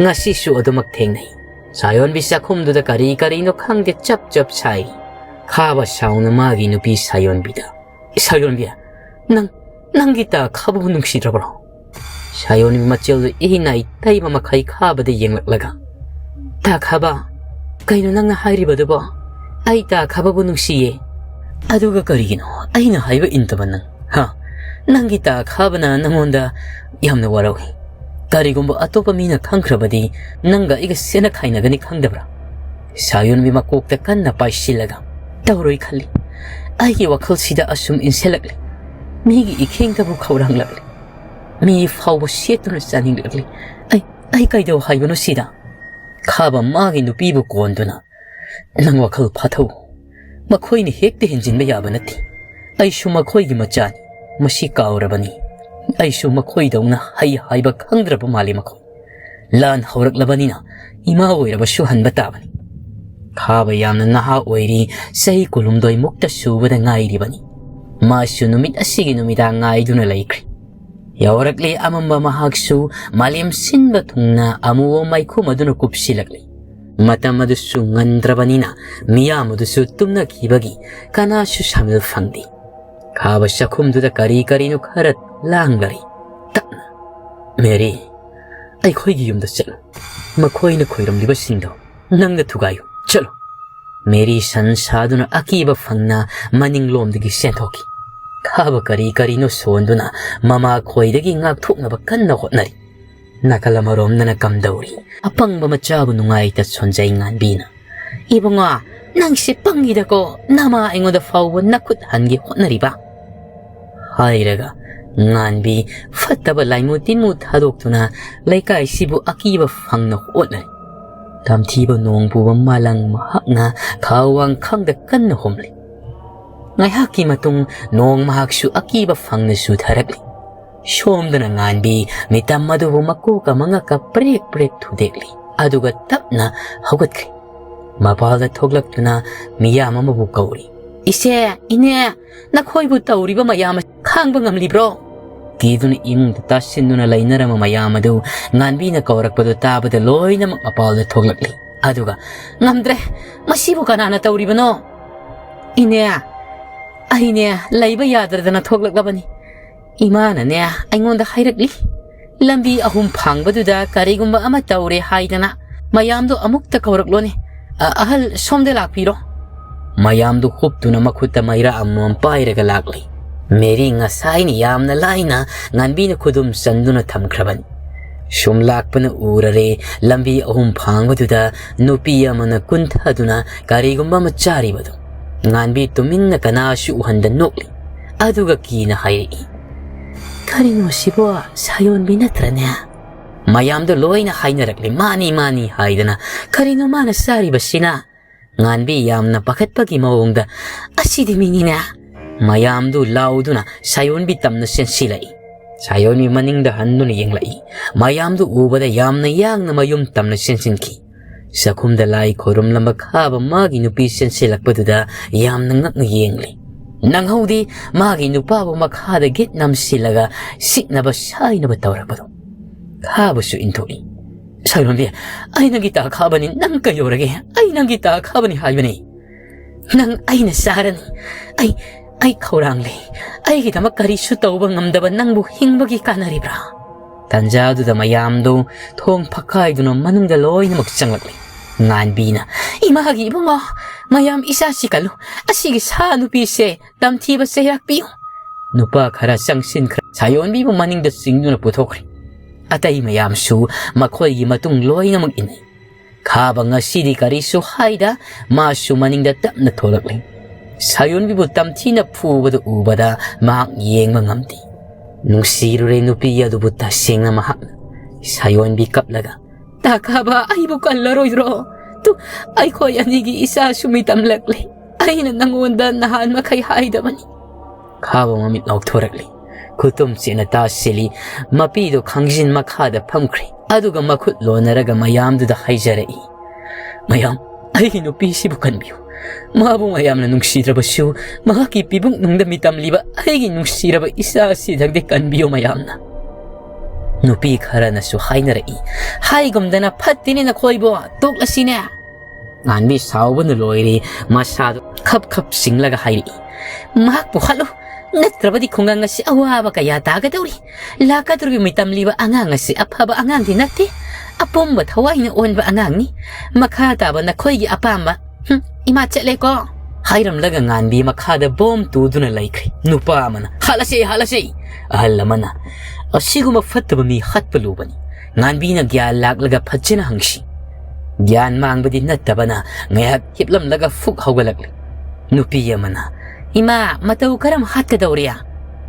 ꯉꯁꯤꯁꯨ ꯑꯗꯨꯃꯛ ꯊꯦꯡꯅꯩ꯫ ꯁꯥꯌꯣꯟꯕꯤ ꯆꯥꯛꯈꯨꯝꯗꯨꯗ ꯀꯔꯤ ꯀꯔꯤꯅꯣ ꯈꯪꯗꯦ ꯆꯞ ꯆꯞ ꯁꯥꯏ꯫ ꯈꯥꯕ ꯁꯥꯎꯅ ꯃꯥꯒꯤ ꯅꯨꯄꯤ ꯁꯥꯌꯣꯟꯕꯤꯗ, "ꯁꯥꯌꯣꯟꯕꯤ, ꯅꯪ, ꯅꯪꯒꯤ ꯇꯥ ꯈꯥꯕꯕꯨ ꯅꯨꯡꯁꯤꯗ꯭ꯔꯕ꯭ꯔꯣ?" ꯁꯥꯌꯣꯟꯕꯤ ꯃꯆꯤꯜꯗꯨ ꯏꯍꯤꯅꯥꯏ ꯇꯩꯕ ꯃꯈꯩ ꯈꯥꯕꯗ ꯌꯦꯡꯂꯛꯂꯒ, "ꯇꯥ ꯈꯥꯕ, ꯀꯩꯅꯣ ꯅꯪꯅ ꯍꯥꯏꯔꯤꯕꯗꯨꯕꯣ? ꯑꯩ ꯇꯥ ꯈꯥꯕꯕꯨ ꯅꯨꯡꯁꯤꯌꯦ꯫ ꯑꯗꯨꯒ ꯀꯔꯤꯒꯤꯅꯣ ꯑꯩꯅ ꯍꯥꯏꯕ ꯏꯟꯗꯕ ꯅꯪ, ꯍꯥ? ꯅꯪꯒꯤ ꯇꯥ ꯈꯥꯕꯅ ꯅꯪꯉꯣꯟꯗ ꯌꯥꯝꯅ ꯋꯥꯔꯧꯏ꯫ ꯀꯔꯤꯒꯨꯝꯕ ꯑꯇꯣꯞꯄ ꯃꯤꯅ ꯈꯪꯈ꯭ꯔꯕꯗꯤ ꯅꯪꯒ ꯑꯩꯒ ꯁꯦꯠꯅ ꯈꯥꯏꯅꯒꯅꯤ ꯈꯪꯗꯕ꯭ꯔꯥ?" ꯁꯥꯌꯣꯟꯕꯤ ꯃꯀꯣꯛꯇ ꯀꯟꯅ ꯄꯥꯏꯁꯤꯜꯂꯒ, "ꯇꯧꯔꯣꯏ ꯈꯜꯂꯤ꯫ ꯑꯩꯒꯤ ꯋꯥꯈꯜꯁꯤꯗ ꯑꯁꯨꯝ ꯏꯟꯁꯤꯜꯂꯛꯂꯤ꯫ ꯃꯤꯒꯤ ꯏꯈꯦꯡꯗꯕꯨ ꯈꯧꯔꯥꯡꯂꯛꯂꯤ꯫ ꯃꯤ ꯐꯥꯎꯕ ꯁꯦꯠꯇꯨꯅ ꯆꯥꯅꯤꯡꯂꯛꯂꯤ꯫ ꯑꯩ, ꯑꯩ ꯀꯩꯗꯧ ꯍꯥꯏꯕꯅꯣ ꯁꯤꯗ? ꯈꯥꯕ ꯃꯥꯒꯤ ꯅꯨꯄꯤꯕꯨ ꯀꯣꯟꯗꯨꯅ, "ꯅꯪ ꯋꯥꯈꯜ ꯐꯥꯊꯧ꯫ ꯃꯈꯣꯏꯅ ꯍꯦꯛꯇ ꯍꯦꯟꯖꯤꯟꯕ ꯌꯥꯕ ꯅꯠꯇꯦ꯫ ꯑꯩꯁꯨ ꯃꯈꯣꯏꯒꯤ ꯃꯆꯥꯅꯤ꯫ ꯃꯁꯤ ꯀꯥꯎꯔꯕꯅꯤ꯫ ꯑꯩꯁꯨ ꯃꯈꯣꯏꯗꯧꯅ ꯍꯩ ꯍꯥꯏꯕ ꯈꯪꯗ꯭ꯔꯕ ꯃꯥꯜꯂꯤ ꯃꯈꯣꯏ꯫ ꯂꯥꯟ ꯍꯧꯔꯛꯂꯕꯅꯤꯅ ꯏꯃꯥ ꯑꯣꯏꯔꯕꯁꯨ ꯍꯟꯕ ꯇꯥꯕꯅꯤ꯫" ꯈꯥꯕ ꯌꯥꯝꯅ ꯅꯍꯥ ꯑꯣꯏꯔꯤ, ꯆꯍꯤ ꯀꯨꯟꯍꯨꯝꯗꯣꯏ ꯃꯨꯛꯇ ꯁꯨꯕꯗ ꯉꯥꯏꯔꯤꯕꯅꯤ꯫ ꯃꯥꯁꯨ ꯅꯨꯃꯤꯠ ꯑꯁꯤꯒꯤ ꯅꯨꯃꯤꯗꯥꯡ ꯉꯥꯏꯗꯨꯅ ꯂꯩꯈ꯭ꯔꯦ꯫ ꯌꯧꯔꯛꯂꯦ ꯑꯃꯝꯕ ꯃꯍꯥꯛꯁꯨ, ꯃꯥꯂꯦꯝ ꯁꯤꯟꯕ ꯊꯨꯡꯅ ꯑꯃꯨꯕ ꯃꯩꯈꯨ ꯑꯗꯨꯅ ꯀꯨꯞꯁꯤꯜꯂꯛꯂꯤ꯫ ꯃꯇꯝ ꯑꯗꯨꯁꯨ ꯉꯟꯗ꯭ꯔꯕꯅꯤꯅ ꯃꯤꯌꯥꯝ ꯑꯗꯨꯁꯨ ꯇꯨꯝꯅꯈꯤꯕꯒꯤ ꯀꯅꯥꯁꯨ ꯁꯥꯃꯤꯜ ꯐꯪꯗꯦ꯫ ꯈꯥꯕ ꯆꯥꯛꯈꯨꯝꯗꯨꯗ ꯀꯔꯤ ꯀꯔꯤꯅꯣ ꯈꯔ ꯂꯥꯡꯂꯔꯤ꯫ ꯇꯞꯅ, "ꯃꯦꯔꯤ, ꯑꯩꯈꯣꯏꯒꯤ ꯌꯨꯝꯗ ꯆꯠꯂꯨ꯫ ꯃꯈꯣꯏꯅ ꯈꯣꯏꯔꯝꯂꯤꯕꯁꯤꯡꯗꯣ ꯅꯪꯅ ꯊꯨꯒꯥꯏꯌꯨ꯫ ꯆꯠꯂꯨ꯫" ꯃꯦꯔꯤ ꯁꯟ ꯁꯥꯗꯨꯅ ꯑꯀꯤꯕ ꯐꯪꯅ ꯃꯅꯤꯡꯂꯣꯝꯗꯒꯤ ꯆꯦꯟꯊꯣꯛꯈꯤ꯫ ꯈꯥꯕ ꯀꯔꯤ ꯀꯔꯤꯅꯣ ꯁꯣꯟꯗꯨꯅ ꯃꯃꯥꯈꯣꯏꯗꯒꯤ ꯉꯥꯛꯊꯣꯛꯅꯕ ꯀꯟꯅ ꯍꯣꯠꯅꯔꯤ꯫ ꯅꯥꯀꯜ ꯑꯃꯔꯣꯝꯗꯅ ꯀꯝꯗꯧꯔꯤ? ꯑꯄꯪꯕ ꯃꯆꯥꯕꯨ ꯅꯨꯡꯉꯥꯏꯇ ꯁꯣꯟꯖꯩ ꯉꯥꯟꯕꯤꯅ꯫ "ꯏꯕꯨꯡꯉꯣ, ꯅꯪꯁꯦ ꯄꯪꯉꯤꯗꯀꯣ, ꯅꯃꯥ ꯑꯩꯉꯣꯟꯗ ꯐꯥꯎꯕ ꯅꯈꯨꯠ ꯍꯟꯒꯦ ꯍꯣꯠꯅꯔꯤꯕ?" ꯍꯥꯏꯔꯒ ꯉꯥꯟꯕꯤ ꯐꯠꯇꯕ ꯂꯥꯏꯃꯨ ꯇꯤꯟꯃꯨ ꯊꯥꯗꯣꯛꯇꯨꯅ ꯂꯩꯀꯥꯏꯁꯤꯕꯨ ꯑꯀꯤꯕ ꯐꯪꯅ ꯍꯣꯠꯅꯔꯤ꯫ ꯇꯝꯊꯤꯕ ꯅꯣꯡ ꯄꯨꯕ ꯃꯥꯂꯪ ꯃꯍꯥꯛꯅ ꯈꯥꯎꯋꯥꯡ ꯈꯪꯗ ꯀꯟꯅ ꯍꯨꯝꯂꯤ꯫ ꯉꯥꯏꯍꯥꯛꯀꯤ ꯃꯇꯨꯡ ꯅꯣꯡ ꯃꯍꯥꯛꯁꯨ ꯑꯀꯤꯕ ꯐꯪꯅ ꯆꯨꯊꯔꯛꯂꯤ꯫ ꯁꯣꯝꯗꯅ ꯉꯥꯟꯕꯤ ꯃꯤꯇꯝ ꯑꯗꯨꯕꯨ ꯃꯀꯣꯛꯀ ꯃꯉꯛꯀ ꯄ꯭ꯔꯦꯛ ꯄ꯭ꯔꯦꯛ ꯊꯨꯗꯦꯛꯂꯤ꯫ ꯑꯗꯨꯒ ꯇꯞꯅ ꯍꯧꯒꯠꯈ꯭ꯔꯦ꯫ ꯃꯄꯥꯜꯗ ꯊꯣꯛꯂꯛꯇꯨꯅ ꯃꯤꯌꯥꯝ ꯑꯃꯕꯨ ꯀꯧꯔꯤ꯫ "ꯏꯆꯦ, ꯏꯅꯦ, ꯅꯈꯣꯏꯕꯨ ꯇꯧꯔꯤꯕ ꯃꯌꯥꯝ ꯑꯁꯤ ꯈꯥꯡꯕ ꯉꯝꯂꯤꯕ꯭ꯔꯣ?" ꯀꯤꯗꯨꯅ ꯏꯃꯨꯡꯗ ꯇꯥꯁꯤꯟꯗꯨꯅ ꯂꯩꯅꯔꯝꯕ ꯃꯌꯥꯝ ꯑꯗꯨ ꯉꯥꯟꯕꯤꯅ ꯀꯧꯔꯛꯄꯗꯨ ꯇꯥꯕꯗ ꯂꯣꯏꯅꯃꯛ ꯃꯄꯥꯜꯗ ꯊꯣꯛꯂꯛꯂꯤ꯫ ꯑꯗꯨꯒ, "ꯉꯝꯗ꯭ꯔꯦ, ꯃꯁꯤꯕꯨ ꯀꯅꯥꯅ ꯇꯧꯔꯤꯕꯅꯣ?" "ꯏꯅꯦ, ꯑꯩꯅꯦ ꯂꯩꯕ ꯌꯥꯗꯗꯅ ꯊꯣꯛꯂꯛꯂꯕꯅꯤ꯫ ꯏꯃꯥꯅꯅꯦ ꯑꯩꯉꯣꯟꯗ ꯍꯥꯏꯔꯛꯂꯤ, ꯂꯝꯕꯤ ꯑꯍꯨꯝ ꯐꯥꯡꯕꯗꯨꯗ ꯀꯔꯤꯒꯨꯝꯕ ꯑꯃ ꯇꯧꯔꯦ ꯍꯥꯏꯗꯅ ꯃꯌꯥꯝꯗꯣ ꯑꯃꯨꯛꯇ ꯀꯧꯔꯛꯂꯣꯅꯦ꯫ ꯑ-, ꯑꯍꯜ ꯁꯣꯝꯗ ꯂꯥꯛꯄꯤꯔꯣ꯫" ꯃꯌꯥꯝꯗꯨ ꯍꯨꯞꯇꯨꯅ ꯃꯈꯨꯠꯇ ꯃꯩꯔꯥ ꯑꯃꯃꯝ ꯄꯥꯏꯔꯒ ꯂꯥꯛꯂꯤ꯫ ꯃꯦꯔꯤ ꯉꯁꯥꯏꯅ ꯌꯥꯝꯅ ꯂꯥꯏꯅ ꯉꯥꯟꯕꯤꯅ ꯈꯨꯗꯨꯝ ꯆꯟꯗꯨꯅ ꯊꯝꯈ꯭ꯔꯕꯅꯤ꯫ ꯁꯨꯝ ꯂꯥꯛꯄꯅ ꯎꯔꯔꯦ, ꯂꯝꯕꯤ ꯑꯍꯨꯝ ꯐꯥꯡꯕꯗꯨꯗ ꯅꯨꯄꯤ ꯑꯃꯅ ꯀꯨꯟꯊꯗꯨꯅ ꯀꯔꯤꯒꯨꯝꯕ ꯑꯃ ꯆꯥꯔꯤꯕꯗꯨ꯫ ꯉꯥꯟꯕꯤ ꯇꯨꯃꯤꯟꯅ ꯀꯅꯥꯁꯨ ꯎꯍꯟꯗ ꯅꯣꯛꯂꯤ꯫ ꯑꯗꯨꯒ ꯀꯤꯅ ꯍꯥꯏꯔꯛꯏ, "ꯀꯔꯤꯅꯣ ꯁꯤꯕꯣ? ꯁꯥꯌꯣꯟꯕꯤ ꯅꯠꯇ꯭ꯔꯅꯦ?" ꯃꯌꯥꯝꯗꯣ ꯂꯣꯏꯅ ꯍꯥꯏꯅꯔꯛꯂꯦ, "ꯃꯥꯅꯤ, ꯃꯥꯅꯤ" ꯍꯥꯏꯗꯅ꯫ "ꯀꯔꯤꯅꯣ ꯃꯥꯅ ꯆꯥꯔꯤꯕꯁꯤꯅ?" ꯉꯥꯟꯕꯤ ꯌꯥꯝꯅ ꯄꯥꯈꯠꯄꯒꯤ ꯃꯑꯣꯡꯗ, "ꯑꯁꯤꯗꯤ ꯃꯤꯅꯤꯅꯦ!" ꯃꯌꯥꯝꯗꯨ ꯂꯥꯎꯗꯨꯅ ꯁꯥꯌꯣꯟꯕꯤ ꯇꯝꯅ ꯆꯦꯟꯁꯤꯜꯂꯛꯏ꯫ ꯁꯥꯌꯣꯟꯕꯤ ꯃꯅꯤꯡꯗ ꯍꯟꯗꯨꯅ ꯌꯦꯡꯂꯛꯏ꯫ ꯃꯌꯥꯝꯗꯨ ꯎꯕꯗ ꯌꯥꯝꯅ ꯌꯥꯡꯅ ꯃꯌꯨꯝ ꯇꯝꯅ ꯆꯦꯟꯁꯤꯟꯈꯤ꯫ ꯆꯥꯛꯈꯨꯝꯗ ꯂꯥꯏ ꯈꯣꯏꯔꯨꯝꯂꯝꯕ ꯈꯥꯕ ꯃꯥꯒꯤ ꯅꯨꯄꯤ ꯆꯦꯟꯁꯤꯜꯂꯛꯄꯗꯨꯗ ꯌꯥꯝꯅ ꯉꯛꯅ ꯌꯦꯡꯂꯤ꯫ ꯅꯪꯍꯧꯗꯤ ꯃꯥꯒꯤ ꯅꯨꯄꯥꯕꯨ ꯃꯈꯥꯗ ꯒꯤꯠ ꯅꯝꯁꯤꯜꯂꯒ ꯁꯤꯠꯅꯕ ꯁꯥꯏꯅꯕ ꯇꯧꯔꯛꯄꯗꯣ꯫ ꯈꯥꯕꯁꯨ ꯏꯟꯊꯣꯛꯏ꯫ "ꯁꯥꯌꯣꯟꯕꯤ, ꯑꯩ ꯅꯪꯒꯤ ꯇꯥ ꯈꯥꯕꯅꯤ, ꯅꯪ ꯀꯩꯗꯧꯔꯒꯦ? ꯑꯩ ꯅꯪꯒꯤ ꯇꯥ ꯈꯥꯕꯅꯤ ꯍꯥꯏꯕꯅꯤ꯫ ꯅꯪ ꯑꯩꯅ ꯆꯥꯔꯅꯤ꯫ ꯑꯩ, ꯑꯩ ꯈꯧꯔꯥꯡꯂꯦ꯫ ꯑꯩꯒꯤꯗꯃꯛ ꯀꯔꯤꯁꯨ ꯇꯧꯕ ꯉꯝꯗꯕ ꯅꯪꯕꯨ ꯍꯤꯡꯕꯒꯤ ꯀꯥꯟꯅꯔꯤꯕ꯭ꯔꯥ?" ꯇꯟꯖꯥꯗꯨꯗ ꯃꯌꯥꯝꯗꯨ ꯊꯣꯡ ꯐꯛꯀꯥꯏꯗꯨꯅ ꯃꯅꯨꯡꯗ ꯂꯣꯏꯅꯃꯛ ꯆꯪꯂꯛꯂꯤ꯫ ꯉꯥꯟꯕꯤꯅ, "ꯏꯃꯥꯒꯤ ꯏꯕꯨꯡꯉꯣ, ꯃꯌꯥꯝ ꯏꯆꯥꯁꯤ ꯀꯜꯂꯨ꯫ ꯑꯁꯤꯒꯤ ꯁꯥ ꯅꯨꯄꯤꯁꯦ ꯇꯝꯊꯤꯕ ꯆꯩꯔꯥꯛ ꯄꯤꯌꯨ꯫" ꯅꯨꯄꯥ ꯈꯔ ꯆꯪꯁꯤꯟꯈ꯭ꯔ ꯁꯥꯌꯣꯟꯕꯤꯕꯨ ꯃꯅꯤꯡꯗ ꯆꯤꯡꯗꯨꯅ ꯄꯨꯊꯣꯛꯈ꯭ꯔꯦ꯫ ꯑꯇꯩ ꯃꯌꯥꯝꯁꯨ ꯃꯈꯣꯏꯒꯤ ꯃꯇꯨꯡ ꯂꯣꯏꯅꯃꯛ ꯏꯟꯅꯩ꯫ ꯈꯥꯕ ꯉꯁꯤꯗꯤ ꯀꯔꯤꯁꯨ ꯍꯥꯏꯗ ꯃꯥꯁꯨ ꯃꯅꯤꯡꯗ ꯇꯞꯅ ꯊꯣꯛꯂꯛꯂꯤ꯫ ꯁꯥꯌꯣꯟꯕꯤꯕꯨ ꯇꯝꯊꯤꯅ ꯐꯨꯕꯗꯨ ꯎꯕꯗ ꯃꯍꯥꯛ ꯌꯦꯡꯕ ꯉꯝꯗꯦ꯫ ꯅꯨꯡꯁꯤꯔꯨꯔꯦ ꯅꯨꯄꯤ ꯑꯗꯨꯕꯨ ꯇꯁꯦꯡꯅ ꯃꯍꯥꯛꯅ꯫ ꯁꯥꯌꯣꯟꯕꯤ ꯀꯞꯂꯒ, "ꯇꯥ ꯈꯥꯕ, ꯑꯩꯕꯨ ꯀꯜꯂꯔꯣꯏꯗ꯭ꯔꯣ? ꯇꯨ, ꯑꯩꯈꯣꯏ ꯑꯅꯤꯒꯤ ꯏꯆꯥꯁꯨ ꯃꯤꯇꯝꯂꯛꯂꯦ꯫ ꯑꯩꯅ ꯅꯪꯉꯣꯟꯗ ꯅꯍꯥꯟ ꯃꯈꯩ ꯍꯥꯏꯗꯕꯅꯤ꯫" ꯈꯥꯕ ꯃꯃꯤꯠ ꯂꯥꯎꯊꯣꯔꯛꯂꯤ꯫ ꯈꯨꯇꯨꯝ ꯆꯦꯠꯅ ꯇꯥꯁꯤꯜꯂꯤ꯫ ꯃꯄꯤꯗꯣ ꯈꯥꯡꯖꯤꯟ ꯃꯈꯥꯗ ꯐꯝꯈ꯭ꯔꯦ꯫ ꯑꯗꯨꯒ ꯃꯈꯨꯠ ꯂꯣꯟꯅꯔꯒ ꯃꯌꯥꯝꯗꯨꯗ ꯍꯥꯏꯖꯔꯛꯏ, "ꯃꯌꯥꯝ, ꯑꯩꯒꯤ ꯅꯨꯄꯤꯁꯤꯕꯨ ꯀꯟꯕꯤꯌꯨ꯫ ꯃꯥꯕꯨ ꯃꯌꯥꯝꯅ ꯅꯨꯡꯁꯤꯗ꯭ꯔꯕꯁꯨ, ꯃꯍꯥꯛꯀꯤ ꯄꯤꯕꯨꯡꯅꯨꯡꯗ ꯃꯤꯇꯝꯂꯤꯕ ꯑꯩꯒꯤ ꯅꯨꯡꯁꯤꯔꯕ ꯏꯆꯥ ꯑꯁꯤꯗꯪꯗꯤ ꯀꯟꯕꯤꯌꯨ ꯃꯌꯥꯝꯅ꯫" ꯅꯨꯄꯤ ꯈꯔꯅꯁꯨ ꯍꯥꯏꯅꯔꯛꯏ, "ꯍꯥꯏꯒꯨꯝꯗꯅ ꯐꯠꯇꯦꯅꯦ ꯅꯈꯣꯏꯕꯨ, ꯇꯣꯛꯂꯁꯤꯅꯦ꯫" ꯉꯥꯟꯕꯤ ꯁꯥꯎꯕꯅ ꯂꯣꯏꯔꯦ꯫ ꯃꯁꯥꯗꯨ ꯈꯞ ꯈꯞ ꯆꯤꯡꯂꯒ ꯍꯥꯏꯔꯛꯏ, "ꯃꯍꯥꯛꯄꯨ ꯍꯥꯠꯂꯨ, ꯅꯠꯇ꯭ꯔꯕꯗꯤ ꯈꯨꯡꯒꯪ ꯑꯁꯤ ꯑꯋꯥꯕ ꯀꯌꯥ ꯇꯥꯒꯗꯧꯔꯤ꯫ ꯂꯥꯛꯀꯗꯧꯔꯤꯕ ꯃꯤꯇꯝꯂꯤꯕ ꯑꯉꯥꯡ ꯑꯁꯤ ꯑꯐꯕ ꯑꯉꯥꯡꯗꯤ ꯅꯠꯇꯦ, ꯑꯄꯨꯝꯕ ꯊꯋꯥꯏꯅ ꯑꯣꯟꯕ ꯑꯉꯥꯡꯅꯤ꯫ ꯃꯈꯥ ꯇꯥꯕ ꯅꯈꯣꯏꯒꯤ ꯑꯄꯥꯝꯕ꯫ ꯍꯨꯝ, ꯏꯃꯥ ꯆꯠꯂꯦꯀꯣ꯫" ꯍꯥꯏꯔꯝꯂꯒ ꯉꯥꯟꯕꯤ ꯃꯈꯥꯗ ꯕꯣꯝ ꯇꯨꯗꯨꯅ ꯂꯩꯈ꯭ꯔꯦ꯫ ꯅꯨꯄꯥ ꯑꯃꯅ, "ꯍꯥꯠꯂꯁꯤ, ꯍꯥꯠꯂꯁꯤ!" ꯑꯍꯜ ꯑꯃꯅ, "ꯑꯁꯤꯒꯨꯝꯕ ꯐꯠꯇꯕ ꯃꯤ ꯍꯥꯠꯄ ꯂꯨꯕꯅꯤ꯫" ꯉꯥꯟꯕꯤꯅ ꯒ꯭ꯌꯥꯟ ꯂꯥꯛꯂꯒ ꯐꯖꯅ ꯍꯪꯁꯤ꯫ ꯒ꯭ꯌꯥꯟ ꯃꯥꯡꯕꯗꯤ ꯅꯠꯇꯕꯅ ꯉꯥꯏꯍꯥꯛ ꯍꯤꯞꯂꯝꯂꯒ ꯐꯨꯛ ꯍꯧꯒꯠꯂꯛꯂꯤ꯫ ꯅꯨꯄꯤ ꯑꯃꯅ, "ꯏꯃꯥ, ꯃꯇꯧ ꯀꯔꯝ ꯍꯥꯠꯀꯗꯧꯔꯤ?"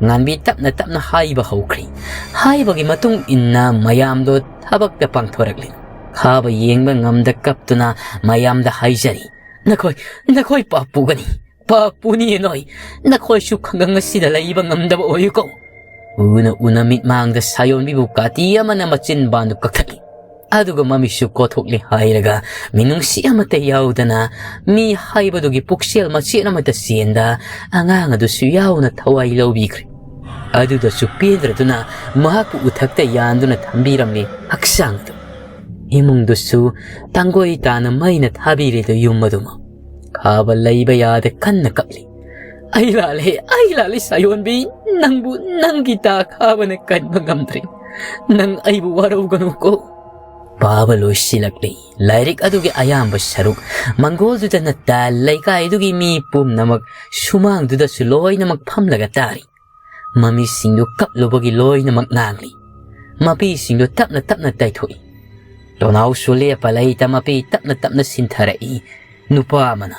ꯉꯥꯟꯕꯤ ꯇꯞꯅ ꯇꯞꯅ ꯍꯥꯏꯕ ꯍꯧꯈ꯭ꯔꯦ꯫ ꯍꯥꯏꯕꯒꯤ ꯃꯇꯨꯡ ꯏꯟꯅ ꯃꯌꯥꯝꯗꯣ ꯊꯕꯛꯇ ꯄꯥꯡꯊꯣꯔꯛꯂꯤ꯫ ꯈꯥꯕ ꯌꯦꯡꯕ ꯉꯝꯗ ꯀꯞꯇꯨꯅ ꯃꯌꯥꯝꯗ ꯍꯥꯏꯖꯔꯤ, "ꯅꯈꯣꯏ, ꯅꯈꯣꯏ ꯄꯥꯞ ꯄꯨꯒꯅꯤ꯫ ꯄꯥꯞ ꯄꯨꯅꯤꯌꯦ ꯅꯣꯏ꯫ ꯅꯈꯣꯏꯁꯨ ꯈꯪꯒꯪ ꯑꯁꯤꯗ ꯂꯩꯕ ꯉꯝꯗꯕ ꯑꯣꯏꯌꯨꯀꯣ"꯫ ꯎꯅ ꯎꯅ ꯃꯤꯠꯃꯥꯡꯗ ꯁꯥꯌꯣꯟꯕꯤꯕꯨ ꯀꯥꯇꯤ ꯑꯃꯅ ꯃꯆꯤꯟꯕꯥꯟꯗꯨ ꯀꯛꯊꯠꯂꯤ꯫ ꯑꯗꯨꯒ ꯃꯃꯤꯠꯁꯨ ꯀꯣꯊꯣꯛꯂꯤ ꯍꯥꯏꯔꯒ ꯃꯤꯅꯨꯡꯁꯤ ꯑꯃꯠꯇ ꯌꯥꯎꯗꯅ, ꯃꯤ ꯍꯥꯏꯕꯗꯨꯒꯤ ꯄꯨꯛꯆꯦꯜ ꯃꯆꯦꯠ ꯑꯃꯠꯇ ꯆꯦꯟꯗ, ꯑꯉꯥꯡ ꯑꯗꯨꯁꯨ ꯌꯥꯎꯅ ꯊꯋꯥꯏ ꯂꯧꯕꯤꯈ꯭ꯔꯦ꯫ ꯑꯗꯨꯗꯁꯨ ꯄꯦꯟꯗ꯭ꯔꯗꯨꯅ ꯃꯍꯥꯛꯄꯨ ꯎꯊꯛꯇ ꯌꯥꯟꯗꯨꯅ ꯊꯝꯕꯤꯔꯝꯂꯤ ꯍꯛꯆꯥꯡ ꯑꯗꯨ꯫ ꯏꯃꯨꯡꯗꯨꯁꯨ ꯇꯥꯡꯒꯣꯏ ꯇꯥꯅ ꯃꯩꯅ ꯊꯥꯕꯤꯔꯦꯗꯣ ꯌꯨꯝ ꯑꯗꯨꯃꯛ꯫ ꯈꯥꯕ ꯂꯩꯕ ꯌꯥꯗ ꯀꯟꯅ ꯀꯞꯂꯤ꯫ "ꯑꯩ ꯂꯥꯜꯂꯦ, ꯑꯩ ꯂꯥꯜꯂꯦ ꯁꯥꯌꯣꯟꯕꯤ, ꯅꯪꯕꯨ ꯅꯪꯒꯤ ꯇꯥ ꯈꯥꯕꯅ ꯀꯟꯕ ꯉꯝꯗ꯭ꯔꯦ꯫ ꯅꯪ ꯑꯩꯕꯨ ꯋꯥꯔꯧꯒꯅꯨꯀꯣ"꯫ ꯄꯥꯕ ꯂꯣꯏꯁꯤꯜꯂꯛꯂꯤ꯫ ꯂꯥꯏꯔꯤꯛ ꯑꯗꯨꯒꯤ ꯑꯌꯥꯝꯕ ꯁꯔꯨꯛ ꯃꯪꯒꯣꯜꯗꯨꯗ ꯅꯠꯇ ꯂꯩꯀꯥꯏꯗꯨꯒꯤ ꯃꯤ ꯄꯨꯝꯅꯃꯛ ꯁꯨꯃꯥꯡꯗꯨꯗꯁꯨ ꯂꯣꯏꯅꯃꯛ ꯐꯝꯂꯒ ꯇꯥꯔꯤ꯫ ꯃꯃꯤꯁꯤꯡꯗꯨ ꯀꯞꯂꯨꯕꯒꯤ ꯂꯣꯏꯅꯃꯛ ꯉꯥꯡꯂꯤ꯫ ꯃꯄꯤꯁꯤꯡꯗꯨ ꯇꯞꯅ ꯇꯞꯅ ꯇꯩꯊꯣꯛꯏ꯫ ꯇꯣꯅꯥꯎꯁꯨ ꯂꯦꯞꯄ ꯂꯩꯇ ꯃꯄꯤ ꯇꯞꯅ ꯇꯞꯅ ꯁꯤꯟꯊꯔꯛꯏ꯫ ꯅꯨꯄꯥ ꯑꯃꯅ,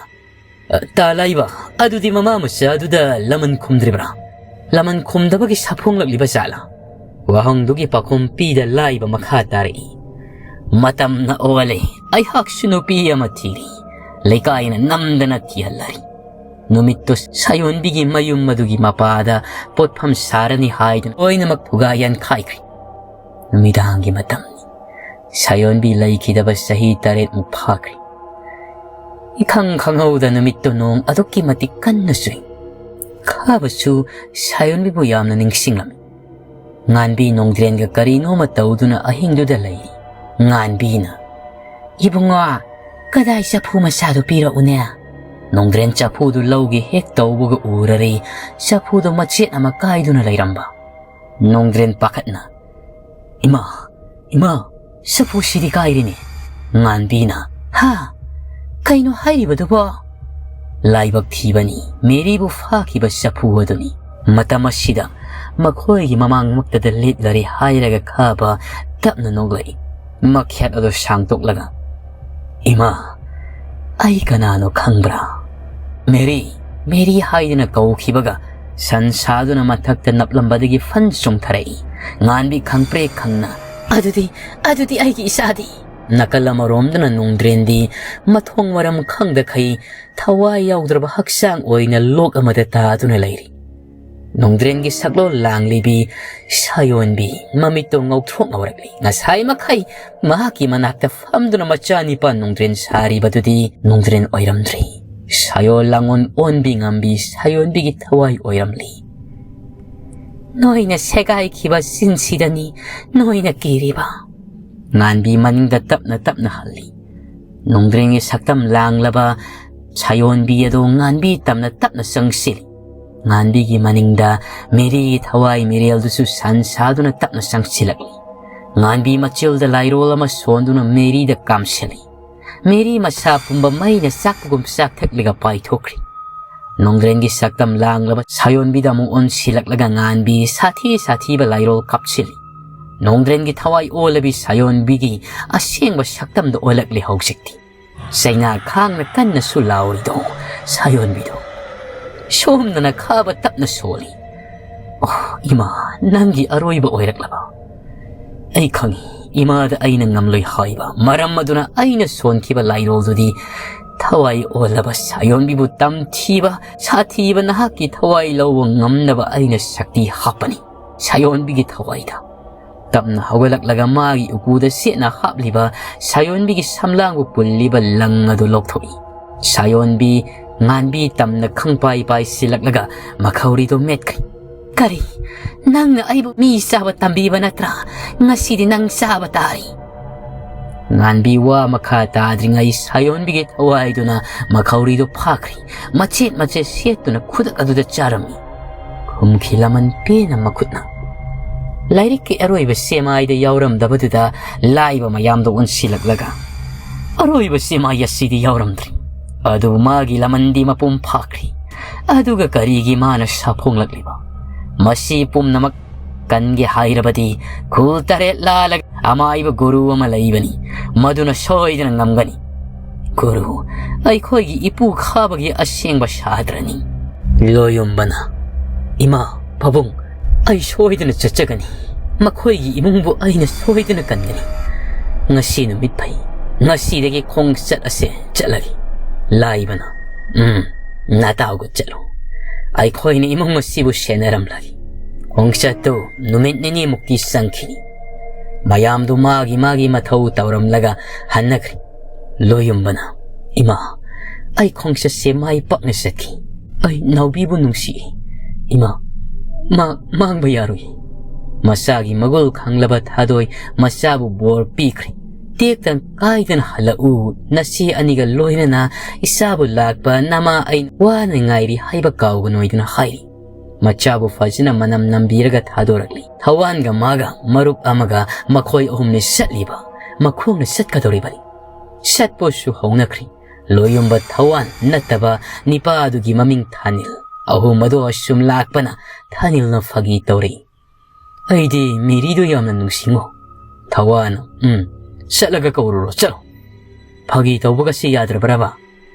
"ꯑ, ꯇꯥ ꯂꯥꯏꯕ, ꯑꯗꯨꯗꯤ ꯃꯃꯥ ꯃꯆꯥ ꯑꯗꯨꯗ ꯂꯃꯟ ꯈꯨꯝꯗ꯭ꯔꯤꯕ꯭ꯔꯥ? ꯂꯃꯟ ꯈꯨꯝꯗꯕꯒꯤ ꯁꯥꯐꯣꯡꯂꯛꯂꯤꯕ ꯖꯥꯠꯂꯥ?" ꯋꯥꯍꯪꯗꯨꯒꯤ ꯄꯥꯎꯈꯨꯝ ꯄꯤꯗ ꯂꯥꯏꯕ ꯃꯈꯥ ꯇꯥꯔꯛꯏ꯫ "ꯃꯇꯝꯅ ꯑꯣꯜꯂꯦ꯫ ꯑꯩꯍꯥꯛꯁꯨ ꯅꯨꯄꯤ ꯑꯃ ꯊꯤꯔꯤ꯫ ꯂꯩꯀꯥꯏꯅ ꯅꯝꯗꯅ ꯊꯤꯍꯜꯂꯔꯤ꯫ ꯅꯨꯃꯤꯠꯇꯨ ꯁꯥꯌꯣꯟꯕꯤꯒꯤ ꯃꯌꯨꯝ ꯑꯗꯨꯒꯤ ꯃꯄꯥꯗ ꯄꯣꯠꯐꯝ ꯁꯥꯔꯅꯤ ꯍꯥꯏꯗꯨꯅ ꯂꯣꯏꯅꯃꯛ ꯊꯨꯒꯥꯏ ꯌꯥꯟꯈꯥꯏꯈ꯭ꯔꯦ꯫ ꯅꯨꯃꯤꯗꯥꯡꯒꯤ ꯃꯇꯝꯅꯤ꯫ ꯁꯥꯌꯣꯟꯕꯤ ꯂꯩꯈꯤꯗꯕ ꯆꯍꯤ ꯇꯔꯦꯠꯃꯨꯛ ꯐꯥꯈ꯭ꯔꯦ꯫ ꯏꯈꯪ ꯈꯪꯍꯧꯗ ꯅꯨꯃꯤꯠꯇꯨ ꯅꯣꯡ ꯑꯗꯨꯛꯀꯤ ꯃꯇꯤꯛ ꯀꯟꯅ ꯆꯨꯏ꯫ ꯈꯥꯕꯁꯨ ꯁꯥꯌꯣꯟꯕꯤꯕꯨ ꯌꯥꯝꯅ ꯅꯤꯡꯁꯤꯡꯂꯝꯃꯤ꯫ ꯉꯥꯟꯕꯤ ꯅꯣꯡꯗ꯭ꯔꯦꯟꯒ ꯀꯔꯤꯅꯣꯃ ꯇꯧꯗꯨꯅ ꯑꯍꯤꯡꯗꯨꯗ ꯂꯩꯔꯤ꯫ ꯉꯥꯟꯕꯤꯅ, "ꯏꯕꯨꯡꯉꯣ, ꯀꯗꯥꯏ ꯆꯐꯨ ꯃꯆꯥꯗꯨ ꯄꯤꯔꯛꯎꯅꯦ?" ꯅꯣꯡꯗ꯭ꯔꯦꯟ ꯆꯐꯨꯗꯨ ꯂꯧꯒꯦ ꯍꯦꯛ ꯇꯧꯕꯒ ꯎꯔꯔꯤ, ꯆꯐꯨꯗꯨ ꯃꯆꯦꯠ ꯑꯃ ꯀꯥꯏꯗꯨꯅ ꯂꯩꯔꯝꯕ꯫ ꯅꯣꯡꯗ꯭ꯔꯦꯟ ꯄꯥꯈꯠꯅ, "ꯏꯃꯥ, ꯏꯃꯥ, ꯆꯐꯨꯁꯤꯗꯤ ꯀꯥꯏꯔꯤꯅꯦ!" ꯉꯥꯟꯕꯤꯅ, "ꯍꯥ? ꯀꯩꯅꯣ ꯍꯥꯏꯔꯤꯕꯗꯨꯕꯣ?" ꯂꯥꯏꯕꯛ ꯊꯤꯕꯅꯤ, ꯃꯦꯔꯤꯕꯨ ꯐꯥꯈꯤꯕ ꯆꯐꯨ ꯑꯗꯨꯅꯤ꯫ ꯃꯇꯝ ꯑꯁꯤꯗ ꯃꯈꯣꯏꯒꯤ ꯃꯃꯥꯡꯃꯛꯇꯗ ꯂꯦꯞꯂꯔꯦ ꯍꯥꯏꯔꯒ ꯈꯥꯕ ꯇꯞꯅ ꯅꯣꯛꯂꯛꯏ꯫ ꯃꯈꯦꯠ ꯑꯗꯨ ꯁꯥꯡꯗꯣꯛꯂꯒ, "ꯏꯃꯥ, ꯑꯩ ꯀꯅꯥꯅꯣ ꯈꯪꯕ꯭ꯔꯥ? ꯃꯦꯔꯤ, ꯃꯦꯔꯤ ꯍꯥꯏꯗꯨꯅ ꯀꯧꯈꯤꯕꯒ ꯁꯟ ꯁꯥꯗꯨꯅ ꯃꯊꯛꯇ ꯅꯞꯂꯝꯕꯗꯒꯤ ꯐꯟ ꯆꯣꯡꯊꯔꯛꯏ꯫ ꯉꯥꯟꯕꯤ ꯈꯪꯄ꯭ꯔꯦꯛ ꯈꯪꯅ, "ꯑꯗꯨꯗꯤ, ꯑꯗꯨꯗꯤ ꯑꯩꯒꯤ ꯏꯆꯥꯗꯤ?" ꯅꯥꯀꯜ ꯑꯃꯔꯣꯝꯗꯅ ꯅꯣꯡꯗ꯭ꯔꯦꯟꯗꯤ ꯃꯊꯣꯡ ꯃꯔꯝ ꯈꯪꯗꯈꯩ ꯊꯋꯥꯏ ꯌꯥꯎꯗ꯭ꯔꯕ ꯍꯛꯆꯥꯡ ꯑꯣꯏꯅ ꯂꯣꯛ ꯑꯃꯗ ꯇꯥꯗꯨꯅ ꯂꯩꯔꯤ꯫ ꯅꯣꯡꯗ꯭ꯔꯦꯟꯒꯤ ꯁꯛꯂꯣꯟ ꯂꯥꯡꯂꯤꯕꯤ ꯁꯥꯌꯣꯟꯕꯤ ꯃꯃꯤꯠꯇꯣ ꯉꯧꯊ꯭ꯔꯣꯛ ꯉꯧꯔꯛꯂꯤ꯫ ꯉꯁꯥꯏ ꯃꯈꯩ ꯃꯍꯥꯛꯀꯤ ꯃꯅꯥꯛꯇ ꯐꯝꯗꯨꯅ ꯃꯆꯥ ꯅꯤꯄꯥ ꯅꯣꯡꯗ꯭ꯔꯦꯟ ꯁꯥꯔꯤꯕꯗꯨꯗꯤ ꯅꯣꯡꯗ꯭ꯔꯦꯟ ꯑꯣꯏꯔꯝꯗ꯭ꯔꯦ꯫ ꯁꯥꯌꯣꯜ ꯂꯥꯡꯑꯣꯟ ꯑꯣꯟꯕꯤ ꯉꯝꯕꯤ ꯁꯥꯌꯣꯟꯕꯤꯒꯤ ꯊꯋꯥꯏ ꯑꯣꯏꯔꯝꯂꯤ꯫ "ꯅꯣꯏꯅ ꯁꯦꯒꯥꯏꯈꯤꯕ ꯆꯤꯟꯁꯤꯗꯅꯤ ꯅꯣꯏꯅ ꯀꯤꯔꯤꯕ?" ꯉꯥꯟꯕꯤ ꯃꯅꯤꯡꯗ ꯇꯞꯅ ꯇꯞꯅ ꯍꯜꯂꯤ꯫ ꯅꯣꯡꯗ꯭ꯔꯦꯟꯒꯤ ꯁꯛꯇꯝ ꯂꯥꯡꯂꯕ ꯁꯥꯌꯣꯟꯕꯤ ꯑꯗꯨ ꯉꯥꯟꯕꯤ ꯇꯝꯅ ꯇꯞꯅ ꯆꯪꯁꯤꯜꯂꯤ꯫ ꯉꯥꯟꯕꯤꯒꯤ ꯃꯅꯤꯡꯗ ꯃꯦꯔꯤꯒꯤ ꯊꯋꯥꯏ ꯃꯤꯔꯦꯜꯗꯨꯁꯨ ꯁꯟ ꯁꯥꯗꯨꯅ ꯇꯞꯅ ꯆꯪꯁꯤꯜꯂꯛꯂꯤ꯫ ꯉꯥꯟꯕꯤ ꯃꯆꯤꯜꯗ ꯂꯥꯏꯔꯣꯜ ꯑꯃ ꯁꯣꯟꯗꯨꯅ ꯃꯦꯔꯤꯗ ꯀꯥꯝꯁꯤꯜꯂꯤ꯫ ꯃꯦꯔꯤ ꯃꯁꯥ ꯄꯨꯝꯕ ꯃꯩꯅ ꯆꯥꯛꯄꯒꯨꯝ ꯆꯥꯛꯊꯠꯂꯒ ꯄꯥꯏꯊꯣꯛꯈ꯭ꯔꯤ꯫ ꯅꯣꯡꯗ꯭ꯔꯦꯟꯒꯤ ꯁꯛꯇꯝ ꯂꯥꯡꯂꯕ ꯁꯥꯌꯣꯟꯕꯤꯗ ꯑꯃꯨꯛ ꯑꯣꯟꯁꯤꯜꯂꯛꯂꯒ ꯉꯥꯟꯕꯤ ꯁꯥꯊꯤ ꯁꯥꯊꯤꯕ ꯂꯥꯏꯔꯣꯜ ꯀꯥꯞꯁꯤꯜꯂꯤ꯫ ꯅꯣꯡꯗ꯭ꯔꯦꯟꯒꯤ ꯊꯋꯥꯏ ꯑꯣꯜꯂꯕꯤ ꯁꯥꯌꯣꯟꯕꯤꯒꯤ ꯑꯁꯦꯡꯕ ꯁꯛꯇꯝꯗ ꯑꯣꯜꯂꯛꯂꯤ ꯍꯧꯖꯤꯛꯇꯤ꯫ ꯆꯩꯅꯥ ꯈꯥꯡꯅ ꯀꯟꯅꯁꯨ ꯂꯥꯎꯔꯤꯗꯣ ꯁꯥꯌꯣꯟꯕꯤꯗꯣ꯫ ꯁꯣꯝꯗꯅ ꯈꯥꯕ ꯇꯞꯅ ꯁꯣꯜꯂꯤ꯫ "ꯑꯣ, ꯏꯃꯥ, ꯅꯪꯒꯤ ꯑꯔꯣꯏꯕ ꯑꯣꯏꯔꯛꯂꯕ?" "ꯑꯩ ꯈꯪꯏ, ꯏꯃꯥꯗ ꯑꯩꯅ ꯉꯝꯂꯣꯏ ꯍꯥꯏꯕ꯫ ꯃꯔꯝ ꯑꯗꯨꯅ ꯑꯩꯅ ꯁꯣꯟꯈꯤꯕ ꯂꯥꯏꯔꯣꯜꯗꯨꯗꯤ ꯊꯋꯥꯏ ꯑꯣꯜꯂꯕ ꯁꯥꯌꯣꯟꯕꯤꯕꯨ ꯇꯝꯊꯤꯕ, ꯁꯥꯊꯤꯕ ꯅꯍꯥꯛꯀꯤ ꯊꯋꯥꯏ ꯂꯧꯕ ꯉꯝꯅꯕ ꯑꯩꯅ ꯁꯛꯇꯤ ꯍꯥꯞꯄꯅꯤ ꯁꯥꯌꯣꯟꯕꯤꯒꯤ ꯊꯋꯥꯏꯗ꯫" ꯇꯞꯅ ꯍꯧꯒꯠꯂꯛꯂꯒ ꯃꯥꯒꯤ ꯎꯀꯨꯗ ꯁꯦꯠꯅ ꯍꯥꯞꯂꯤꯕ ꯁꯥꯌꯣꯟꯕꯤꯒꯤ ꯁꯝꯂꯥꯡꯕꯨ ꯄꯨꯜꯂꯤꯕ ꯂꯪ ꯑꯗꯨ ꯂꯧꯊꯣꯛꯏ꯫ ꯁꯥꯌꯣꯟꯕꯤ ꯉꯥꯟꯕꯤ ꯇꯝꯅ ꯈꯪꯄꯥꯏ ꯄꯥꯏꯁꯤꯜꯂꯛꯂꯒ ꯃꯈꯧꯔꯤꯗꯨ ꯃꯦꯠꯈ꯭ꯔꯤ꯫ "ꯀꯔꯤ? ꯅꯪꯅ ꯑꯩꯕꯨ ꯃꯤ ꯆꯥꯕ ꯇꯝꯕꯤꯕ ꯅꯠꯇ꯭ꯔꯥ? ꯉꯁꯤꯗꯤ ꯅꯪ ꯆꯥꯕ ꯇꯥꯔꯤ꯫" ꯉꯥꯟꯕꯤ ꯋꯥ ꯃꯈꯥ ꯇꯥꯗ꯭ꯔꯤꯉꯩ ꯁꯥꯌꯣꯟꯕꯤꯒꯤ ꯊꯋꯥꯏꯗꯨꯅ ꯃꯈꯧꯔꯤꯗꯨ ꯐꯥꯈ꯭ꯔꯤ꯫ ꯃꯆꯦꯠ ꯃꯆꯦꯠ ꯁꯦꯠꯇꯨꯅ ꯈꯨꯗꯛ ꯑꯗꯨꯗ ꯆꯥꯔꯝꯃꯤ꯫ ꯈꯨꯝꯈꯤ ꯂꯃꯟ ꯄꯦꯟꯅ ꯃꯈꯨꯠꯅ꯫ ꯂꯥꯏꯔꯤꯛꯀꯤ ꯑꯔꯣꯏꯕ ꯆꯦꯃꯥꯏꯗ ꯌꯥꯎꯔꯝꯗꯕꯗꯨꯗ ꯂꯥꯏꯕ ꯃꯌꯥꯝꯗ ꯑꯣꯟꯁꯤꯜꯂꯛꯂꯒ, "ꯑꯔꯣꯏꯕ ꯆꯦꯃꯥꯏ ꯑꯁꯤꯗꯤ ꯌꯥꯎꯔꯝꯗ꯭ꯔꯤ꯫ ꯑꯗꯨꯕꯨ ꯃꯥꯒꯤ ꯂꯃꯟꯗꯤ ꯃꯄꯨꯡ ꯐꯥꯈ꯭ꯔꯤ꯫ ꯑꯗꯨꯒ ꯀꯔꯤꯒꯤ ꯃꯥꯅ ꯁꯥꯐꯣꯡꯂꯛꯂꯤꯕ? ꯃꯁꯤ ꯄꯨꯝꯅꯃꯛ ꯀꯟꯒꯦ ꯍꯥꯏꯔꯕꯗꯤ ꯈꯨꯜ ꯇꯔꯦꯠ ꯂꯥꯜꯂꯒ ꯑꯃꯥꯏꯕ ꯒꯨꯔꯨ ꯑꯃ ꯂꯩꯕꯅꯤ, ꯃꯗꯨꯅ ꯁꯣꯏꯗꯅ ꯉꯝꯒꯅꯤ꯫ ꯒꯨꯔꯨ, ꯑꯩꯈꯣꯏꯒꯤ ꯏꯄꯨ ꯈꯥꯕꯒꯤ ꯑꯁꯦꯡꯕ ꯁꯥꯇ꯭ꯔꯅꯤ꯫" ꯂꯣꯌꯨꯝꯕꯅ, "ꯏꯃꯥ, ꯄꯥꯕꯨꯡ, ꯑꯩ ꯁꯣꯏꯗꯅ ꯆꯠꯆꯒꯅꯤ꯫ ꯃꯈꯣꯏꯒꯤ ꯏꯃꯨꯡꯕꯨ ꯑꯩꯅ ꯁꯣꯏꯗꯅ ꯀꯟꯒꯅꯤ꯫ ꯉꯁꯤ ꯅꯨꯃꯤꯠ ꯐꯩ꯫ ꯉꯁꯤꯗꯒꯤ ꯈꯣꯡꯆꯠ ꯑꯁꯦ ꯆꯠꯂꯒꯦ꯫" ꯂꯥꯏꯕꯅ, "ꯎꯝ, ꯅꯇꯥꯎꯒ ꯆꯠꯂꯨ꯫ ꯑꯩꯈꯣꯏꯅ ꯏꯃꯨꯡ ꯑꯁꯤꯕꯨ ꯁꯦꯟꯅꯔꯝꯂꯒꯦ꯫" ꯈꯣꯡꯆꯠꯇꯨ ꯅꯨꯃꯤꯠ ꯅꯤꯅꯤꯃꯨꯛꯇꯤ ꯆꯪꯈꯤꯅꯤ꯫ ꯃꯌꯥꯝꯗꯨ ꯃꯥꯒꯤ ꯃꯥꯒꯤ ꯃꯊꯧ ꯇꯧꯔꯝꯂꯒ ꯍꯟꯅꯈ꯭ꯔꯦ꯫ ꯂꯣꯌꯨꯝꯕꯅ, "ꯏꯃꯥ, ꯑꯩ ꯈꯣꯡꯆꯠꯁꯦ ꯃꯥꯏ ꯄꯥꯛꯅ ꯆꯠꯈꯤ꯫ ꯑꯩ ꯅꯥꯎꯕꯤꯕꯨ ꯅꯨꯡꯁꯤꯏ꯫ ꯏꯃꯥ, ꯃꯥ ꯃꯥꯡꯕ ꯌꯥꯔꯣꯏ꯫" ꯃꯆꯥꯒꯤ ꯃꯒꯨꯜ ꯈꯪꯂꯕ ꯊꯥꯗꯣꯏ ꯃꯆꯥꯕꯨ ꯕꯣꯔ ꯄꯤꯈ꯭ꯔꯦ꯫ "ꯇꯦꯛꯇ ꯀꯥꯏꯗꯅ ꯍꯜꯂꯛꯎ꯫ ꯅꯆꯦ ꯑꯅꯤꯒ ꯂꯣꯏꯅꯅ ꯏꯆꯥꯕꯨ ꯂꯥꯛꯄ ꯅꯃꯥ ꯑꯩ ꯋꯥꯅ ꯉꯥꯏꯔꯤ ꯍꯥꯏꯕ ꯀꯥꯎꯒꯅꯣꯏꯗꯅ" ꯍꯥꯏꯔꯤ꯫ ꯃꯆꯥꯕꯨ ꯐꯖꯅ ꯃꯅꯝ ꯅꯝꯕꯤꯔꯒ ꯊꯥꯗꯣꯔꯛꯂꯤ꯫ ꯊꯋꯥꯟꯒ ꯃꯥꯒ ꯃꯔꯨꯞ ꯑꯃꯒ ꯃꯈꯣꯏ ꯑꯍꯨꯝꯅꯤ ꯆꯠꯂꯤꯕ꯫ ꯃꯈꯣꯡꯅ ꯆꯠꯀꯗꯧꯔꯤꯕꯅꯤ꯫ ꯆꯠꯄꯁꯨ ꯍꯧꯅꯈ꯭ꯔꯤ꯫ ꯂꯣꯌꯨꯝꯕ ꯊꯋꯥꯟ ꯅꯠꯇꯕ ꯅꯤꯄꯥꯗꯨꯒꯤ ꯃꯃꯤꯡ ꯊꯥꯅꯤꯜ꯫ ꯑꯍꯨꯝ ꯑꯗꯨ ꯑꯁꯨꯝ ꯂꯥꯛꯄꯅ ꯊꯥꯅꯤꯜꯅ ꯐꯥꯒꯤ ꯇꯧꯔꯛꯏ꯫ "ꯑꯩꯗꯤ ꯃꯦꯔꯤꯗꯨ ꯌꯥꯝꯅ ꯅꯨꯡꯁꯤꯉꯣ꯫" ꯊꯋꯥꯟ, "ꯎꯝ, ꯆꯠꯂꯒ ꯀꯧꯔꯨꯔꯣ, ꯆꯠꯂꯣ꯫" "ꯐꯥꯒꯤ ꯇꯧꯕꯒꯁꯤ ꯌꯥꯗ꯭ꯔꯕ꯭ꯔꯕ?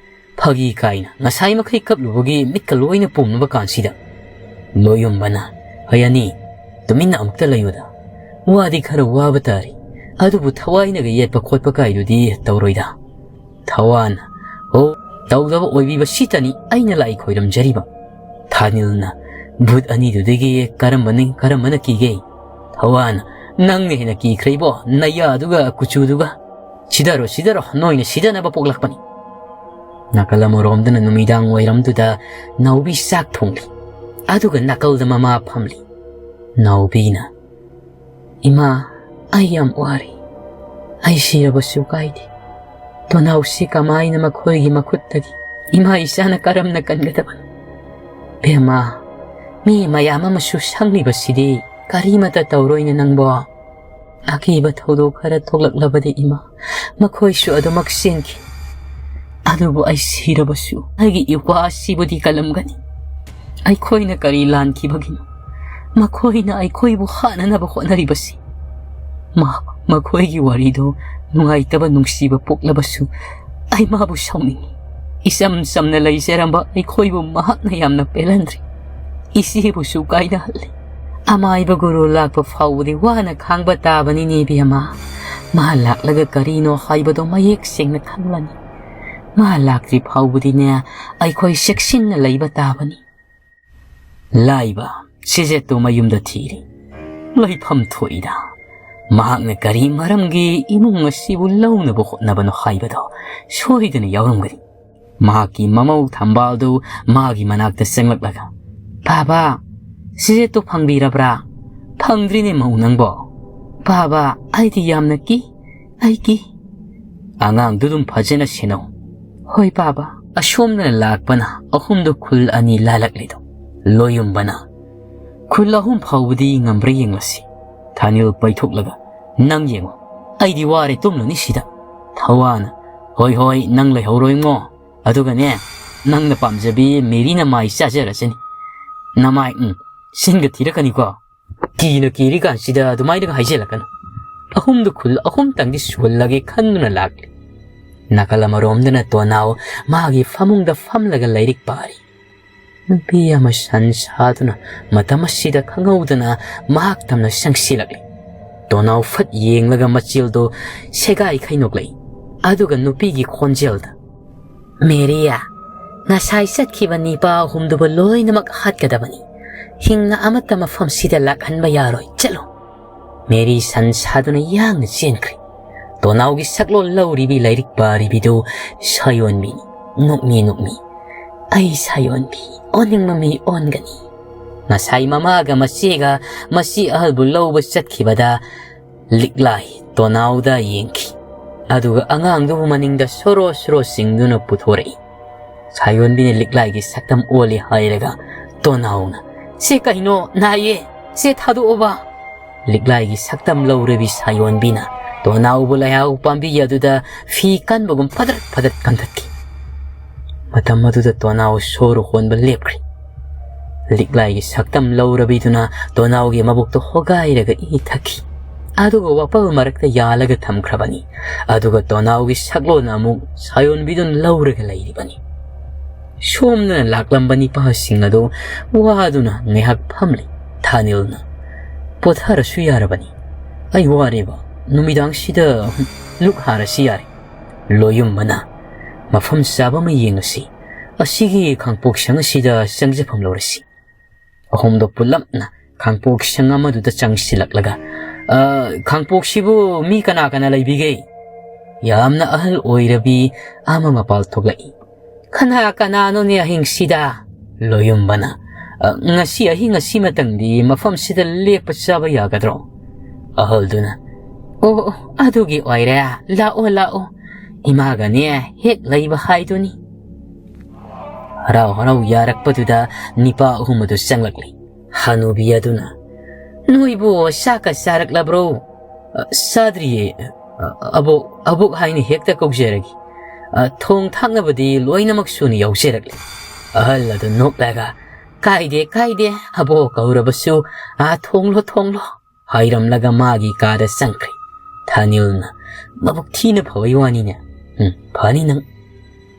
ꯐꯥꯒꯤ ꯀꯥꯏꯅ ꯉꯁꯥꯏ ꯃꯈꯩ ꯀꯞꯂꯨꯕꯒꯤ ꯃꯤꯠꯀ ꯂꯣꯏꯅ ꯄꯣꯝꯂꯕ ꯀꯥꯟꯁꯤꯗ?" ꯂꯣꯌꯨꯝꯕꯅ, "ꯍꯩ ꯑꯅꯤ, ꯇꯨꯃꯤꯟꯅ ꯑꯃꯨꯛꯇ ꯂꯩꯌꯨꯗ꯫ ꯋꯥꯗꯤ ꯈꯔ ꯋꯥꯕ ꯇꯥꯔꯤ, ꯑꯗꯨꯕꯨ ꯊꯋꯥꯏꯅꯒ ꯌꯦꯠꯄ ꯈꯣꯠꯄ ꯀꯥꯏꯗꯨꯗꯤ ꯇꯧꯔꯣꯏꯗ꯫" ꯊꯋꯥꯟ, "ꯍꯣ, ꯇꯧꯗꯕ ꯑꯣꯏꯕꯤꯕ ꯁꯤꯇꯅꯤ ꯑꯩꯅ ꯂꯥꯏ ꯈꯣꯏꯔꯝꯖꯔꯤꯕ꯫" ꯊꯥꯅꯤꯜꯅ, "ꯚꯨꯠ ꯑꯅꯤꯗꯨꯗꯒꯤ ꯀꯔꯝꯕꯅ, ꯀꯔꯝꯕꯅ ꯀꯤꯒꯦ?" ꯊꯋꯥꯟ, "ꯅꯪꯅ ꯍꯦꯟꯅ ꯀꯤꯈ꯭ꯔꯦ ꯏꯕꯣ, ꯅꯌꯥꯗꯨꯒ ꯀꯨꯆꯨꯗꯨꯒ꯫ ꯁꯤꯗꯔꯣ, ꯁꯤꯗꯔꯣ, ꯅꯣꯏꯅ ꯁꯤꯗꯅꯕ ꯄꯣꯛꯂꯛꯄꯅꯤ꯫" ꯅꯥꯀꯜ ꯑꯃꯔꯣꯝꯗꯅ ꯅꯨꯃꯤꯗꯥꯡ ꯋꯥꯏꯔꯝꯗꯨꯗ ꯅꯥꯎꯕꯤ ꯆꯥꯛ ꯊꯣꯡꯂꯤ꯫ ꯑꯗꯨꯒ ꯅꯥꯀꯜꯗ ꯃꯃꯥ ꯐꯝꯂꯤ꯫ ꯅꯥꯎꯕꯤꯅ, "ꯏꯃꯥ, ꯑꯩ ꯌꯥꯝ ꯋꯥꯔꯤ꯫ ꯑꯩ ꯁꯤꯔꯕꯁꯨ ꯀꯥꯏꯗꯦ꯫ ꯇꯣꯅꯥꯎꯁꯤ ꯀꯃꯥꯏꯅ ꯃꯈꯣꯏꯒꯤ ꯃꯈꯨꯠꯇꯒꯤ ꯏꯃꯥ ꯏꯆꯥꯅ ꯀꯔꯝꯅ ꯀꯟꯒꯗꯕꯅꯣ? ꯕꯦꯝꯃ, ꯃꯤ ꯃꯌꯥꯝ ꯑꯃꯁꯨ ꯁꯪꯂꯤꯕꯁꯤꯗꯤ ꯀꯔꯤꯃꯇ ꯇꯧꯔꯣꯏꯅꯦ ꯅꯪꯕꯣ꯫ ꯑꯀꯤꯕ ꯊꯧꯗꯣꯛ ꯈꯔ ꯊꯣꯛꯂꯛꯂꯕꯗꯤ ꯏꯃꯥ, ꯃꯈꯣꯏꯁꯨ ꯑꯗꯨꯃꯛ ꯆꯦꯟꯈꯤ꯫ ꯑꯗꯨꯕꯨ ꯑꯩ ꯁꯤꯔꯕꯁꯨ ꯑꯩꯒꯤ ꯏꯋꯥ ꯑꯁꯤꯕꯨꯗꯤ ꯀꯜꯂꯝꯒꯅꯤ꯫ ꯑꯩꯈꯣꯏꯅ ꯀꯔꯤ ꯂꯥꯟꯈꯤꯕꯒꯤꯅꯣ ꯃꯈꯣꯏꯅ ꯑꯩꯈꯣꯏꯕꯨ ꯍꯥꯠꯅꯅꯕ ꯍꯣꯠꯅꯔꯤꯕꯁꯤ? ꯃꯥ, ꯃꯈꯣꯏꯒꯤ ꯋꯥꯔꯤꯗꯣ ꯅꯨꯡꯉꯥꯏꯇꯕ ꯅꯨꯡꯁꯤꯕ ꯄꯣꯛꯂꯕꯁꯨ ꯑꯩ ꯃꯥꯕꯨ ꯁꯥꯎꯅꯤꯡꯏ꯫ ꯏꯆꯝ ꯆꯝꯅ ꯂꯩꯖꯔꯝꯕ ꯑꯩꯈꯣꯏꯕꯨ ꯃꯍꯥꯛꯅ ꯌꯥꯝꯅ ꯄꯦꯜꯍꯟꯗ꯭ꯔꯤ꯫ ꯏꯆꯦꯕꯨꯁꯨ ꯀꯥꯏꯅꯍꯜꯂꯤ꯫ ꯑꯃꯥꯏꯕ ꯒꯨꯔꯨ ꯂꯥꯛꯄ ꯐꯥꯎꯕꯗꯤ ꯋꯥꯅ ꯈꯥꯡꯕ ꯇꯥꯕꯅꯤꯅꯦ ꯏꯕꯦꯝꯃ꯫ ꯃꯥ ꯂꯥꯛꯂꯒ ꯀꯔꯤꯅꯣ ꯍꯥꯏꯕꯗꯣ ꯃꯌꯦꯛ ꯁꯦꯡꯅ ꯈꯪꯂꯅꯤ꯫ ꯃꯥ ꯂꯥꯛꯇ꯭ꯔꯤ ꯐꯥꯎꯕꯗꯤꯅꯦ, ꯑꯩꯈꯣꯏ ꯆꯦꯛꯁꯤꯟꯅ ꯂꯩꯕ ꯇꯥꯕꯅꯤ꯫ ꯂꯥꯏꯕ, ꯁꯤꯖꯦꯠꯇꯣ ꯃꯌꯨꯝꯗ ꯊꯤꯔꯤ꯫ ꯂꯩꯐꯝ ꯊꯣꯛꯏꯗ꯫ ꯃꯍꯥꯛꯅ ꯀꯔꯤ ꯃꯔꯝꯒꯤ ꯏꯃꯨꯡ ꯑꯁꯤꯕꯨ ꯂꯧꯅꯕ ꯍꯣꯠꯅꯕꯅꯣ ꯍꯥꯏꯕꯗꯣ ꯁꯣꯏꯗꯅ ꯌꯥꯎꯔꯝꯒꯅꯤ꯫ ꯃꯍꯥꯛꯀꯤ ꯃꯃꯧ ꯊꯝꯕꯥꯜꯗꯨ ꯃꯥꯒꯤ ꯃꯅꯥꯛꯇ ꯆꯪꯂꯛꯂꯒ, "ꯕꯥꯕꯥ, ꯁꯤꯖꯦꯠꯇꯣ ꯐꯪꯕꯤꯔꯕ꯭ꯔꯥ? ꯐꯪꯗ꯭ꯔꯤꯅꯦ ꯃꯧ ꯅꯪꯕꯣ꯫ ꯕꯥꯕꯥ, ꯑꯩꯗꯤ ꯌꯥꯝꯅ ꯀꯤ, ꯑꯩ ꯀꯤ꯫" "ꯑꯉꯥꯡꯗꯨ ꯑꯗꯨꯝ ꯐꯖꯅ ꯁꯦꯟꯅꯧ꯫" "ꯍꯣꯏ ꯕꯥꯕꯥ꯫" ꯑꯁꯣꯝꯗꯅ ꯂꯥꯛꯄꯅ ꯑꯍꯨꯝꯗꯨ ꯈꯨꯜ ꯑꯅꯤ ꯂꯥꯜꯂꯛꯂꯤꯗꯣ꯫ ꯂꯣꯌꯨꯝꯕꯅ, "ꯈꯨꯜ ꯑꯍꯨꯝ ꯐꯥꯎꯕꯗꯤ ꯉꯝꯕ꯭ꯔꯥ ꯌꯦꯡꯂꯁꯤ꯫" ꯊꯥꯅꯤꯜ ꯄꯩꯊꯣꯛꯂꯒ, "ꯅꯪ ꯌꯦꯡꯉꯣ, ꯑꯩꯗꯤ ꯋꯥꯔꯦ, ꯇꯨꯝꯂꯅꯤ ꯁꯤꯗ꯫" ꯊꯋꯥꯅ, "ꯍꯣꯏ ꯍꯣꯏ, ꯅꯪ ꯂꯩꯍꯧꯔꯣ ꯏꯃꯣ꯫ ꯑꯗꯨꯒꯅꯦ, ꯅꯪꯅ ꯄꯥꯝꯖꯕꯤ ꯃꯦꯔꯤꯅ ꯃꯥꯏ ꯆꯥꯖꯔꯁꯅꯤ꯫ ꯅꯃꯥꯏ, ꯎꯝ, ꯁꯤꯟꯒ ꯊꯤꯔꯛꯀꯅꯤꯀꯣ꯫ ꯀꯤꯅ ꯀꯤꯔꯤꯀꯥꯟꯁꯤꯗ ꯑꯗꯨꯃꯥꯏꯅꯒ ꯍꯥꯏꯖꯤꯜꯂꯛꯀꯅꯨ꯫" ꯑꯍꯨꯝꯗꯨ ꯈꯨꯜ ꯑꯍꯨꯝꯇꯪꯗꯤ ꯁꯨꯍꯜꯂꯒꯦ ꯈꯟꯗꯨꯅ ꯂꯥꯛꯂꯤ꯫ ꯅꯥꯀꯜ ꯑꯃꯔꯣꯝꯗꯅ ꯇꯣꯅꯥꯎ ꯃꯥꯒꯤ ꯐꯃꯨꯡꯗ ꯐꯝꯂꯒ ꯂꯥꯏꯔꯤꯛ ꯄꯥꯔꯤ꯫ ꯅꯨꯄꯤ ꯑꯃ ꯁꯟ ꯁꯥꯗꯨꯅ ꯃꯇꯝ ꯑꯁꯤꯗ ꯈꯪꯍꯧꯗꯅ ꯃꯍꯥꯛ ꯇꯝꯅ ꯆꯪꯁꯤꯜꯂꯛꯂꯤ꯫ ꯇꯣꯅꯥꯎ ꯐꯠ ꯌꯦꯡꯂꯒ ꯃꯆꯤꯜꯗꯣ ꯁꯦꯒꯥꯏ ꯈꯩꯅꯣꯛꯂꯛꯏ꯫ ꯑꯗꯨꯒ ꯅꯨꯄꯤꯒꯤ ꯈꯣꯟꯖꯦꯜꯗ, "ꯃꯦꯔꯤꯌꯥ, ꯉꯁꯥꯏ ꯆꯠꯈꯤꯕ ꯅꯤꯄꯥ ꯑꯍꯨꯝꯗꯨꯕꯨ ꯂꯣꯏꯅꯃꯛ ꯍꯥꯠꯀꯗꯕꯅꯤ꯫ ꯍꯤꯡꯅ ꯑꯃꯠꯇ ꯃꯐꯝꯁꯤꯗ ꯂꯥꯛꯍꯟꯕ ꯌꯥꯔꯣꯏ꯫ ꯆꯠꯂꯣ꯫" ꯃꯦꯔꯤ ꯁꯟ ꯁꯥꯗꯨꯅ ꯌꯥꯡꯅ ꯆꯦꯟꯈ꯭ꯔꯦ꯫ ꯇꯣꯅꯥꯎꯒꯤ ꯁꯛꯂꯣꯟ ꯂꯧꯔꯤꯕꯤ ꯂꯥꯏꯔꯤꯛ ꯄꯥꯔꯤꯕꯤꯗꯨ ꯁꯥꯌꯣꯟꯕꯤꯅꯤ꯫ ꯅꯣꯛꯃꯤ ꯅꯣꯛꯃꯤ, "ꯑꯩ ꯁꯥꯌꯣꯟꯕꯤ ꯑꯣꯟꯅꯤꯡꯕ ꯃꯤ ꯑꯣꯟꯒꯅꯤ꯫" ꯉꯁꯥꯏ ꯃꯃꯥꯒ ꯃꯆꯦꯒ ꯃꯆꯦ ꯑꯍꯜꯕꯨ ꯂꯧꯕ ꯆꯠꯈꯤꯕꯗ ꯂꯤꯛꯂꯥꯏ ꯇꯣꯅꯥꯎꯗ ꯌꯦꯡꯈꯤ꯫ ꯑꯗꯨꯒ ꯑꯉꯥꯡꯗꯨꯕꯨ ꯃꯅꯤꯡꯗ ꯁꯣꯔꯣ ꯁꯣꯔꯣ ꯆꯤꯡꯗꯨꯅ ꯄꯨꯊꯣꯔꯛꯏ꯫ ꯁꯥꯌꯣꯟꯕꯤꯅ ꯂꯤꯛꯂꯥꯏꯒꯤ ꯁꯛꯇꯝ ꯑꯣꯜꯂꯤ ꯍꯥꯏꯔꯒ ꯇꯣꯅꯥꯎꯅ, "ꯁꯦ ꯀꯩꯅꯣ, ꯅꯥꯏꯌꯦ, ꯁꯦ ꯊꯥꯗꯣꯛꯑꯣꯕ꯫" ꯂꯤꯛꯂꯥꯏꯒꯤ ꯁꯛꯇꯝ ꯂꯧꯔꯕꯤ ꯁꯥꯌꯣꯟꯕꯤꯅ ꯇꯣꯅꯥꯎꯕꯨ ꯂꯩꯍꯥꯎ ꯄꯥꯝꯕꯤ ꯑꯗꯨꯗ ꯐꯤ ꯀꯟꯕꯒꯨꯝ ꯐꯗ꯭ꯔꯠ ꯐꯗ꯭ꯔꯠ ꯀꯟꯊꯠꯈꯤ꯫ ꯃꯇꯝ ꯑꯗꯨꯗ ꯇꯣꯅꯥꯎ ꯁꯣꯔ ꯍꯣꯟꯕ ꯂꯦꯞꯈ꯭ꯔꯦ꯫ ꯂꯤꯛꯂꯥꯏꯒꯤ ꯁꯛꯇꯝ ꯂꯧꯔꯕꯤꯗꯨꯅ ꯇꯣꯅꯥꯎꯒꯤ ꯃꯕꯨꯛꯇ ꯍꯣꯒꯥꯏꯔꯒ ꯏ ꯊꯛꯈꯤ꯫ ꯑꯗꯨꯒ ꯋꯥꯄꯜ ꯃꯔꯛꯇ ꯌꯥꯜꯂꯒ ꯊꯝꯈ꯭ꯔꯕꯅꯤ꯫ ꯑꯗꯨꯒ ꯇꯣꯅꯥꯎꯒꯤ ꯁꯛꯂꯣꯟ ꯑꯃꯨꯛ ꯁꯥꯌꯣꯟꯕꯤꯗꯨꯅ ꯂꯧꯔꯒ ꯂꯩꯔꯤꯕꯅꯤ꯫ ꯁꯣꯝꯗꯅ ꯂꯥꯛꯂꯝꯕ ꯅꯤꯄꯥꯁꯤꯡ ꯑꯗꯨ ꯋꯥꯗꯨꯅ ꯉꯥꯏꯍꯥꯛ ꯐꯝꯂꯤ꯫ ꯊꯥꯅꯤꯜꯅ, "ꯄꯣꯊꯥꯔꯁꯨ ꯌꯥꯔꯕꯅꯤ꯫ ꯑꯩ ꯋꯥꯔꯦꯕ꯫ ꯅꯨꯃꯤꯗꯥꯡꯁꯤꯗ ꯂꯨꯛ ꯍꯥꯔꯁꯤ ꯌꯥꯔꯦ꯫" ꯂꯣꯌꯨꯝꯕꯅ, "ꯃꯐꯝ ꯆꯥꯕ ꯑꯃ ꯌꯦꯡꯉꯁꯤ꯫ ꯑꯁꯤꯒꯤ ꯈꯥꯡꯄꯣꯛꯁꯪ ꯑꯁꯤꯗ ꯆꯪꯖꯐꯝ ꯂꯧꯔꯁꯤ꯫" ꯑꯍꯨꯝꯗꯣ ꯄꯨꯂꯞꯅ ꯈꯥꯡꯄꯣꯛꯁꯪ ꯑꯃꯗꯨꯗ ꯆꯪꯁꯤꯜꯂꯛꯂꯒ, "ꯑ, ꯈꯥꯡꯄꯣꯛꯁꯤꯕꯨ ꯃꯤ ꯀꯅꯥ ꯀꯅꯥ ꯂꯩꯕꯤꯒꯦ?" ꯌꯥꯝꯅ ꯑꯍꯜ ꯑꯣꯏꯔꯕꯤ ꯑꯃ ꯃꯄꯥꯜ ꯊꯣꯛꯂꯛꯏ꯫ "ꯀꯅꯥ ꯀꯅꯥꯅꯣꯅꯦ ꯑꯍꯤꯡꯁꯤꯗ?" ꯂꯣꯌꯨꯝꯕꯅ, "ꯑ, ꯉꯁꯤ ꯑꯍꯤꯡ ꯑꯁꯤꯃꯇꯪꯗꯤ ꯃꯐꯝꯁꯤꯗ ꯂꯦꯞꯄ ꯆꯥꯕ ꯌꯥꯒꯗ꯭ꯔꯣ?" ꯑꯍꯜꯗꯨꯅ, "ꯑꯣ, ꯑꯣ, ꯑꯗꯨꯒꯤ ꯑꯣꯏꯔꯦ꯫ ꯂꯥꯛꯑꯣ, ꯂꯥꯛꯑꯣ꯫ ꯏꯃꯥꯒꯅꯦ ꯍꯦꯛ ꯂꯩꯕ ꯍꯥꯏꯗꯨꯅꯤ꯫" ꯍꯔꯥꯎ ꯍꯔꯥꯎ ꯌꯥꯔꯛꯄꯗꯨꯗ ꯅꯤꯄꯥ ꯑꯍꯨꯝ ꯑꯗꯨ ꯆꯪꯂꯛꯂꯤ꯫ ꯍꯅꯨꯕꯤ ꯑꯗꯨꯅ, "ꯅꯣꯏꯕꯨ ꯆꯥꯛꯀ ꯆꯥꯔꯛꯂꯕ꯭ꯔꯣ?" "ꯑ, ꯆꯥꯗ꯭ꯔꯤꯌꯦ꯫ ꯑ, ꯑꯕꯣꯛ, ꯑꯕꯣꯛ ꯍꯥꯏꯅ ꯍꯦꯛꯇ ꯀꯧꯖꯔꯒꯦ꯫ ꯑ, ꯊꯣꯡ ꯊꯥꯛꯅꯕꯗꯤ ꯂꯣꯏꯅꯃꯛ ꯁꯨꯅ ꯌꯥꯎꯖꯔꯛꯂꯦ꯫" ꯑꯍꯜ ꯑꯗꯨ ꯅꯣꯛꯂꯒ, "ꯀꯥꯏꯗꯦ, ꯀꯥꯏꯗꯦ, ꯑꯕꯣꯛ ꯀꯧꯔꯕꯁꯨ, ꯑ, ꯊꯣꯡꯂꯣ, ꯊꯣꯡꯂꯣ" ꯍꯥꯏꯔꯝꯂꯒ ꯃꯥꯒꯤ ꯀꯥꯗ ꯆꯪꯈ꯭ꯔꯦ꯫ ꯊꯥꯅꯤꯜꯅ, "ꯃꯕꯨꯛ ꯊꯤꯅ ꯐꯕꯩ ꯋꯥꯅꯤꯅꯦ꯫" "ꯎꯝ, ꯐꯅꯤ ꯅꯪ꯫"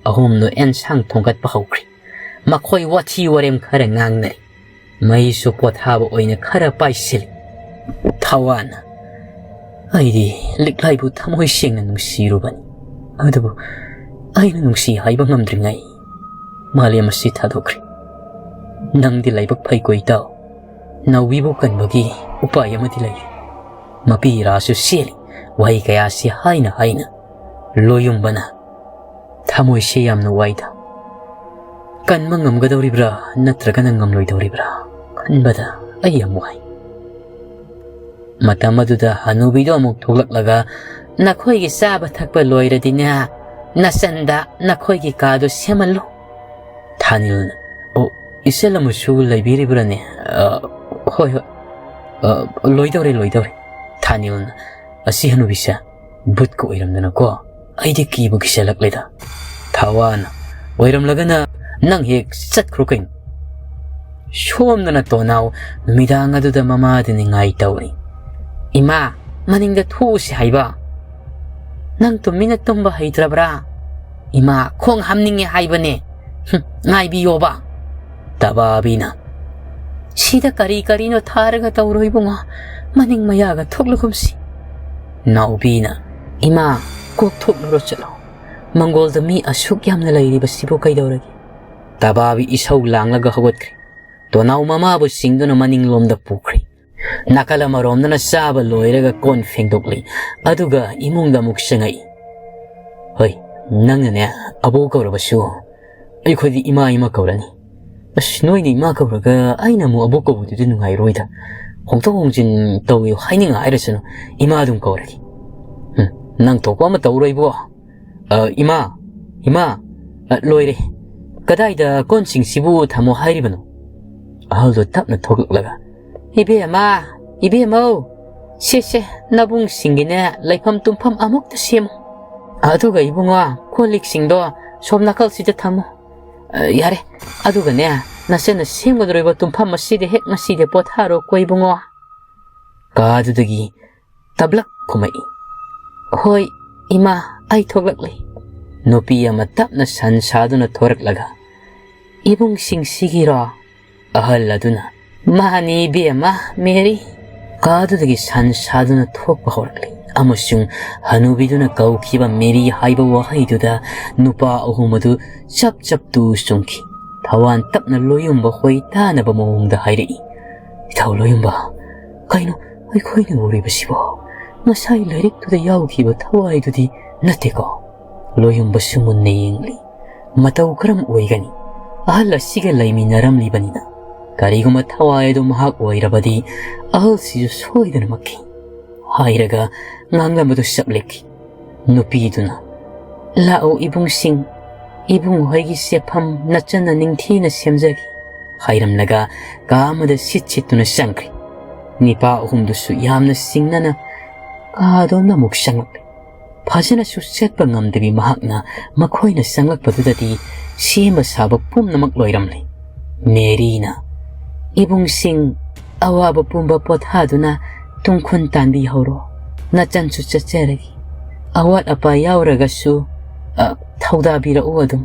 ꯑꯍꯨꯝꯗꯣ ꯑꯦꯟꯁꯥꯡ ꯊꯣꯡꯒꯠꯄ ꯍꯧꯈ꯭ꯔꯦ꯫ ꯃꯈꯣꯏ ꯋꯥꯊꯤ ꯋꯥꯔꯦꯝ ꯈꯔ ꯉꯥꯡꯅꯔꯦ꯫ ꯃꯩꯁꯨ ꯄꯣꯊꯥꯕ ꯑꯣꯏꯅ ꯈꯔ ꯄꯥꯏꯁꯤꯜꯂꯤ꯫ ꯊꯋꯥꯟꯅ, "ꯑꯩꯗꯤ ꯂꯤꯛꯂꯥꯏꯕꯨ ꯊꯃꯣꯏ ꯁꯦꯡꯅ ꯅꯨꯡꯁꯤꯔꯨꯕꯅꯤ, ꯑꯗꯨꯕꯨ ꯑꯩꯅ ꯅꯨꯡꯁꯤ ꯍꯥꯏꯕ ꯉꯝꯗ꯭ꯔꯤꯉꯩ ꯃꯥꯂꯦꯝ ꯑꯁꯤ ꯊꯥꯗꯣꯛꯈ꯭ꯔꯦ꯫ ꯅꯪꯗꯤ ꯂꯥꯏꯕꯛ ꯐꯩꯀꯣ ꯏꯇꯥꯎ, ꯅꯥꯎꯕꯤꯕꯨ ꯀꯟꯕꯒꯤ ꯎꯄꯥꯏ ꯑꯃꯗꯤ ꯂꯩꯔꯦ꯫" ꯃꯄꯤ ꯏꯔꯥꯁꯨ ꯆꯦꯜꯂꯤ꯫ ꯋꯥꯍꯩ ꯀꯌꯥꯁꯤ ꯍꯥꯏꯅ ꯍꯥꯏꯅ ꯂꯣꯌꯨꯝꯕꯅ, "ꯊꯃꯣꯏꯁꯦ ꯌꯥꯝꯅ ꯋꯥꯏꯗ꯫ ꯀꯟꯕ ꯉꯝꯒꯗꯧꯔꯤꯕ꯭ꯔꯥ ꯅꯠꯇ꯭ꯔꯒꯅ ꯉꯝꯂꯣꯏꯗꯧꯔꯤꯕ꯭ꯔꯥ ꯈꯟꯕꯗ ꯑꯩ ꯌꯥꯝ ꯋꯥꯏ꯫" ꯃꯇꯝ ꯑꯗꯨꯗ ꯍꯅꯨꯕꯤꯗꯣ ꯑꯃꯨꯛ ꯊꯣꯛꯂꯛꯂꯒ, "ꯅꯈꯣꯏꯒꯤ ꯆꯥꯕ ꯊꯛꯄ ꯂꯣꯏꯔꯗꯤꯅꯦ, ꯅꯆꯟꯗ ꯅꯈꯣꯏꯒꯤ ꯀꯥꯗꯨ ꯁꯦꯝꯍꯜꯂꯨ꯫" ꯊꯥꯅꯤꯜꯅ, "ꯑꯣ, ꯏꯆꯜ ꯑꯃꯁꯨ ꯂꯩꯕꯤꯔꯤꯕ꯭ꯔꯥꯅꯦ?" "ꯑ, ꯍꯣꯏ, ꯍꯣꯏ꯫ ꯑ, ꯂꯣꯏꯗꯧꯔꯦ, ꯂꯣꯏꯗꯧꯔꯦ꯫" ꯊꯥꯅꯤꯜꯅ, "ꯑꯁꯤ ꯍꯅꯨꯕꯤꯁꯦ ꯚꯨꯠꯀ ꯑꯣꯏꯔꯝꯗꯅꯀꯣ, ꯑꯩꯗꯤ ꯀꯤꯕꯨ ꯀꯤꯁꯜꯂꯛꯂꯦꯗ꯫" ꯊꯋꯥꯟꯅ, "ꯑꯣꯏꯔꯝꯂꯒꯅ ꯅꯪ ꯍꯦꯛ ꯆꯠꯈ꯭ꯔꯣ ꯀꯩꯅꯣ꯫" ꯁꯣꯝꯗꯅ ꯇꯣꯅꯥꯎ ꯅꯨꯃꯤꯗꯥꯡ ꯑꯗꯨꯗ ꯃꯃꯥꯗ ꯅꯤꯡꯉꯥꯏ ꯇꯧꯔꯤ꯫ "ꯏꯃꯥ, ꯃꯅꯤꯡꯗ ꯊꯣꯛꯎꯁꯤ ꯍꯥꯏꯕ꯫ ꯅꯪ ꯇꯨꯃꯤꯟꯅ ꯇꯨꯝꯕ ꯍꯩꯇ꯭ꯔꯕ꯭ꯔꯥ? ꯏꯃꯥ, ꯈꯣꯡ ꯍꯥꯝꯅꯤꯡꯉꯦ ꯍꯥꯏꯕꯅꯦ꯫" "ꯍꯨꯝ, ꯉꯥꯏꯕꯤꯌꯣꯕ," ꯇꯕꯥꯕꯤꯅ꯫ "ꯁꯤꯗ ꯀꯔꯤ ꯀꯔꯤꯅꯣ ꯊꯥꯔꯒ ꯇꯧꯔꯣ ꯏꯕꯨꯡꯉꯣ, ꯃꯅꯤꯡ ꯃꯌꯥꯒ ꯊꯣꯛꯂꯒꯨꯝꯁꯤ꯫" ꯅꯥꯎꯕꯤꯅ, "ꯏꯃꯥ, ꯀꯣꯛ ꯊꯣꯛꯂꯨꯔꯣ ꯆꯠꯂꯣ꯫ ꯃꯪꯒꯣꯜꯗ ꯃꯤ ꯑꯁꯨꯛ ꯌꯥꯝꯅ ꯂꯩꯔꯤꯕꯁꯤꯕꯨ ꯀꯩꯗꯧꯔꯒꯦ?" ꯇꯕꯥꯕꯤ ꯏꯁꯧ ꯂꯥꯡꯂꯒ ꯍꯧꯒꯠꯈ꯭ꯔꯦ꯫ ꯇꯣꯅꯥꯎ ꯃꯃꯥꯕꯨ ꯁꯤꯡꯗꯨꯅ ꯃꯅꯤꯡꯂꯣꯝꯗ ꯄꯨꯈ꯭ꯔꯦ꯫ ꯅꯥꯀꯜ ꯑꯃꯔꯣꯝꯗꯅ ꯆꯥꯕ ꯂꯣꯏꯔꯒ ꯀꯣꯟ ꯐꯦꯡꯗꯣꯛꯂꯤ꯫ ꯑꯗꯨꯒ ꯏꯃꯨꯡꯗ ꯑꯃꯨꯛ ꯆꯪꯉꯛꯏ꯫ "ꯍꯣꯏ, ꯅꯪꯅꯅꯦ ꯑꯕꯣꯛ ꯀꯧꯔꯕꯁꯨ ꯑꯩꯈꯣꯏꯗꯤ ꯏꯃꯥ ꯏꯃꯥ ꯀꯧꯔꯅꯤ꯫ ꯑꯁ, ꯅꯣꯏꯅ ꯏꯃꯥ ꯀꯧꯔꯒ ꯑꯩꯅ ꯑꯃꯨꯛ ꯑꯕꯣꯛ ꯀꯧꯕꯗꯨꯗꯤ ꯅꯨꯡꯉꯥꯏꯔꯣꯏꯗ꯫ ꯍꯣꯡꯗꯣꯛ ꯍꯣꯡꯖꯤꯟ ꯇꯧꯋꯦ ꯍꯥꯏꯅꯤꯡꯉꯥꯏ ꯍꯥꯏꯔꯁꯅꯨ, ꯏꯃꯥ ꯑꯗꯨꯝ ꯀꯧꯔꯒꯦ꯫ ꯎꯝ, ꯅꯪ ꯊꯣꯛꯄ ꯑꯃ ꯇꯧꯔꯣ ꯏꯕꯣ꯫ ꯑ, ꯏꯃꯥ, ꯏꯃꯥ, ꯑ, ꯂꯣꯏꯔꯦ꯫ ꯀꯗꯥꯏꯗ ꯀꯣꯟꯁꯤꯡꯁꯤꯕꯨ ꯊꯝꯃꯣ ꯍꯥꯏꯔꯤꯕꯅꯣ?" ꯑꯍꯜꯗꯨ ꯇꯞꯅ ꯊꯣꯛꯂꯛꯂꯒ, "ꯏꯕꯦꯝꯃ, ꯏꯕꯦꯝꯃꯧ, ꯁꯦ, ꯁꯦ, ꯅꯕꯨꯡꯁꯤꯡꯒꯤꯅꯦ ꯂꯩꯐꯝ ꯇꯨꯝꯐꯝ ꯑꯃꯨꯛꯇ ꯁꯦꯝꯃꯨ꯫ ꯑꯗꯨꯒ ꯏꯕꯨꯡꯉꯣ, ꯀꯣꯜ ꯂꯤꯛꯁꯤꯡꯗꯣ ꯁꯣꯝ ꯅꯥꯀꯜꯁꯤꯗ ꯊꯝꯃꯨ꯫ ꯑ, ꯌꯥꯔꯦ꯫ ꯑꯗꯨꯒꯅꯦ, ꯅꯆꯟꯅ ꯁꯦꯝꯒꯗꯧꯔꯤꯕ ꯇꯨꯝꯐꯝ ꯑꯁꯤꯗ ꯍꯦꯛ ꯉꯁꯤꯗꯤ ꯄꯣꯊꯥꯔꯣꯀꯣ ꯏꯕꯨꯡꯉꯣ꯫" ꯀꯥꯗꯨꯗꯒꯤ ꯇꯞꯂꯛ ꯈꯨꯝꯃꯛꯏ, "ꯍꯣꯏ, ꯏꯃꯥ, ꯑꯩ ꯊꯣꯛꯂꯛꯂꯤ꯫" ꯅꯨꯄꯤ ꯑꯃ ꯇꯞꯅ ꯁꯟ ꯁꯥꯗꯨꯅ ꯊꯣꯔꯛꯂꯒ, "ꯏꯕꯨꯡꯁꯤꯡꯁꯤꯒꯤꯔꯣ?" ꯑꯍꯜ ꯑꯗꯨꯅ, "ꯃꯥꯅꯤ ꯏꯕꯦꯝꯃ, ꯃꯦꯔꯤ꯫" ꯀꯥꯗꯨꯗꯒꯤ ꯁꯟ ꯁꯥꯗꯨꯅ ꯊꯣꯛꯄ ꯍꯧꯔꯛꯂꯤ ꯑꯃꯁꯨꯡ ꯍꯅꯨꯕꯤꯗꯨꯅ ꯀꯧꯈꯤꯕ ꯃꯦꯔꯤ ꯍꯥꯏꯕ ꯋꯥꯍꯩꯗꯨꯗ ꯅꯨꯄꯥ ꯑꯍꯨꯝ ꯑꯗꯨ ꯆꯞ ꯆꯞ ꯇꯨ ꯆꯨꯡꯈꯤ꯫ ꯊꯋꯥꯟ ꯇꯞꯅ ꯂꯣꯌꯨꯝꯕ ꯍꯣꯏ ꯇꯥꯅꯕ ꯃꯑꯣꯡꯗ ꯍꯥꯏꯔꯛꯏ, "ꯏꯊꯧ ꯂꯣꯌꯨꯝꯕ, ꯀꯩꯅꯣ ꯑꯩꯈꯣꯏꯅ ꯎꯔꯤꯕꯁꯤꯕꯣ? ꯉꯁꯥꯏ ꯂꯥꯏꯔꯤꯛꯇꯨꯗ ꯌꯥꯎꯈꯤꯕ ꯊꯋꯥꯏꯗꯨꯗꯤ ꯅꯠꯇꯦꯀꯣ?" ꯂꯣꯌꯨꯝꯕꯁꯨ ꯃꯨꯟꯅ ꯌꯦꯡꯂꯤ꯫ ꯃꯇꯧ ꯀꯔꯝ ꯑꯣꯏꯒꯅꯤ? ꯑꯍꯜ ꯑꯁꯤꯒ ꯂꯩꯃꯤꯟꯅꯔꯝꯂꯤꯕꯅꯤꯅ꯫ ꯀꯔꯤꯒꯨꯝꯕ ꯊꯋꯥꯏ ꯑꯗꯨ ꯃꯍꯥꯛ ꯑꯣꯏꯔꯕꯗꯤ ꯑꯍꯜꯁꯤꯁꯨ ꯁꯣꯏꯗꯅꯃꯛꯀꯤ ꯍꯥꯏꯔꯒ ꯉꯥꯡꯂꯝꯕꯗꯨ ꯆꯞ ꯂꯦꯞꯈꯤ꯫ ꯅꯨꯄꯤꯗꯨꯅ, "ꯂꯥꯛꯑꯣ ꯏꯕꯨꯡꯁꯤꯡ, ꯏꯕꯨꯡ ꯍꯣꯏꯒꯤ ꯆꯦꯐꯝ ꯅꯆꯟꯅ ꯅꯤꯡꯊꯤꯅ ꯁꯦꯝꯖꯒꯦ" ꯍꯥꯏꯔꯝꯂꯒ ꯀꯥ ꯑꯃꯗ ꯁꯤꯠ ꯁꯤꯠꯇꯨꯅ ꯆꯪꯈ꯭ꯔꯦ꯫ ꯅꯤꯄꯥ ꯑꯍꯨꯝꯗꯨꯁꯨ ꯌꯥꯝꯅ ꯁꯤꯡꯅꯅ ꯀꯥꯗꯣꯝꯗ ꯑꯃꯨꯛ ꯆꯪꯂꯛꯂꯦ꯫ ꯐꯖꯅꯁꯨ ꯆꯠꯄ ꯉꯝꯗꯕꯤ ꯃꯍꯥꯛꯅ ꯃꯈꯣꯏꯅ ꯆꯪꯂꯛꯄꯗꯨꯗꯗꯤ ꯁꯦꯝꯕ ꯁꯥꯕ ꯄꯨꯝꯅꯃꯛ ꯂꯣꯏꯔꯝꯂꯦ꯫ ꯃꯦꯔꯤꯅ, "ꯏꯕꯨꯡꯁꯤꯡ, ꯑꯋꯥꯕ ꯄꯨꯝꯕ ꯄꯣꯊꯥꯗꯨꯅ ꯇꯨꯡꯈꯨꯟ ꯇꯥꯟꯕꯤꯍꯧꯔꯣ꯫ ꯅꯆꯟꯁꯨ ꯆꯠꯆꯔꯒꯦ꯫ ꯑꯋꯥꯠ ꯑꯄꯥ ꯌꯥꯎꯔꯒꯁꯨ, ꯑ, ꯊꯧꯗꯥꯕꯤꯔꯛꯎ ꯑꯗꯨꯝ꯫"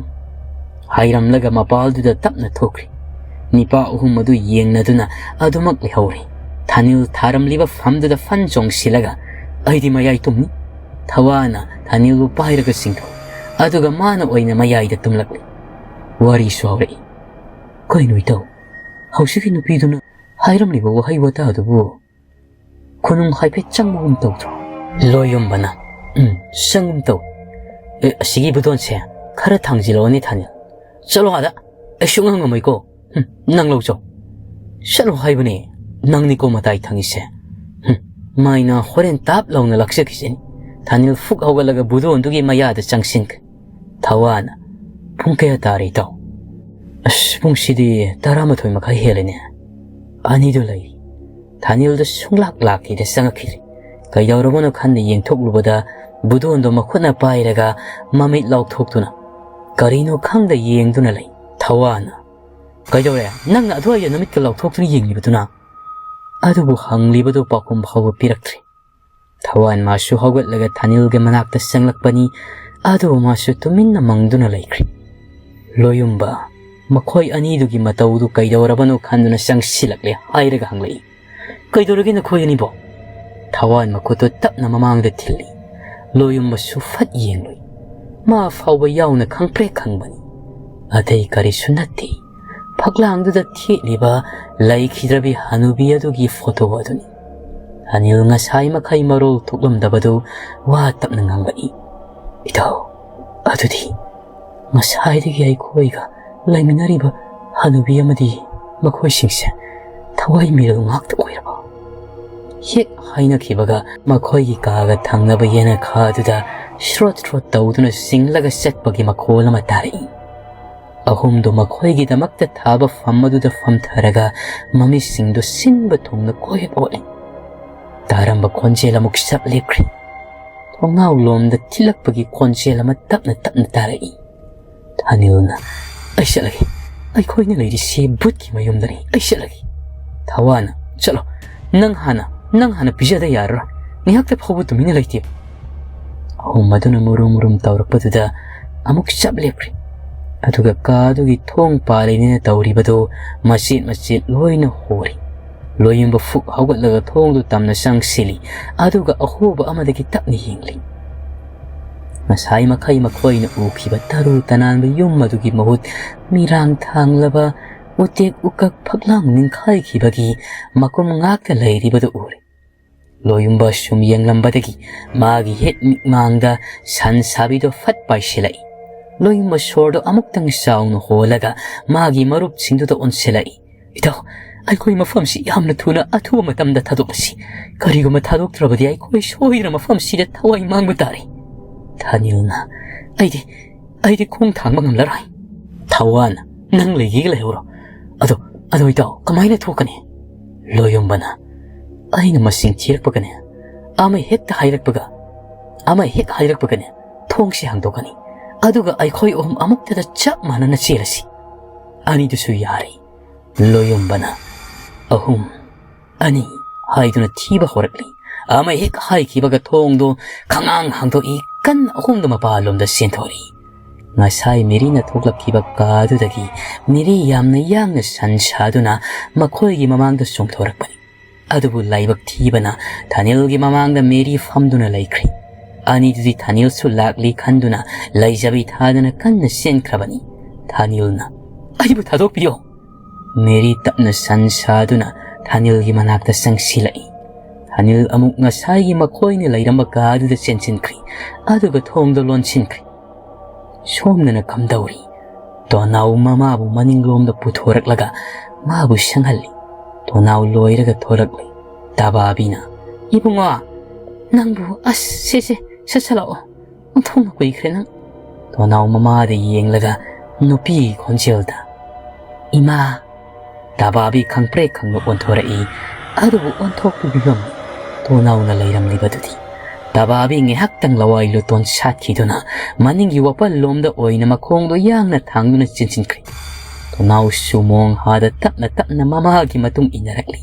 ꯍꯥꯏꯔꯝꯂꯒ ꯃꯄꯥꯜꯗꯨꯗ ꯇꯞꯅ ꯊꯣꯛꯈ꯭ꯔꯤ꯫ ꯅꯤꯄꯥ ꯑꯍꯨꯝ ꯑꯗꯨ ꯌꯦꯡꯅꯗꯨꯅ ꯑꯗꯨꯃꯛ ꯂꯩꯍꯧꯔꯤ꯫ ꯊꯥꯅꯤꯜ ꯊꯥꯔꯝꯂꯤꯕ ꯐꯝꯗꯨꯗ ꯐꯟ ꯆꯣꯡꯁꯤꯜꯂꯒ, "ꯑꯩꯗꯤ ꯃꯌꯥꯏ ꯇꯨꯝꯅꯤ꯫" ꯊꯋꯥꯅ ꯊꯥꯅꯤꯜꯕꯨ ꯄꯥꯏꯔꯒ ꯆꯤꯡꯊꯣꯛꯏ꯫ ꯑꯗꯨꯒ ꯃꯥꯅ ꯑꯣꯏꯅ ꯃꯌꯥꯏꯗ ꯇꯨꯝꯂꯛꯂꯤ꯫ ꯋꯥꯔꯤꯁꯨ ꯍꯧꯔꯛꯏ꯫ "ꯀꯩꯅꯣ ꯏꯇꯥꯎ, ꯍꯧꯖꯤꯛꯀꯤ ꯅꯨꯄꯤꯗꯨꯅ ꯍꯥꯏꯔꯝꯂꯤꯕ ꯋꯥꯍꯩ ꯋꯥꯇꯥꯗꯨꯕꯨ ꯈꯨꯅꯨꯡ ꯍꯥꯏꯐꯦꯠ ꯆꯪꯕꯒꯨꯝ ꯇꯧꯗ꯭ꯔꯣ?" ꯂꯣꯌꯨꯝꯕꯅ, "ꯎꯝ, ꯆꯪꯒꯨꯝ ꯇꯧ꯫ ꯑꯦ, ꯑꯁꯤꯒꯤ ꯕꯨꯗꯣꯟꯁꯦ ꯈꯔ ꯊꯥꯡꯖꯤꯜꯂꯛꯑꯣꯅꯦ ꯊꯥꯅꯤꯜ꯫ ꯆꯠꯂꯣ ꯑꯥꯗ꯫ ꯑꯩ ꯁꯨꯛꯉꯝ ꯉꯝꯃꯣꯏꯀꯣ꯫ ꯍꯨꯝ, ꯅꯪ ꯂꯧ ꯆꯣ꯫ ꯆꯠꯂꯣ ꯍꯥꯏꯕꯅꯦ꯫ ꯅꯪꯅꯤꯀꯣ ꯃꯇꯥꯏ ꯊꯪꯉꯤꯁꯦ꯫ ꯍꯨꯝ, ꯃꯥꯏꯅ ꯍꯣꯔꯦꯟ ꯇꯥꯞ ꯂꯥꯎꯅ ꯂꯥꯛꯆꯈꯤꯁꯤꯅꯤ꯫" ꯊꯥꯅꯤꯜ ꯐꯨꯛ ꯍꯧꯒꯠꯂꯒ ꯕꯨꯗꯣꯟꯗꯨꯒꯤ ꯃꯌꯥꯗ ꯆꯪꯁꯤꯟꯈ꯭ꯔꯦ꯫ ꯊꯋꯥꯅ, "ꯄꯨꯡ ꯀꯌꯥ ꯇꯥꯔꯦ ꯏꯇꯥꯎ?" "ꯑꯁ, ꯄꯨꯡꯁꯤꯗꯤ ꯇꯔꯥꯃꯥꯊꯣꯏ ꯃꯈꯥꯏ ꯍꯦꯜꯂꯦꯅꯦ꯫ ꯑꯅꯤꯗꯨ ꯂꯩꯔꯤ꯫" ꯊꯥꯅꯤꯜꯗ ꯁꯨꯡꯂꯥꯛ ꯂꯥꯛꯈꯤꯗ ꯆꯪꯉꯛꯈꯤꯗ꯭ꯔꯦ꯫ ꯀꯩꯗꯧꯔꯕꯅꯣ ꯈꯟꯅ ꯌꯦꯡꯊꯣꯛꯂꯨꯕꯗ ꯕꯨꯗꯣꯟꯗꯣ ꯃꯈꯨꯠꯅ ꯄꯥꯏꯔꯒ ꯃꯃꯤꯠ ꯂꯥꯎꯊꯣꯛꯇꯨꯅ ꯀꯔꯤꯅꯣ ꯈꯪꯗ ꯌꯦꯡꯗꯨꯅ ꯂꯩ꯫ ꯊꯋꯥꯅ, "ꯀꯩꯗꯧꯔꯦ? ꯅꯪꯅ ꯑꯗꯨꯋꯥꯏꯗ ꯅꯃꯤꯠꯀ ꯂꯥꯎꯊꯣꯛꯇꯨꯅ ꯌꯦꯡꯂꯤꯕꯗꯨꯅ?" ꯑꯗꯨꯕꯨ ꯍꯪꯂꯤꯕꯗꯨ ꯄꯥꯎꯈꯨꯝ ꯐꯥꯎꯕ ꯄꯤꯔꯛꯇ꯭ꯔꯦ꯫ ꯊꯋꯥꯟ ꯃꯥꯁꯨ ꯍꯧꯒꯠꯂꯒ ꯊꯥꯅꯤꯜꯒꯤ ꯃꯅꯥꯛꯇ ꯆꯪꯂꯛꯄꯅꯤ꯫ ꯑꯗꯨꯕꯨ ꯃꯥꯁꯨ ꯇꯨꯃꯤꯟꯅ ꯃꯪꯗꯨꯅ ꯂꯩꯈ꯭ꯔꯦ꯫ ꯂꯣꯌꯨꯝꯕ, ꯃꯈꯣꯏ ꯑꯅꯤꯗꯨꯒꯤ ꯃꯇꯧꯗꯨ ꯀꯩꯗꯧꯔꯕꯅꯣ ꯈꯟꯗꯨꯅ ꯆꯪꯁꯤꯜꯂꯛꯂꯦ ꯍꯥꯏꯔꯒ ꯍꯪꯂꯛꯏ꯫ "ꯀꯩꯗꯧꯔꯒꯦ ꯅꯈꯣꯏ ꯑꯅꯤꯕꯣ?" ꯊꯋꯥꯟ ꯃꯈꯨꯠꯇꯨ ꯇꯞꯅ ꯃꯃꯥꯡꯗ ꯊꯤꯜꯂꯤ꯫ ꯂꯣꯌꯨꯝꯕꯁꯨ ꯐꯠ ꯌꯦꯡꯂꯨꯏ꯫ ꯃꯥ ꯐꯥꯎꯕ ꯌꯥꯎꯅ ꯈꯪꯄ꯭ꯔꯦꯛ ꯈꯪꯕꯅꯤ꯫ ꯑꯇꯩ ꯀꯔꯤꯁꯨ ꯅꯠꯇꯦ꯫ ꯐꯛꯂꯥꯡꯗꯨꯗ ꯊꯦꯠꯂꯤꯕ ꯂꯩꯈꯤꯗ꯭ꯔꯕꯤ ꯍꯅꯨꯕꯤ ꯑꯗꯨꯒꯤ ꯐꯣꯇꯣ ꯑꯗꯨꯅꯤ꯫ ꯑꯅꯤꯜ ꯉꯁꯥꯏ ꯃꯈꯩ ꯃꯔꯣꯜ ꯊꯣꯛꯂꯝꯗꯕꯗꯨ ꯋꯥ ꯇꯞꯅ ꯉꯥꯡꯂꯛꯏ꯫ "ꯏꯇꯥꯎ, ꯑꯗꯨꯗꯤ ꯉꯁꯥꯏꯗꯒꯤ ꯑꯩꯈꯣꯏꯒ ꯂꯩꯃꯤꯟꯅꯔꯤꯕ ꯍꯅꯨꯕꯤ ꯑꯃꯗꯤ ꯃꯈꯣꯏꯁꯤꯡꯁꯦ ꯊꯋꯥꯏ ꯃꯤꯔꯣꯜ ꯉꯥꯛꯇ ꯑꯣꯏꯔꯕ?" ꯍꯦꯛ ꯍꯥꯏꯅꯈꯤꯕꯒ ꯃꯈꯣꯏꯒꯤ ꯀꯥꯒ ꯊꯪꯅꯕ ꯌꯦꯅꯈꯥ ꯑꯗꯨꯗ ꯁ꯭ꯔꯣꯠ ꯁ꯭ꯔꯣꯠ ꯇꯧꯗꯨꯅ ꯆꯤꯡꯂꯒ ꯆꯠꯄꯒꯤ ꯃꯈꯣꯜ ꯑꯃ ꯇꯥꯔꯛꯏ꯫ ꯑꯍꯨꯝꯗꯨ ꯃꯈꯣꯏꯒꯤꯗꯃꯛꯇ ꯊꯥꯕ ꯐꯝ ꯑꯗꯨꯗ ꯐꯝꯊꯔꯒ ꯃꯃꯤꯠꯁꯤꯡꯗꯨ ꯁꯤꯟꯕ ꯊꯨꯡꯅ ꯀꯣꯏꯍꯦꯠ ꯑꯣꯠꯂꯤ꯫ ꯇꯥꯔꯝꯕ ꯈꯣꯟꯖꯦꯜ ꯑꯃꯨꯛ ꯆꯞ ꯂꯦꯞꯈ꯭ꯔꯦ꯫ ꯊꯣꯡꯅꯥꯎ ꯂꯣꯝꯗ ꯊꯤꯜꯂꯛꯄꯒꯤ ꯈꯣꯟꯖꯦꯜ ꯑꯃ ꯇꯞꯅ ꯇꯞꯅ ꯇꯥꯔꯛꯏ꯫ ꯑꯅꯤꯜꯅ, "ꯑꯩ ꯆꯠꯂꯒꯦ꯫ ꯑꯩꯈꯣꯏꯅ ꯂꯩꯔꯤꯁꯤ ꯚꯨꯠꯀꯤ ꯃꯌꯨꯝꯗꯅꯤ꯫ ꯑꯩ ꯆꯠꯂꯒꯦ꯫" ꯊꯋꯥꯅ, "ꯆꯠꯂꯣ꯫ ꯅꯪ ꯍꯥꯟꯅ, ꯅꯪ ꯍꯥꯟꯅ ꯄꯤꯖꯗ ꯌꯥꯔꯔꯣꯏ꯫ ꯉꯥꯏꯍꯥꯛꯇ ꯐꯥꯎꯕ ꯇꯨꯃꯤꯟꯅ ꯂꯩꯇꯦ꯫" ꯑꯍꯨꯝ ꯑꯗꯨꯅ ꯃꯨꯔꯨꯝ ꯃꯨꯔꯨꯝ ꯇꯧꯔꯛꯄꯗꯨꯗ ꯑꯃꯨꯛ ꯆꯞ ꯂꯦꯞꯈ꯭ꯔꯦ꯫ ꯑꯗꯨꯒ ꯀꯥꯗꯨꯒꯤ ꯊꯣꯡ ꯄꯥꯜꯂꯤꯅꯦꯅ ꯇꯧꯔꯤꯕꯗꯨ ꯃꯆꯦꯠ ꯃꯆꯦꯠ ꯂꯣꯏꯅ ꯍꯣꯔꯤ꯫ ꯂꯣꯌꯨꯝꯕ ꯐꯨꯛ ꯍꯧꯒꯠꯂꯒ ꯊꯣꯡꯗꯨ ꯇꯝꯅ ꯆꯪꯁꯤꯜꯂꯤ, ꯑꯗꯨꯒ ꯑꯍꯣꯕ ꯑꯃꯗꯒꯤ ꯇꯞꯅ ꯌꯦꯡꯂꯤ꯫ ꯉꯁꯥꯏ ꯃꯈꯩ ꯃꯈꯣꯏꯅ ꯎꯈꯤꯕ ꯇꯔꯨ ꯇꯅꯥꯟꯕ ꯌꯨꯝ ꯑꯗꯨꯒꯤ ꯃꯍꯨꯠ ꯃꯤꯔꯥꯡ ꯊꯥꯡꯂꯕ ꯎꯇꯦꯛ ꯎꯀꯛ ꯐꯛꯂꯥꯡ ꯅꯤꯡꯈꯥꯏꯈꯤꯕꯒꯤ ꯃꯀꯨꯝ ꯉꯥꯛꯇ ꯂꯩꯔꯤꯕꯗꯨ ꯎꯔꯦ꯫ ꯂꯣꯌꯨꯝꯕ ꯁꯨꯝ ꯌꯦꯡꯂꯝꯕꯗꯒꯤ ꯃꯥꯒꯤ ꯍꯦꯛ ꯃꯤꯠꯃꯥꯡꯗ ꯁꯟ ꯁꯥꯕꯤꯗꯣ ꯐꯠ ꯄꯥꯏꯁꯤꯜꯂꯛꯏ꯫ ꯂꯣꯌꯨꯝꯕ ꯁꯣꯔꯗꯣ ꯑꯃꯨꯛꯇꯪ ꯆꯥꯎꯅ ꯍꯣꯜꯂꯒ ꯃꯥꯒꯤ ꯃꯔꯨꯞꯁꯤꯡꯗꯨꯗ ꯑꯣꯟꯁꯤꯜꯂꯛꯏ꯫ "ꯏꯇꯥꯎ, ꯑꯩꯈꯣꯏ ꯃꯐꯝꯁꯤ ꯌꯥꯝꯅ ꯊꯨꯅ ꯑꯊꯨꯕ ꯃꯇꯝꯗ ꯊꯥꯗꯣꯛꯂꯁꯤ꯫ ꯀꯔꯤꯒꯨꯝꯕ ꯊꯥꯗꯣꯛꯇ꯭ꯔꯕꯗꯤ ꯑꯩꯈꯣꯏ ꯁꯣꯏꯗꯅ ꯃꯐꯝꯁꯤꯗ ꯊꯋꯥꯏ ꯃꯥꯡꯕ ꯇꯥꯔꯦ꯫" ꯊꯥꯅꯤꯜꯅ, "ꯑꯩꯗꯤ, ꯑꯩꯗꯤ ꯈꯣꯡ ꯊꯥꯡꯕ ꯉꯝꯂꯔꯣꯏ꯫" "ꯊꯋꯥꯟ, ꯅꯪ ꯂꯩꯒꯦꯒ ꯂꯩꯍꯧꯔꯣ꯫ ꯑꯗꯣ, ꯑꯗꯣ ꯏꯇꯥꯎ, ꯀꯃꯥꯏꯅ ꯊꯣꯛꯀꯅꯤ?" ꯂꯣꯌꯨꯝꯕꯅ, "ꯑꯩꯅ ꯃꯁꯤꯡ ꯊꯤꯔꯛꯄꯒꯅꯦ, ꯑꯃ ꯍꯦꯛꯇ ꯍꯥꯏꯔꯛꯄꯒ, ꯑꯃ ꯍꯦꯛ ꯍꯥꯏꯔꯛꯄꯒꯅꯦ, ꯊꯣꯡꯁꯤ ꯍꯥꯡꯗꯣꯛꯀꯅꯤ꯫ ꯑꯗꯨꯒ ꯑꯩꯈꯣꯏ ꯑꯍꯨꯝ ꯑꯃꯨꯛꯇꯗ ꯆꯞ ꯃꯥꯟꯅꯅ ꯆꯦꯜꯂꯁꯤ꯫" ꯑꯅꯤꯗꯨꯁꯨ ꯌꯥꯔꯦ꯫ ꯂꯣꯌꯨꯝꯕꯅ "ꯑꯍꯨꯝ, ꯑꯅꯤ" ꯍꯥꯏꯗꯨꯅ ꯊꯤꯕ ꯍꯧꯔꯛꯂꯤ꯫ ꯑꯃ ꯍꯦꯛ ꯍꯥꯏꯈꯤꯕꯒ ꯊꯣꯡꯗꯣ ꯈꯉꯥꯡ ꯍꯥꯡꯗꯣꯛꯏ, ꯀꯟꯅ ꯑꯍꯨꯝꯗꯨ ꯃꯄꯥꯟꯂꯣꯝꯗ ꯆꯦꯟꯊꯣꯔꯛꯏ꯫ ꯉꯁꯥꯏ ꯃꯦꯔꯤꯅ ꯊꯣꯛꯂꯛꯈꯤꯕ ꯀꯥꯗꯨꯗꯒꯤ ꯃꯦꯔꯤ ꯌꯥꯝꯅ ꯌꯥꯡꯅ ꯁꯟ ꯁꯥꯗꯨꯅ ꯃꯈꯣꯏꯒꯤ ꯃꯃꯥꯡꯗ ꯆꯣꯡꯊꯣꯔꯛꯄꯅꯤ꯫ ꯑꯗꯨꯕꯨ ꯂꯥꯏꯕꯛ ꯊꯤꯕꯅ ꯊꯥꯅꯤꯜꯒꯤ ꯃꯃꯥꯡꯗ ꯃꯦꯔꯤ ꯐꯝꯗꯨꯅ ꯂꯩꯈ꯭ꯔꯤ꯫ ꯑꯅꯤꯗꯨꯗꯤ ꯊꯥꯅꯤꯜꯁꯨ ꯂꯥꯛꯂꯤ ꯈꯟꯗꯨꯅ ꯂꯩꯖꯕꯤ ꯊꯥꯗꯅ ꯀꯟꯅ ꯆꯦꯟꯈ꯭ꯔꯕꯅꯤ꯫ ꯊꯥꯅꯤꯜꯅ, "ꯑꯩꯕꯨ ꯊꯥꯗꯣꯛꯄꯤꯌꯣ!" ꯃꯦꯔꯤ ꯇꯞꯅ ꯁꯟ ꯁꯥꯗꯨꯅ ꯊꯥꯅꯤꯜꯒꯤ ꯃꯅꯥꯛꯇ ꯆꯪꯁꯤꯜꯂꯛꯏ꯫ ꯊꯥꯅꯤꯜ ꯑꯃꯨꯛ ꯉꯁꯥꯏꯒꯤ ꯃꯈꯣꯏꯅ ꯂꯩꯔꯝꯕ ꯀꯥꯗꯨꯗ ꯆꯦꯟꯁꯤꯟꯈ꯭ꯔꯤ, ꯑꯗꯨꯒ ꯊꯣꯡꯗꯣ ꯂꯣꯟꯁꯤꯟꯈ꯭ꯔꯤ꯫ ꯁꯣꯝꯗꯅ ꯀꯝꯗꯧꯔꯤ? ꯇꯣꯅꯥꯎ ꯃꯃꯥꯕꯨ ꯃꯅꯤꯡꯂꯣꯝꯗ ꯄꯨꯊꯣꯔꯛꯂꯒ ꯃꯥꯕꯨ ꯁꯪꯍꯜꯂꯤ꯫ ꯇꯣꯅꯥꯎ ꯂꯣꯏꯔꯒ ꯊꯣꯔꯛꯂꯤ꯫ ꯇꯕꯥꯕꯤꯅ, "ꯏꯕꯨꯡꯉꯣ, ꯅꯪꯕꯨ, ꯑꯁ, ꯁꯦ, ꯁꯦ, ꯁꯠ ꯁꯠ ꯂꯥꯛꯑꯣ꯫ ꯑꯣꯟꯊꯣꯛꯅ ꯀꯨꯏꯈ꯭ꯔꯦ ꯅꯪ꯫" ꯇꯣꯅꯥꯎ ꯃꯃꯥꯗ ꯌꯦꯡꯂꯒ ꯅꯨꯄꯤꯒꯤ ꯈꯣꯟꯖꯦꯜꯗ, "ꯏꯃꯥ!" ꯇꯕꯥꯕꯤ ꯈꯪꯄ꯭ꯔꯦꯛ ꯈꯪꯅ ꯑꯣꯟꯊꯣꯔꯛꯏ꯫ ꯑꯗꯨꯕꯨ ꯑꯣꯟꯊꯣꯛꯄꯒꯤ ꯐꯤꯕꯝ ꯇꯣꯅꯥꯎꯅ ꯂꯩꯔꯝꯂꯤꯕꯗꯨꯗꯤ꯫ ꯇꯕꯥꯕꯤ ꯉꯥꯏꯍꯥꯛꯇꯪ ꯂꯋꯥꯏ ꯂꯨꯇꯣꯟ ꯁꯥꯠꯈꯤꯗꯨꯅ ꯃꯅꯤꯡꯒꯤ ꯋꯥꯄꯜꯂꯣꯝꯗ ꯑꯣꯏꯅ ꯃꯈꯣꯡꯗꯣ ꯌꯥꯡꯅ ꯊꯥꯡꯗꯨꯅ ꯆꯦꯟꯁꯤꯟꯈ꯭ꯔꯦ꯫ ꯇꯣꯅꯥꯎꯁꯨ ꯃꯣꯡ ꯍꯥꯗ ꯇꯞꯅ ꯇꯞꯅ ꯃꯃꯥꯒꯤ ꯃꯇꯨꯡ ꯏꯟꯅꯔꯛꯂꯤ꯫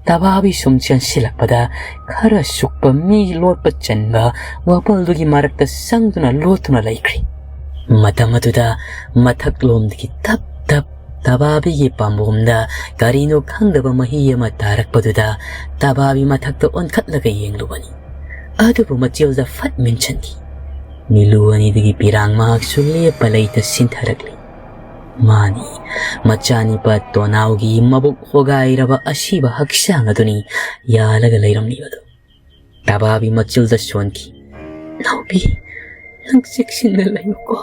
ꯇꯕꯥꯕꯤ ꯁꯨꯝ ꯆꯦꯟꯁꯤꯜꯂꯛꯄꯗ ꯈꯔ ꯁꯨꯛꯄ ꯃꯤ ꯂꯣꯠꯄ ꯆꯟꯕ ꯋꯥꯄꯜꯗꯨꯒꯤ ꯃꯔꯛꯇ ꯆꯪꯗꯨꯅ ꯂꯣꯠꯇꯨꯅ ꯂꯩꯈ꯭ꯔꯦ꯫ ꯃꯇꯝ ꯑꯗꯨꯗ ꯃꯊꯛꯂꯣꯝꯗꯒꯤ ꯇꯞ ꯇꯞ ꯇꯕꯥꯕꯤꯒꯤ ꯄꯥꯝꯕꯣꯝꯗ ꯀꯔꯤꯅꯣ ꯈꯪꯗꯕ ꯃꯍꯤ ꯑꯃ ꯇꯥꯔꯛꯄꯗꯨꯗ ꯇꯕꯥꯕꯤ ꯃꯊꯛꯇ ꯑꯣꯟꯈꯠꯂꯒ ꯌꯦꯡꯂꯨꯕꯅꯤ꯫ ꯑꯗꯨꯕꯨ ꯃꯆꯤꯜꯗ ꯐꯠ ꯃꯤꯟꯁꯤꯟꯈꯤ꯫ ꯃꯤꯂꯨ ꯑꯅꯤꯗꯨꯒꯤ ꯄꯤꯔꯥꯡ ꯃꯍꯥꯛꯁꯨ ꯂꯦꯞꯄ ꯂꯩꯇ ꯁꯤꯟꯊꯔꯛꯂꯤ꯫ ꯃꯥꯅꯤ, ꯃꯆꯥꯅꯤꯄꯥ ꯇꯣꯅꯥꯎꯒꯤ ꯃꯕꯨꯛ ꯍꯣꯒꯥꯏꯔꯕ ꯑꯁꯤꯕ ꯍꯛꯆꯥꯡ ꯑꯗꯨꯅꯤ ꯌꯥꯜꯂꯒ ꯂꯩꯔꯝꯂꯤꯕꯗꯨ꯫ ꯇꯕꯥꯕꯤ ꯃꯆꯤꯜꯗ ꯁꯣꯟꯈꯤ꯫ "ꯅꯥꯎꯕꯤ, ꯅꯪ ꯆꯦꯛꯁꯤꯟꯅ ꯂꯩꯌꯨꯀꯣ꯫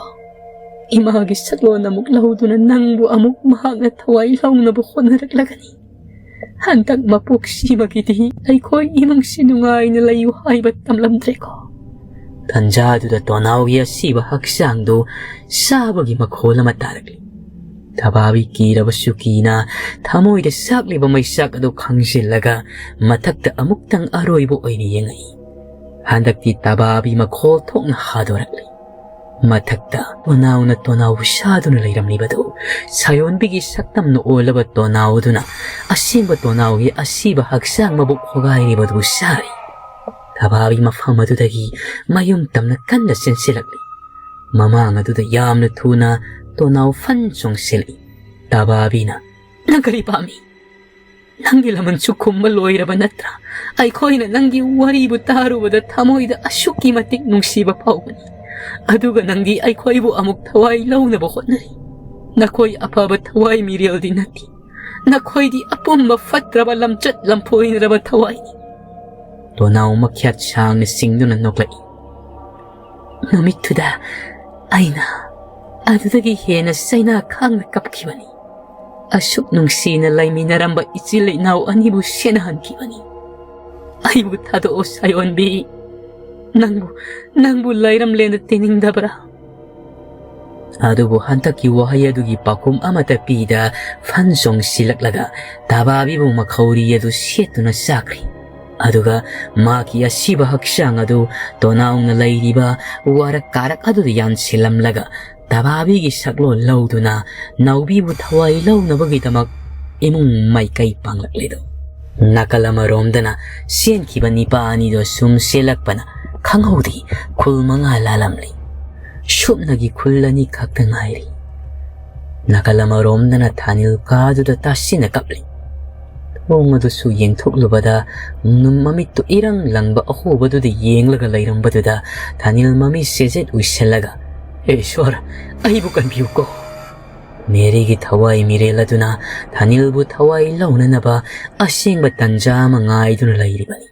ꯏꯃꯥꯒꯤ ꯁꯛꯂꯣꯟ ꯑꯃꯨꯛ ꯂꯧꯗꯨꯅ ꯅꯪꯕꯨ ꯑꯃꯨꯛ ꯃꯍꯥꯛꯅ ꯊꯋꯥꯏ ꯂꯧꯅꯕ ꯍꯣꯠꯅꯔꯛꯂꯒꯅꯤ꯫ ꯍꯟꯗꯛ ꯃꯄꯣꯛꯁꯤꯃꯒꯤꯗꯤ ꯑꯩꯈꯣꯏ ꯏꯃꯨꯡꯁꯤ ꯅꯨꯡꯉꯥꯏꯅ ꯂꯩꯌꯨ ꯍꯥꯏꯕ ꯇꯝꯂꯝꯗ꯭ꯔꯦꯀꯣ?" ꯇꯟꯖꯥꯗꯨꯗ ꯇꯣꯅꯥꯎꯒꯤ ꯑꯁꯤꯕ ꯍꯛꯆꯥꯡꯗꯨ ꯁꯥꯕꯒꯤ ꯃꯈꯣꯜ ꯑꯃ ꯇꯥꯔꯛꯂꯤ꯫ ꯇꯕꯥꯕꯤ ꯀꯤꯔꯕꯁꯨ ꯀꯤꯅ ꯊꯃꯣꯏꯗ ꯆꯥꯛꯂꯤꯕ ꯃꯩꯆꯥꯛ ꯑꯗꯨ ꯈꯪꯖꯤꯜꯂꯒ ꯃꯊꯛꯇ ꯑꯃꯨꯛꯇꯪ ꯑꯔꯣꯏꯕ ꯑꯣꯏꯅ ꯌꯦꯡꯉꯛꯏ꯫ ꯍꯟꯗꯛꯇꯤ ꯇꯕꯥꯕꯤ ꯃꯈꯣꯜ ꯊꯣꯛꯅ ꯍꯥꯗꯣꯔꯛꯂꯤ꯫ ꯃꯊꯛꯇ ꯇꯣꯅꯥꯎꯅ ꯇꯣꯅꯥꯎ ꯁꯥꯗꯨꯅ ꯂꯩꯔꯝꯂꯤꯕꯗꯨ ꯁꯥꯌꯣꯟꯕꯤꯒꯤ ꯁꯛꯇꯝꯅ ꯑꯣꯜꯂꯕ ꯇꯣꯅꯥꯎꯗꯨꯅ ꯑꯁꯦꯡꯕ ꯇꯣꯅꯥꯎꯒꯤ ꯑꯁꯤꯕ ꯍꯛꯆꯥꯡ ꯃꯕꯨꯛ ꯍꯣꯒꯥꯏꯔꯤꯕꯗꯨ ꯁꯥꯔꯤ꯫ ꯇꯕꯥꯕꯤ ꯃꯐꯝ ꯑꯗꯨꯗꯒꯤ ꯃꯌꯨꯝ ꯇꯝꯅ ꯀꯟꯅ ꯆꯦꯟꯁꯤꯜꯂꯛꯂꯤ꯫ ꯃꯃꯥꯡ ꯑꯗꯨꯗ ꯌꯥꯝꯅ ꯊꯨꯅ ꯇꯣꯅꯥꯎ ꯐꯟ ꯆꯣꯡꯁꯤꯜꯂꯛꯏ꯫ ꯇꯕꯥꯕꯤꯅ, "ꯅꯪ ꯀꯔꯤ ꯄꯥꯝꯃꯤ? ꯅꯪꯒꯤ ꯂꯃꯟꯁꯨ ꯈꯨꯝꯕ ꯂꯣꯏꯔꯕ ꯅꯠꯇ꯭ꯔꯥ? ꯑꯩꯈꯣꯏꯅ ꯅꯪꯒꯤ ꯋꯥꯔꯤꯕꯨ ꯇꯥꯔꯨꯕꯗ ꯊꯃꯣꯏꯗ ꯑꯁꯨꯛꯀꯤ ꯃꯇꯤꯛ ꯅꯨꯡꯁꯤꯕ ꯐꯥꯎꯕꯅꯤ꯫ ꯑꯗꯨꯒ ꯅꯪꯗꯤ ꯑꯩꯈꯣꯏꯕꯨ ꯑꯃꯨꯛ ꯊꯋꯥꯏ ꯂꯧꯅꯕ ꯍꯣꯠꯅꯔꯤ꯫ ꯅꯈꯣꯏ ꯑꯐꯕ ꯊꯋꯥꯏ ꯃꯤꯔꯦꯜꯗꯤ ꯅꯠꯇꯦ꯫ ꯅꯈꯣꯏꯗꯤ ꯑꯄꯨꯝꯕ ꯐꯠꯇ꯭ꯔꯕ ꯂꯝꯆꯠ ꯂꯝꯐꯣꯏꯅꯔꯕ ꯊꯋꯥꯏꯅꯤ꯫" ꯇꯣꯅꯥꯎ ꯃꯈ꯭ꯌꯥꯠ ꯁꯥꯡꯅ ꯆꯤꯡꯗꯨꯅ ꯅꯣꯛꯂꯛꯏ꯫ ꯅꯨꯃꯤꯠꯇꯨꯗ ꯑꯩꯅ ꯑꯗꯨꯗꯒꯤ ꯍꯦꯟꯅ ꯆꯩꯅꯥ ꯈꯥꯡꯅ ꯀꯞꯈꯤꯕꯅꯤ꯫ ꯑꯁꯨꯛ ꯅꯨꯡꯁꯤꯅ ꯂꯩꯃꯤꯟꯅꯔꯝꯕ ꯏꯆꯤꯜ ꯏꯅꯥꯎ ꯑꯅꯤꯕꯨ ꯁꯦꯟꯅꯍꯟꯈꯤꯕꯅꯤ꯫ ꯑꯩꯕꯨ ꯊꯥꯗꯣꯛꯑꯣ ꯁꯥꯌꯣꯟꯕꯤ꯫ ꯅꯪꯕꯨ, ꯅꯪꯕꯨ ꯂꯩꯔꯝꯂꯦꯅ ꯇꯤꯅꯤꯡꯗꯕ꯭ꯔꯥ? ꯑꯗꯨꯕꯨ ꯍꯟꯗꯛꯀꯤ ꯋꯥꯍꯩ ꯑꯗꯨꯒꯤ ꯄꯥꯎꯈꯨꯝ ꯑꯃꯠꯇ ꯄꯤꯗ ꯐꯟ ꯆꯣꯡꯁꯤꯜꯂꯛꯂꯒ ꯇꯕꯥꯕꯤꯕꯨ ꯃꯈꯧꯔꯤ ꯑꯗꯨ ꯁꯦꯠꯇꯨꯅ ꯆꯥꯈ꯭ꯔꯤ꯫ ꯑꯗꯨꯒ ꯃꯍꯥꯛꯀꯤ ꯑꯁꯤꯕ ꯍꯛꯆꯥꯡ ꯑꯗꯨ ꯇꯣꯅꯥꯎꯅ ꯂꯩꯔꯤꯕ ꯋꯥꯔꯛ ꯀꯥꯔꯛ ꯑꯗꯨꯗ ꯌꯥꯟꯁꯤꯜꯂꯝꯂꯒ ꯇꯕꯥꯕꯤꯒꯤ ꯁꯛꯂꯣꯟ ꯂꯧꯗꯨꯅ ꯅꯥꯎꯕꯤꯕꯨ ꯊꯋꯥꯏ ꯂꯧꯅꯕꯒꯤꯗꯃꯛ ꯏꯃꯨꯡ ꯃꯥꯏꯀꯩ ꯄꯥꯡꯂꯛꯂꯤꯗꯣ꯫ ꯅꯥꯀꯜ ꯑꯃꯔꯣꯝꯗꯅ ꯆꯦꯟꯈꯤꯕ ꯅꯤꯄꯥ ꯑꯅꯤꯗꯣ ꯁꯨꯝ ꯆꯦꯜꯂꯛꯄꯅ ꯈꯪꯍꯧꯗꯦ ꯈꯨꯜ ꯃꯉꯥ ꯂꯥꯜꯂꯝꯂꯤ꯫ ꯁꯨꯞꯅꯒꯤ ꯈꯨꯜ ꯑꯅꯤ ꯈꯛꯇ ꯉꯥꯏꯔꯤ꯫ ꯅꯥꯀꯜ ꯑꯃꯔꯣꯝꯗꯅ ꯊꯥꯅꯤꯜ ꯀꯥꯗꯨꯗ ꯇꯥꯁꯤꯟꯅ ꯀꯞꯂꯤ꯫ ꯊꯣꯡ ꯑꯗꯨꯁꯨ ꯌꯦꯡꯊꯣꯛꯂꯨꯕꯗ, ꯅꯨ-, ꯃꯃꯤꯠꯇꯨ ꯏꯔꯪ ꯂꯪꯕ ꯑꯍꯣꯕꯗꯨꯗ ꯌꯦꯡꯂꯒ ꯂꯩꯔꯝꯕꯗꯨꯗ ꯊꯥꯅꯤꯜ ꯃꯃꯤ ꯁꯦꯖꯦꯠ ꯎꯏꯁꯤꯜꯂꯒ, "ꯏꯁ꯭ꯋꯔ, ꯑꯩꯕꯨ ꯀꯟꯕꯤꯌꯨꯀꯣ!" ꯃꯦꯔꯤꯒꯤ ꯊꯋꯥꯏ ꯃꯤꯔꯦꯜ ꯑꯗꯨꯅ ꯊꯥꯅꯤꯜꯕꯨ ꯊꯋꯥꯏ ꯂꯧꯅꯅꯕ ꯑꯁꯦꯡꯕ ꯇꯟꯖꯥ ꯑꯃ ꯉꯥꯏꯗꯨꯅ ꯂꯩꯔꯤꯕꯅꯤ꯫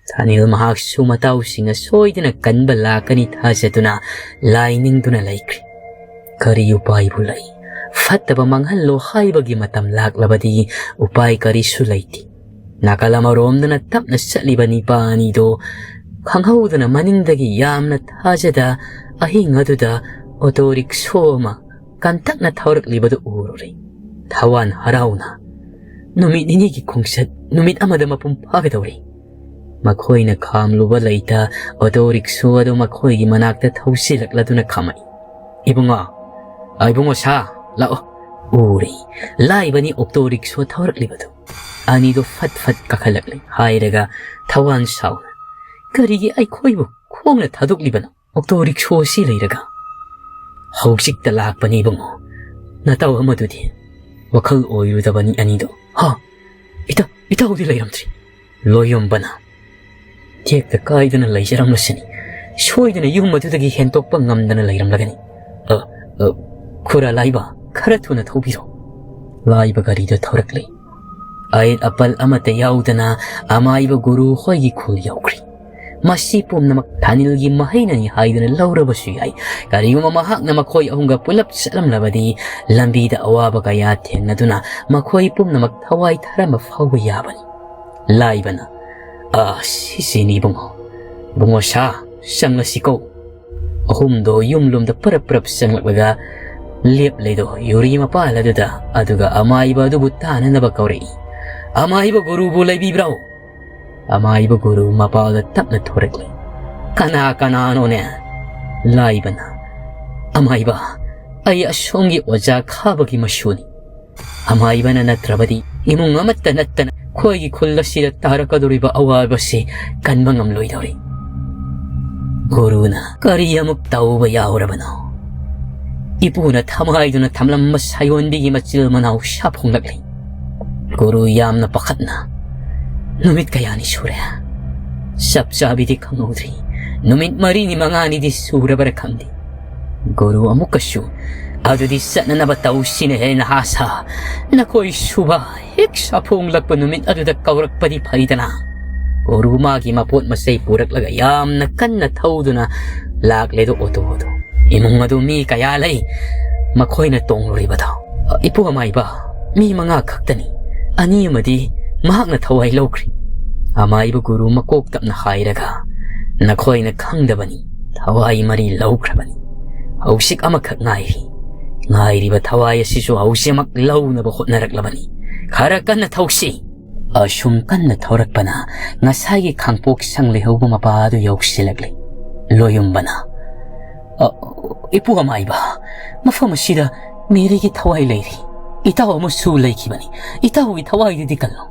ꯊꯥꯅꯤꯜ ꯃꯍꯥꯛꯁꯨ ꯃꯇꯥꯎꯁꯤꯡꯅ ꯁꯣꯏꯗꯅ ꯀꯟꯕ ꯂꯥꯛꯀꯅꯤ ꯊꯥꯖꯗꯨꯅ ꯂꯥꯏ ꯅꯤꯡꯗꯨꯅ ꯂꯩꯈ꯭ꯔꯦ꯫ ꯀꯔꯤ ꯎꯄꯥꯏꯕꯨ ꯂꯩ? ꯐꯠꯇꯕ ꯃꯥꯡꯍꯜꯂꯣ ꯍꯥꯏꯕꯒꯤ ꯃꯇꯝ ꯂꯥꯛꯂꯕꯗꯤ ꯎꯄꯥꯏ ꯀꯔꯤꯁꯨ ꯂꯩꯇꯦ꯫ ꯅꯥꯀꯜ ꯑꯃꯔꯣꯝꯗꯅ ꯇꯞꯅ ꯆꯠꯂꯤꯕ ꯅꯤꯄꯥ ꯑꯅꯤꯗꯣ ꯈꯪꯍꯧꯗꯅ ꯃꯅꯤꯡꯗꯒꯤ ꯌꯥꯝꯅ ꯊꯥꯖꯗ ꯑꯍꯤꯡ ꯑꯗꯨꯗ ꯑꯣꯇꯣ ꯔꯤꯛꯁꯣ ꯑꯃ ꯀꯟꯇꯛꯅ ꯊꯧꯔꯛꯂꯤꯕꯗꯨ ꯎꯔꯨꯔꯦ꯫ ꯊꯋꯥꯟ ꯍꯔꯥꯎꯅ, "ꯅꯨꯃꯤꯠ ꯅꯤꯅꯤꯒꯤ ꯈꯣꯡꯆꯠ ꯅꯨꯃꯤꯠ ꯑꯃꯗ ꯃꯄꯨꯡ ꯐꯥꯒꯗꯧꯔꯦ"꯫ ꯃꯈꯣꯏꯅ ꯈꯥꯝꯂꯨꯕ ꯂꯩꯇ ꯑꯣꯇꯣ ꯔꯤꯛꯁꯣ ꯑꯗꯨ ꯃꯈꯣꯏꯒꯤ ꯃꯅꯥꯛꯇ ꯊꯧꯁꯤꯜꯂꯛꯂꯗꯨꯅ ꯈꯥꯝꯃꯛꯏ꯫ "ꯏꯕꯨꯡꯉꯣ, ꯑ, ꯏꯕꯨꯡꯉꯣ ꯁꯥ, ꯂꯥꯛꯑꯣ"꯫ ꯎꯔꯦ, ꯂꯥꯏꯕꯅꯤ ꯑꯣꯇꯣ ꯔꯤꯛꯁꯣ ꯊꯧꯔꯛꯂꯤꯕꯗꯨ꯫ ꯑꯅꯤꯗꯨ ꯐꯠ ꯐꯠ ꯀꯥꯈꯠꯂꯛꯂꯦ ꯍꯥꯏꯔꯒ ꯊꯋꯥꯟ ꯁꯥꯎꯅ, "ꯀꯔꯤꯒꯤ ꯑꯩꯈꯣꯏꯕꯨ ꯈꯣꯡꯅ ꯊꯥꯗꯣꯛꯂꯤꯕꯅꯣ? ꯑꯣꯇꯣ ꯔꯤꯛꯁꯣ ꯑꯁꯤ ꯂꯩꯔꯒ?" "ꯍꯧꯖꯤꯛꯇ ꯂꯥꯛꯄꯅꯤ ꯏꯕꯨꯡꯉꯣ꯫ ꯅꯇꯥꯎ ꯑꯃꯗꯨꯗꯤ?" ꯋꯥꯈꯜ ꯑꯣꯏꯔꯨꯗꯕꯅꯤ ꯑꯅꯤꯗꯣ꯫ "ꯍꯥ? ꯏꯇꯥ-, ꯏꯇꯥꯎꯗꯤ ꯂꯩꯔꯝꯗ꯭ꯔꯤ?" ꯂꯣꯌꯣꯝꯕꯅ, "ꯇꯦꯛꯇ ꯀꯥꯏꯗꯅ ꯂꯩꯖꯔꯝꯂꯁꯤꯅꯤ꯫ ꯁꯣꯏꯗꯅ ꯌꯨꯝ ꯑꯗꯨꯗꯒꯤ ꯍꯦꯟꯇꯣꯛꯄ ꯉꯝꯗꯅ ꯂꯩꯔꯝꯂꯒꯅꯤ꯫ ꯑ, ꯑ, ꯈꯨꯔꯥ ꯂꯥꯏꯕ, ꯈꯔ ꯊꯨꯅ ꯊꯧꯕꯤꯔꯣ"꯫ ꯂꯥꯏꯕ ꯒꯥꯔꯤꯗꯨ ꯊꯧꯔꯛꯂꯦ꯫ ꯑꯌꯦꯠ ꯑꯄꯜ ꯑꯃꯠꯇ ꯌꯥꯎꯗꯅ ꯑꯃꯥꯏꯕ ꯒꯨꯔꯨ ꯍꯣꯏꯒꯤ ꯈꯨꯜ ꯌꯧꯈ꯭ꯔꯦ꯫ ꯃꯁꯤ ꯄꯨꯝꯅꯃꯛ ꯊꯥꯅꯤꯜꯒꯤ ꯃꯍꯩꯅꯅꯤ ꯍꯥꯏꯗꯨꯅ ꯂꯧꯔꯕꯁꯨ ꯌꯥꯏ꯫ ꯀꯔꯤꯒꯨꯝꯕ ꯃꯍꯥꯛꯅ ꯃꯈꯣꯏ ꯑꯍꯨꯝꯒ ꯄꯨꯂꯞ ꯆꯠꯂꯝꯂꯕꯗꯤ ꯂꯝꯕꯤꯗ ꯑꯋꯥꯕ ꯀꯌꯥ ꯊꯦꯡꯅꯗꯨꯅ ꯃꯈꯣꯏ ꯄꯨꯝꯅꯃꯛ ꯊꯋꯥꯏ ꯊꯥꯔꯝꯕ ꯐꯥꯎꯕ ꯌꯥꯕꯅꯤ꯫ ꯂꯥꯏꯕꯅ, "ꯑ, ꯁꯤꯁꯤꯅꯤ ꯏꯕꯨꯡꯉꯣ꯫ ꯏꯕꯨꯡꯉꯣ ꯁꯥ, ꯆꯪꯂꯁꯤꯀꯣ"꯫ ꯑꯍꯨꯝꯗꯣ ꯌꯨꯝꯂꯣꯝꯗ ꯄꯔꯞ ꯄꯔꯞ ꯆꯪꯂꯛꯂꯒ ꯂꯦꯞꯂꯦꯗꯣ ꯌꯨꯔꯤ ꯃꯄꯥꯜ ꯑꯗꯨꯗ, ꯑꯗꯨꯒ ꯑꯃꯥꯏꯕ ꯑꯗꯨꯕꯨ ꯇꯥꯅꯅꯕ ꯀꯧꯔꯛꯏ꯫ "ꯑꯃꯥꯏꯕ ꯒꯨꯔꯨꯕꯨ ꯂꯩꯕꯤꯕ꯭ꯔꯣ?" ꯑꯃꯥꯏꯕ ꯒꯨꯔꯨ ꯃꯄꯥꯜꯗ ꯇꯞꯅ ꯊꯣꯔꯛꯂꯦ꯫ "ꯀꯅꯥ ꯀꯅꯥꯅꯣꯅꯦ?" ꯂꯥꯏꯕꯅ, "ꯑꯃꯥꯏꯕ, ꯑꯩ ꯑꯁꯣꯝꯒꯤ ꯑꯣꯖꯥ ꯈꯥꯕꯒꯤ ꯃꯁꯨꯅꯤ꯫ ꯑꯃꯥꯏꯕꯅ ꯅꯠꯇ꯭ꯔꯕꯗꯤ ꯏꯃꯨꯡ ꯑꯃꯠꯇ ꯅꯠꯇꯅ ꯑꯩꯈꯣꯏꯒꯤ ꯈꯨꯜ ꯑꯁꯤꯗ ꯇꯥꯔꯛꯀꯗꯧꯔꯤꯕ ꯑꯋꯥꯕꯁꯤ ꯀꯟꯕ ꯉꯝꯂꯣꯏꯗꯧꯔꯤ"꯫ ꯒꯨꯔꯨꯅ ꯀꯔꯤ ꯑꯃꯨꯛ ꯇꯧꯕ ꯌꯥꯎꯔꯕꯅꯣ? ꯏꯄꯨꯅ ꯊꯃꯥꯏꯗꯨꯅ ꯊꯝꯂꯝꯕ ꯁꯥꯌꯣꯟꯕꯤꯒꯤ ꯃꯆꯤꯜ ꯃꯅꯥꯎ ꯁꯥꯐꯣꯡꯂꯛꯂꯤ꯫ ꯒꯨꯔꯨ ꯌꯥꯝꯅ ꯄꯥꯈꯠꯅ, "ꯅꯨꯃꯤꯠ ꯀꯌꯥꯅꯤ ꯁꯨꯔꯦ? ꯆꯞ ꯆꯥꯕꯤꯗꯤ ꯈꯪꯍꯧꯗ꯭ꯔꯤ꯫ ꯅꯨꯃꯤꯠ ꯃꯔꯤꯅꯤ ꯃꯉꯥꯅꯤꯗꯤ ꯁꯨꯔꯕꯔꯥ ꯈꯪꯗꯦ꯫ ꯒꯨꯔꯨ ꯑꯃꯨꯛꯀꯁꯨ ꯑꯗꯨꯗꯤ ꯆꯠꯅꯅꯕ ꯇꯧꯁꯤꯅꯦꯍꯦ ꯅꯍꯥꯁꯥ꯫ ꯅꯈꯣꯏ ꯁꯨꯕ ꯍꯦꯛ ꯁꯥꯐꯣꯡꯂꯛꯄ ꯅꯨꯃꯤꯠ ꯑꯗꯨꯗ ꯀꯧꯔꯛꯄꯗꯤ ꯐꯩꯗꯅ"꯫ ꯒꯨꯔꯨ ꯃꯥꯒꯤ ꯃꯄꯣꯠ ꯃꯆꯩ ꯄꯨꯔꯛꯂꯒ ꯌꯥꯝꯅ ꯀꯟꯅ ꯊꯧꯗꯨꯅ ꯂꯥꯛꯂꯦꯗꯣ ꯑꯣꯇꯣ ꯑꯗꯨ꯫ "ꯏꯃꯨꯡ ꯑꯗꯨ ꯃꯤ ꯀꯌꯥ ꯂꯩ ꯃꯈꯣꯏꯅ ꯇꯣꯡꯂꯨꯔꯤꯕꯗꯣ?" "ꯏꯄꯨ ꯑꯃꯥꯏꯕ, ꯃꯤ ꯃꯉꯥ ꯈꯛꯇꯅꯤ꯫ ꯑꯅꯤ ꯑꯃꯗꯤ ꯃꯍꯥꯛꯅ ꯊꯋꯥꯏ ꯂꯧꯈ꯭ꯔꯦ"꯫ ꯑꯃꯥꯏꯕ ꯒꯨꯔꯨ ꯃꯀꯣꯛ ꯇꯞꯅ ꯍꯥꯏꯔꯒ, "ꯅꯈꯣꯏꯅ ꯈꯪꯗꯕꯅꯤ, ꯊꯋꯥꯏ ꯃꯔꯤ ꯂꯧꯈ꯭ꯔꯕꯅꯤ꯫ ꯍꯧꯖꯤꯛ ꯑꯃꯈꯛ ꯉꯥꯏꯔꯤ꯫ ꯉꯥꯏꯔꯤꯕ ꯊꯋꯥꯏ ꯑꯁꯤꯁꯨ ꯍꯧꯖꯤꯛꯃꯛ ꯂꯧꯅꯕ ꯍꯣꯠꯅꯔꯛꯂꯕꯅꯤ꯫ ꯈꯔ ꯀꯟꯅ ꯊꯧꯁꯤ"꯫ ꯑꯁꯨꯝ ꯀꯟꯅ ꯊꯧꯔꯛꯄꯅ ꯉꯁꯥꯏꯒꯤ ꯈꯥꯡꯄꯣꯛ ꯁꯪ ꯂꯩꯍꯧꯕ ꯃꯄꯥ ꯑꯗꯨ ꯌꯧꯁꯤꯜꯂꯛꯂꯦ꯫ ꯂꯣꯌꯨꯝꯕꯅ, "ꯑ, ꯏꯄꯨ ꯑꯃꯥꯏꯕ, ꯃꯐꯝ ꯑꯁꯤꯗ ꯃꯦꯔꯤꯒꯤ ꯊꯋꯥꯏ ꯂꯩꯔꯤ꯫ ꯏꯇꯥꯎ ꯑꯃꯁꯨ ꯂꯩꯈꯤꯕꯅꯤ꯫ ꯏꯇꯥꯎꯒꯤ ꯊꯋꯥꯏꯗꯨꯗꯤ ꯀꯜꯂꯣ"꯫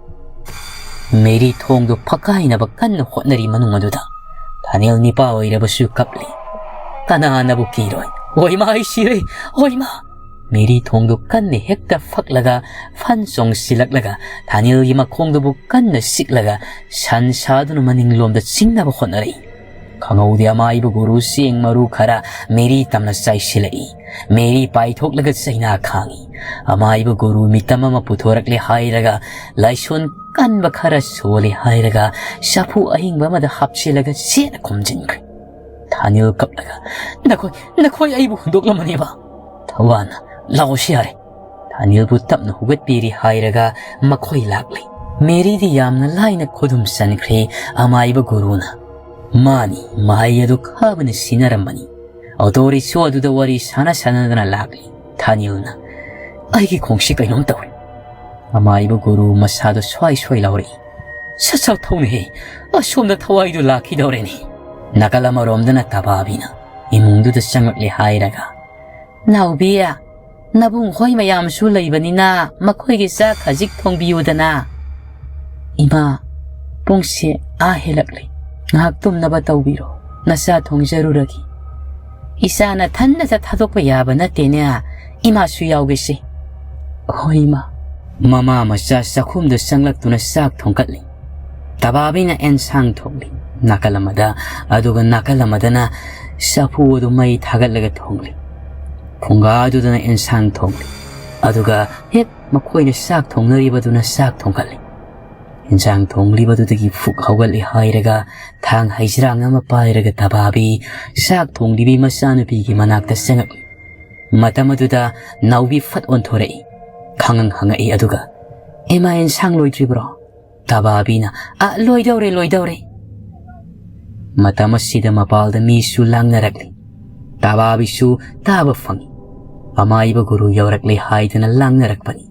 ꯃꯦꯔꯤ ꯊꯣꯡꯗꯨ ꯐꯛꯀꯥꯏꯅꯕ ꯀꯟꯅ ꯍꯣꯠꯅꯔꯤ ꯃꯅꯨꯡ ꯑꯗꯨꯗ ꯊꯥꯅꯦꯜ ꯅꯤꯄꯥ ꯑꯣꯏꯔꯕꯁꯨ ꯀꯞꯂꯤ꯫ ꯀꯅꯥꯅꯕꯨ ꯀꯤꯔꯣꯏ? "ꯑꯣꯏꯃꯥ, ꯑꯩ ꯁꯤꯔꯦ! ꯑꯣꯏꯃꯥ!" ꯃꯦꯔꯤ ꯊꯣꯡꯗꯨ ꯀꯟꯅ ꯍꯦꯛꯇ ꯐꯛꯂꯒ ꯐꯟ ꯆꯣꯡꯁꯤꯜꯂꯛꯂꯒ ꯊꯥꯅꯦꯜꯒꯤ ꯃꯈꯣꯡꯗꯨꯕꯨ ꯀꯟꯅ ꯁꯤꯛꯂꯒ ꯁꯟ ꯁꯥꯗꯨꯅ ꯃꯅꯤꯡꯂꯣꯝꯗ ꯆꯤꯡꯅꯕ ꯍꯣꯠꯅꯔꯛꯏ꯫ ꯈꯪꯍꯧꯗꯦ ꯑꯃꯥꯏꯕ ꯒꯨꯔꯨ ꯆꯦꯡ ꯃꯔꯨ ꯈꯔ ꯃꯦꯔꯤ ꯇꯝꯅ ꯆꯥꯏꯁꯤꯜꯂꯛꯏ꯫ ꯃꯦꯔꯤ ꯄꯥꯏꯊꯣꯛꯂꯒ ꯆꯩꯅꯥ ꯈꯥꯡꯏ꯫ ꯑꯃꯥꯏꯕ ꯒꯨꯔꯨ ꯃꯤꯇꯝ ꯑꯃ ꯄꯨꯊꯣꯔꯛꯂꯦ ꯍꯥꯏꯔꯒ ꯂꯥꯏꯁꯣꯟ ꯀꯟꯕ ꯈꯔ ꯁꯣꯜꯂꯦ ꯍꯥꯏꯔꯒ ꯆꯐꯨ ꯑꯍꯤꯡꯕ ꯑꯃꯗ ꯍꯥꯞꯆꯤꯜꯂꯒ ꯆꯦꯠꯅ ꯈꯨꯝꯖꯤꯟꯈ꯭ꯔꯦ꯫ ꯊꯥꯅꯤꯜ ꯀꯞꯂꯒ, "ꯅꯈꯣꯏ, ꯅꯈꯣꯏ ꯑꯩꯕꯨ ꯍꯨꯟꯗꯣꯛꯂꯝꯃꯅꯦꯕ?" ꯊꯋꯥꯟꯅ, "ꯂꯥꯛꯑꯣꯁꯤ ꯌꯥꯔꯦ"꯫ ꯊꯥꯅꯤꯜꯕꯨ ꯇꯞꯅ ꯍꯧꯒꯠꯄꯤꯔꯤ ꯍꯥꯏꯔꯒ ꯃꯈꯣꯏ ꯂꯥꯛꯂꯦ꯫ ꯃꯦꯔꯤꯗꯤ ꯌꯥꯝꯅ ꯂꯥꯏꯅ ꯈꯨꯗꯨꯝ ꯆꯟꯈ꯭ꯔꯦ ꯑꯃꯥꯏꯕ ꯒꯨꯔꯨꯅ꯫ ꯃꯥꯅꯤ, ꯃꯍꯩ ꯑꯗꯨ ꯈꯥꯕꯅ ꯁꯤꯟꯅꯔꯝꯕꯅꯤ꯫ ꯑꯣꯇꯣ ꯔꯤꯛꯁꯣ ꯑꯗꯨꯗ ꯋꯥꯔꯤ ꯁꯥꯟꯅ ꯁꯥꯟꯅꯗꯅ ꯂꯥꯛꯂꯤ꯫ ꯊꯥꯅꯤꯜꯅ, "ꯑꯩꯒꯤ ꯈꯣꯡꯁꯤ ꯀꯩꯅꯣꯝ ꯇꯧꯔꯦ"꯫ ꯑꯃꯥꯏꯕ ꯒꯨꯔꯨ ꯃꯁꯥꯗꯣ ꯁ꯭ꯋꯥꯏ ꯁ꯭ꯋꯥꯏ ꯂꯥꯎꯔꯛꯏ꯫ "ꯁꯠ ꯁꯠ ꯊꯧꯅꯦꯍꯦ, ꯑꯁꯣꯝꯗ ꯊꯋꯥꯏꯗꯨ ꯂꯥꯛꯈꯤꯗꯧꯔꯦꯅꯦ"꯫ ꯅꯥꯀꯜ ꯑꯃꯔꯣꯝꯗꯅ ꯇꯕꯥꯕꯤꯅ ꯏꯃꯨꯡꯗꯨꯗ ꯆꯪꯂꯛꯂꯦ ꯍꯥꯏꯔꯒ, "ꯅꯥꯎꯕꯤ, ꯅꯕꯨꯡ ꯈꯣꯏ ꯃꯌꯥꯝꯁꯨ ꯂꯩꯕꯅꯤꯅ ꯃꯈꯣꯏꯒꯤ ꯆꯥꯛ ꯈꯖꯤꯛ ꯊꯣꯡꯕꯤꯌꯨꯗꯅ"꯫ "ꯏꯃꯥ, ꯄꯨꯡꯁꯦ ꯑꯥ ꯍꯦꯜꯂꯛꯂꯦ, ꯉꯥꯏꯍꯥꯛ ꯇꯨꯝꯅꯕ ꯇꯧꯕꯤꯔꯣ"꯫ ꯅꯆꯥ ꯊꯣꯡꯖꯔꯨꯔꯒꯦ꯫ ꯏꯆꯥ ꯅꯊꯟꯗꯇ ꯊꯥꯗꯣꯛꯄ ꯌꯥꯕ ꯅꯠꯇꯦꯅꯦ, ꯏꯃꯥꯁꯨ ꯌꯥꯎꯒꯦꯁꯦ꯫ ꯍꯣꯏ ꯏꯃꯥ꯫ ꯃꯃꯥ ꯃꯆꯥ ꯆꯥꯛꯈꯨꯝꯗ ꯆꯪꯂꯛꯇꯨꯅ ꯆꯥꯛ ꯊꯣꯡꯒꯠꯂꯤ꯫ ꯇꯕꯥꯕꯤꯅ ꯑꯦꯟꯁꯥꯡ ꯊꯣꯡꯂꯤ꯫ ꯅꯥꯀꯜ ꯑꯃꯗ, ꯑꯗꯨꯒ ꯅꯥꯀꯜ ꯑꯃꯗꯅ ꯆꯐꯨ ꯑꯗꯨ ꯃꯩ ꯊꯥꯒꯠꯂꯒ ꯊꯣꯡꯂꯤ꯫ ꯐꯨꯡꯒꯥꯗꯨꯗꯅ ꯑꯦꯟꯁꯥꯡ ꯊꯣꯡꯂꯤ꯫ ꯑꯗꯨꯒ ꯍꯦꯛ ꯃꯈꯣꯏꯅ ꯆꯥꯛ ꯊꯣꯡꯅꯔꯤꯕꯗꯨꯅ ꯆꯥꯛ ꯊꯣꯡꯒꯠꯂꯤ꯫ ꯏꯟꯁꯥꯡ ꯊꯣꯡꯂꯤꯕꯗꯨꯗꯒꯤ ꯐꯨꯛ ꯍꯧꯒꯠꯂꯤ ꯍꯥꯏꯔꯒ ꯊꯥꯡ ꯍꯩꯖ꯭ꯔꯥꯡ ꯑꯃ ꯄꯥꯏꯔꯒ ꯇꯕꯥꯕꯤ ꯆꯥꯛ ꯊꯣꯡꯂꯤꯕꯤ ꯃꯆꯥꯅꯨꯄꯤꯒꯤ ꯃꯅꯥꯛꯇ ꯆꯪꯉꯛꯏ꯫ ꯃꯇꯝ ꯑꯗꯨꯗ ꯅꯥꯎꯕꯤ ꯐꯠ ꯑꯣꯟꯊꯣꯔꯛꯏ꯫ ꯈꯪꯉꯪ ꯍꯪꯉꯛꯏ ꯑꯗꯨꯒ, "ꯏꯃꯥ, ꯏꯟꯁꯥꯡ ꯂꯣꯏꯗ꯭ꯔꯤꯕ꯭ꯔꯣ?" ꯇꯕꯥꯕꯤꯅ, "ꯑ, ꯂꯣꯏꯗꯧꯔꯦ, ꯂꯣꯏꯗꯧꯔꯦ꯫" ꯃꯇꯝ ꯑꯁꯤꯗ ꯃꯄꯥꯜꯗ ꯃꯤꯁꯨ ꯂꯥꯡꯅꯔꯛꯂꯤ꯫ ꯇꯕꯥꯕꯤꯁꯨ ꯇꯥꯕ ꯐꯪꯏ꯫ ꯑꯃꯥꯏꯕ ꯒꯨꯔꯨ ꯌꯧꯔꯛꯂꯦ ꯍꯥꯏꯗꯨꯅ ꯂꯥꯡꯅꯔꯛꯄꯅꯤ꯫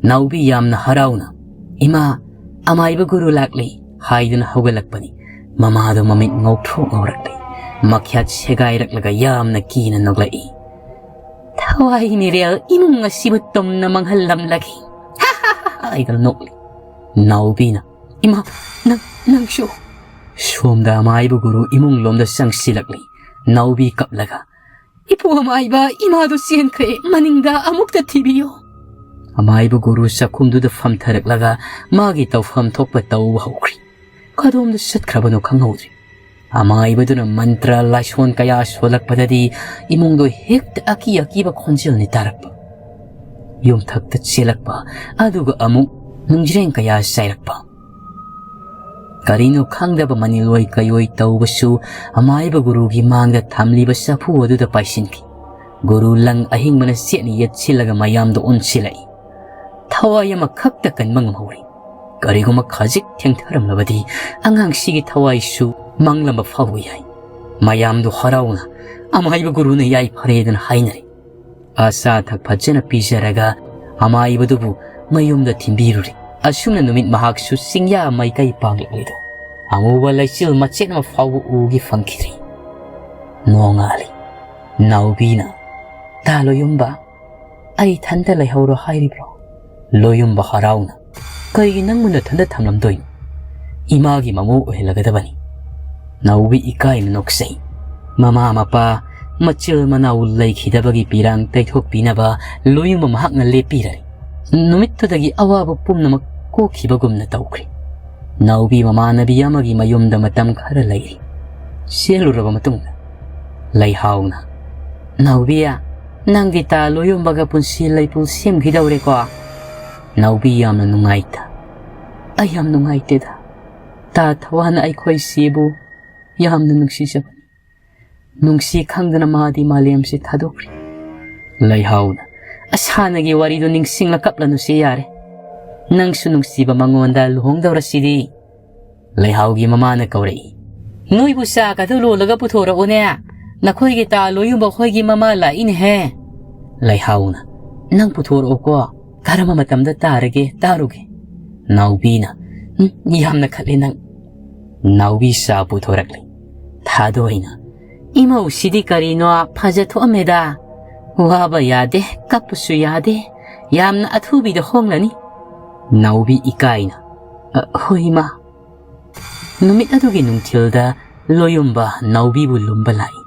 ꯅꯥꯎꯕꯤ ꯌꯥꯝꯅ ꯍꯔꯥꯎꯅ, "ꯏꯃꯥ, ꯑꯃꯥꯏꯕ ꯒꯨꯔꯨ ꯂꯥꯛꯂꯦ" ꯍꯥꯏꯗꯨꯅ ꯍꯧꯒꯠꯂꯛꯄꯅꯤ꯫ ꯃꯃꯥꯗꯣ ꯃꯃꯤꯠ ꯉꯧꯊ꯭ꯔꯣꯛ ꯉꯧꯔꯛꯂꯤ꯫ ꯃꯈ꯭ꯌꯥꯠ ꯁꯦꯒꯥꯏꯔꯛꯂꯒ ꯌꯥꯝꯅ ꯀꯤꯅ ꯅꯣꯛꯂꯛꯏ꯫ "ꯊꯋꯥꯏ ꯃꯤꯔꯦꯜ ꯏꯃꯨꯡ ꯑꯁꯤꯕꯨ ꯇꯨꯝꯅ ꯃꯥꯡꯍꯜꯂꯝꯂꯒꯦ" ꯍꯥꯏꯗꯨꯅ ꯅꯣꯛꯂꯤ꯫ ꯅꯥꯎꯕꯤꯅ, "ꯏꯃꯥ, ꯅꯪ, ꯅꯪꯁꯨ?" ꯁꯣꯝꯗ ꯑꯃꯥꯏꯕ ꯒꯨꯔꯨ ꯏꯃꯨꯡ ꯂꯣꯝꯗ ꯆꯪꯁꯤꯜꯂꯛꯂꯤ꯫ ꯅꯥꯎꯕꯤ ꯀꯞꯂꯒ, "ꯏꯄꯨ ꯑꯃꯥꯏꯕ, ꯏꯃꯥꯗꯨ ꯆꯦꯟꯈ꯭ꯔꯦ, ꯃꯅꯤꯡꯗ ꯑꯃꯨꯛꯇ ꯊꯤꯕꯤꯌꯨ꯫" ꯑꯃꯥꯏꯕ ꯒꯨꯔꯨ ꯆꯥꯛꯈꯨꯝꯗꯨꯗ ꯐꯝꯊꯔꯛꯂꯒ ꯃꯥꯒꯤ ꯇꯧꯐꯝ ꯊꯣꯛꯄ ꯇꯧꯕ ꯍꯧꯈ꯭ꯔꯤ꯫ ꯀꯗꯣꯝꯗ ꯆꯠꯈ꯭ꯔꯕꯅꯣ ꯈꯪꯍꯧꯗ꯭ꯔꯤ꯫ ꯑꯃꯥꯏꯕꯗꯨꯅ ꯃꯟꯇ꯭ꯔ ꯂꯥꯏꯁꯣꯟ ꯀꯌꯥ ꯁꯣꯜꯂꯛꯄꯗꯗꯤ ꯏꯃꯨꯡꯗꯣ ꯍꯦꯛꯇ ꯑꯀꯤ ꯑꯀꯤꯕ ꯈꯣꯟꯖꯦꯜꯅꯤ ꯇꯥꯔꯛꯄ꯫ ꯌꯨꯝꯊꯛꯇ ꯆꯦꯜꯂꯛꯄ, ꯑꯗꯨꯒ ꯑꯃꯨꯛ ꯅꯨꯡꯖ꯭ꯔꯦꯡ ꯀꯌꯥ ꯆꯥꯏꯔꯛꯄ꯫ ꯀꯔꯤꯅꯣ ꯈꯪꯗꯕ ꯃꯅꯤꯂꯣꯏ ꯀꯌꯣꯏ ꯇꯧꯕꯁꯨ ꯑꯃꯥꯏꯕ ꯒꯨꯔꯨꯒꯤ ꯃꯥꯡꯗ ꯊꯝꯂꯤꯕ ꯆꯐꯨ ꯑꯗꯨꯗ ꯄꯥꯏꯁꯤꯟꯈꯤ꯫ ꯒꯨꯔꯨ ꯂꯪ ꯑꯍꯤꯡꯕꯅ ꯆꯦꯠꯅ ꯌꯦꯠꯁꯤꯜꯂꯒ ꯃꯌꯥꯝꯗ ꯑꯣꯟꯁꯤꯜꯂꯛꯏ꯫ ꯊꯋꯥꯏ ꯑꯃꯈꯛꯇ ꯀꯟꯕ ꯉꯝꯍꯧꯔꯤ꯫ ꯀꯔꯤꯒꯨꯝꯕ ꯈꯖꯤꯛ ꯊꯦꯡꯊꯔꯝꯂꯕꯗꯤ ꯑꯉꯥꯡꯁꯤꯒꯤ ꯊꯋꯥꯏꯁꯨ ꯃꯥꯡꯂꯝꯕ ꯐꯥꯎꯕ ꯌꯥꯏ꯫ ꯃꯌꯥꯝꯗꯨ ꯍꯔꯥꯎꯅ ꯑꯃꯥꯏꯕ ꯒꯨꯔꯨꯅ ꯌꯥꯏꯐꯔꯦꯗꯅ ꯍꯥꯏꯅꯔꯤ꯫ ꯑꯆꯥ ꯑꯊꯛ ꯐꯖꯅ ꯄꯤꯖꯔꯒ ꯑꯃꯥꯏꯕꯗꯨꯕꯨ ꯃꯌꯨꯝꯗ ꯊꯤꯟꯕꯤꯔꯨꯔꯦ꯫ ꯑꯁꯨꯝꯅ ꯅꯨꯃꯤꯠ ꯃꯍꯥꯛꯁꯨ ꯆꯤꯡꯌꯥ ꯃꯥꯏꯀꯩ ꯄꯥꯡꯂꯛꯂꯤꯗꯣ ꯑꯃꯨꯕ ꯂꯩꯆꯤꯜ ꯃꯆꯦꯠ ꯑꯃ ꯐꯥꯎꯕ ꯎꯈꯤ ꯐꯪꯈꯤꯗ꯭ꯔꯤ꯫ ꯅꯣꯡꯉꯥꯜꯂꯤ꯫ ꯅꯥꯎꯕꯤꯅ, "ꯇꯥ ꯂꯣꯌꯨꯝꯕ, ꯑꯩ ꯏꯊꯟꯇ ꯂꯩꯍꯧꯔꯣ ꯍꯥꯏꯔꯤꯕ꯭ꯔꯣ?" ꯂꯣꯌꯨꯝꯕ ꯍꯔꯥꯎꯅ, "ꯀꯩꯒꯤ ꯅꯪꯕꯨ ꯅꯊꯟꯇ ꯊꯝꯂꯝꯗꯣꯏꯅꯣ? ꯏꯃꯥꯒꯤ ꯃꯃꯧ ꯑꯣꯏꯍꯜꯂꯒꯗꯕꯅꯤ꯫" ꯅꯥꯎꯕꯤ ꯏꯀꯥꯏꯅ ꯅꯣꯛꯆꯩ꯫ ꯃꯃꯥ ꯃꯄꯥ, ꯃꯆꯤꯜ ꯃꯅꯥꯎ ꯂꯩꯈꯤꯗꯕꯒꯤ ꯄꯤꯔꯥꯡ ꯇꯩꯊꯣꯛꯄꯤꯅꯕ ꯂꯣꯌꯨꯝꯕ ꯃꯍꯥꯛꯅ ꯂꯦꯞꯄꯤꯔꯔꯤ꯫ ꯅꯨꯃꯤꯠꯇꯨꯗꯒꯤ ꯑꯋꯥꯕ ꯄꯨꯝꯅꯃꯛ ꯀꯣꯛꯈꯤꯕꯒꯨꯝꯅ ꯇꯧꯈ꯭ꯔꯦ꯫ ꯅꯥꯎꯕꯤ ꯃꯃꯥꯟꯅꯕꯤ ꯑꯃꯒꯤ ꯃꯌꯨꯝꯗ ꯃꯇꯝ ꯈꯔ ꯂꯩꯔꯤ꯫ ꯆꯦꯜꯂꯨꯔꯕ ꯃꯇꯨꯡꯗ ꯂꯩꯍꯥꯎꯅ, "ꯅꯥꯎꯕꯤ, ꯅꯪꯒꯤ ꯇꯥ ꯂꯣꯌꯨꯝꯕꯒ ꯄꯨꯟꯁꯤ ꯂꯩꯄꯨ ꯁꯦꯝꯈꯤꯗꯧꯔꯦꯀꯣ?" ꯅꯥꯎꯕꯤ ꯌꯥꯝꯅ ꯅꯨꯡꯉꯥꯏꯇ, "ꯑꯩ ꯌꯥꯝ ꯅꯨꯡꯉꯥꯏꯇꯦꯗ꯫ ꯇꯥ ꯊꯋꯥꯟ ꯑꯩꯈꯣꯏ ꯁꯤꯕꯨ ꯌꯥꯝꯅ ꯅꯨꯡꯁꯤꯖꯕꯅꯤ꯫ ꯅꯨꯡꯁꯤ ꯈꯪꯗꯅ ꯃꯥꯗꯤ ꯃꯥꯂꯦꯝꯁꯤ ꯊꯥꯗꯣꯛꯈ꯭ꯔꯦ꯫" ꯂꯩꯍꯥꯎꯅ, "ꯑꯁꯥꯅꯒꯤ ꯋꯥꯔꯤꯗꯨ ꯅꯤꯡꯁꯤꯡꯂ ꯀꯞꯂꯅꯨꯁꯤ ꯌꯥꯔꯦ꯫ ꯅꯪꯁꯨ ꯅꯨꯡꯁꯤꯕ ꯃꯉꯣꯟꯗ ꯂꯨꯍꯣꯡꯗꯧꯔꯁꯤꯗꯤ꯫" ꯂꯩꯍꯥꯎꯒꯤ ꯃꯃꯥꯅ ꯀꯧꯔꯛꯏ꯫ "ꯅꯣꯏꯕꯨ ꯆꯥꯛ ꯑꯗꯨ ꯂꯣꯜꯂꯒ ꯄꯨꯊꯣꯔꯛꯎꯅꯦ꯫ ꯅꯈꯣꯏꯒꯤ ꯇꯥ ꯂꯣꯌꯨꯝꯕ ꯍꯣꯏꯒꯤ ꯃꯃꯥ ꯂꯥꯛꯏꯅꯦꯍꯦ꯫" ꯂꯩꯍꯥꯎꯅ, "ꯅꯪ ꯄꯨꯊꯣꯔꯛꯑꯣꯀꯣ꯫ ꯀꯔꯝꯕ ꯃꯇꯝꯗ ꯇꯥꯔꯒꯦ ꯇꯥꯔꯨꯒꯦ꯫" ꯅꯥꯎꯕꯤꯅ, "ꯎꯝ, ꯌꯥꯝꯅ ꯈꯠꯂꯦ ꯅꯪ꯫" ꯅꯥꯎꯕꯤ ꯆꯥ ꯄꯨꯊꯣꯔꯛꯂꯤ꯫ ꯊꯥꯗꯣꯏꯅ, "ꯏꯃꯧꯁꯤꯗꯤ ꯀꯔꯤꯅꯣ ꯐꯖꯊꯣꯛꯑꯝꯃꯦꯗ꯫ ꯋꯥꯕ ꯌꯥꯗꯦ, ꯀꯞꯄꯁꯨ ꯌꯥꯗꯦ꯫ ꯌꯥꯝꯅ ꯑꯊꯨꯕꯤꯗ ꯍꯣꯡꯂꯅꯤ꯫" ꯅꯥꯎꯕꯤ ꯏꯀꯥꯏꯅ, "ꯑ, ꯍꯣꯏ ꯏꯃꯥ꯫" ꯅꯨꯃꯤꯠ ꯑꯗꯨꯒꯤ ꯅꯨꯡꯊꯤꯜꯗ ꯂꯣꯌꯨꯝꯕ ꯅꯥꯎꯕꯤꯕꯨ ꯂꯨꯝꯕ ꯂꯥꯛꯏ꯫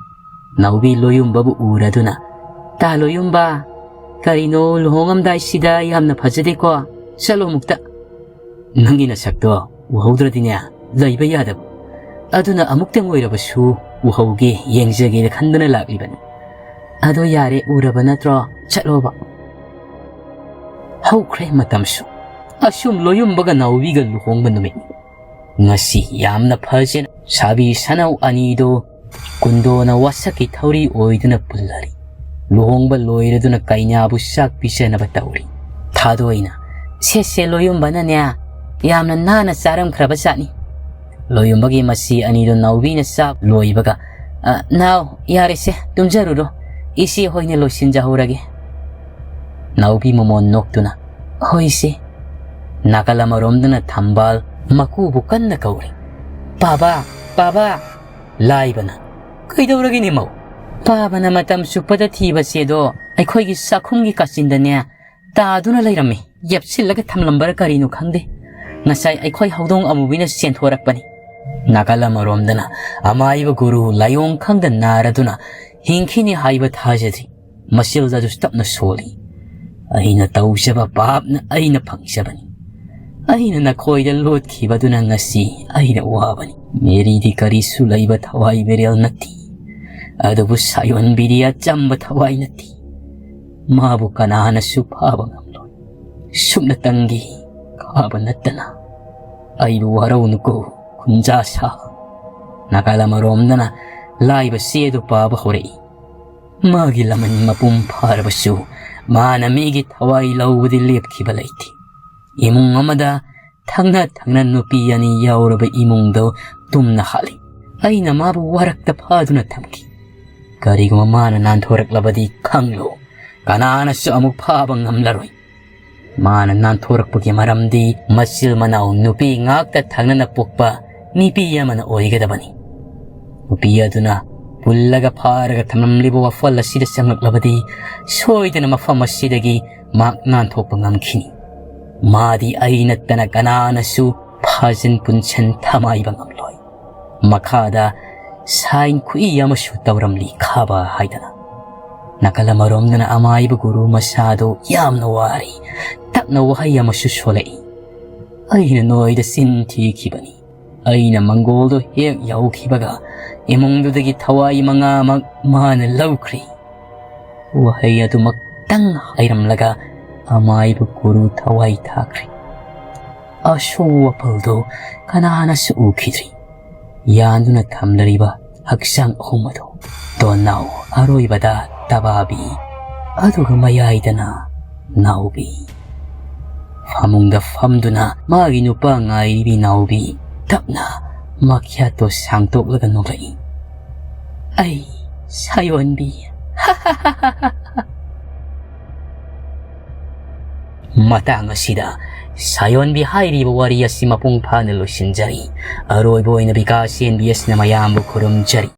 ꯅꯥꯎꯕꯤ ꯂꯣꯌꯨꯝꯕꯕꯨ ꯎꯔꯗꯨꯅ, "ꯇꯥ ꯂꯣꯌꯨꯝꯕ, ꯀꯔꯤꯅꯣ ꯂꯨꯍꯣꯡꯉꯝꯗꯥꯏꯁꯤꯗ ꯌꯥꯝꯅ ꯐꯖꯗꯦꯀꯣ? ꯆꯠꯂꯣ ꯑꯃꯨꯛꯇ꯫ ꯅꯪꯒꯤ ꯅꯁꯛꯇꯣ ꯎꯍꯧꯗ꯭ꯔꯗꯤꯅꯦ ꯂꯩꯕ ꯌꯥꯗꯕ꯫ ꯑꯗꯨꯅ ꯑꯃꯨꯛꯇꯪ ꯑꯣꯏꯔꯕꯁꯨ ꯎꯍꯧꯒꯦ, ꯌꯦꯡꯖꯒꯦꯅ ꯈꯟꯗꯅ ꯂꯥꯛꯂꯤꯕꯅꯤ꯫ ꯑꯗꯣ ꯌꯥꯔꯦ, ꯎꯔꯕ ꯅꯠꯇ꯭ꯔꯣ? ꯆꯠꯂꯣꯕ꯫" ꯍꯧꯈ꯭ꯔꯦ ꯃꯇꯝꯁꯨ꯫ ꯑꯁꯨꯝ ꯂꯣꯌꯨꯝꯕꯒ ꯅꯥꯎꯕꯤꯒ ꯂꯨꯍꯣꯡꯕ ꯅꯨꯃꯤꯠꯅꯤ꯫ ꯉꯁꯤ ꯌꯥꯝꯅ ꯐꯖꯅ ꯁꯥꯕꯤ ꯁꯅꯧ ꯑꯅꯤꯗꯣ ꯀꯨꯟꯗꯣꯅ ꯋꯥꯁꯛꯀꯤ ꯊꯧꯔꯤ ꯑꯣꯏꯗꯨꯅ ꯄꯨꯜꯂꯔꯤ꯫ ꯂꯨꯍꯣꯡꯕ ꯂꯣꯏꯔꯗꯨꯅ ꯀꯩꯅꯥꯕꯨ ꯆꯥꯛ ꯄꯤꯖꯅꯕ ꯇꯧꯔꯤ꯫ ꯊꯥꯗꯣꯏꯅ, "ꯁꯦ ꯁꯦ, ꯂꯣꯌꯨꯝꯕꯅꯅꯦ ꯌꯥꯝꯅ ꯅꯥꯟꯅ ꯆꯥꯔꯝꯈ꯭ꯔꯕ ꯖꯥꯠꯅꯤ꯫" ꯂꯣꯌꯨꯝꯕꯒꯤ ꯃꯆꯤ ꯑꯅꯤꯗꯨ ꯅꯥꯎꯕꯤꯅ ꯆꯥꯛ ꯂꯣꯏꯕꯒ, "ꯑ, ꯅꯥꯎ, ꯌꯥꯔꯦꯁꯦ, ꯇꯨꯝꯖꯔꯨꯔꯣ꯫ ꯏꯆꯦ ꯍꯣꯏꯅ ꯂꯣꯏꯁꯤꯟꯖꯍꯧꯔꯒꯦ꯫" ꯅꯥꯎꯕꯤ ꯃꯃꯣꯟ ꯅꯣꯛꯇꯨꯅ, "ꯍꯣꯏ ꯏꯆꯦ꯫" ꯅꯥꯀꯜ ꯑꯃꯔꯣꯝꯗꯅ ꯊꯝꯕꯥꯜ ꯃꯀꯨꯕꯨ ꯀꯟꯅ ꯀꯧꯔꯤ꯫ "ꯄꯥꯕ! ꯄꯥꯕ!" ꯂꯥꯏꯕꯅ, "ꯀꯩꯗꯧꯔꯒꯦꯅꯦ ꯃꯧ?" "ꯄꯥꯕꯅ ꯃꯇꯝ ꯆꯨꯞꯄꯗ ꯊꯤꯕ ꯆꯦꯗꯣ ꯑꯩꯈꯣꯏꯒꯤ ꯆꯥꯛꯈꯨꯝꯒꯤ ꯀꯥꯆꯤꯟꯗꯅꯦ ꯇꯥꯗꯨꯅ ꯂꯩꯔꯝꯃꯤ꯫ ꯌꯦꯞꯁꯤꯜꯂꯒ ꯊꯝꯂꯝꯕꯔꯥ ꯀꯔꯤꯅꯣ ꯈꯪꯗꯦ꯫ ꯉꯁꯥꯏ ꯑꯩꯈꯣꯏ ꯍꯧꯗꯣꯡ ꯑꯃꯨꯕꯤꯅ ꯆꯦꯟꯊꯣꯔꯛꯄꯅꯤ꯫ ꯅꯥꯀꯜ ꯑꯃꯔꯣꯝꯗꯅ ꯑꯃꯥꯏꯕ ꯒꯨꯔꯨ ꯂꯥꯏꯑꯣꯡ ꯈꯪꯗ ꯅꯥꯔꯗꯨꯅ ꯍꯤꯡꯈꯤꯅꯤ ꯍꯥꯏꯕ ꯊꯥꯖꯗ꯭ꯔꯤ꯫ ꯃꯁꯤꯜꯗ ꯑꯗꯨꯁꯨ ꯇꯞꯅ ꯁꯣꯜꯂꯤ꯫ "ꯑꯩꯅ ꯇꯧꯖꯕ ꯄꯥꯞꯅ ꯑꯩꯅ ꯐꯪꯖꯕꯅꯤ꯫ ꯑꯩꯅ ꯅꯈꯣꯏꯗ ꯂꯣꯠꯈꯤꯕꯗꯨꯅ ꯉꯁꯤ ꯑꯩꯅ ꯋꯥꯕꯅꯤ꯫ ꯃꯦꯔꯤꯗꯤ ꯀꯔꯤꯁꯨ ꯂꯩꯕ ꯊꯋꯥꯏ ꯃꯤꯔꯦꯜ ꯅꯠꯇꯦ, ꯑꯗꯨꯕꯨ ꯁꯥꯌꯣꯟꯕꯤꯗꯤ ꯑꯆꯝꯕ ꯊꯋꯥꯏ ꯅꯠꯇꯦ꯫ ꯃꯥꯕꯨ ꯀꯅꯥꯅꯁꯨ ꯐꯥꯕ ꯉꯝꯂꯣꯏ꯫ ꯁꯨꯞꯅꯇꯪꯒꯤ ꯈꯥꯕ ꯅꯠꯇꯅ ꯑꯩꯕꯨ ꯋꯥꯔꯧꯅꯨꯀꯣ, ꯈꯨꯟꯖꯥ ꯁꯥ꯫" ꯅꯥꯀꯜ ꯑꯃꯔꯣꯝꯗꯅ ꯂꯥꯏꯕ ꯆꯦ ꯑꯗꯨ ꯄꯥꯕ ꯍꯧꯔꯛꯏ꯫ ꯃꯥꯒꯤ ꯂꯃꯟ ꯃꯄꯨꯡ ꯐꯥꯔꯕꯁꯨ ꯃꯥꯅ ꯃꯤꯒꯤ ꯊꯋꯥꯏ ꯂꯧꯕꯗꯤ ꯂꯦꯞꯈꯤꯕ ꯂꯩꯇꯦ꯫ ꯏꯃꯨꯡ ꯑꯃꯗ ꯊꯪꯅ ꯊꯪꯅ ꯅꯨꯄꯤ ꯑꯅꯤ ꯌꯥꯎꯔꯕ ꯏꯃꯨꯡꯗꯣ ꯇꯨꯝꯅ ꯍꯥꯠꯂꯤ꯫ ꯑꯩꯅ ꯃꯥꯕꯨ ꯋꯥꯔꯛꯇ ꯐꯥꯗꯨꯅ ꯊꯝꯈꯤ꯫ ꯀꯔꯤꯒꯨꯝꯕ ꯃꯥꯅ ꯅꯥꯟꯊꯣꯔꯛꯂꯕꯗꯤ ꯈꯪꯂꯨ, ꯀꯅꯥꯅꯁꯨ ꯑꯃꯨꯛ ꯐꯥꯕ ꯉꯝꯂꯔꯣꯏ꯫ ꯃꯥꯅ ꯅꯥꯟꯊꯣꯔꯛꯄꯒꯤ ꯃꯔꯝꯗꯤ ꯃꯆꯤꯜ ꯃꯅꯥꯎ ꯅꯨꯄꯤ ꯉꯥꯛꯇ ꯊꯪꯅꯅ ꯄꯣꯛꯄ ꯅꯨꯄꯤ ꯑꯃꯅ ꯑꯣꯏꯒꯗꯕꯅꯤ꯫ ꯅꯨꯄꯤ ꯑꯗꯨꯅ ꯄꯨꯜꯂꯒ ꯐꯥꯔꯒ ꯊꯝꯂꯝꯂꯤꯕ ꯋꯥꯐꯜ ꯑꯁꯤꯗ ꯆꯪꯂꯛꯂꯕꯗꯤ ꯁꯣꯏꯗꯅ ꯃꯐꯝ ꯑꯁꯤꯗꯒꯤ ꯃꯍꯥꯛ ꯅꯥꯟꯊꯣꯛꯄ ꯉꯝꯈꯤꯅꯤ꯫ ꯃꯥꯗꯤ ꯑꯩ ꯅꯠꯇꯅ ꯀꯅꯥꯅꯁꯨ ꯐꯥꯖꯤꯟ ꯄꯨꯟꯁꯤꯟ ꯊꯃꯥꯏꯕ ꯉꯝꯂꯣꯏ꯫ ꯃꯈꯥꯗ ꯁꯥꯏꯟ ꯈꯨꯏ ꯑꯃꯁꯨ ꯇꯧꯔꯝꯂꯤ ꯈꯥꯕ ꯍꯥꯏꯗꯅ꯫ ꯅꯥꯀꯜ ꯑꯃꯔꯣꯝꯗꯅ ꯑꯃꯥꯏꯕ ꯒꯨꯔꯨ ꯃꯁꯥꯗꯨ ꯌꯥꯝꯅ ꯋꯥꯔꯤ꯫ ꯇꯞꯅ ꯋꯥꯍꯩ ꯑꯃꯁꯨ ꯁꯣꯜꯂꯛꯏ꯫ "ꯑꯩꯅ ꯅꯣꯏꯗ ꯆꯤꯟ ꯊꯤꯈꯤꯕꯅꯤ꯫ ꯑꯩꯅ ꯃꯪꯒꯣꯜꯗꯨ ꯍꯦꯛ ꯌꯧꯈꯤꯕꯒ ꯏꯃꯨꯡꯗꯨꯗꯒꯤ ꯊꯋꯥꯏ ꯃꯉꯥꯃꯛ ꯃꯥꯅ ꯂꯧꯈ꯭ꯔꯦ꯫" ꯋꯥꯍꯩ ꯑꯗꯨꯃꯛꯇꯪ ꯍꯥꯏꯔꯝꯂꯒ ꯑꯃꯥꯏꯕ ꯒꯨꯔꯨ ꯊꯋꯥꯏ ꯊꯥꯈ꯭ꯔꯦ꯫ ꯑꯁꯣꯛ ꯋꯥꯐꯜꯗꯨ ꯀꯅꯥꯅꯁꯨ ꯎꯈꯤꯗ꯭ꯔꯤ꯫ ꯌꯥꯟꯗꯨꯅ ꯊꯝꯂꯔꯤꯕ ꯍꯛꯆꯥꯡ ꯑꯍꯨꯝ ꯑꯗꯨ ꯇꯣꯟꯅꯥꯎ ꯑꯔꯣꯏꯕꯗ ꯇꯕꯥꯕꯤ, ꯑꯗꯨꯒ ꯃꯌꯥꯏꯗꯅ ꯅꯥꯎꯕꯤ꯫ ꯐꯃꯨꯡꯗ ꯐꯝꯗꯨꯅ ꯃꯥꯒꯤ ꯅꯨꯄꯥ ꯉꯥꯏꯔꯤꯕꯤ ꯅꯥꯎꯕꯤ ꯇꯞꯅ ꯃꯈ꯭ꯌꯥꯠꯇꯣ ꯁꯥꯡꯇꯣꯛꯂꯒ ꯅꯣꯛꯂꯛꯏ꯫ "ꯑꯩ ꯁꯥꯌꯣꯟꯕꯤ꯫" ꯃꯇꯥꯡ ꯑꯁꯤꯗ ꯁꯥꯌꯣꯟꯕꯤ ꯍꯥꯏꯔꯤꯕ ꯋꯥꯔꯤ ꯑꯁꯤ ꯃꯄꯨꯡ ꯐꯥꯅ ꯂꯣꯏꯁꯤꯟꯖꯔꯤ꯫ ꯑꯔꯣꯏꯕ ꯑꯣꯏꯅ ꯕꯤꯀꯥꯁ ꯑꯦꯟ ꯕꯤ ꯑꯦꯁꯅ ꯃꯌꯥꯝꯕꯨ ꯈꯨꯔꯨꯝꯖꯔꯤ꯫